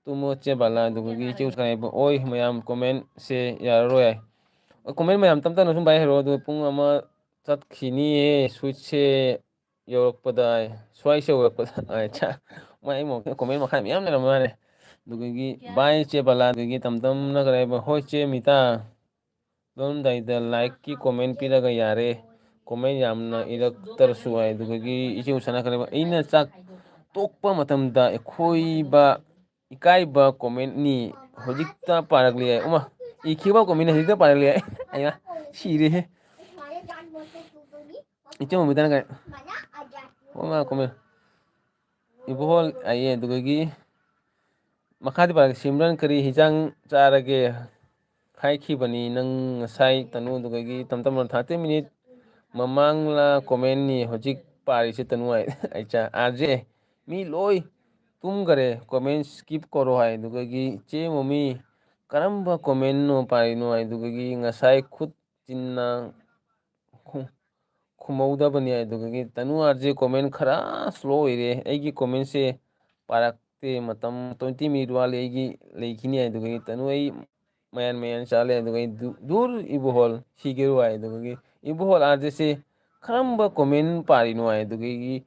ꯇꯨꯝꯃꯣ ꯆꯦ ꯕꯂꯥ꯫ ꯑꯗꯨꯒꯤ ꯏꯆꯦ ꯎꯁꯥꯅ ꯍꯥꯏꯕ, "ꯑꯣꯏ ꯃꯌꯥꯝ ꯀꯣꯃꯦꯟꯁꯦ ꯌꯥꯔꯔꯣꯏ ꯍꯥꯏ꯫" ꯑꯣ, ꯀꯣꯃꯦꯟ ꯃꯌꯥꯝ ꯇꯞ ꯇꯞꯅ ꯁꯨꯝ ꯄꯥꯏ ꯍꯥꯏꯔꯣ꯫ ꯑꯗꯨ ꯄꯨꯡ ꯑꯃ ꯆꯠꯈꯤꯅꯤꯌꯦ ꯁ꯭ꯋꯤꯠꯁꯦ ꯌꯧꯔꯛꯄꯗ ꯍꯥꯏ, ꯁ꯭ꯋꯥꯏꯁꯦ ꯌꯧꯔꯛꯄꯗ ꯍꯥꯏ꯫ ꯆꯥ, ꯃꯥꯏ ꯃꯣ-, ꯀꯣꯃꯦꯟ ꯃꯈꯥ ꯃꯌꯥꯝ ꯂꯩꯔꯝꯕ ꯃꯥꯜꯂꯦ꯫ ꯑꯗꯨꯗꯒꯤ ꯕꯥꯏ ꯆꯦ ꯕꯂꯥ꯫ ꯑꯗꯨꯗꯒꯤ ꯇꯝ ꯇꯝꯅ ꯀꯔꯤ ꯍꯥꯏꯕ, "ꯍꯣꯏ ꯆꯦ ꯃꯤꯇꯥ, ꯂꯣꯏꯔꯝꯗꯥꯏꯗ ꯂꯥꯏꯛꯀꯤ ꯀꯣꯃꯦꯟ ꯄꯤꯔꯒ ꯌꯥꯔꯦ꯫ ꯀꯣꯃꯦꯟ ꯌꯥꯝꯅ ꯏꯔꯛꯇ꯭ꯔꯁꯨ" ꯍꯥꯏ꯫ ꯑꯗꯨꯗꯒꯤ ꯏꯆꯦ ꯎꯁꯥꯅ ꯀꯔꯤ ꯍꯥꯏꯕ, "ꯑꯩꯅ ꯆꯥꯛ ꯇꯣꯛꯄ ꯃꯇꯝꯗ ꯑꯩꯈꯣꯏꯕ ꯏꯀꯥꯏꯕ ꯀꯣꯃꯦꯟꯅꯤ ꯍꯧꯖꯤꯛꯇ ꯄꯥꯔꯛꯂꯤ" ꯍꯥꯏ꯫ ꯎꯃ, ꯏꯈꯤꯕ ꯀꯣꯃꯦꯟ ꯍꯧꯖꯤꯛꯇ ꯄꯥꯔꯛꯂꯤ ꯍꯥꯏ꯫ ꯑꯩꯃ, ꯁꯤꯔꯦꯍꯦ꯫ ꯏꯆꯦ ꯃꯃꯤꯇꯥꯅ ꯀꯥꯏ? ꯑꯣ, ꯃꯥ ꯀꯣꯃꯦꯟ꯫ ꯏꯕꯣꯍꯣꯜ ꯍꯥꯏꯌꯦ꯫ ꯑꯗꯨꯗꯒꯤ ꯃꯈꯥꯗꯤ ꯄꯥꯔꯛꯀꯦ꯫ "ꯁꯤꯝꯔꯟ ꯀꯔꯤ ꯍꯤꯟꯖꯥꯡ ꯆꯥꯔꯒꯦ?" ꯍꯥꯏꯈꯤꯕꯅꯤ ꯅꯪ ꯉꯁꯥꯏ ꯇꯅꯨ꯫ ꯑꯗꯨꯗꯒꯤ ꯇꯝ ꯇꯝꯅ ꯊꯥꯔꯇꯤ ꯃꯤꯅꯤꯠ ꯃꯃꯥꯡꯂ ꯀꯣꯃꯦꯟꯅꯤ ꯍꯧꯖꯤꯛ ꯄꯥꯔꯤꯁꯦ ꯇꯅꯨ ꯍꯥꯏ꯫ ꯑꯩ ꯆꯥ-, ꯑꯥꯔ ꯖꯦ, ꯃꯤ ꯂꯣꯏ ꯇꯨꯝꯈꯔꯦ, ꯀꯣꯃꯦꯟ ꯁ꯭ꯀꯤꯞ ꯀꯧꯔꯣ ꯍꯥꯏ꯫ ꯑꯗꯨꯗꯒꯤ ꯆꯦ ꯃꯣꯃꯤ, ꯀꯔꯝꯕ comment ꯅꯣ ꯄꯥꯔꯤꯅꯣ ꯍꯥꯏꯗꯨꯒꯤ ꯉꯁꯥꯏ ꯈꯨꯠ ꯆꯤꯟꯅ ꯈꯨ-, ꯈꯨꯝꯍꯧꯗꯕꯅꯤ ꯍꯥꯏꯗꯨꯒꯤ ꯇꯅꯨ ꯑꯥꯔ ꯖꯦ comment ꯈꯔ slow ꯑꯣꯏꯔꯦ꯫ ꯑꯩꯒꯤ comment ꯁꯦ ꯄꯥꯔꯛꯇꯦ, ꯃꯇꯝ twenty minute ꯋꯥꯠꯂꯤ, ꯑꯩꯒꯤ ꯂꯩꯈꯤꯅꯤ ꯍꯥꯏꯗꯨꯒꯤ ꯇꯅꯨ ꯑꯩ ꯃꯌꯥꯟ ꯃꯌꯥꯟ ꯆꯥꯂꯦ꯫ ꯑꯗꯨꯒ ꯑꯩ ꯗꯨ-, ꯗꯨꯔ ꯏꯕꯣꯍꯣꯜ ꯁꯤꯒꯦꯔꯨ ꯍꯥꯏ꯫ ꯑꯗꯨꯒꯤ ꯏꯕꯣꯍꯣꯜ ꯑꯥꯔ ꯖꯦ ꯁꯦ ꯀꯔꯝꯕ comment ꯄꯥꯔꯤꯅꯣ ꯍꯥꯏ꯫ ꯑꯗꯨꯒꯤ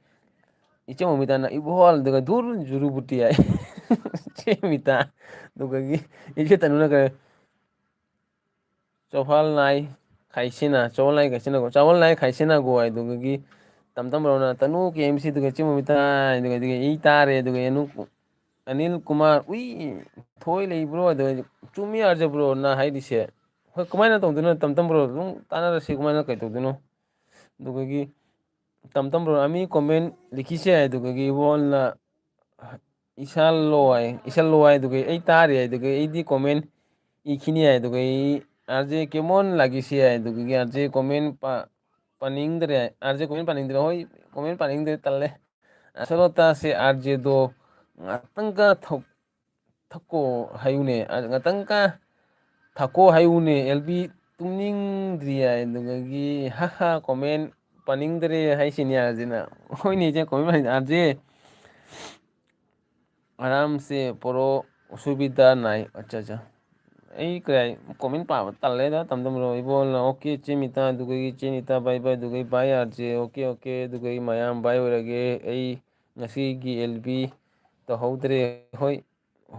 ꯏꯆꯦ ꯃꯣꯃꯤꯇꯥꯅ ꯏꯕꯣꯍꯣꯜ ꯑꯗꯨꯒ ꯗꯨꯔ ꯖꯨꯔꯨꯕꯨꯇꯤ ꯍꯥꯏ꯫ ꯏꯆꯦ ꯃꯣꯃꯤꯇꯥ ꯑꯗꯨꯒꯤ ꯏꯆꯦ ꯇꯅꯨꯅ ꯀꯔꯤ ꯆꯧꯍꯜ ꯅꯥꯏ ꯈꯥꯏꯁꯤꯅ, ꯆꯧꯍꯜ ꯅꯥꯏ ꯈꯥꯏꯁꯤꯅꯀꯣ, ꯆꯧꯍꯜ ꯅꯥꯏ ꯈꯥꯏꯁꯤꯅꯀꯣ ꯍꯥꯏ꯫ ꯑꯗꯨꯒꯤ ꯇꯝ ꯇꯝ ꯕ꯭ꯔꯣꯅ ꯇꯅꯨ ꯀꯦ ꯑꯦꯝ ꯁꯤ ꯑꯗꯨꯒ ꯏꯆꯦ ꯃꯣꯃꯤꯇꯥ ꯍꯥꯏ꯫ ꯑꯗꯨꯒ ꯑꯗꯨꯒꯤ ꯑꯩ ꯇꯥꯔꯦ꯫ ꯑꯗꯨꯒ ꯑꯅꯨ-, ꯑꯅꯤꯜ ꯀꯨꯃꯥꯔ, ꯎꯏ, ꯊꯣꯏ ꯂꯩꯕ꯭ꯔꯣ? ꯑꯗꯨꯒ ꯆꯨꯝꯃꯤ ꯑꯥꯔ ꯖꯦ ꯕ꯭ꯔꯣꯅ ꯍꯥꯏꯔꯤꯁꯦ꯫ ꯍꯣꯏ, ꯀꯃꯥꯏꯅ ꯇꯧꯗꯣꯏꯅꯣ? ꯇꯝ ꯇꯝ ꯕ꯭ꯔꯣ ꯑꯗꯨꯝ ꯇꯥꯟꯅꯔꯁꯤ, ꯀꯃꯥꯏꯅ ꯀꯩ ꯇꯧꯗꯣꯏꯅꯣ? ꯑꯗꯨꯒꯒꯤ ꯇꯝ ꯇꯝ ꯕ꯭ꯔꯣ ꯑꯃꯤ comment ꯂꯤꯈꯤꯁꯦ ꯍꯥꯏꯗꯨꯒꯒꯤ ꯋꯥꯜꯅ ꯏꯁꯥꯜ ꯂꯣ ꯍꯥꯏ, ꯏꯁꯥꯜ ꯂꯣ ꯍꯥꯏꯗꯨꯒꯤ ꯑꯩ ꯇꯥꯔꯤ ꯍꯥꯏꯗꯨꯒꯤ ꯑꯩꯗꯤ comment ꯏꯈꯤꯅꯤ ꯍꯥꯏꯗꯨꯒꯤ ꯑꯥꯔ ꯖꯦ ꯀꯦꯃꯣꯟ ꯂꯥꯒꯤꯁꯤ ꯍꯥꯏꯗꯨꯒꯤ ꯑꯥꯔ ꯖꯦ comment ꯄꯥ-, ꯄꯥꯅꯤꯡꯗ꯭ꯔꯦ꯫ ꯑꯥꯔ ꯖꯦ comment ꯄꯥꯅꯤꯡꯗ꯭ꯔꯦ꯫ ꯍꯣꯏ, comment ꯄꯥꯅꯤꯡꯗ꯭ꯔꯦ, ꯇꯜꯂꯦ꯫ ꯑꯁꯣꯂꯣꯇꯥꯁꯦ ꯑꯥꯔ ꯖꯦꯗꯣ ꯉꯥꯛꯇꯪꯒ ꯊꯧ-, ꯊꯛꯀꯣ ꯍꯥꯏꯌꯨꯅꯦ, ꯑ, ꯉꯥꯛꯇꯪꯒ ꯊꯛꯀꯣ ꯍꯥꯏꯌꯨꯅꯦ, ꯑꯦꯜ ꯕꯤ ꯇꯨꯝꯅꯤꯡꯗ꯭ꯔꯤ ꯍꯥꯏ꯫ ꯑꯗꯨꯗꯒꯤ ꯍꯥ ꯍꯥ comment ꯄꯥꯅꯤꯡꯗ꯭ꯔꯦ ꯍꯥꯏꯁꯤꯅꯤ ꯑꯥꯔ ꯖꯦꯅ꯫ ꯍꯣꯏꯅꯦ, ꯏꯆꯦ comment ꯄꯥꯅꯤꯡꯗ꯭ꯔꯦ꯫ ꯑꯥꯔ ꯖꯦ ꯑꯔꯥꯝꯁꯦ ꯄꯣꯔꯣ ꯁꯨꯕꯤꯗꯥ ꯅꯥꯏ꯫ ꯑꯠꯆꯥ, ꯑꯠꯆꯥ꯫ ꯑꯩ ꯀꯌꯥ comment ꯄꯥꯕ ꯇꯜꯂꯦꯗ, ꯇꯝ ꯇꯝ ꯕ꯭ꯔꯣ꯫ ꯏꯕꯣꯜꯅ, "ꯑꯣꯀꯦ, ꯆꯦ ꯃꯤꯇꯥ", ꯑꯗꯨꯒ ꯆꯦ ꯃꯤꯇꯥ, "ꯕꯥꯏ ꯕꯥꯏ", ꯑꯗꯨꯒ "ꯕꯥꯏ ꯑꯥꯔ ꯖꯦ", "ꯑꯣꯀꯦ, ꯑꯣꯀꯦ", ꯑꯗꯨꯒ "ꯃꯌꯥꯝ ꯕꯥꯏ ꯑꯣꯏꯔꯒꯦ", ꯑꯩ ꯉꯁꯤꯒꯤ ꯑꯦꯜ ꯕꯤ ꯇꯧꯍꯧꯗ꯭ꯔꯦ꯫ ꯍꯣꯏ,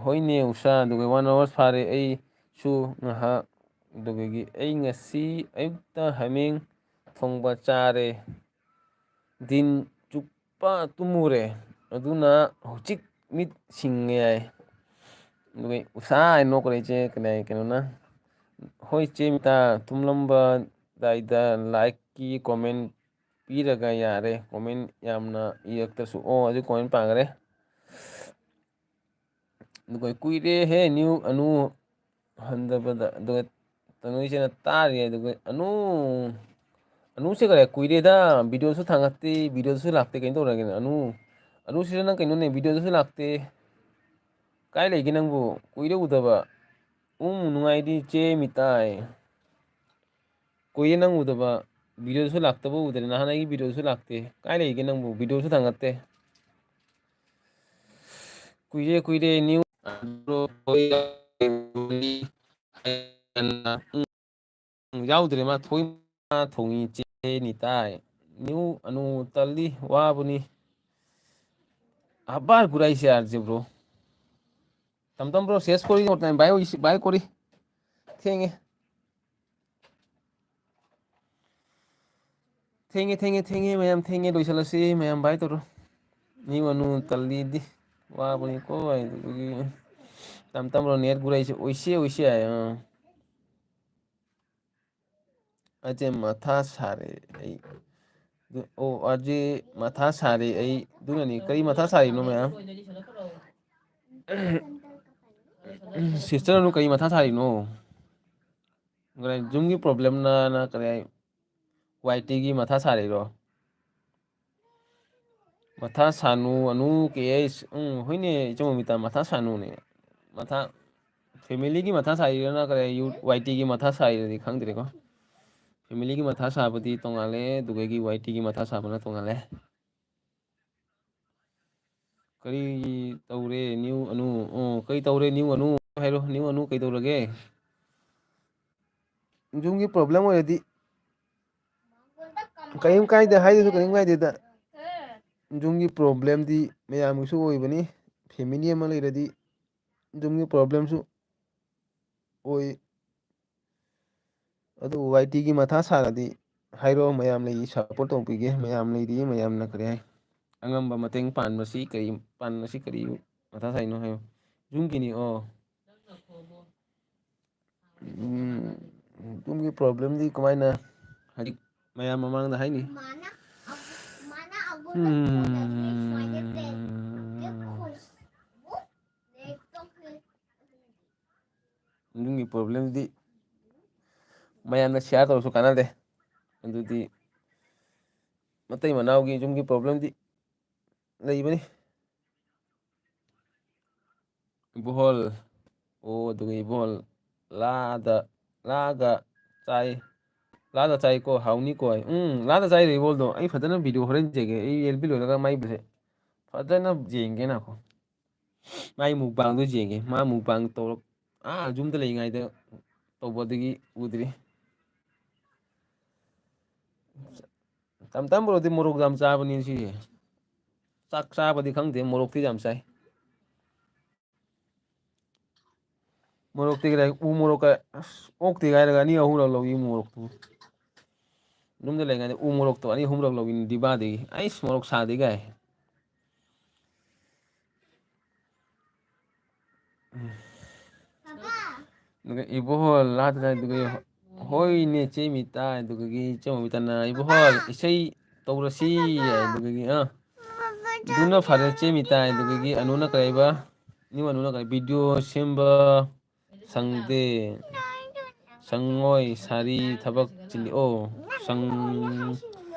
ꯍꯣꯏꯅꯦ ꯎꯁꯥ, ꯑꯗꯨꯒ one hours ꯐꯥꯔꯦ, ꯑꯩꯁꯨ ꯉꯥꯏꯍꯥꯛ, ꯑꯗꯨꯒꯒꯤ ꯑꯩ ꯉꯁꯤ ꯑꯌꯨꯛꯇ ꯍꯥꯃꯦꯡ ꯊꯣꯡꯕ ꯆꯥꯔꯦ꯫ ꯗꯤꯟ ꯆꯨꯞꯄ ꯇꯨꯝꯃꯨꯔꯦ꯫ ꯑꯗꯨꯅ ꯍꯧꯖꯤꯛ ꯃꯤꯠ ꯁꯤꯡꯉꯦ ꯍꯥꯏ꯫ ꯑꯗꯨꯒ ꯎꯁꯥ ꯍꯥꯏ ꯅꯣꯛꯈ꯭ꯔꯦ ꯏꯆꯦ ꯀꯩꯅꯣ-, ꯀꯩꯅꯣꯅ꯫ "ꯍꯣꯏ ꯏꯆꯦ ꯃꯤꯇꯥ, ꯇꯨꯝꯂꯝꯕꯗꯥꯏꯗ like ꯀꯤ comment ꯄꯤꯔꯒ ꯌꯥꯔꯦ꯫ Comment ꯌꯥꯝꯅ ꯏꯔꯛꯇ꯭ꯔꯁꯨ"꯫ ꯑꯣ, ꯍꯧꯖꯤꯛ comment ꯄꯥꯈ꯭ꯔꯦ꯫ ꯑꯗꯨꯒ "ꯀꯨꯏꯔꯦꯍꯦ new ꯑꯅꯨ ꯍꯟꯗꯕꯗ"꯫ ꯑꯗꯨꯒ ꯇꯅꯨꯏꯁꯤꯅ ꯇꯥꯔꯤ꯫ ꯑꯗꯨꯒ "ꯑꯅꯨ, ꯑꯅꯨꯁꯦ ꯀꯔꯤ ꯀꯨꯏꯔꯦꯗ, video ꯁꯨ ꯊꯥꯡꯒꯠꯇꯦ, video ꯁꯨ ꯂꯥꯛꯇꯦ, ꯀꯩꯅꯣ ꯇꯧꯔꯒꯦꯅ꯫ ꯑꯅꯨ, ꯑꯅꯨꯁꯤꯗ ꯅꯪ ꯀꯩꯅꯣꯅꯦ, video ꯁꯨ ꯂꯥꯛꯇꯦ, ꯀꯥꯏ ꯂꯩꯒꯦ ꯅꯪꯕꯨ? ꯀꯨꯏꯔꯦ ꯎꯗꯕ"꯫ ꯎꯝ, ꯅꯨꯡꯉꯥꯏꯔꯤ ꯏꯆꯦ ꯃꯤꯇꯥꯏ꯫ ꯀꯨꯏꯔꯦ ꯅꯪ ꯎꯗꯕ꯫ ꯚꯤꯗꯤꯑꯣꯁꯨ ꯂꯥꯛꯇꯕ ꯎꯗ꯭ꯔꯦ꯫ ꯅꯍꯥꯟ ꯑꯩꯒꯤ ꯚꯤꯗꯤꯑꯣꯁꯨ ꯂꯥꯛꯇꯦ꯫ ꯀꯥꯏ ꯂꯩꯒꯦ ꯅꯪꯕꯨ? ꯚꯤꯗꯤꯑꯣꯁꯨ ꯊꯥꯡꯒꯠꯇꯦ꯫ ꯀꯨꯏꯔꯦ, ꯀꯨꯏꯔꯦ꯫ ꯅ꯭ꯌꯨ ꯎꯝ, ꯌꯥꯎꯗ꯭ꯔꯦ꯫ ꯃꯥ ꯊꯣꯏ, ꯃꯥ ꯊꯣꯡꯉꯤ ꯏꯆꯦ ꯅꯤꯇꯥꯏ꯫ ꯅ꯭ꯌꯨ ꯑꯅꯨ ꯇꯜꯂꯤ, ꯋꯥꯕꯅꯤ꯫ ꯍꯕꯥꯔ ꯒꯨꯔꯥꯏꯁꯦ ꯌꯥꯔꯁꯦ ꯕ꯭ꯔꯣ꯫ ꯇꯝ ꯇꯝ ꯕ꯭ꯔꯣ, ꯁꯦꯁ ꯀꯣꯔꯤ ꯅꯣꯠ ꯅꯥꯏꯟ ꯚꯥꯏ ꯑꯣꯏꯁꯤ, ꯚꯥꯏ ꯀꯣꯔꯤ꯫ ꯊꯦꯡꯉꯦ꯫ ꯊꯦꯡꯉꯦ, ꯊꯦꯡꯉꯦ, ꯊꯦꯡꯉꯦ, ꯃꯌꯥꯝ ꯊꯦꯡꯉꯦ, ꯂꯣꯏꯁꯤꯜꯂꯁꯤ, ꯃꯌꯥꯝ ꯚꯥꯏ ꯇꯧꯔꯣ꯫ ꯅ꯭ꯌꯨ ꯑꯅꯨ ꯇꯜꯂꯤꯗꯤ꯫ ꯋꯥꯕꯅꯤꯀꯣ, ꯑꯗꯨꯒꯤ ꯇꯝ ꯇꯝ ꯕ꯭ꯔꯣ, ꯅꯦꯠ ꯒꯨꯔꯥꯏꯁꯦ ꯑꯣꯏꯁꯦ, ꯑꯣꯏꯁꯦ ꯍꯥꯏ, ꯑꯥ꯫ ꯑꯩꯁꯦ ꯃꯊꯥ ꯁꯥꯔꯦ ꯑꯩ꯫ ꯑꯗꯨ, ꯑꯣ, ꯑꯗꯨꯗꯤ ꯃꯊꯥ ꯁꯥꯔꯦ ꯑꯩ꯫ ꯑꯗꯨꯅꯅꯤ꯫ ꯀꯔꯤ ꯃꯊꯥ ꯁꯥꯔꯤꯅꯣ ꯃꯌꯥꯝ? ꯁꯤꯁꯇꯔ ꯑꯅꯨ ꯀꯔꯤ ꯃꯊꯥ ꯁꯥꯔꯤꯅꯣ? ꯀꯔꯤ ꯌꯨꯝꯒꯤ ꯄ꯭ꯔꯣꯕ꯭ꯂꯦꯝꯅ ꯀꯔꯤ ꯋꯥꯏ ꯇꯤꯒꯤ ꯃꯊꯥ ꯁꯥꯔꯤꯔꯣ? ꯃꯊꯥ ꯁꯥꯅꯨ, ꯑꯅꯨ ꯀꯦ ꯑꯩꯁ꯫ ꯎꯝ, ꯍꯣꯏꯅꯦ, ꯏꯆꯧ ꯃꯤꯇꯥ, ꯃꯊꯥ ꯁꯥꯅꯨꯅꯦ꯫ ꯃꯊꯥ, ꯐꯦꯃꯤꯂꯤꯒꯤ ꯃꯊꯥ ꯁꯥꯔꯤꯔꯅ ꯀꯔꯤ ꯌꯨ-, ꯋꯥꯏ ꯇꯤꯒꯤ ꯃꯊꯥ ꯁꯥꯔꯤꯔꯗꯤ ꯈꯪꯗ꯭ꯔꯦꯀꯣ꯫ ꯐꯦꯃꯤꯂꯤꯒꯤ ꯃꯊꯥ ꯁꯥꯕꯗꯤ ꯇꯣꯡꯉꯥꯜꯂꯦ, ꯑꯗꯨꯒ ꯋꯥꯏ ꯇꯤꯒꯤ ꯃꯊꯥ ꯁꯥꯕꯅ ꯇꯣꯡꯉꯥꯜꯂꯦ꯫ ꯀꯔꯤ ꯇꯧꯔꯦ ꯅ꯭ꯌꯨ ꯑꯅꯨ? ꯑꯣ, ꯀꯔꯤ ꯇꯧꯔꯦ ꯅ꯭ꯌꯨ ꯑꯅꯨ? ꯍꯥꯏꯔꯣ, ꯅ꯭ꯌꯨ ꯑꯅꯨ ꯀꯩꯗꯧꯔꯒꯦ? ꯌꯨꯝꯒꯤ ꯄ꯭ꯔꯣꯕ꯭ꯂꯦꯝ ꯑꯣꯏꯔꯗꯤ ꯀꯔꯤꯝ ꯀꯥꯏꯗꯦ, ꯍꯥꯏꯗꯨꯁꯨ ꯀꯔꯤꯝ ꯀꯥꯏꯗꯦꯗ꯫ ꯌꯨꯝꯒꯤ ꯄ꯭ꯔꯣꯕ꯭ꯂꯦꯝꯗꯤ ꯃꯌꯥꯝꯒꯤꯁꯨ ꯑꯣꯏꯕꯅꯤ꯫ ꯐꯦꯃꯤꯂꯤ ꯑꯃ ꯂꯩꯔꯗꯤ ꯌꯨꯝꯒꯤ ꯄ꯭ꯔꯣꯕ꯭ꯂꯦꯝꯁꯨ ꯑꯣꯏ꯫ ꯑꯗꯨ ꯋꯥꯏ ꯇꯤꯒꯤ ꯃꯊꯥ ꯁꯥꯔꯗꯤ ꯍꯥꯏꯔꯛꯑꯣ, ꯃꯌꯥꯝ ꯂꯩ, ꯁꯞꯄꯣꯔꯠ ꯇꯧꯕꯤꯒꯦ꯫ ꯃꯌꯥꯝ ꯂꯩꯔꯤ, ꯃꯌꯥꯝꯅ ꯀꯔꯤ ꯍꯥꯏ, ꯑꯉꯝꯕ ꯃꯇꯦꯡ ꯄꯥꯟꯕꯁꯤ ꯀꯔꯤ, ꯄꯥꯟꯕꯁꯤ ꯀꯔꯤ ꯃꯊꯥ ꯁꯥꯏꯅꯣ ꯍꯥꯏꯌꯣ꯫ ꯌꯨꯝꯒꯤꯅꯤ꯫ ꯑꯣ꯫ ꯎꯝ, ꯌꯨꯝꯒꯤ ꯄ꯭ꯔꯣꯕ꯭ꯂꯦꯝꯗꯤ ꯀꯃꯥꯏꯅ, ꯍꯥꯏꯗꯤ, ꯃꯌꯥꯝ ꯃꯃꯥꯡꯗ ꯍꯥꯏꯅꯤ? ꯃꯥꯅ ꯑꯒꯨ-, ꯃꯥꯅ ꯑꯒꯨꯗ ꯎꯝ꯫ ꯐꯣꯟꯗꯒꯤ ꯁꯨꯃꯥꯏꯅ ꯄꯦꯛ, ꯄꯦꯛ ꯈꯣꯏ-, ꯌꯨꯝꯒꯤ ꯄ꯭ꯔꯣꯕ꯭ꯂꯦꯝꯗꯤ ꯃꯌꯥꯝꯅ ꯁꯤꯌꯥꯔ ꯇꯧꯔꯁꯨ ꯀꯥꯟꯅꯗꯦ꯫ ꯑꯗꯨꯗꯤ ꯃꯇꯩ ꯃꯅꯥꯎꯒꯤ ꯌꯨꯝꯒꯤ ꯄ꯭ꯔꯣꯕ꯭ꯂꯦꯝꯗꯤ ꯂꯩꯕꯅꯤ꯫ ꯏꯕꯨꯍꯣꯜ, ꯑꯣ, ꯑꯗꯨꯒ ꯏꯕꯣꯜ ꯂꯥꯗ, ꯂꯥꯒ ꯆꯥꯏ, ꯂꯥꯗ ꯆꯥꯏꯀꯣ, ꯍꯥꯎꯅꯤꯀꯣ꯫ ꯎꯝ, ꯂꯥꯗ ꯆꯥꯏꯔꯦ ꯏꯕꯣꯜꯗꯣ꯫ ꯑꯩ ꯐꯖꯅ ꯚꯤꯗꯤꯑꯣ ꯍꯣꯔꯦꯟ ꯌꯦꯡꯒꯦ꯫ ꯑꯩ ꯑꯦꯜ ꯕꯤ ꯂꯣꯏꯔꯒ ꯃꯥꯏꯕꯁꯦ ꯐꯖꯅ ꯌꯦꯡꯒꯦ ꯅꯥꯈꯣ꯫ ꯃꯥꯏ ꯃꯨꯛꯕꯥꯡꯗꯣ ꯌꯦꯡꯒꯦ꯫ ꯃꯥ ꯃꯨꯛꯕꯥꯡ ꯇꯧꯔꯛ-, ꯑꯥ, ꯌꯨꯝꯗ ꯂꯩꯔꯤꯉꯩꯗ ꯇꯧꯕꯗꯒꯤ ꯎꯗ꯭ꯔꯤ꯫ ꯇꯝ ꯇꯝꯕ꯭ꯔꯣꯗꯤ ꯃꯣꯔꯣꯛ ꯌꯥꯝ ꯆꯥꯕꯅꯤ ꯁꯤꯁꯦ꯫ ꯆꯥꯛ ꯆꯥꯕꯗꯤ ꯈꯪꯗꯦ, ꯃꯣꯔꯣꯛꯇꯤ ꯌꯥꯝ ꯆꯥꯏ꯫ ꯃꯣꯔꯣꯛꯇꯤ ꯀꯗꯥꯏ, ꯎ ꯃꯣꯔꯣꯛꯀ, ꯑꯁ, ꯑꯣꯛꯇꯦ ꯍꯥꯏꯔꯒ ꯑꯅꯤ ꯑꯍꯨꯝꯔꯛ ꯂꯧꯏ ꯃꯣꯔꯣꯛꯇꯨ꯫ ꯌꯨꯝꯗ ꯂꯩꯔꯤꯉꯩꯗ ꯎ ꯃꯣꯔꯣꯛꯇꯣ ꯑꯅꯤ ꯑꯍꯨꯝꯔꯛ ꯂꯧꯏ ꯗꯤꯕꯥꯗꯒꯤ꯫ ꯑꯩꯁ, ꯃꯣꯔꯣꯛ ꯁꯥꯗꯦ ꯀꯥꯏ꯫ ꯑꯗꯨꯒ ꯏꯕꯣꯍꯣ ꯂꯥꯗ ꯆꯥꯏ, ꯑꯗꯨꯒ ꯍꯣꯏꯅꯦ ꯆꯦ ꯃꯤꯇꯥ, ꯑꯗꯨꯗꯒꯤ ꯏꯆꯦ ꯃꯣꯃꯤꯇꯥꯅ ꯏꯕꯣꯍꯣ ꯏꯁꯩ ꯇꯧꯔꯁꯤ, ꯑꯗꯨꯗꯒꯤ, ꯑ, ꯑꯗꯨꯅ ꯐꯔꯦ ꯆꯦ ꯃꯤꯇꯥ, ꯑꯗꯨꯗꯒꯤ ꯑꯅꯨꯅ ꯀꯔꯤꯕ? ꯅꯤꯡꯉꯣ ꯅꯨꯅ ꯀꯔꯤ video ꯁꯦꯝꯕ ꯁꯪꯗꯦ꯫ ꯁꯪꯉꯣꯏ ꯁꯥꯔꯤ ꯊꯕꯛ ꯆꯤꯜꯂꯤ꯫ ꯑꯣ, ꯁꯪ-,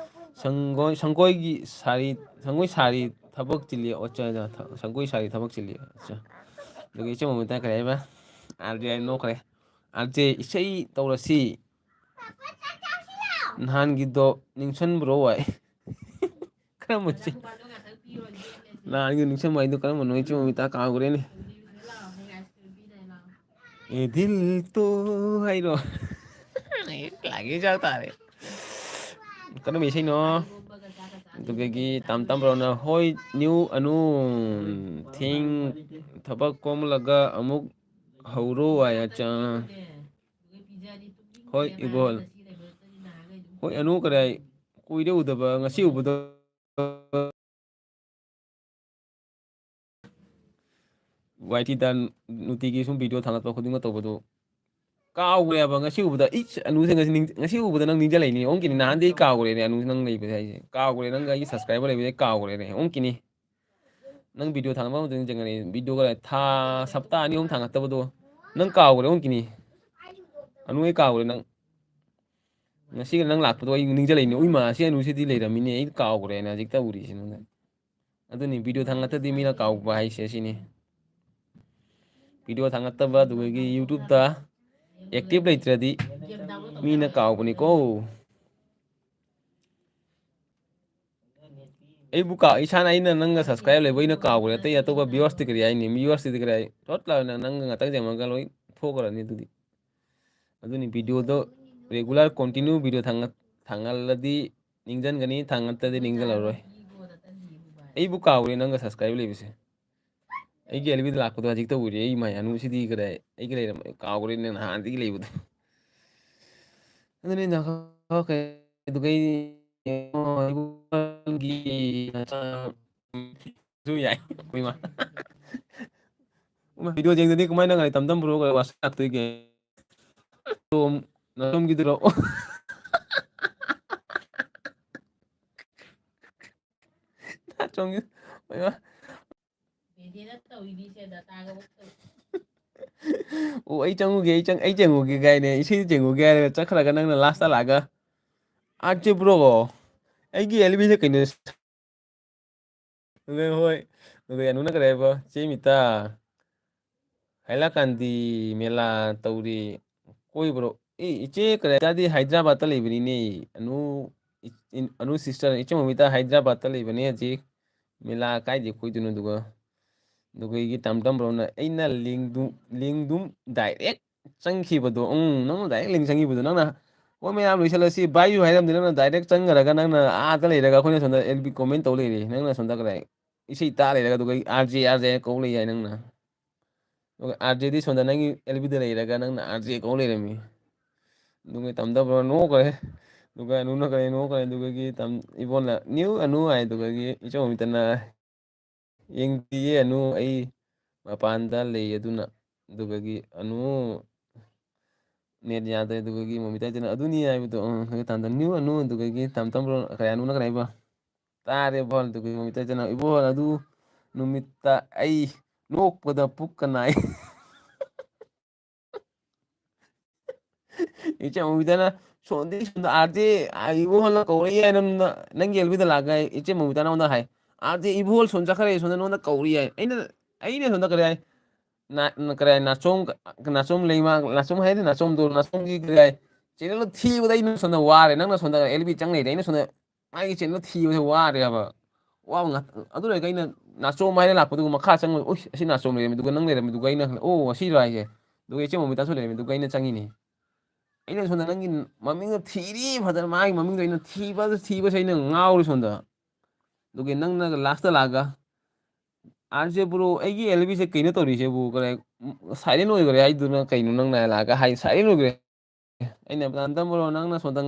ꯁꯪꯒꯣꯏ, ꯁꯪꯒꯣꯏꯒꯤ ꯁꯥꯔꯤ, ꯁꯪꯒꯣꯏ ꯁꯥꯔꯤ ꯊꯕꯛ ꯆꯤꯜꯂꯤ꯫ ꯑꯣ, ꯑꯠꯆꯥ, ꯑꯠꯆꯥ, ꯊ-, ꯁꯪꯒꯣꯏ ꯁꯥꯔꯤ ꯊꯕꯛ ꯆꯤꯜꯂꯤ꯫ ꯑꯠꯆꯥ꯫ ꯑꯗꯨꯒ ꯏꯆꯦ ꯃꯃꯤꯇꯥ ꯀꯔꯤ ꯍꯥꯏꯕ? ꯑꯥꯔ ꯖꯦ ꯅꯣꯛꯈ꯭ꯔꯦ꯫ ꯑꯥꯔ ꯖꯦ ꯏꯁꯩ ꯇꯧꯔꯁꯤ꯫ ꯅꯍꯥꯟꯒꯤꯗꯣ ꯅꯤꯡꯁꯤꯡꯕ꯭ꯔꯣ ꯋꯥꯏ? ꯀꯔꯝꯕ ꯆꯦ-, ꯅꯍꯥꯟꯒꯤ ꯅꯤꯡꯁꯤꯡꯕ ꯍꯥꯏꯗꯣ ꯀꯔꯝꯕꯅꯣ? ꯏꯆꯦ ꯃꯃꯤꯇꯥ ꯀꯥꯎꯈ꯭ꯔꯦꯅꯦ꯫ ꯑꯦ ꯗꯤꯜ ꯇꯣ ꯍꯥꯏꯔꯣ? ꯂꯥꯒꯦ ꯆꯥꯎ ꯇꯥꯔꯦ꯫ ꯀꯔꯝꯕ ꯏꯁꯩꯅꯣ? ꯑꯗꯨꯗꯒꯤ ꯇꯥꯝ ꯇꯥꯝꯕ꯭ꯔꯣꯅ ꯍꯣꯏ ꯅ꯭ꯌꯨ ꯑꯅꯨ ꯊꯤꯡ ꯊꯕꯛ ꯀꯣꯝꯂꯒ ꯑꯃꯨꯛ ꯍꯧꯔꯣ ꯍꯥꯏ꯫ ꯑꯠꯆꯥ꯫ ꯍꯣꯏ ꯏꯕꯣꯜ꯫ ꯍꯣꯏ ꯑꯅꯨ ꯀꯗꯥꯏ? ꯀꯨꯏꯔꯦ ꯎꯗꯕ, ꯉꯁꯤ ꯎꯕꯗ꯫ ꯋꯥꯏ ꯇꯤꯗ ꯅꯨꯡꯇꯤꯒꯤ ꯁꯨꯝ video ꯊꯥꯒꯠꯄ ꯈꯨꯗꯤꯡꯃꯛ ꯇꯧꯕꯗꯣ ꯀꯥꯎꯈ꯭ꯔꯦꯕ꯫ ꯉꯁꯤ ꯎꯕꯗ, ꯏꯁ, ꯑꯅꯨꯁꯦ ꯉꯁꯤ ꯅꯤꯡ-, ꯉꯁꯤ ꯎꯕꯗ ꯅꯪ ꯅꯤꯡꯁꯤꯡꯂꯛꯏꯅꯦ꯫ ꯑꯣꯟꯈꯤꯅꯤ, ꯅꯍꯥꯟꯗꯤ ꯑꯩ ꯀꯥꯎꯈ꯭ꯔꯦꯅꯦ ꯑꯅꯨ ꯅꯪ ꯂꯩꯕꯁꯦ ꯍꯥꯏꯁꯦ꯫ ꯀꯥꯎꯈ꯭ꯔꯦ, ꯅꯪꯒ ꯑꯩꯒꯤ subscriber ꯂꯩꯕꯁꯦ ꯑꯩ ꯀꯥꯎꯈ꯭ꯔꯦꯅꯦ꯫ ꯑꯣꯟꯈꯤꯅꯤ꯫ ꯅꯪ video ꯊꯥꯒꯠꯄ ꯃꯇꯝꯗ ꯅꯤꯡꯁꯤꯡꯒꯅꯤ꯫ Video ꯒ ꯊꯥ, ꯁꯞꯇꯥ ꯑꯅꯤ ꯑꯍꯨꯝ ꯊꯥꯒꯠꯇꯕꯗꯣ ꯅꯪ ꯀꯥꯎꯈ꯭ꯔꯦ, ꯑꯣꯟꯈꯤꯅꯤ꯫ ꯑꯅꯨ ꯑꯩ ꯀꯥꯎꯈ꯭ꯔꯦ ꯅꯪ꯫ ꯉꯁꯤꯒ ꯅꯪ ꯂꯥꯛꯄꯗꯣ ꯑꯩ ꯅꯤꯡꯁꯤꯡꯂꯛꯏꯅꯦ꯫ ꯎꯏꯃꯥ, ꯁꯤ ꯑꯅꯨꯁꯤꯗꯤ ꯂꯩꯔꯝꯃꯤꯅꯦ, ꯑꯩ ꯀꯥꯎꯈ꯭ꯔꯦꯅ ꯍꯧꯖꯤꯛꯇ ꯎꯔꯤꯁꯤ ꯅꯪꯅ꯫ ꯑꯗꯨꯅꯤ, video ꯊꯥꯡꯒꯠꯇꯗꯤ ꯃꯤꯅ ꯀꯥꯎꯕ ꯍꯥꯏꯁꯦ ꯑꯁꯤꯅꯤ꯫ ꯚꯤꯗꯤꯑꯣ ꯊꯥꯡꯒꯠꯇꯕ, ꯑꯗꯨꯒ ꯌꯨꯇ꯭ꯌꯨꯕꯇ ꯑꯦꯛꯇꯤꯚ ꯂꯩꯇ꯭ꯔꯗꯤ ꯃꯤꯅ ꯀꯥꯎꯕꯅꯤꯀꯣ꯫ ꯑꯩꯕꯨ ꯀꯥꯎ-, ꯏꯁꯥꯅ, ꯑꯩꯅ ꯅꯪꯒ ꯁꯕꯁꯀ꯭ꯔꯥꯏꯕ ꯂꯩꯕ ꯑꯩꯅ ꯀꯥꯎꯈ꯭ꯔꯦ, ꯑꯇꯩ ꯑꯇꯣꯞꯄ ꯚꯤꯌꯨꯋꯔꯁꯇꯤ ꯀꯔꯤ ꯍꯥꯏꯅꯤ? ꯚꯤꯌꯨꯋꯔꯁꯇꯤ ꯀꯔꯤ ꯍꯥꯏ? ꯊꯣꯠ ꯂꯥꯎꯅ ꯅꯪꯒ ꯉꯥꯛꯇꯪ ꯌꯦꯡꯉꯒ ꯂꯣꯏ ꯊꯣꯛꯈ꯭ꯔꯅꯤ꯫ ꯑꯗꯨꯗꯤ, ꯑꯗꯨꯅꯤ, ꯚꯤꯗꯤꯑꯣꯗꯣ ꯔꯤꯒꯨꯂꯔ ꯀꯣꯟꯇꯤꯅ꯭ꯌꯨ ꯚꯤꯗꯤꯑꯣ ꯊꯥꯡꯒꯠ-, ꯊꯥꯡꯒꯠꯂꯗꯤ ꯅꯤꯡꯁꯤꯡꯒꯅꯤ, ꯊꯥꯡꯒꯠꯇꯗꯤ ꯅꯤꯡꯁꯤꯡꯉꯔꯣꯏ꯫ ꯑꯩꯕꯨ ꯀꯥꯎꯔꯦ ꯅꯪꯒ ꯁꯕꯁꯀ꯭ꯔꯥꯏꯕ ꯂꯩꯕꯁꯦ꯫ ꯑꯩꯒꯤ ꯑꯦꯜ ꯕꯤꯗ ꯂꯥꯛꯄꯗꯣ ꯍꯧꯖꯤꯛꯇ ꯎꯔꯦ꯫ ꯑꯩ ꯃꯥꯏ ꯑꯅꯨꯁꯤꯗꯤ ꯀꯗꯥꯏ ꯑꯩꯒ ꯂꯩꯔꯝꯃꯦ? ꯀꯥꯎꯈ꯭ꯔꯦꯅꯦ ꯅꯍꯥꯟꯗꯒꯤ ꯂꯩꯕꯗꯣ꯫ ꯑꯗꯨꯅꯤ ꯅ-, ꯀꯩꯗꯧꯒꯩ-, ꯌꯥꯏ꯫ ꯏꯃꯥ꯫ ꯏꯃꯥ, ꯚꯤꯗꯤꯑꯣ ꯌꯦꯡꯗꯗꯤ ꯀꯃꯥꯏꯅ ꯉꯥꯏ ꯇꯝ ꯇꯝ ꯄꯨꯔꯛꯑꯒ ꯋꯥꯁꯛ ꯂꯥꯛꯇꯣꯏꯒꯦ? ꯇꯣꯝ, ꯅꯇꯣꯝꯒꯤꯗꯨꯔꯣ? ꯅꯇꯣꯝꯒꯤ-, ꯏꯃꯥ꯫ ꯑꯣ, ꯑꯩ ꯆꯪꯉꯨꯒꯦ, ꯑꯩ ꯆꯪ-, ꯑꯩ ꯆꯪꯉꯨꯒꯦ ꯀꯥꯏꯅ, ꯏꯁꯩ ꯆꯪꯉꯨꯒꯦ ꯍꯥꯏꯔꯒ ꯆꯠꯈ꯭ꯔꯒ ꯅꯪꯅ ꯂꯥꯁꯇ ꯂꯥꯛꯑꯒ, "ꯑꯥꯔꯠꯁꯦ ꯄꯨꯔꯛꯑꯣ, ꯑꯩꯒꯤ ꯑꯦꯜ ꯕꯤꯁꯦ ꯀꯩꯅꯣ?" ꯑꯗꯨꯒ ꯍꯣꯏ, ꯑꯗꯨꯒ ꯀꯩꯅꯣꯅ ꯀꯔꯤ ꯍꯥꯏꯕ? "ꯆꯦ ꯃꯤꯇꯥ, ꯍꯥꯏꯂꯥꯀꯥꯟꯗꯤ ꯃꯦꯂꯥ ꯇꯧꯔꯤ, ꯀꯣꯏꯕ꯭ꯔꯣ?" ꯑꯦ, ꯏꯆꯦ ꯀꯔꯤ ꯍꯥꯏꯇꯥꯔꯗꯤ ꯍꯥꯏꯗ꯭ꯔꯕꯥꯗꯇ ꯂꯩꯕꯅꯤꯅꯦ꯫ Anu, E-, E-, Anu sister, ꯏꯆꯦ ꯃꯃꯤꯇꯥ ꯍꯥꯏꯗ꯭ꯔꯕꯥꯗꯇ ꯂꯩꯕꯅꯦ ꯍꯧꯖꯤꯛ꯫ ꯃꯦꯂꯥ ꯀꯥꯏꯗꯩ ꯀꯣꯏꯗꯣꯏꯅꯣ ꯑꯗꯨꯒ? ꯑꯗꯨꯒ ꯑꯩꯒꯤ ꯇꯝ ꯇꯝ ꯕ꯭ꯔꯣꯅ ꯑꯩꯅ ꯂꯤꯡꯗꯨ-, ꯂꯤꯡꯗꯨꯝ ꯗꯥꯏꯔꯦꯛ ꯆꯪꯈꯤꯕꯗꯣ, ꯎꯝ, ꯅꯪꯅ ꯗꯥꯏꯔꯦꯛ ꯂꯤꯡ ꯆꯪꯈꯤꯕꯗꯣ, ꯅꯪꯅ, "ꯍꯣꯏ, ꯃꯌꯥꯝ ꯂꯣꯏꯁꯤꯜꯂꯁꯤ, ꯕꯥꯏ ꯌꯨ" ꯍꯥꯏꯔꯝꯗꯤ ꯅꯪꯅ ꯗꯥꯏꯔꯦꯛ ꯆꯪꯈ꯭ꯔꯒ ꯅꯪꯅ ꯑꯥꯗ ꯂꯩꯔꯒ ꯑꯩꯈꯣꯏꯅ ꯁꯣꯝꯗ ꯑꯦꯜ ꯕꯤ ꯀꯣꯃꯦꯟ ꯇꯧ ꯂꯩꯔꯦ, ꯅꯪꯅ ꯁꯣꯝꯗ ꯀꯗꯥꯏ ꯏꯁꯩ ꯇꯥ ꯂꯩꯔꯒ, ꯑꯗꯨꯒ ꯑꯩ ꯑꯥꯔ ꯖꯦ, ꯑꯥꯔ ꯖꯦ ꯍꯥꯏꯅ ꯀꯧ ꯂꯩ ꯌꯥꯏ ꯅꯪꯅ꯫ ꯑꯗꯨꯒ ꯑꯥꯔ ꯖꯦꯗꯤ ꯁꯣꯝꯗ ꯅꯪꯒꯤ ꯑꯦꯜ ꯕꯤꯗ ꯂꯩꯔꯒ ꯅꯪꯅ ꯑꯥꯔ ꯖꯦ ꯀꯧ ꯂꯩꯔꯝꯃꯤ꯫ ꯑꯗꯨꯒ ꯇꯝꯗꯕ꯭ꯔꯣ ꯅꯣꯛꯈ꯭ꯔꯦ꯫ ꯑꯗꯨꯒ ꯑꯅꯨꯅ ꯀꯔꯤ ꯅꯣꯛꯈ꯭ꯔꯦ꯫ ꯑꯗꯨꯒꯒꯤ ꯇꯝ-, ꯏꯕꯣꯟꯅ, "ꯅ꯭ꯌꯨ ꯑꯅꯨ" ꯍꯥꯏ꯫ ꯑꯗꯨꯒꯒꯤ ꯏꯆꯧ ꯑꯃꯤꯇꯅ, "ꯌꯦꯡꯗꯤꯌꯦ ꯑꯅꯨ, ꯑꯩ ꯃꯄꯥꯟꯗ ꯂꯩ ꯑꯗꯨꯅ"꯫ ꯑꯗꯨꯒꯒꯤ ꯑꯅꯨ ꯅꯦꯠ ꯌꯥꯗ꯭ꯔꯦ꯫ ꯑꯗꯨꯒꯒꯤ ꯃꯣꯃꯤꯇꯥꯏꯗꯨꯅ, "ꯑꯗꯨꯅꯤ ꯍꯥꯏꯕꯗꯣ, ꯑ, ꯍꯥꯏꯒꯦ ꯇꯥꯟꯗ ꯅ꯭ꯌꯨ ꯑꯅꯨ", ꯑꯗꯨꯒꯒꯤ ꯇꯝ ꯇꯝꯕ꯭ꯔꯣ ꯀꯌꯥꯅꯣꯅ ꯀꯔꯤ ꯍꯥꯏꯕ? ꯇꯥꯔꯦ ꯕꯣꯜ꯫ ꯑꯗꯨꯒꯤ ꯃꯣꯃꯤꯇꯥꯏꯗꯨꯅ, "ꯏꯕꯣ, ꯑꯗꯨ ꯅꯨꯃꯤꯠꯇ ꯑꯩ ꯅꯣꯛꯄꯗ ꯄꯨꯛꯀ ꯅꯥꯏ"꯫ ꯏꯆꯦ ꯃꯣꯃꯤꯇꯥꯅ ꯁꯣꯝꯗꯤ ꯁꯣꯝꯗ ꯑꯥꯔ ꯖꯦ, ꯑꯥ, ꯏꯕꯣ ꯍꯣꯜꯅ ꯀꯧꯔꯛꯏ ꯍꯥꯏꯅ ꯅꯪꯒꯤ ꯑꯦꯜ ꯕꯤꯗ ꯂꯥꯛꯑꯒ ꯏꯆꯦ ꯃꯣꯃꯤꯇꯥꯅ ꯑꯩꯉꯣꯟꯗ ꯍꯥꯏ, "ꯑꯥꯔ ꯖꯦ ꯏꯕꯣ ꯍꯣꯜ ꯁꯣꯝ ꯆꯠꯈ꯭ꯔꯦ, ꯁꯣꯝꯗ ꯅꯉꯣꯟꯗ ꯀꯧꯔꯤ" ꯍꯥꯏ꯫ ꯑꯩꯅ, ꯑꯩꯅ ꯁꯣꯝꯗ ꯀꯔꯤ ꯍꯥꯏ? ꯀꯔꯤ ꯍꯥꯏ, ꯅꯥꯆꯣꯝ, ꯅꯥꯆꯣꯝ ꯂꯩꯃ, ꯅꯥꯆꯣꯝ ꯍꯥꯏꯗꯤ ꯅꯥꯆꯣꯝꯗꯣ, ꯅꯥꯆꯣꯝꯒꯤ ꯀꯔꯤ ꯍꯥꯏ, ꯆꯦꯅꯦꯜꯗꯣ ꯊꯤꯕꯗ ꯑꯩꯅ ꯁꯣꯝꯗ ꯋꯥꯔꯦ, ꯅꯪꯅ ꯁꯣꯝꯗ ꯑꯦꯜ ꯕꯤ ꯆꯪ ꯂꯩꯔꯦ, ꯑꯩꯅ ꯁꯣꯝꯗ ꯃꯥꯒꯤ ꯆꯦꯅꯦꯜ ꯊꯤꯕꯁꯦ ꯋꯥꯔꯦꯕ꯫ ꯋꯥꯕ ꯉꯥꯛꯇ꯫ ꯑꯗꯨ ꯂꯩꯔꯒ ꯑꯩꯅ ꯅꯥꯆꯣꯝ ꯍꯥꯏꯅ ꯂꯥꯛꯄꯗꯨꯒ ꯃꯈꯥ ꯆꯪꯕꯗ, "ꯎꯏ, ꯑꯁꯤ ꯅꯥꯆꯣꯝ ꯂꯩꯔꯝꯃꯦ", ꯑꯗꯨꯒ ꯅꯪ ꯂꯩꯔꯝꯃꯦ, ꯑꯗꯨꯒ ꯑꯩꯅ, "ꯑꯣ, ꯑꯁꯤꯔꯣ ꯍꯥꯏꯁꯦ?" ꯑꯗꯨꯒ ꯏꯆꯦ ꯃꯣꯃꯤꯇꯥꯁꯨ ꯂꯩꯔꯝꯃꯦ, ꯑꯗꯨꯒ ꯑꯩꯅ ꯆꯪꯉꯤꯅꯦ꯫ ꯑꯩꯅ ꯁꯣꯝꯗ ꯅꯪꯒꯤ ꯃꯃꯤꯡꯗꯣ ꯊꯤꯔꯤ, ꯐꯖꯅ ꯃꯥꯒꯤ ꯃꯃꯤꯡꯗꯣ ꯑꯩꯅ ꯊꯤꯕꯗ ꯊꯤꯕꯁꯦ ꯑꯩꯅ ꯉꯥꯎꯔꯦ ꯁꯣꯝꯗ꯫ ꯑꯗꯨꯒ ꯅꯪꯅ ꯂꯥꯁꯇ ꯂꯥꯛꯑꯒ, "ꯑꯥꯔ ꯖꯦ ꯕ꯭ꯔꯣ, ꯑꯩꯒꯤ ꯑꯦꯜ ꯕꯤꯁꯦ ꯀꯩꯅꯣ ꯇꯧꯔꯤꯁꯤꯕꯨ, ꯀꯔꯤ, ꯁꯥꯏꯂꯦꯟ ꯑꯣꯏꯈ꯭ꯔꯦ ꯍꯥꯏꯗꯨꯅ ꯀꯩꯅꯣ ꯅꯪꯅ ꯂꯥꯛꯑꯒ ꯍꯥꯏ, ꯁꯥꯏꯂꯦꯟ ꯑꯣꯏꯈ꯭ꯔꯦ?" ꯑꯩꯅ, "ꯇꯥꯟꯇꯝ ꯕ꯭ꯔꯣ, ꯅꯪꯅ ꯁꯣꯝꯗ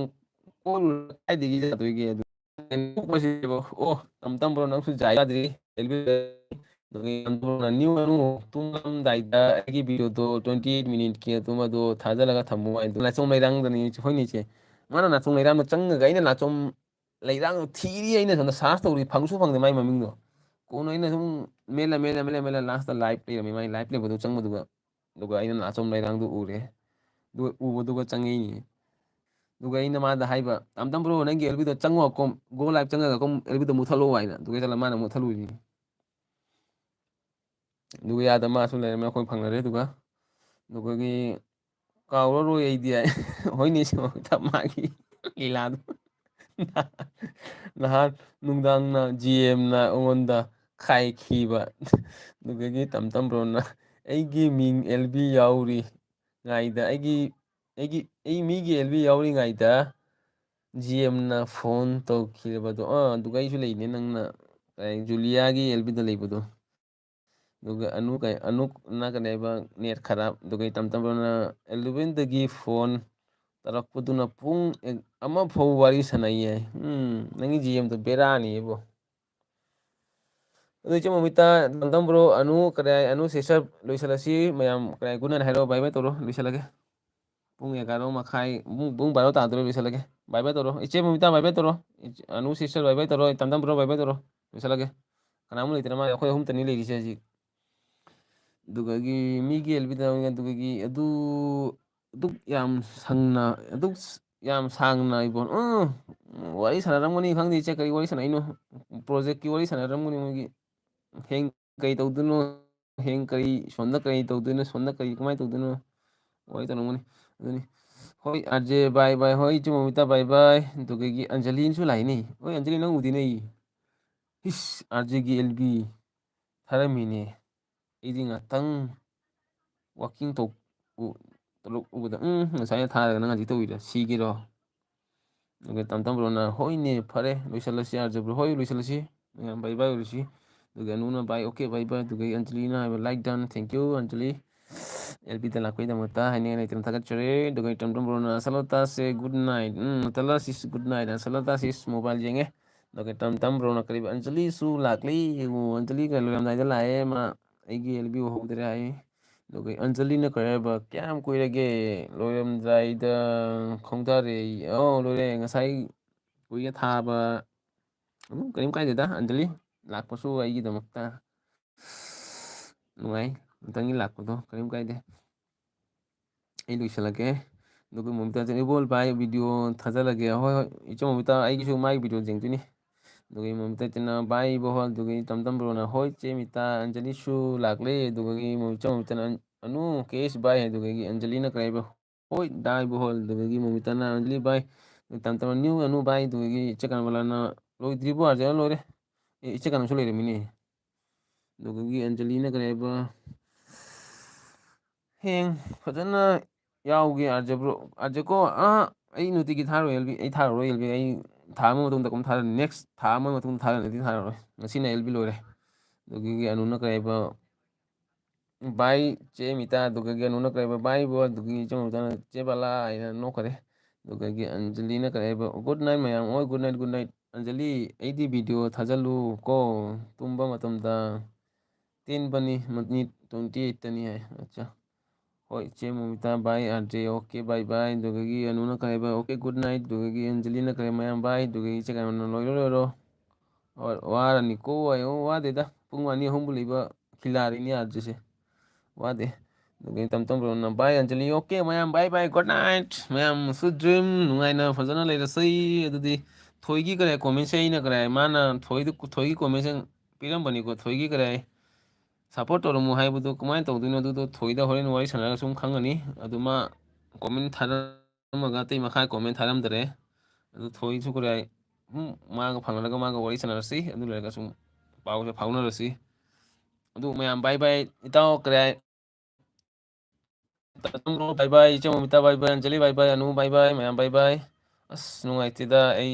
ꯀꯣꯜꯂꯨꯔ ꯀꯥꯏꯗꯒꯤ ꯌꯥꯗꯣꯏꯒꯦ?" ꯑꯗꯨ ꯅꯣꯛꯄꯁꯤꯗꯤꯕ, "ꯑꯣ, ꯇꯥꯟꯇꯝ ꯕ꯭ꯔꯣ, ꯅꯪꯁꯨ ꯖꯥꯏ ꯌꯥꯗ꯭ꯔꯤ, ꯑꯦꯜ ꯕꯤ ꯑꯗꯨꯒꯤ ꯇꯥꯟꯇꯝ ꯕ꯭ꯔꯣꯅ ꯅ꯭ꯌꯨ ꯑꯅꯨ ꯇꯨꯝꯂꯝꯗꯥꯏꯗ ꯑꯩꯒꯤ ꯚꯤꯗꯤꯑꯣꯗꯣ twenty eight ꯃꯤꯅꯤꯠꯀꯤ ꯑꯗꯨꯝ ꯑꯗꯣ ꯊꯥꯖꯤꯜꯂꯒ ꯊꯝꯃꯨ" ꯍꯥꯏꯗꯣ ꯂꯥꯏꯆꯣꯡ ꯂꯩꯔꯥꯡꯗꯅꯤ ꯍꯣꯏꯅꯤꯁꯦ꯫ ꯃꯥꯅ ꯅꯥꯆꯣꯡ ꯂꯩꯔꯥꯡꯗ ꯆꯪꯉꯒ ꯑꯩꯅ ꯅꯥꯆꯣꯝ ꯂꯩꯔꯥꯡꯗꯣ ꯊꯤꯔꯤ, ꯑꯩꯅ ꯁꯣꯝꯗ ꯁꯥꯔꯆ ꯇꯧꯔꯤ, ꯐꯪꯁꯨ ꯐꯪꯗꯦ ꯃꯥꯏ ꯃꯃꯤꯡꯗꯣ꯫ ꯀꯣꯟꯅ ꯑꯩꯅ ꯁꯨꯝ ꯃꯦꯜꯂ, ꯃꯦꯜꯂ, ꯃꯦꯜꯂ, ꯃꯦꯜꯂ, ꯂꯥꯁꯇ ꯂꯥꯏꯚ ꯂꯩꯔꯝꯃꯤ, ꯃꯥꯏ ꯂꯥꯏꯚ ꯂꯩꯕꯗꯣ ꯆꯪꯕꯗꯨꯒ꯫ ꯑꯗꯨꯒ ꯑꯩꯅ ꯅꯥꯆꯣꯝ ꯂꯩꯔꯥꯡꯗꯣ ꯎꯔꯦ꯫ ꯑꯗꯨꯒ ꯎꯕꯗꯨꯒ ꯆꯪꯉꯛꯏꯅꯦ꯫ ꯑꯗꯨꯒ ꯑꯩꯅ ꯃꯥꯗ ꯍꯥꯏꯕ, "ꯇꯥꯟꯇꯝ ꯕ꯭ꯔꯣ, ꯅꯪꯒꯤ ꯑꯦꯜ ꯕꯤꯗꯣ ꯆꯪꯉꯣ, ꯀꯣꯝ-, ꯒꯣ ꯂꯥꯏꯚ ꯆꯪꯉꯒ ꯀꯣꯝ ꯑꯦꯜ ꯕꯤꯗꯣ ꯃꯨꯠꯊꯠꯂꯣ" ꯍꯥꯏꯅ꯫ ꯑꯗꯨꯒ ꯆꯠꯂ ꯃꯥꯅ ꯃꯨꯠꯊꯠꯂꯨꯔꯤꯅꯤ꯫ ꯑꯗꯨꯒ ꯌꯥꯗ ꯃꯥꯁꯨ ꯂꯩꯔꯝꯃꯦ, ꯑꯩꯈꯣꯏ ꯐꯪꯅꯔꯦ꯫ ꯑꯗꯨꯒ, ꯑꯗꯨꯒꯤ ꯀꯥꯎꯔꯔꯣꯏ ꯑꯩꯗꯤ꯫ ꯍꯣꯏꯅꯦ, ꯁꯤꯃ ꯃꯥꯒꯤ ꯂꯤꯂꯥꯗꯣ꯫ ꯅꯍꯥꯟ ꯅꯨꯡꯗꯥꯡꯅ ꯖꯤ ꯑꯦꯝꯅ ꯑꯩꯉꯣꯟꯗ ꯈꯥꯏꯈꯤꯕ꯫ ꯑꯗꯨꯗꯒꯤ ꯇꯝ ꯇꯝ ꯕ꯭ꯔꯣꯅ ꯑꯩꯒꯤ ꯃꯤꯡ ꯑꯦꯜ ꯕꯤ ꯌꯥꯎꯔꯤ ꯉꯥꯏꯗ, ꯑꯩꯒꯤ, ꯑꯩꯒꯤ, ꯑꯩ ꯃꯤꯒꯤ ꯑꯦꯜ ꯕꯤ ꯌꯥꯎꯔꯤꯉꯩꯗ ꯖꯤ ꯑꯦꯝꯅ ꯐꯣꯟ ꯇꯧꯈꯤꯕꯗꯣ, ꯑꯥ, ꯑꯗꯨꯒ ꯑꯩꯁꯨ ꯂꯩꯅꯦ, ꯅꯪꯅ, ꯑꯦ, ꯖꯨꯂꯤꯌꯥꯒꯤ ꯑꯦꯜ ꯕꯤꯗ ꯂꯩꯕꯗꯣ꯫ ꯑꯗꯨꯒ ꯑꯅꯨ ꯀꯩ-, ꯑꯅꯨꯛꯅ ꯀꯩꯅꯦꯕ, ꯅꯦꯠ ꯈꯔ, ꯑꯗꯨꯒ ꯇꯝ ꯇꯝ ꯕ꯭ꯔꯣꯅ ꯑꯦꯂꯚꯦꯟꯗꯒꯤ ꯐꯣꯟ ꯇꯧꯔꯛꯄꯗꯨꯅ ꯄꯨꯡ ꯑꯦ-, ꯑꯃ ꯐꯥꯎ ꯋꯥꯔꯤ ꯁꯥꯟꯅꯩꯌꯦ꯫ ꯎꯝ, ꯅꯪꯒꯤ ꯖꯤ ꯑꯦꯝꯗꯣ ꯕꯦꯔꯥꯅꯤ ꯏꯕꯣ꯫ ꯑꯗꯨ ꯏꯆꯦ ꯃꯣꯃꯤꯇꯥ, ꯇꯝ ꯇꯝ ꯕ꯭ꯔꯣ, ꯑꯅꯨ ꯀꯔꯤ ꯍꯥꯏ, ꯑꯅꯨ ꯁꯤꯁꯇꯔ ꯂꯣꯏꯁꯤꯜꯂꯁꯤ ꯃꯌꯥꯝ, ꯀꯔꯤ ꯍꯥꯏ, ꯒꯨꯗ ꯅꯥꯏꯠ ꯍꯥꯏꯔꯣ, ꯕꯥꯏ ꯕꯥꯏ ꯇꯧꯔꯣ, ꯂꯣꯏꯁꯤꯜꯂꯒꯦ꯫ ꯄꯨꯡ ꯑꯦꯒꯥꯔꯣ ꯃꯈꯥꯏ, ꯄꯨꯡ, ꯄꯨꯡ ꯕꯥꯔꯣ ꯇꯥꯗꯣꯔꯦ, ꯂꯣꯏꯁꯤꯜꯂꯒꯦ꯫ ꯕꯥꯏ ꯕꯥꯏ ꯇꯧꯔꯣ꯫ ꯏꯆꯦ ꯃꯣꯃꯤꯇꯥ, ꯕꯥꯏ ꯕꯥꯏ ꯇꯧꯔꯣ꯫ ꯏꯆꯦ, ꯑꯅꯨ ꯁꯤꯁꯇꯔ, ꯕꯥꯏ ꯕꯥꯏ ꯇꯧꯔꯣ꯫ ꯇꯝ ꯇꯝ ꯕ꯭ꯔꯣ, ꯕꯥꯏ ꯕꯥꯏ ꯇꯧꯔꯣ꯫ ꯂꯣꯏꯁꯤꯜꯂꯒꯦ꯫ ꯀꯅꯥꯃꯨꯛ ꯂꯩꯇ꯭ꯔꯦ ꯃꯥꯜꯂꯦ꯫ ꯑꯩꯈꯣꯏ ꯑꯍꯨꯝꯇꯅꯤ ꯂꯩꯔꯤꯁꯦ ꯍꯧꯖꯤꯛ꯫ ꯑꯗꯨꯒꯒꯤ ꯃꯤꯒꯤ ꯑꯦꯜ ꯕꯤꯗ, ꯑꯗꯨꯒꯒꯤ ꯑꯗꯨ, ꯑꯗꯨꯛ ꯌꯥꯝ ꯁꯪꯅ, ꯑꯗꯨꯛ ꯁ-, ꯌꯥꯝ ꯁꯥꯡꯅ ꯏꯕꯣ, ꯎꯝ, ꯋꯥꯔꯤ ꯁꯥꯟꯅꯔꯝꯒꯅꯤ ꯈꯪꯗꯦ ꯏꯆꯦ, ꯀꯔꯤ ꯋꯥꯔꯤ ꯁꯥꯟꯅꯩꯅꯣ? ꯄ꯭ꯔꯣꯖꯦꯛꯀꯤ ꯋꯥꯔꯤ ꯁꯥꯟꯅꯔꯝꯒꯅꯤ ꯃꯣꯏꯒꯤ꯫ ꯍꯌꯦꯡ ꯀꯩ ꯇꯧꯗꯣꯏꯅꯣ? ꯍꯌꯦꯡ ꯀꯔꯤ, ꯁꯣꯝꯗ ꯀꯔꯤ ꯇꯧꯗꯣꯏꯅꯣ, ꯁꯣꯝꯗ ꯀꯔꯤ, ꯀꯃꯥꯏꯅ ꯇꯧꯗꯣꯏꯅꯣ? ꯍꯣꯏ, ꯇꯧꯔꯝꯒꯅꯤ꯫ ꯑꯗꯨꯅꯤ꯫ ꯍꯣꯏ, ꯑꯥꯔ ꯖꯦ, bye bye꯫ ꯍꯣꯏ, ꯏꯆꯦ ꯃꯣꯃꯤꯇꯥ, bye bye꯫ ꯑꯗꯨꯗꯒꯤ ꯑꯟꯖꯂꯤꯅꯁꯨ ꯂꯥꯛꯏꯅꯦ꯫ ꯍꯣꯏ, ꯑꯟꯖꯂꯤ, ꯅꯪ ꯎꯗꯦꯅꯦ ꯑꯩ꯫ ꯏꯁ, ꯑꯥꯔ ꯖꯦꯒꯤ ꯑꯦꯜ ꯕꯤ ꯊꯥꯔꯝꯃꯤꯅꯦ꯫ ꯑꯩꯗꯤ ꯉꯥꯛꯇꯪ walking ꯇꯧ-, ꯎ-, ꯇꯧꯔꯛ-, ꯎꯕꯗ, "ꯎꯝ, ꯉꯁꯥꯏꯅ ꯊꯥꯔꯒ ꯅꯪ ꯍꯧꯖꯤꯛ ꯇꯧꯔꯤꯔꯥ? ꯁꯤꯒꯤꯔꯣ?" ꯑꯗꯨꯒ ꯇꯝ ꯇꯝ ꯕ꯭ꯔꯣꯅ, "ꯍꯣꯏꯅꯦ, ꯐꯔꯦ, ꯂꯣꯏꯁꯤꯜꯂꯁꯤ ꯑꯥꯔ ꯖꯦ ꯕ꯭ꯔꯣ꯫ ꯍꯣꯏ, ꯂꯣꯏꯁꯤꯜꯂꯁꯤ꯫ ꯃꯌꯥꯝ bye bye ꯑꯣꯏꯔꯁꯤ꯫" ꯑꯗꯨꯒ ꯑꯅꯨꯅ, "bye, okay, bye bye꯫" ꯑꯗꯨꯒ ꯑꯟꯖꯂꯤꯅ ꯍꯥꯏꯕ, "Like done, thank you, Anjali. L ꯕꯤꯗ ꯂꯥꯛꯄꯒꯤꯗꯃꯛꯇ ꯍꯥꯏꯅꯤꯡꯉꯥꯏ ꯂꯩꯇꯅ ꯊꯥꯒꯠꯆꯔꯤ꯫" ꯑꯗꯨꯒ ꯇꯝ ꯇꯝ ꯕ꯭ꯔꯣꯅ, "ꯑꯁꯂꯇꯥꯁꯦ good night꯫" ꯎꯝ, ꯑꯇꯂꯥꯁꯤꯁ good night, ꯑꯁꯂꯇꯥꯁꯤꯁ mobile ꯌꯦꯡꯉꯦ꯫ ꯑꯗꯨꯒ ꯇꯝ ꯇꯝ ꯕ꯭ꯔꯣꯅ ꯀꯔꯤꯕ, "ꯑꯟꯖꯂꯤꯁꯨ ꯂꯥꯛꯂꯤ꯫ ꯑꯣ, ꯑꯟꯖꯂꯤꯒ ꯂꯣꯏꯔꯝꯗꯥꯏꯗ ꯂꯥꯛꯑꯦ ꯃꯥ꯫ ꯑꯩꯒꯤ ꯑꯦꯜ ꯕꯤ ꯎꯍꯧꯗ꯭ꯔꯦ" ꯍꯥꯏ꯫ ꯑꯗꯨꯒ ꯑꯟꯖꯂꯤꯅ ꯀꯔꯤ ꯍꯥꯏꯕ, "ꯀꯌꯥꯝ ꯀꯨꯏꯔꯒꯦ?" "ꯂꯣꯏꯔꯝꯗꯥꯏꯗ ꯈꯣꯡꯗꯥꯔꯦ꯫" "ꯑꯧ, ꯂꯣꯏꯔꯦ꯫ ꯉꯁꯥꯏ ꯀꯨꯏꯅ ꯊꯥꯕ꯫" ꯑꯗꯨꯝ ꯀꯔꯤꯝ ꯀꯥꯏꯗꯦꯗ, ꯑꯟꯖꯂꯤ ꯂꯥꯛꯄꯁꯨ ꯑꯩꯒꯤꯗꯃꯛꯇ ꯅꯨꯡꯉꯥꯏ꯫ ꯑꯃꯨꯛꯇꯪꯒꯤ ꯂꯥꯛꯄꯗꯣ ꯀꯔꯤꯝ ꯀꯥꯏꯗꯦ꯫ ꯑꯩ ꯂꯣꯏꯁꯤꯜꯂꯒꯦ꯫ ꯑꯗꯨꯒ ꯃꯣꯃꯤꯇꯥ ꯆꯦꯅꯦꯜ, "ꯏꯕꯣꯜ ꯚꯥꯏ, ꯚꯤꯗꯤꯑꯣ ꯊꯥꯖꯤꯜꯂꯒꯦ꯫" ꯍꯣꯏ, ꯍꯣꯏ, ꯏꯆꯦ ꯃꯣꯃꯤꯇꯥ, ꯑꯩꯒꯤꯁꯨ ꯃꯥꯒꯤ ꯚꯤꯗꯤꯑꯣ ꯌꯦꯡꯗꯣꯏꯅꯤ꯫ ꯑꯗꯨꯒ ꯃꯣꯃꯤꯇꯥ ꯆꯦꯅꯦꯜ, "ꯚꯥꯏ ꯏꯕꯣꯍꯣꯜ꯫" ꯑꯗꯨꯒ ꯇꯝ ꯇꯝ ꯕ꯭ꯔꯣꯅ, "ꯍꯣꯏ, ꯆꯦ ꯃꯤꯇꯥ, ꯑꯟꯖꯂꯤꯁꯨ ꯂꯥꯛꯂꯦ꯫" ꯑꯗꯨꯒ ꯏꯆꯦ ꯃꯣꯃꯤꯇꯥꯅ, "ꯑꯅꯨ, ꯀꯦꯁ ꯚꯥꯏ꯫" ꯑꯗꯨꯒ ꯑꯟꯖꯂꯤꯅ ꯀꯔꯤ ꯍꯥꯏꯕ, "ꯍꯣꯏ, ꯗꯥ ꯏꯕꯣꯍꯣꯜ꯫" ꯑꯗꯨꯗꯒꯤ ꯃꯣꯃꯤꯇꯥꯅ, "ꯑꯟꯖꯂꯤ ꯚꯥꯏ, ꯇꯝ ꯇꯝ ꯅ꯭ꯌꯨ ꯑꯅꯨ ꯚꯥꯏ꯫" ꯑꯗꯨꯗꯒꯤ ꯏꯆꯦ ꯀꯅꯣꯂꯥꯅ, "ꯂꯣꯏꯗ꯭ꯔꯤꯕꯣ ꯑꯥꯔꯖꯦꯅ?" "ꯂꯣꯏꯔꯦ꯫ ꯑꯦ, ꯏꯆꯦ ꯀꯅꯣꯁꯨ ꯂꯩꯔꯝꯃꯤꯅꯦ꯫" ꯑꯗꯨꯗꯒꯤ ꯑꯟꯖꯂꯤꯅ ꯀꯔꯤ ꯍꯥꯏꯕ, "ꯍꯌꯦꯡ ꯐꯖꯅ ꯌꯥꯎꯒꯦ ꯑꯥꯔꯖꯦ ꯕ꯭ꯔꯣ, ꯑꯥꯔꯖꯦ ꯀꯣ꯫" "ꯑꯥ, ꯑꯩ ꯅꯨꯡꯇꯤꯒꯤ ꯊꯥꯔꯣꯏ ꯑꯦꯜ ꯕꯤ, ꯑꯩ ꯊꯥꯔꯔꯣꯏ ꯑꯦꯜ ꯕꯤ, ꯑꯩ ꯊꯥ ꯑꯃ ꯃꯇꯨꯡꯗ ꯀꯨꯝ ꯊꯥꯔꯅꯤ, next ꯊꯥ ꯑꯃ ꯃꯇꯨꯡꯗ ꯊꯥꯔꯅꯤ, ꯊꯥꯔꯔꯣꯏ꯫ ꯉꯁꯤꯅ ꯑꯦꯜ ꯕꯤ ꯂꯣꯏꯔꯦ꯫" ꯑꯗꯨꯗꯒꯤ ꯑꯅꯨꯅ ꯀꯔꯤ ꯍꯥꯏꯕ, "ꯚꯥꯏ, ꯆꯦ ꯃꯤꯇꯥ꯫" ꯑꯗꯨꯗꯒꯤ ꯑꯅꯨꯅ ꯀꯔꯤ ꯍꯥꯏꯕ, "ꯚꯥꯏ ꯏꯕꯣ꯫" ꯑꯗꯨꯗꯒꯤ ꯏꯆꯦ ꯃꯣꯃꯤꯇꯥꯅ, "ꯆꯦ ꯕꯂꯥ" ꯍꯥꯏꯅ ꯅꯣꯛꯈꯔꯦ꯫ ꯑꯗꯨꯗꯒꯤ ꯑꯟꯖꯂꯤꯅ ꯀꯔꯤ ꯍꯥꯏꯕ, "Good night ꯃꯌꯥꯝ꯫ ꯍꯣꯏ, good night, good night꯫ Anjali, ꯑꯩꯗꯤ ꯚꯤꯗꯤꯑꯣ ꯊꯥꯖꯤꯜꯂꯨ ꯀꯣ, ꯇꯨꯝꯕ ꯃꯇꯝꯗ꯫ ꯇꯦꯟꯕꯅꯤ, minute twenty eight ꯇꯅꯤ" ꯍꯥꯏ꯫ ꯑꯠꯆꯥ꯫ ꯍꯣꯏ, ꯏꯆꯦ ꯃꯣꯃꯤꯇꯥ, "ꯚꯥꯏ ꯑꯥꯔꯖꯦ, okay, bye bye꯫" ꯑꯗꯨꯗꯒꯤ ꯑꯅꯨꯅ ꯀꯔꯤ ꯍꯥꯏꯕ, "Okay, good night꯫" ꯑꯗꯨꯗꯒꯤ ꯑꯟꯖꯂꯤꯅ ꯀꯔꯤ, "ꯃꯌꯥꯝ bye꯫" ꯑꯗꯨꯗꯒꯤ ꯏꯆꯦ ꯀꯩꯅꯣꯅ, "ꯂꯣꯏꯔꯣ, ꯂꯣꯏꯔꯣ꯫ ꯋꯥꯔꯅꯤꯀꯣ" ꯍꯥꯏ꯫ "ꯑꯣ, ꯋꯥꯗꯦꯗ꯫ ꯄꯨꯡ ꯑꯅꯤ ꯑꯍꯨꯝꯕꯨ ꯂꯩꯕ ꯈꯤꯂꯥꯔꯤꯅꯤ ꯑꯥꯔꯖꯦꯁꯦ꯫ ꯋꯥꯗꯦ꯫" ꯑꯗꯨꯗꯒꯤ ꯇꯝ ꯇꯝ ꯕ꯭ꯔꯣꯅ, "ꯚꯥꯏ ꯑꯟꯖꯂꯤ, okay, ꯃꯌꯥꯝ bye bye, good night꯫ ꯃꯌꯥꯝ sweet dream, ꯅꯨꯡꯉꯥꯏꯅ ꯐꯖꯅ ꯂꯩꯔꯁꯤ꯫" ꯑꯗꯨꯗꯤ ꯊꯣꯏꯒꯤ ꯀꯔꯤ ꯀꯣꯃꯦꯟꯁꯦ ꯑꯩꯅ ꯀꯔꯤ, ꯃꯥꯅ ꯊꯣꯏꯗ-, ꯊꯣꯏꯒꯤ ꯀꯣꯃꯦꯟꯁꯦ ꯄꯤꯔꯝꯕꯅꯤꯀꯣ꯫ ꯊꯣꯏꯒꯤ ꯀꯔꯤ, ꯁꯞꯄꯣꯔꯠ ꯇꯧꯔꯝꯃꯨ ꯍꯥꯏꯕꯗꯣ ꯀꯃꯥꯏꯅ ꯇꯧꯗꯣꯏꯅꯣ, ꯑꯗꯨꯗꯣ ꯊꯣꯏꯗ ꯍꯣꯔꯦꯟ ꯋꯥꯔꯤ ꯁꯥꯟꯅꯔꯒ ꯁꯨꯝ ꯈꯪꯒꯅꯤ꯫ ꯑꯗꯨ ꯃꯥ ꯀꯣꯃꯦꯟ ꯊꯥꯔꯝꯃꯒ ꯑꯇꯩ ꯃꯈꯥ ꯀꯣꯃꯦꯟ ꯊꯥꯔꯝꯗꯔꯦ꯫ ꯑꯗꯨ ꯊꯣꯏꯁꯨ ꯀꯔꯤ ꯍꯥꯏ, ꯎꯝ, ꯃꯥꯒ ꯐꯪꯅꯔꯒ ꯃꯥꯒ ꯋꯥꯔꯤ ꯁꯥꯟꯅꯔꯁꯤ꯫ ꯑꯗꯨ ꯂꯣꯏꯔꯒ ꯁꯨꯝ ꯄꯥꯎꯁꯦ ꯐꯥꯎꯅꯔꯁꯤ꯫ ꯑꯗꯨ ꯃꯌꯥꯝ ꯕꯥꯏ ꯕꯥꯏ꯫ ꯏꯇꯥꯎ ꯀꯔꯤ ꯍꯥꯏ, ꯇꯥꯇꯝꯕ꯭ꯔꯣ ꯕꯥꯏ ꯕꯥꯏ, ꯏꯆꯦ ꯃꯣꯃꯤꯇꯥ ꯕꯥꯏ ꯕꯥꯏ, ꯑꯟꯖꯂꯤ ꯕꯥꯏ ꯕꯥꯏ, ꯑꯅꯨ ꯕꯥꯏ ꯕꯥꯏ, ꯃꯌꯥꯝ ꯕꯥꯏ ꯕꯥꯏ꯫ ꯑꯁ, ꯅꯨꯡꯉꯥꯏꯇꯦꯗ, ꯑꯩ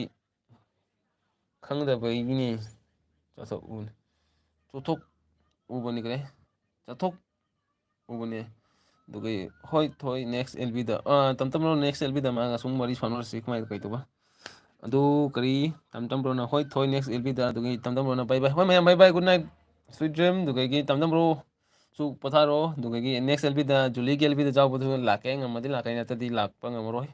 ꯈꯪꯗꯕꯒꯤꯅꯤ꯫ ꯆꯠꯊꯣꯛꯎꯕꯅꯤ꯫ ꯆꯠꯊꯣꯛ ꯎꯕꯅꯤ ꯀꯔꯤ? ꯆꯠꯊꯣꯛ ꯎꯕꯅꯦ꯫ ꯑꯗꯨꯒ ꯍꯣꯏ, ꯊꯣꯏ, next L Bꯗ, ꯑꯥ, ꯇꯝ ꯇꯝ ꯂꯧꯔꯣ, next L Bꯗ ꯃꯥꯒ ꯁꯨꯝ ꯋꯥꯔꯤ ꯁꯥꯟꯅꯔꯁꯤ, ꯀꯃꯥꯏ ꯀꯩ ꯇꯧꯕ꯫ ꯑꯗꯨ ꯀꯔꯤ, ꯇꯝ ꯇꯝ ꯕ꯭ꯔꯣꯅ, ꯍꯣꯏ, ꯊꯣꯏ, next L Bꯗ, ꯑꯗꯨꯒꯤ ꯇꯝ ꯇꯝ ꯕ꯭ꯔꯣꯅ, bye bye꯫ ꯍꯣꯏ, ꯃꯌꯥꯝ, bye bye, good night, sweet dream꯫ ꯑꯗꯨꯗꯒꯤ ꯇꯝ ꯇꯝ ꯕ꯭ꯔꯣ ꯁꯨ ꯄꯣꯊꯥꯔꯣ, ꯑꯗꯨꯗꯒꯤ next L Bꯗ, ꯖꯨꯂꯤꯒꯤ L Bꯗ ꯌꯥꯎꯕꯗꯨꯁꯨ ꯂꯥꯛꯀꯦ, ꯉꯝꯃꯗꯤ ꯂꯥꯛꯀꯦ, ꯅꯠꯇ꯭ꯔꯗꯤ ꯂꯥꯛꯄ ꯉꯝꯃꯔꯣꯏ꯫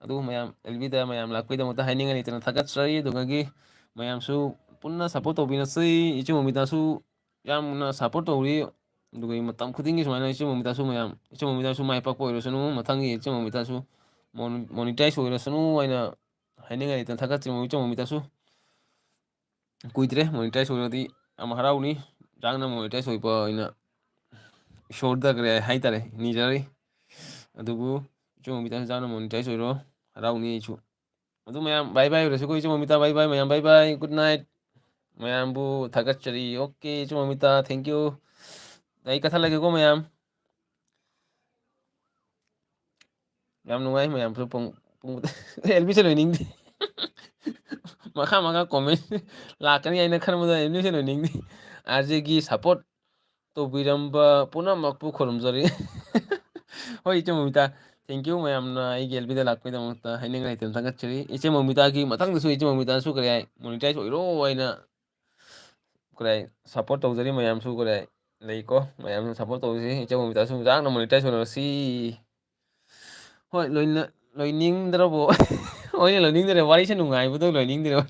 ꯑꯗꯨ ꯃꯌꯥꯝ L Bꯗ ꯃꯌꯥꯝ ꯂꯥꯛꯄꯒꯤꯗꯃꯛꯇ ꯍꯥꯏꯅꯤꯡꯉꯥꯏ ꯂꯩꯇꯅ ꯊꯥꯒꯠꯆꯔꯤ꯫ ꯑꯗꯨꯗꯒꯤ ꯃꯌꯥꯝꯁꯨ ꯄꯨꯟꯅ support ꯇꯧꯕꯤꯅꯁꯤ꯫ ꯏꯆꯦ ꯃꯣꯃꯤꯇꯥꯁꯨ ꯌꯥꯝꯅ support ꯇꯧꯔꯤ꯫ ꯑꯗꯨꯒ ꯃꯇꯝ ꯈꯨꯗꯤꯡꯒꯤ ꯁꯨꯃꯥꯏꯅ ꯏꯆꯦ ꯃꯣꯃꯤꯇꯥꯁꯨ ꯃꯌꯥꯝ, ꯏꯆꯦ ꯃꯣꯃꯤꯇꯥꯁꯨ ꯃꯥꯏ ꯄꯥꯛꯄ ꯑꯣꯏꯔꯁꯅꯨ, ꯃꯊꯪꯒꯤ ꯏꯆꯦ ꯃꯣꯃꯤꯇꯥꯁꯨ ꯃꯣꯅ-, monetize ꯑꯣꯏꯔꯁꯅꯨ ꯍꯥꯏꯅ ꯍꯥꯏꯅꯤꯡꯉꯥꯏ ꯂꯩꯇꯅ ꯊꯥꯒꯠꯆꯔꯤ ꯏꯆꯦ ꯃꯣꯃꯤꯇꯥꯁꯨ꯫ ꯀꯨꯏꯗ꯭ꯔꯦ monetize ꯑꯣꯏꯔꯗꯤ ꯌꯥꯝ ꯍꯔꯥꯎꯅꯤ꯫ ꯆꯥꯡꯅ monetize ꯑꯣꯏꯕ ꯑꯣꯏꯅ ꯏꯁꯣꯔꯗ ꯀꯔꯤ ꯍꯥꯏꯇꯥꯔꯦ, ꯅꯤꯖꯔꯤ꯫ ꯑꯗꯨꯕꯨ ꯏꯆꯦ ꯃꯣꯃꯤꯇꯥꯁꯨ ꯆꯥꯡꯅ monetize ꯑꯣꯏꯔꯣ, ꯍꯔꯥꯎꯅꯤ ꯑꯩꯁꯨ꯫ ꯑꯗꯨ ꯃꯌꯥꯝ bye bye ꯑꯣꯏꯔꯁꯤꯀꯣ, ꯏꯆꯦ ꯃꯣꯃꯤꯇꯥ bye bye, ꯃꯌꯥꯝ bye bye, good night꯫ ꯃꯌꯥꯝꯕꯨ ꯊꯥꯒꯠꯆꯔꯤ꯫ Okay, ꯏꯆꯦ ꯃꯣꯃꯤꯇꯥ, thank you꯫ ꯑꯩ ꯀꯛꯊꯠꯂꯒꯦꯀꯣ ꯃꯌꯥꯝ꯫ ꯌꯥꯝ ꯅꯨꯡꯉꯥꯏ ꯃꯌꯥꯝꯁꯨ ꯄꯨꯡ, ꯄꯨꯡ, L Bꯁꯦ ꯂꯣꯏꯅꯤꯡꯗꯦ꯫ ꯃꯈꯥ ꯃꯈꯥ comment ꯂꯥꯛꯀꯅꯤ ꯍꯥꯏꯅ ꯈꯟꯕꯗ L Bꯁꯦ ꯂꯣꯏꯅꯤꯡꯗꯦ꯫ RJꯒꯤ support ꯇꯧꯕꯤꯔꯝꯕ ꯄꯨꯝꯅꯃꯛꯄꯨ ꯈꯨꯔꯨꯝꯖꯔꯤ꯫ ꯍꯣꯏ, ꯏꯆꯦ ꯃꯣꯃꯤꯇꯥ, thank you ꯃꯌꯥꯝꯅ ꯑꯩꯒꯤ L Bꯗ ꯂꯥꯛꯄꯒꯤꯗꯃꯛꯇ ꯍꯥꯏꯅꯤꯡꯉꯥꯏ ꯂꯩꯇꯅ ꯊꯥꯒꯠꯆꯔꯤ꯫ ꯏꯆꯦ ꯃꯣꯃꯤꯇꯥꯒꯤ ꯃꯊꯪꯗꯁꯨ ꯏꯆꯦ ꯃꯣꯃꯤꯇꯥꯁꯨ ꯀꯔꯤ ꯍꯥꯏ, monetize ꯑꯣꯏꯔꯣ ꯍꯥꯏꯅ ꯀꯔꯤ ꯍꯥꯏ, support ꯇꯧꯖꯔꯤ ꯃꯌꯥꯝꯁꯨ ꯀꯔꯤ ꯍꯥꯏ, ꯂꯩꯀꯣ꯫ ꯃꯌꯥꯝꯁꯨ support ꯇꯧꯁꯤ꯫ ꯏꯆꯦ ꯃꯣꯃꯤꯇꯥꯁꯨ ꯌꯥꯝꯅ monetize ꯑꯣꯏꯅꯔꯁꯤ꯫ ꯍꯣꯏ, ꯂꯣꯏꯅ-, ꯂꯣꯏꯅꯤꯡꯗ꯭ꯔꯕꯣ? ꯍꯣꯏꯅꯦ, ꯂꯣꯏꯅꯤꯡꯗ꯭ꯔꯦ꯫ ꯋꯥꯔꯤꯁꯦ ꯅꯨꯡꯉꯥꯏꯕꯗꯣ ꯂꯣꯏꯅꯤꯡꯗ꯭ꯔꯦ꯫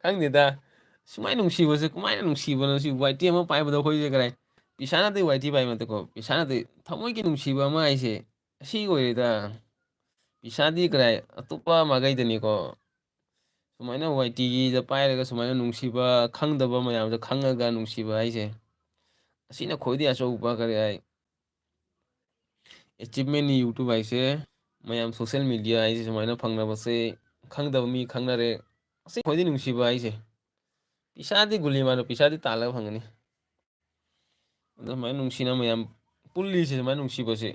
ꯈꯪꯗꯦꯗ꯫ ꯁꯨꯃꯥꯏꯅ ꯅꯨꯡꯁꯤꯕꯁꯦ ꯀꯃꯥꯏꯅ ꯅꯨꯡꯁꯤꯕꯅꯣ? ꯁꯤ Y T ꯑꯃ ꯄꯥꯏꯕꯗ ꯑꯩꯈꯣꯏꯁꯦ ꯀꯔꯤ ꯍꯥꯏ, ꯄꯩꯁꯥꯅꯗꯤ Y T ꯄꯥꯏꯕ ꯅꯠꯇꯦꯀꯣ꯫ ꯄꯩꯁꯥꯅꯗꯤ ꯊꯃꯣꯏꯒꯤ ꯅꯨꯡꯁꯤꯕ ꯑꯃ ꯍꯥꯏꯁꯦ ꯑꯁꯤ ꯑꯣꯏꯔꯦꯗ꯫ ꯄꯩꯁꯥꯗꯤ ꯀꯔꯤ ꯍꯥꯏ, ꯑꯇꯣꯞꯄ ꯃꯥꯏꯀꯩꯗꯅꯤꯀꯣ꯫ ꯁꯨꯃꯥꯏꯅ Y Tꯒꯤꯗ ꯄꯥꯏꯔꯒ ꯁꯨꯃꯥꯏꯅ ꯅꯨꯡꯁꯤꯕ, ꯈꯪꯗꯕ ꯃꯌꯥꯝꯗꯣ ꯈꯪꯉꯒ ꯅꯨꯡꯁꯤꯕ ꯍꯥꯏꯁꯦ꯫ ꯑꯁꯤꯅ ꯈ꯭ꯋꯥꯏꯗꯒꯤ ꯑꯆꯧꯕ ꯀꯔꯤ ꯍꯥꯏ, ꯑꯦꯆꯤꯞꯃꯦꯟꯅꯤ YouTube ꯍꯥꯏꯁꯦ꯫ ꯃꯌꯥꯝ ꯁꯣꯁꯦꯜ ꯃꯦꯗꯤꯌꯥ ꯍꯥꯏꯁꯦ ꯁꯨꯃꯥꯏꯅ ꯐꯪꯅꯕꯁꯦ ꯈꯪꯗꯕ ꯃꯤ ꯈꯪꯅꯔꯦ꯫ ꯑꯁꯤ ꯈ꯭ꯋꯥꯏꯗꯒꯤ ꯅꯨꯡꯁꯤꯕ ꯍꯥꯏꯁꯦ꯫ ꯄꯩꯁꯥꯗꯤ ꯒꯨꯂꯤ ꯃꯥꯅ ꯄꯩꯁꯥꯗꯤ ꯇꯥꯜꯂꯒ ꯐꯪꯒꯅꯤ꯫ ꯑꯗꯨꯃꯥꯏꯅ ꯅꯨꯡꯁꯤꯅ ꯃꯌꯥꯝ ꯄꯨꯜꯂꯤꯁꯦ, ꯁꯨꯃꯥꯏꯅ ꯅꯨꯡꯁꯤꯕꯁꯦ,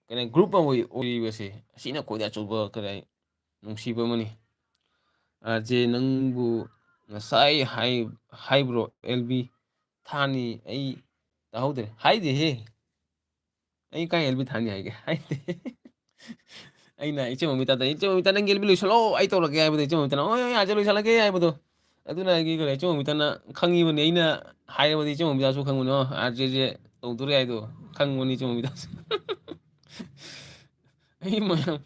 ꯀꯩꯅꯣ, ꯒ꯭ꯔꯨꯞ ꯑꯃ ꯑꯣꯏ-, ꯑꯣꯏꯔꯤꯕꯁꯦ, ꯑꯁꯤꯅ ꯈ꯭ꯋꯥꯏꯗꯒꯤ ꯑꯆꯧꯕ ꯀꯔꯤ ꯍꯥꯏ, ꯅꯨꯡꯁꯤꯕ ꯑꯃꯅꯤ꯫ ꯑꯥꯔ ꯖꯦ, ꯅꯪꯕꯨ ꯉꯁꯥꯏ ꯍꯥꯏ-, ꯍꯥꯏꯕ꯭ꯔꯣ ꯑꯦꯜ ꯕꯤ ꯊꯥꯅꯤ? ꯑꯩ ꯇꯥꯍꯧꯗ꯭ꯔꯦ꯫ ꯍꯥꯏꯗꯦꯍꯦ꯫ ꯑꯩ ꯀꯥꯏ ꯑꯦꯜ ꯕꯤ ꯊꯥꯅꯤ ꯍꯥꯏꯒꯦ? ꯍꯥꯏꯗꯦ꯫ ꯑꯩꯅ ꯏꯆꯦ ꯃꯃꯤꯇꯥꯗ, "ꯏꯆꯦ ꯃꯃꯤꯇꯥ, ꯅꯪꯒꯤ ꯑꯦꯜ ꯕꯤ ꯂꯣꯏꯁꯤꯜꯂꯣ, ꯑꯩ ꯇꯧꯔꯒꯦ" ꯍꯥꯏꯕꯗ, ꯏꯆꯦ ꯃꯃꯤꯇꯥꯅ, "ꯍꯣꯏ, ꯍꯣꯏ, ꯑꯥꯔ ꯖꯦ ꯂꯣꯏꯁꯤꯜꯂꯒꯦ" ꯍꯥꯏꯕꯗꯣ꯫ ꯑꯗꯨꯅ ꯑꯩꯒꯤ ꯀꯩꯅꯣ, ꯏꯆꯦ ꯃꯃꯤꯇꯥꯅ ꯈꯪꯉꯤꯕꯅꯤ, ꯑꯩꯅ ꯍꯥꯏꯔꯕꯗꯤ ꯏꯆꯦ ꯃꯃꯤꯇꯥꯁꯨ ꯈꯪꯕꯅꯤ, "ꯑꯣ, ꯑꯥꯔ ꯖꯦꯁꯦ ꯇꯧꯗꯣꯔꯦ" ꯍꯥꯏꯗꯣ ꯈꯪꯕꯅꯤ ꯏꯆꯦ ꯃꯃꯤꯇꯥꯁꯨ꯫ ꯑꯩ ꯃꯌꯥꯝ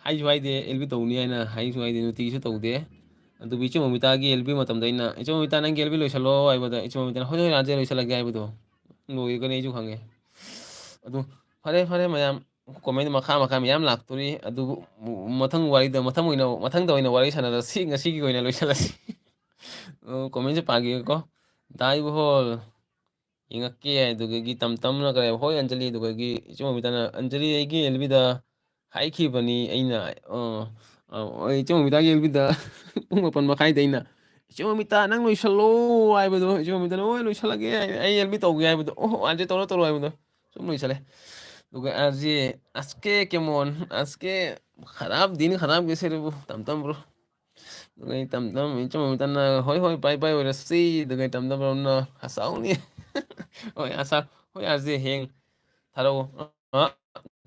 ꯍꯥꯏꯁꯨ ꯍꯥꯏꯗꯦ, ꯑꯦꯜ ꯕꯤ ꯇꯧꯅꯤ ꯍꯥꯏꯅ ꯍꯥꯏꯁꯨ ꯍꯥꯏꯗꯦ, ꯅꯨꯡꯇꯤꯒꯤꯁꯨ ꯇꯧꯗꯦ꯫ ꯑꯗꯨꯕꯨ ꯏꯆꯦ ꯃꯃꯤꯇꯥꯒꯤ ꯑꯦꯜ ꯕꯤ ꯃꯇꯝꯗ ꯑꯩꯅ, "ꯏꯆꯦ ꯃꯃꯤꯇꯥ, ꯅꯪꯒꯤ ꯑꯦꯜ ꯕꯤ ꯂꯣꯏꯁꯤꯜꯂꯣ" ꯍꯥꯏꯕꯗ, ꯏꯆꯦ ꯃꯃꯤꯇꯥꯅ, "ꯍꯣꯏ, ꯍꯣꯏ, ꯑꯥꯔ ꯖꯦ ꯂꯣꯏꯁꯤꯜꯂꯒꯦ" ꯍꯥꯏꯕꯗꯣ ꯂꯣꯏꯔꯒꯅꯤ, ꯑꯩꯁꯨ ꯈꯪꯉꯦ꯫ ꯑꯗꯨ ꯐꯔꯦ, ꯐꯔꯦ, ꯃꯌꯥꯝ ꯀꯣꯃꯦꯟ ꯃꯈꯥ ꯃꯈꯥ ꯃꯌꯥꯝ ꯂꯥꯛꯇꯣꯔꯤ꯫ ꯑꯗꯨꯕꯨ ꯃꯊꯪ ꯋꯥꯔꯤꯗ, ꯃꯊꯪ ꯑꯣꯏꯅ, ꯃꯊꯪꯗ ꯑꯣꯏꯅ ꯋꯥꯔꯤ ꯁꯥꯟꯅꯔꯁꯤ꯫ ꯉꯁꯤꯒꯤ ꯑꯣꯏꯅ ꯂꯣꯏꯁꯤꯜꯂꯁꯤ꯫ ꯑꯣ, ꯀꯣꯃꯦꯟꯁꯦ ꯄꯥꯒꯦꯀꯣ꯫ ꯗꯥꯏꯕꯍꯣꯜ ꯌꯦꯡꯉꯛꯀꯦ꯫ ꯑꯗꯨꯗꯒꯤ ꯇꯝ ꯇꯝꯅ ꯀꯔꯤ, "ꯍꯣꯏ ꯑꯟꯖꯂꯤ", ꯑꯗꯨꯗꯒꯤ ꯏꯆꯦ ꯃꯃꯤꯇꯥꯅ, "ꯑꯟꯖꯂꯤ, ꯑꯩꯒꯤ ꯑꯦꯜ ꯕꯤꯗ ꯍꯥꯏꯈꯤꯕꯅꯤ ꯑꯩꯅ", ꯑ, ꯑ, ꯏꯆꯦ ꯃꯃꯤꯇꯥꯒꯤ ꯑꯦꯜ ꯕꯤꯗ ꯄꯨꯡ ꯃꯥꯄꯟ ꯃꯈꯥꯏꯗ ꯑꯩꯅ, "ꯏꯆꯦ ꯃꯃꯤꯇꯥ, ꯅꯪ ꯂꯣꯏꯁꯜꯂꯣ" ꯍꯥꯏꯕꯗꯣ, ꯏꯆꯦ ꯃꯃꯤꯇꯥꯅ, "ꯍꯣꯏ, ꯂꯣꯏꯁꯜꯂꯒꯦ, ꯑꯩ ꯑꯦꯜ ꯕꯤ ꯇꯧꯒꯦ" ꯍꯥꯏꯕꯗꯣ, "ꯑꯣ, ꯑꯥꯔ ꯖꯦ ꯇꯧꯔꯣ, ꯇꯧꯔꯣ" ꯍꯥꯏꯕꯗꯣ, ꯁꯨꯝ ꯂꯣꯏꯁꯜꯂꯦ꯫ ꯑꯗꯨꯒ ꯑꯥꯔ ꯖꯦ, ꯑꯁ ꯀꯦ ꯀꯦꯃꯣꯟ, ꯑꯁ ꯀꯦ ꯈꯔꯥꯞ ꯗꯤꯟ ꯈꯔꯥꯞ ꯀꯦ ꯁꯦꯔꯦꯕꯨ, ꯇꯝ ꯇꯝ ꯕ꯭ꯔꯣ꯫ ꯑꯗꯨꯒ ꯑꯩ ꯇꯝ ꯇꯝ ꯏꯆꯦ ꯃꯃꯤꯇꯥꯅ, "ꯍꯣꯏ, ꯍꯣꯏ, ꯕꯥꯏ ꯕꯥꯏ ꯑꯣꯏꯔꯁꯤ", ꯑꯗꯨꯒ ꯑꯩ ꯇꯝ ꯇꯝ ꯕ꯭ꯔꯣꯅ, "ꯑꯁꯥꯎꯅꯤ"꯫ ꯍꯣꯏ, ꯑꯁꯥ-, ꯍꯣꯏ, ꯑꯥꯔ ꯖꯦ ꯍꯌꯦꯡ ꯊꯥꯔꯛꯑꯣ꯫ ꯑ,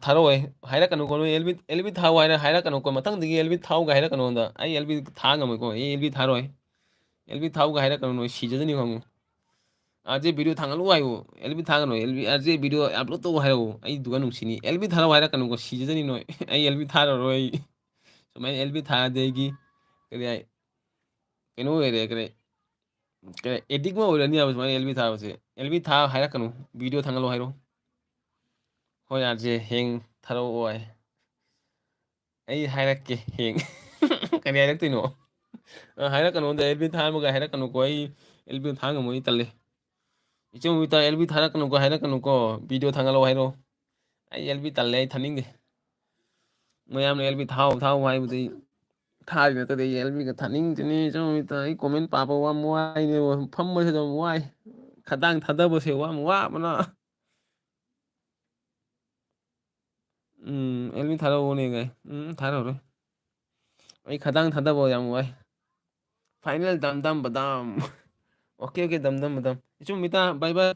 ꯊꯥꯔꯛꯑꯣꯏ꯫ ꯍꯥꯏꯔꯛꯀꯅꯨꯀꯣ, ꯅꯣꯏ ꯑꯦꯜ ꯕꯤ, ꯑꯦꯜ ꯕꯤ ꯊꯥꯎ ꯍꯥꯏꯔ-, ꯍꯥꯏꯔꯛꯀꯅꯨꯀꯣ꯫ ꯃꯊꯪꯗꯒꯤ ꯑꯦꯜ ꯕꯤ ꯊꯥꯎꯒ ꯍꯥꯏꯔꯛꯀꯅꯨ ꯑꯩꯉꯣꯟꯗ꯫ ꯑꯩ ꯑꯦꯜ ꯕꯤ ꯊꯥ ꯉꯝꯃꯣꯏꯀꯣ꯫ ꯑꯩ ꯑꯦꯜ ꯕꯤ ꯊꯥꯔꯣꯏ꯫ ꯑꯦꯜ ꯕꯤ ꯊꯥꯎꯒ ꯍꯥꯏꯔꯛꯀꯅꯨ, ꯅꯣꯏ ꯁꯤꯖꯗꯅꯤ ꯈꯪꯉꯨ꯫ ꯑꯥꯔ ꯖꯦ ꯚꯤꯗꯤꯑꯣ ꯊꯥꯡꯒꯠꯂꯨ ꯍꯥꯏꯌꯨ꯫ ꯑꯦꯜ ꯕꯤ ꯊꯥꯒꯅꯨ꯫ L B, R J video upload ꯇꯧ ꯍꯥꯏꯔꯛꯎ꯫ ꯑꯩ ꯑꯗꯨꯒ ꯅꯨꯡꯁꯤꯅꯤ꯫ ꯑꯦꯜ ꯕꯤ ꯊꯥꯔꯛꯑꯣ ꯍꯥꯏꯔꯛꯀꯅꯨꯀꯣ, ꯁꯤꯖꯗꯅꯤ ꯅꯣꯏ꯫ ꯑꯩ ꯑꯦꯜ ꯕꯤ ꯊꯥꯔꯔꯣꯏ ꯑꯩ꯫ ꯁꯨꯃꯥꯏꯅ ꯑꯦꯜ ꯕꯤ ꯊꯥꯔꯗꯤ ꯑꯩꯒꯤ ꯀꯔꯤ ꯍꯥꯏ, ꯀꯩꯅꯣ ꯑꯣꯏꯔꯦ, ꯀꯔꯤ, ꯀꯔꯤ, ꯑꯦꯗꯤꯛ ꯑꯃ ꯑꯣꯏꯔꯅꯤ ꯍꯥꯏꯕ ꯁꯨꯃꯥꯏꯅ ꯑꯦꯜ ꯕꯤ ꯊꯥꯕꯁꯦ꯫ ꯑꯦꯜ ꯕꯤ ꯊꯥ ꯍꯥꯏꯔꯛꯀꯅꯨ, ꯚꯤꯗꯤꯑꯣ ꯊꯥꯡꯒꯠꯂꯣ ꯍꯥꯏꯔꯣ꯫ ꯍꯣꯏ, ꯑꯥꯔ ꯖꯦ, ꯍꯌꯦꯡ ꯊꯥꯔꯛꯑꯣ ꯍꯥꯏ꯫ ꯑꯩ ꯍꯥꯏꯔꯛꯀꯦ ꯍꯌꯦꯡ꯫ ꯀꯔꯤ ꯍꯥꯏꯔꯛꯇꯣꯏꯅꯣ? ꯑ, ꯍꯥꯏꯔꯛꯀꯅꯨꯗ, ꯑꯦꯜ ꯕꯤ ꯊꯥꯕꯒ ꯍꯥꯏꯔꯛꯀꯅꯨꯀꯣ, ꯑꯩ ꯑꯦꯜ ꯕꯤ ꯊꯥ ꯉꯝꯃꯣꯏ, ꯑꯩ ꯇꯜꯂꯦ꯫ ꯏꯆꯧ ꯏꯇꯥ ꯑꯦꯜ ꯕꯤ ꯊꯥꯔꯛꯀꯅꯨꯀꯣ, ꯍꯥꯏꯔꯛꯀꯅꯨꯀꯣ, ꯚꯤꯗꯤꯑꯣ ꯊꯥꯡꯒꯠꯂꯛꯑꯣ ꯍꯥꯏꯔꯣ꯫ ꯑꯩ ꯑꯦꯜ ꯕꯤ ꯇꯜꯂꯦ, ꯑꯩ ꯊꯥꯅꯤꯡꯗꯦ꯫ ꯃꯌꯥꯝꯅ ꯑꯦꯜ ꯕꯤ ꯊꯥꯎ ꯊꯥꯎ ꯍꯥꯏꯕꯗꯤ ꯊꯥꯔꯤ ꯅꯠꯇꯗꯤ ꯑꯩ ꯑꯦꯜ ꯕꯤꯒ ꯊꯥꯅꯤꯡꯗꯦꯅꯦ꯫ ꯏꯆꯧ ꯏꯇꯥ ꯑꯩ ꯀꯣꯃꯦꯟ ꯄꯥꯕ ꯋꯥ ꯋꯥꯏꯅꯦ, ꯐꯝꯕꯁꯤꯗ ꯋꯥꯏ, ꯈꯗꯥꯡ ꯊꯥꯗꯕꯁꯦ ꯋꯥ ꯋꯥꯕꯅ꯫ ꯎꯝ, ꯑꯦꯜ ꯕꯤ ꯊꯥꯔꯛꯑꯣꯅꯦ ꯀꯥꯏ꯫ ꯎꯝ, ꯊꯥꯔꯛꯑꯔꯣꯏ꯫ ꯑꯩ ꯈꯗꯥꯡ ꯊꯥꯗꯕ ꯌꯥꯝ ꯋꯥꯏ꯫ ꯐꯥꯏꯅꯦꯜ ꯗꯝ ꯗꯝ ꯕꯗꯥꯝ꯫ ꯑꯣꯀꯦ, ꯑꯣꯀꯦ, ꯗꯝ ꯗꯝ ꯕꯗꯥꯝ꯫ ꯏꯆꯨꯝ ꯃꯤꯇꯥ, ꯕꯥꯏ ꯕꯥꯏ꯫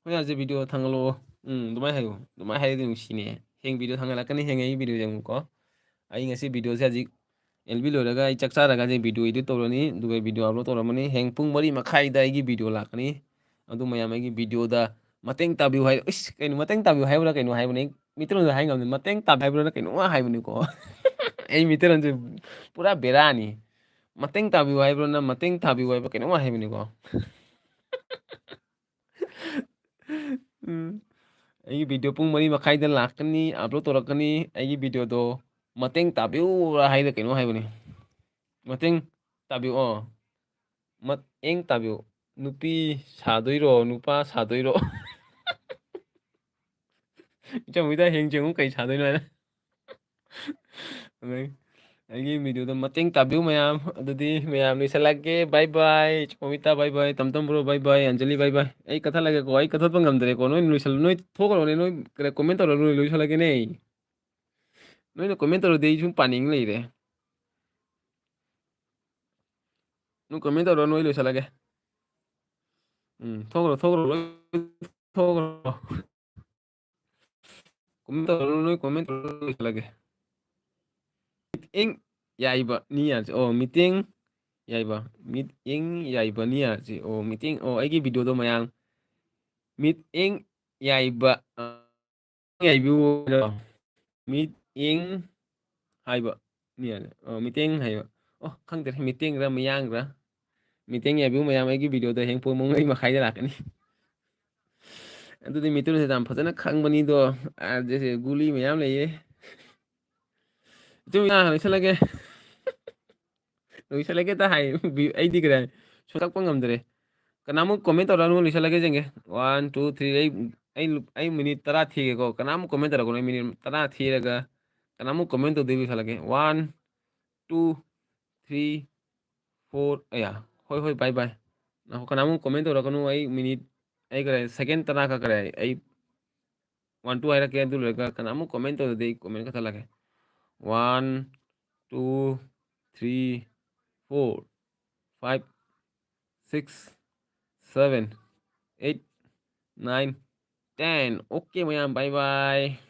ꯍꯣꯏ, ꯍꯧꯖꯤꯛ ꯚꯤꯗꯤꯑꯣ ꯊꯥꯡꯒꯠꯂꯛꯑꯣ꯫ ꯎꯝ, ꯑꯗꯨꯃꯥꯏꯅ ꯍꯥꯏꯌꯨ꯫ ꯑꯗꯨꯃꯥꯏꯅ ꯍꯥꯏꯔꯗꯤ ꯅꯨꯡꯁꯤꯅꯦ꯫ ꯍꯌꯦꯡ ꯚꯤꯗꯤꯑꯣ ꯊꯥꯡꯒꯠꯂꯛꯀꯅꯤ, ꯍꯌꯦꯡ ꯑꯩ ꯚꯤꯗꯤꯑꯣ ꯌꯦꯡꯉꯨꯀꯣ꯫ ꯑꯩ ꯉꯁꯤ ꯚꯤꯗꯤꯑꯣꯁꯦ ꯍꯧꯖꯤꯛ ꯑꯦꯜ ꯕꯤ ꯂꯣꯏꯔꯒ ꯑꯩ ꯆꯥꯛ ꯆꯥꯔꯒ ꯍꯧꯖꯤꯛ ꯚꯤꯗꯤꯑꯣ ꯏꯗꯤꯠ ꯇꯧꯔꯅꯤ, ꯑꯗꯨꯒ ꯚꯤꯗꯤꯑꯣ ꯑꯞꯂꯣꯗ ꯇꯧꯔꯝꯃꯅꯤ꯫ ꯍꯌꯦꯡ ꯄꯨꯡ ꯃꯔꯤ ꯃꯈꯥꯏꯗ ꯑꯩꯒꯤ ꯚꯤꯗꯤꯑꯣ ꯂꯥꯛꯀꯅꯤ꯫ ꯑꯗꯨ ꯃꯌꯥꯝ ꯑꯩꯒꯤ ꯚꯤꯗꯤꯑꯣꯗ ꯃꯇꯦꯡ ꯇꯥꯕꯤꯌꯨ ꯍꯥꯏ-, ꯏꯁ, ꯀꯩꯅꯣ, ꯃꯇꯦꯡ ꯇꯥꯕꯤꯌꯨ ꯍꯥꯏꯕ꯭ꯔꯥ ꯀꯩꯅꯣ ꯍꯥꯏꯕꯅꯤ꯫ ꯃꯤꯇꯩꯂꯣꯟꯗ ꯍꯥꯏ ꯉꯝꯗꯦ꯫ ꯃꯇꯦꯡ ꯇꯥꯕꯤꯌꯨ ꯍꯥꯏꯕ꯭ꯔꯥ ꯀꯩꯅꯣꯝꯃ ꯍꯥꯏꯕꯅꯤꯀꯣ꯫ ꯑꯩ ꯃꯤꯇꯩꯂꯣꯟꯁꯦ ꯄꯨꯔꯥ ꯕꯦꯔꯥꯅꯤ꯫ ꯃꯇꯦꯡ ꯇꯥꯕꯤꯌꯨ ꯍꯥꯏꯕ꯭ꯔꯥ, ꯅꯪ ꯃꯇꯦꯡ ꯇꯥꯕꯤꯌꯨ ꯍꯥꯏꯕ꯭ꯔꯥ ꯀꯩꯅꯣꯝꯃ ꯍꯥꯏꯕꯅꯤꯀꯣ꯫ ꯎꯝ꯫ ꯑꯩꯒꯤ ꯚꯤꯗꯤꯑꯣ ꯄꯨꯡ ꯃꯔꯤ ꯃꯈꯥꯏꯗ ꯂꯥꯛꯀꯅꯤ, ꯑꯞꯂꯣꯗ ꯇꯧꯔꯛꯀꯅꯤ꯫ ꯑꯩꯒꯤ ꯚꯤꯗꯤꯑꯣꯗꯣ ꯃꯇꯦꯡ ꯇꯥꯕꯤꯌꯨ ꯍꯥꯏꯅ ꯀꯩꯅꯣ ꯍꯥꯏꯕꯅꯤ꯫ ꯃꯇꯦꯡ ꯇꯥꯕꯤꯌꯨ, ꯑꯣ꯫ ꯃꯇꯦꯡ ꯇꯥꯕꯤꯌꯨ꯫ ꯅꯨꯄꯤ ꯁꯥꯗꯣꯏꯔꯣ, ꯅꯨꯄꯥ ꯁꯥꯗꯣꯏꯔꯣ? ꯏꯆꯧ ꯃꯤꯇꯥ ꯍꯌꯦꯡ ꯌꯦꯡꯉꯨ ꯀꯩ ꯁꯥꯗꯣꯏꯅꯣ ꯍꯥꯏꯅ꯫ ꯑꯗꯩ ꯑꯩꯒꯤ ꯚꯤꯗꯤꯑꯣꯗ ꯃꯇꯦꯡ ꯇꯥꯕꯤꯌꯨ ꯃꯌꯥꯝ꯫ ꯑꯗꯨꯗꯤ ꯃꯌꯥꯝ ꯂꯣꯏꯁꯤꯜꯂꯛꯀꯦ꯫ ꯕꯥꯏ ꯕꯥꯏ꯫ ꯏꯆꯧ ꯃꯤꯇꯥ ꯕꯥꯏ ꯕꯥꯏ꯫ ꯇꯝꯇꯝ ꯕ꯭ꯔꯣ ꯕꯥꯏ ꯕꯥꯏ꯫ ꯑꯟꯖꯂꯤ ꯕꯥꯏ ꯕꯥꯏ꯫ ꯑꯩ ꯀꯛꯊꯠꯂꯒꯦꯀꯣ꯫ ꯑꯩ ꯀꯛꯊꯠꯄ ꯉꯝꯗ꯭ꯔꯦꯀꯣ꯫ ꯅꯣꯏ ꯂꯣꯏꯁꯜꯂꯨ꯫ ꯅꯣꯏ ꯊꯣꯛꯈ꯭ꯔꯣꯅꯦ꯫ ꯅꯣꯏ ꯀꯩꯅꯣ ꯀꯣꯃꯦꯟ ꯇꯧꯔ ꯂꯣꯏ-, ꯂꯣꯏꯁꯜꯂꯒꯦꯅꯦ꯫ ꯅꯣꯏꯅ ꯀꯣꯃꯦꯟ ꯇꯧꯔꯗꯤ ꯑꯩ ꯁꯨꯝ ꯄꯥꯅꯤꯡ ꯂꯩꯔꯦ꯫ ꯅꯣꯏ ꯀꯣꯃꯦꯟ ꯇꯧꯔꯣ, ꯅꯣꯏ ꯂꯣꯏꯁꯜꯂꯒꯦ꯫ ꯎꯝ, ꯊꯣꯛꯈ꯭ꯔꯣ, ꯊꯣꯛꯈ꯭ꯔꯣ, ꯂꯣꯏ ꯊꯣꯛꯈ꯭ꯔꯣ꯫ ꯀꯣꯃꯦꯟ ꯇꯧꯔꯣ, ꯅꯣꯏ ꯀꯣꯃꯦꯟ ꯇꯧꯔꯣ, ꯂꯣꯏꯁꯜꯂꯒꯦ꯫ ꯃꯤꯠꯌꯦꯡ ꯌꯥꯏꯕ ꯅꯤꯌꯥꯟꯁꯦ꯫ ꯑꯣ, ꯃꯤꯠꯌꯦꯡ ꯌꯥꯏꯕ꯫ ꯃꯤꯠꯌꯦꯡ ꯌꯥꯏꯕ ꯅꯤꯌꯥꯟꯁꯦ꯫ ꯑꯣ, ꯃꯤꯠꯌꯦꯡ, ꯑꯣ, ꯑꯩꯒꯤ ꯚꯤꯗꯤꯑꯣꯗꯣ ꯃꯌꯥꯝ ꯃꯤꯠꯌꯦꯡ ꯌꯥꯏꯕ, ꯑ, ꯌꯥꯏꯕꯤꯌꯨ꯫ ꯃꯤꯠꯌꯦꯡ ꯍꯥꯏꯕ꯫ ꯃꯤ ꯍꯥꯏꯅ, ꯑꯣ, ꯃꯤꯠꯌꯦꯡ ꯍꯥꯏꯕ꯫ ꯑꯣ, ꯈꯪꯗ꯭ꯔꯦ, ꯃꯤꯠꯌꯦꯡꯔ ꯃꯤꯌꯥꯡꯔ꯫ ꯃꯤꯠꯌꯦꯡ ꯌꯥꯏꯕꯤꯌꯨ ꯃꯌꯥꯝ, ꯑꯩꯒꯤ ꯚꯤꯗꯤꯑꯣꯗ ꯍꯌꯦꯡ ꯄꯨꯡ ꯃꯉꯥꯒꯤ ꯃꯈꯥꯏꯗ ꯂꯥꯛꯀꯅꯤ꯫ ꯑꯗꯨꯗꯤ ꯃꯤꯇꯩꯂꯣꯟꯁꯦ ꯌꯥꯝ ꯐꯖꯅ ꯈꯪꯕꯅꯤꯗꯣ꯫ ꯑꯥꯔꯖꯦꯁꯦ ꯒꯨꯂꯤ ꯃꯌꯥꯝ ꯂꯩꯌꯦ꯫ ꯏꯆꯤꯟ ꯏꯅꯥꯎ ꯂꯣꯏꯁꯤꯜꯂꯒꯦ꯫ ꯂꯣꯏꯁꯤꯜꯂꯒꯦ ꯇ ꯍꯥꯏ꯫ ꯕꯤ-, ꯑꯩꯗꯤ ꯀꯗꯥꯏ ꯁꯣꯛꯂꯛꯄ ꯉꯝꯗ꯭ꯔꯦ꯫ ꯀꯅꯥꯃꯨꯛ comment ꯇꯧꯔꯛꯑꯅꯨ, ꯂꯣꯏꯁꯤꯜꯂꯒꯦ ꯌꯦꯡꯒꯦ꯫ One, two, three, ꯑꯩ, ꯑꯩ, ꯑꯩ minute ꯇꯔꯥ ꯊꯤꯒꯦꯀꯣ꯫ ꯀꯅꯥꯃꯨꯛ comment ꯇꯧꯔꯛꯀꯅꯨ, ꯑꯩ minute ꯇꯔꯥ ꯊꯤꯔꯒ ꯀꯅꯥꯃꯨꯛ comment ꯇꯧꯗꯣꯏ ꯂꯣꯏꯁꯤꯜꯂꯒꯦ꯫ One, two, three, four, ꯑꯌꯥ, ꯍꯣꯏ, ꯍꯣꯏ, bye, bye꯫ ꯉꯥꯏꯈꯣ, ꯀꯅꯥꯃꯨꯛ comment ꯇꯧꯔꯛꯀꯅꯨ, ꯑꯩ minute, ꯑꯩ ꯀꯔꯤ, second ꯇꯔꯥ ꯈꯛ ꯀꯔꯤ, ꯑꯩ one, two ꯍꯥꯏꯔꯛꯀꯦ, ꯑꯗꯨ ꯂꯣꯏꯔꯒ ꯀꯅꯥꯃꯨꯛ comment ꯇꯧꯗꯗꯤ ꯑꯩ comment ꯀꯛꯊꯠꯂꯒꯦ꯫ One, two, three, four, five, six, seven, eight, nine, ten꯫ Okay ꯃꯌꯥꯝ, bye, bye꯫